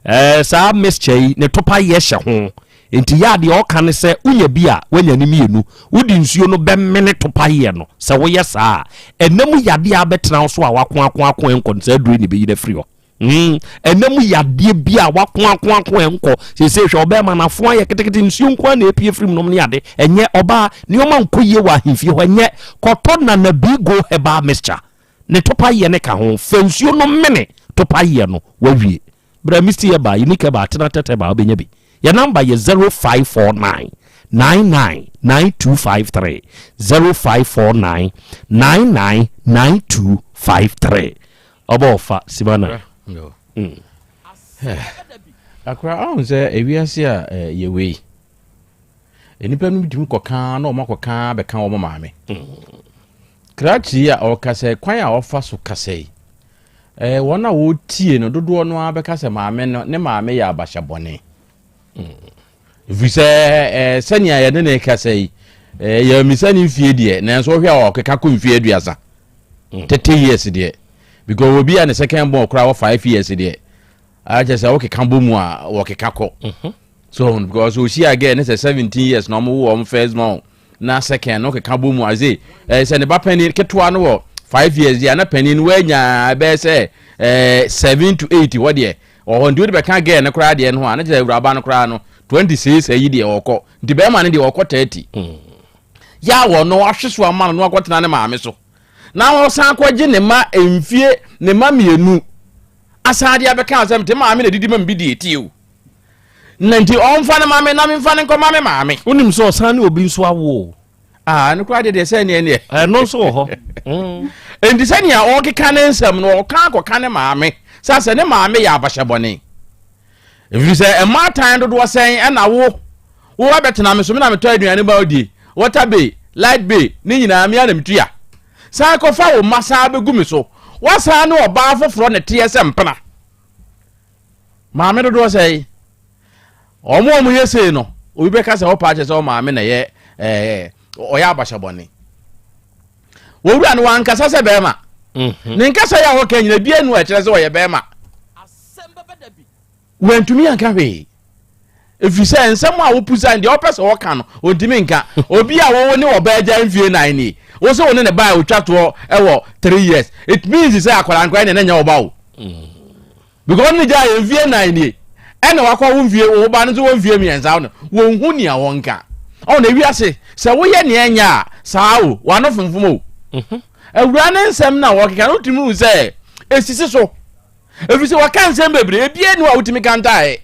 Speaker 23: Ɛɛ saa mixture yi ne topa yɛ hyɛ ho. Nti yɛ a deɛ ɔka ne sɛ wonya bi a woanya ne mmienu. Wode nsuo no bɛmene topa yɛ no. Sɛ woyɛ saa a, ɛna mu yadeɛ a abɛtena wo so a wako ako ako ɛnkɔ no saa aduro yi na ɛbɛyi no afiri hɔ. Mm, ɛna mu yadeɛ bi a wako ako ako ɛnkɔ. Seesei hwɛ ɔbɛrima no afo ayɛ ketekete nsuo nko ara na ɛpue firi mu nom ne ade. Ɛnyɛ ɔbaa nneɛma nkɔ yie wɔ ahemfie hɔ ɛnyɛ. Kɔtɔ Nana B Go Herbal Mixture. Ne topayeɛ no ka ho. Fa nsuo no mene topayeɛ no, wawie. Bra Misty Herbal, Unique Herbal, Atenatet Herbal wobɛnya bi. Yɛn number yɛ 0549 99 9253, 0549 99 9253. Ɔbɔ ɔfa Simana. Mm.
Speaker 14: Akora ahun sɛ ewiase a eh, yɛwɔ yi nnipa no tumi kɔka na wɔn akɔka bɛka wɔn maame. Krakye yi a ɔrekasa yi, kwan a ɔfa so kasa yi, ɛɛ wɔn a wɔretie no dodoɔ no ara bɛka sɛ maame no ne maame yɛ abahyɛ bɔne. Ɛfiri sɛ ɛɛ sɛnea yɛne ne kasa yi, Eh, yɛmmisa ne mfie deɛ, nanso wohwɛ a ɔkeka kɔ mfie 30. 30 years deɛ. Because obi a ne second born koraa wɔ 5 years deɛ, akyɛ sɛ wokeka bɔ mu a wɔkeka kɔ. So because ohyia girl ne sɛ 17 years na ɔmo wo ɔmo first born na second no keka bɔ mu a sɛ eh, sɛ ne ba panin ketewa no wɔ 5 years deɛ na panin no wanya bɛyɛ sɛ eh, 7 to 8 hɔ deɛ ɔhɔ, nti wode bɛka girl no koraa deɛ no ho a, na kyerɛ awuraba no koraa no 26 ayi deɛ ɔkɔ, nti bɛrima no deɛ ɔkɔ 30. Yɛ a wɔ no ahwe so ama no na wakɔtena ne maame so na ɔsan kɔgye ne ma mfie ne ma mmienu asan de abɛka asɛm te maame na didi ma me bi deɛ tie o, na nti ɔmfa no ma me na memfa no nkɔma me maame.
Speaker 23: Wonim sɛ ɔsan ne obi nso awo o.
Speaker 14: Ah, ɛno koraa deɛ deɛ sɛ neɛ neɛ.
Speaker 23: Ɛno nso wɔ hɔ.
Speaker 14: Nti sɛnea ɔkeka ne nsɛm no, ɔka akɔka ne maame sɛ sɛ ne maame yɛ abahyɛ bɔne. Ɛfiri sɛ mmaatan dodoɔ sɛn ɛna wo wo abɛtena me so, me na metɔ aduane ba odie, water bill, light bill, ne nyinaa me ara na metua. San kɔfa wo mma san bɛgu me so. Wasan ne ɔbaa foforɔ ne teɛ sɛ mpena. Maame dodoɔ sɛn? Wɔn a wɔyɛ sei no, obi bɛka sɛ ɔpa akyɛ sɛ ɔmaame na ɛyɛ ɛɛ ɔyɛ abahyɛ bɔne. Wɔwura no wankasa sɛ bɛrima. Ne nkasa yɛ a wɔka nyina bi anu a ɛkyerɛ sɛ ɔyɛ bɛrima. Wantumi anka hwee. Ɛfiri sɛ nsɛm a wopusa deɛ ɔpɛ sɛ ɔka no ɔntumi nka. Obi a wɔwɔ ne ɔbaa agya mfie 4 nie, wo sɛ wo ne ne ba a ɔtwa toɔ wɔ 3 years, it means sɛ akwadaa nkwadaa ne na nyɛ ɔba o. Because ne gya yɛ mfie 4 nie, ɛna wakɔ wo mfie wo ba no nso wɔ mfie 3 no, wɔnhu nea wɔnka. Ɔna ewiase sɛ woyɛ nea ɛnyɛ a saa o, wano fomfom o. Awura ne nsɛm na wɔkeka no, wotumi hu sɛ esisi so. Ɛfiri sɛ wɔka nsɛm bebree, ebia ni a wotumi ka ntaeɛ.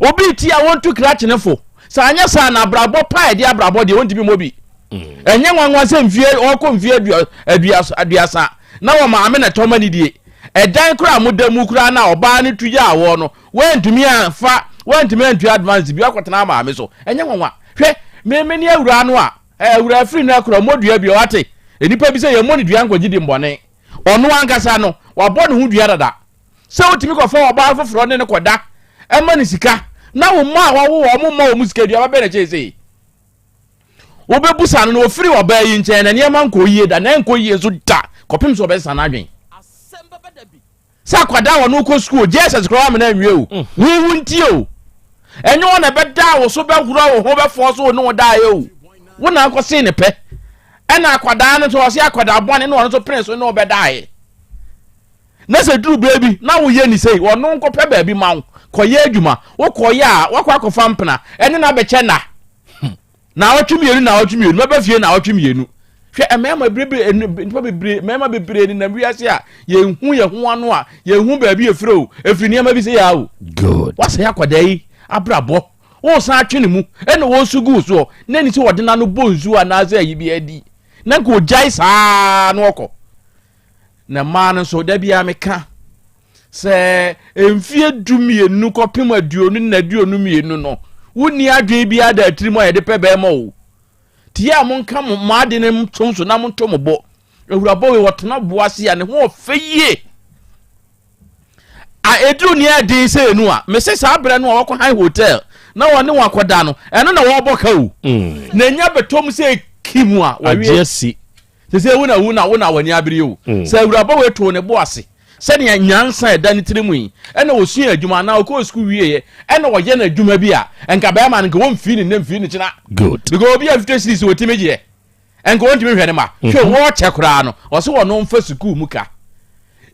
Speaker 14: Obi ti a wɔntu krakye fo, sɛ anyɛ saa na abrabɔ pa a ɛde abrabɔ deɛ wɔntumi mmɔ bi. Ɛnyɛ nwanwa sɛ mfie ɔkɔ mfie 30 na wɔ maame na tɔma ne die. Ɛdan koraa a moda mu koraa na ɔbaa no tu gyaa wɔ no, wɔntumi amfa, wɔntumi antua advance bi akɔtena maame so. Ɛnyɛ nwanwa. Hwɛ, meme ne awuraa no a, awuraa firi no akora ɔmmɔ dua bi, ɔate. Nnipa bi sɛ yɛmmɔ ne dua nkɔgye di mbɔne. Ɔno ankasa no, wabɔ ne ho dua dada. Sɛ wotumi kɔfa ɔbaa foforɔ ne no kɔda, ɛma no sika, na wo mma a wawo wɔn mma wɔn sika aduaba bɛn na kyɛn sei? Wobɛbusa no na ɔfiri ɔbaa yi nkyɛn na nneɛma nkɔ yie da, na ɛnkɔ yie nso da kɔpem sɛ ɔbɛsesa n'adwen. Sɛ akwadaa wɔn kɔ sukuu, Jesus koraa amena nwie o, wo wo nti o. Ɛnyɛ wɔn na ɛbɛda wo so bɛhorɔ wo ho bɛfɔ so wo ne wo daeɛ o. Wo na akɔsen ne pɛ. Ɛna akwadaa no nso ɔse akwadaa bɔne na ɔno nso pene so ne ɔbɛdaeɛ. Na sɛ duru berɛ bi na woyɛ ne sei, ɔno nkɔpɛ baabi ma wo kɔyɛ adwuma. Wokɔyɛ a wakɔ akɔfa mpena ɛne no abɛkyɛ nna. Naawɔtwe mmienu, naawɔtwe mmienu, mɛba fie naawɔtwe mmienu. Hwɛ mmarima bebree, nnipa bebree, mmarima bebree nenam wiase a yɛnhu yɛn ho ano a yɛnhu baabi efiri o, efiri nneɛma bi sɛ yɛ o.
Speaker 23: Good.
Speaker 14: Wasɛe akwadaa yi abrabɔ. Wosan atwe ne mu ɛna wɔsu gu soɔ na ɛni sɛ wɔde n'ano bɔ nsuo anaasɛ ayi bi adi na nka ogyae saa na ɔkɔ. Na mmaa no nso da biara meka sɛ mfie 12 kɔpem 20 na 22 no, wonni adwene biara da atiri mu a yɛde pɛ bɛrima o. Tie a monka mo mo ade no ntom so na monto mo bo. Awurabɔ wei wɔtena bo ase a ne ho ɔfɛ yie. A ɛduru nea ɛden sɛ ɛnu a, mese saa berɛ no a wɔkɔ han hotel na wɔne wɔn akɔda no, ɛno na wɔrebɔ ka o. Na ɛnya bɛtɔ mu sɛ kim a, wɔwie.
Speaker 23: Agye asi.
Speaker 14: Sɛ sɛ wo na wo na wo na w'ani abere o. Sɛ awuraba wei too ne bo ase sɛnea nyansa a ɛda ne tiri mu yi, ɛna ɔsua adwuma anaa ɔkɔɔ sukuu wieɛ ɛna ɔyɛ no adwuma bi a, nka bɛrima no nka wɔmfii ne nnɛ mfii ne kyena.
Speaker 23: Good.
Speaker 14: Because obi a 50 cedis wɔtumi gyeɛ, nka wɔntumi nhwɛ ne ma. Hwɛ wɔɔkyɛ koraa no, ɔse wɔno mfa sukuu mu ka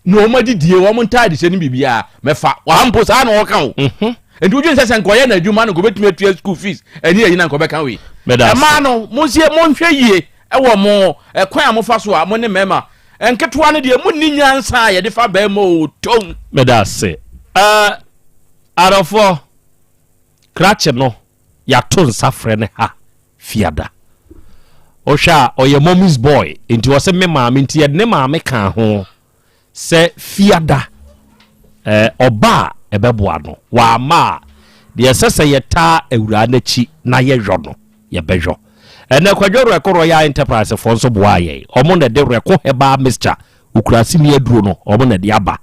Speaker 14: na wɔn adidie, wɔn ntaade hyɛ ne biribiara mɛfa. Wɔha mpo saa na ɔka o. Nti wodwene sɛ sɛ nka ɔyɛ n'adwuma no nka ɔbɛtumi atua sukuu fees ɛne ayi na nka ɔbɛka wei. Ɛmaa no monsie monhwɛ yie ɛwɔ mo ɛkwan a mofa so a mo ne mmarima nketewa no deɛ monni nyansa a yɛde fa barima o tom.
Speaker 23: Meda ase. Uh, adɔfoɔ, krakye no, yɛato nsa frɛ no ha fiada. Wohwɛ a, ɔyɛ mommy's boy, nti ɔsɛ me maame, nti yɛde ne maame kaa ho sɛ fiada eh, ɔba a ɛbɛboa no, wamma a, deɛ ɛsɛ sɛ yɛtaa awuraa no akyi na yɛyɔ no, yɛbɛyɔ. Ɛnɛ Kwadwo Rɛko Royal Enterprise foɔ nso boaa yɛn. Wɔn na ɛde Rɛko Herbal Mixture, Okuraseni aduro no, wɔn na ɛde aba.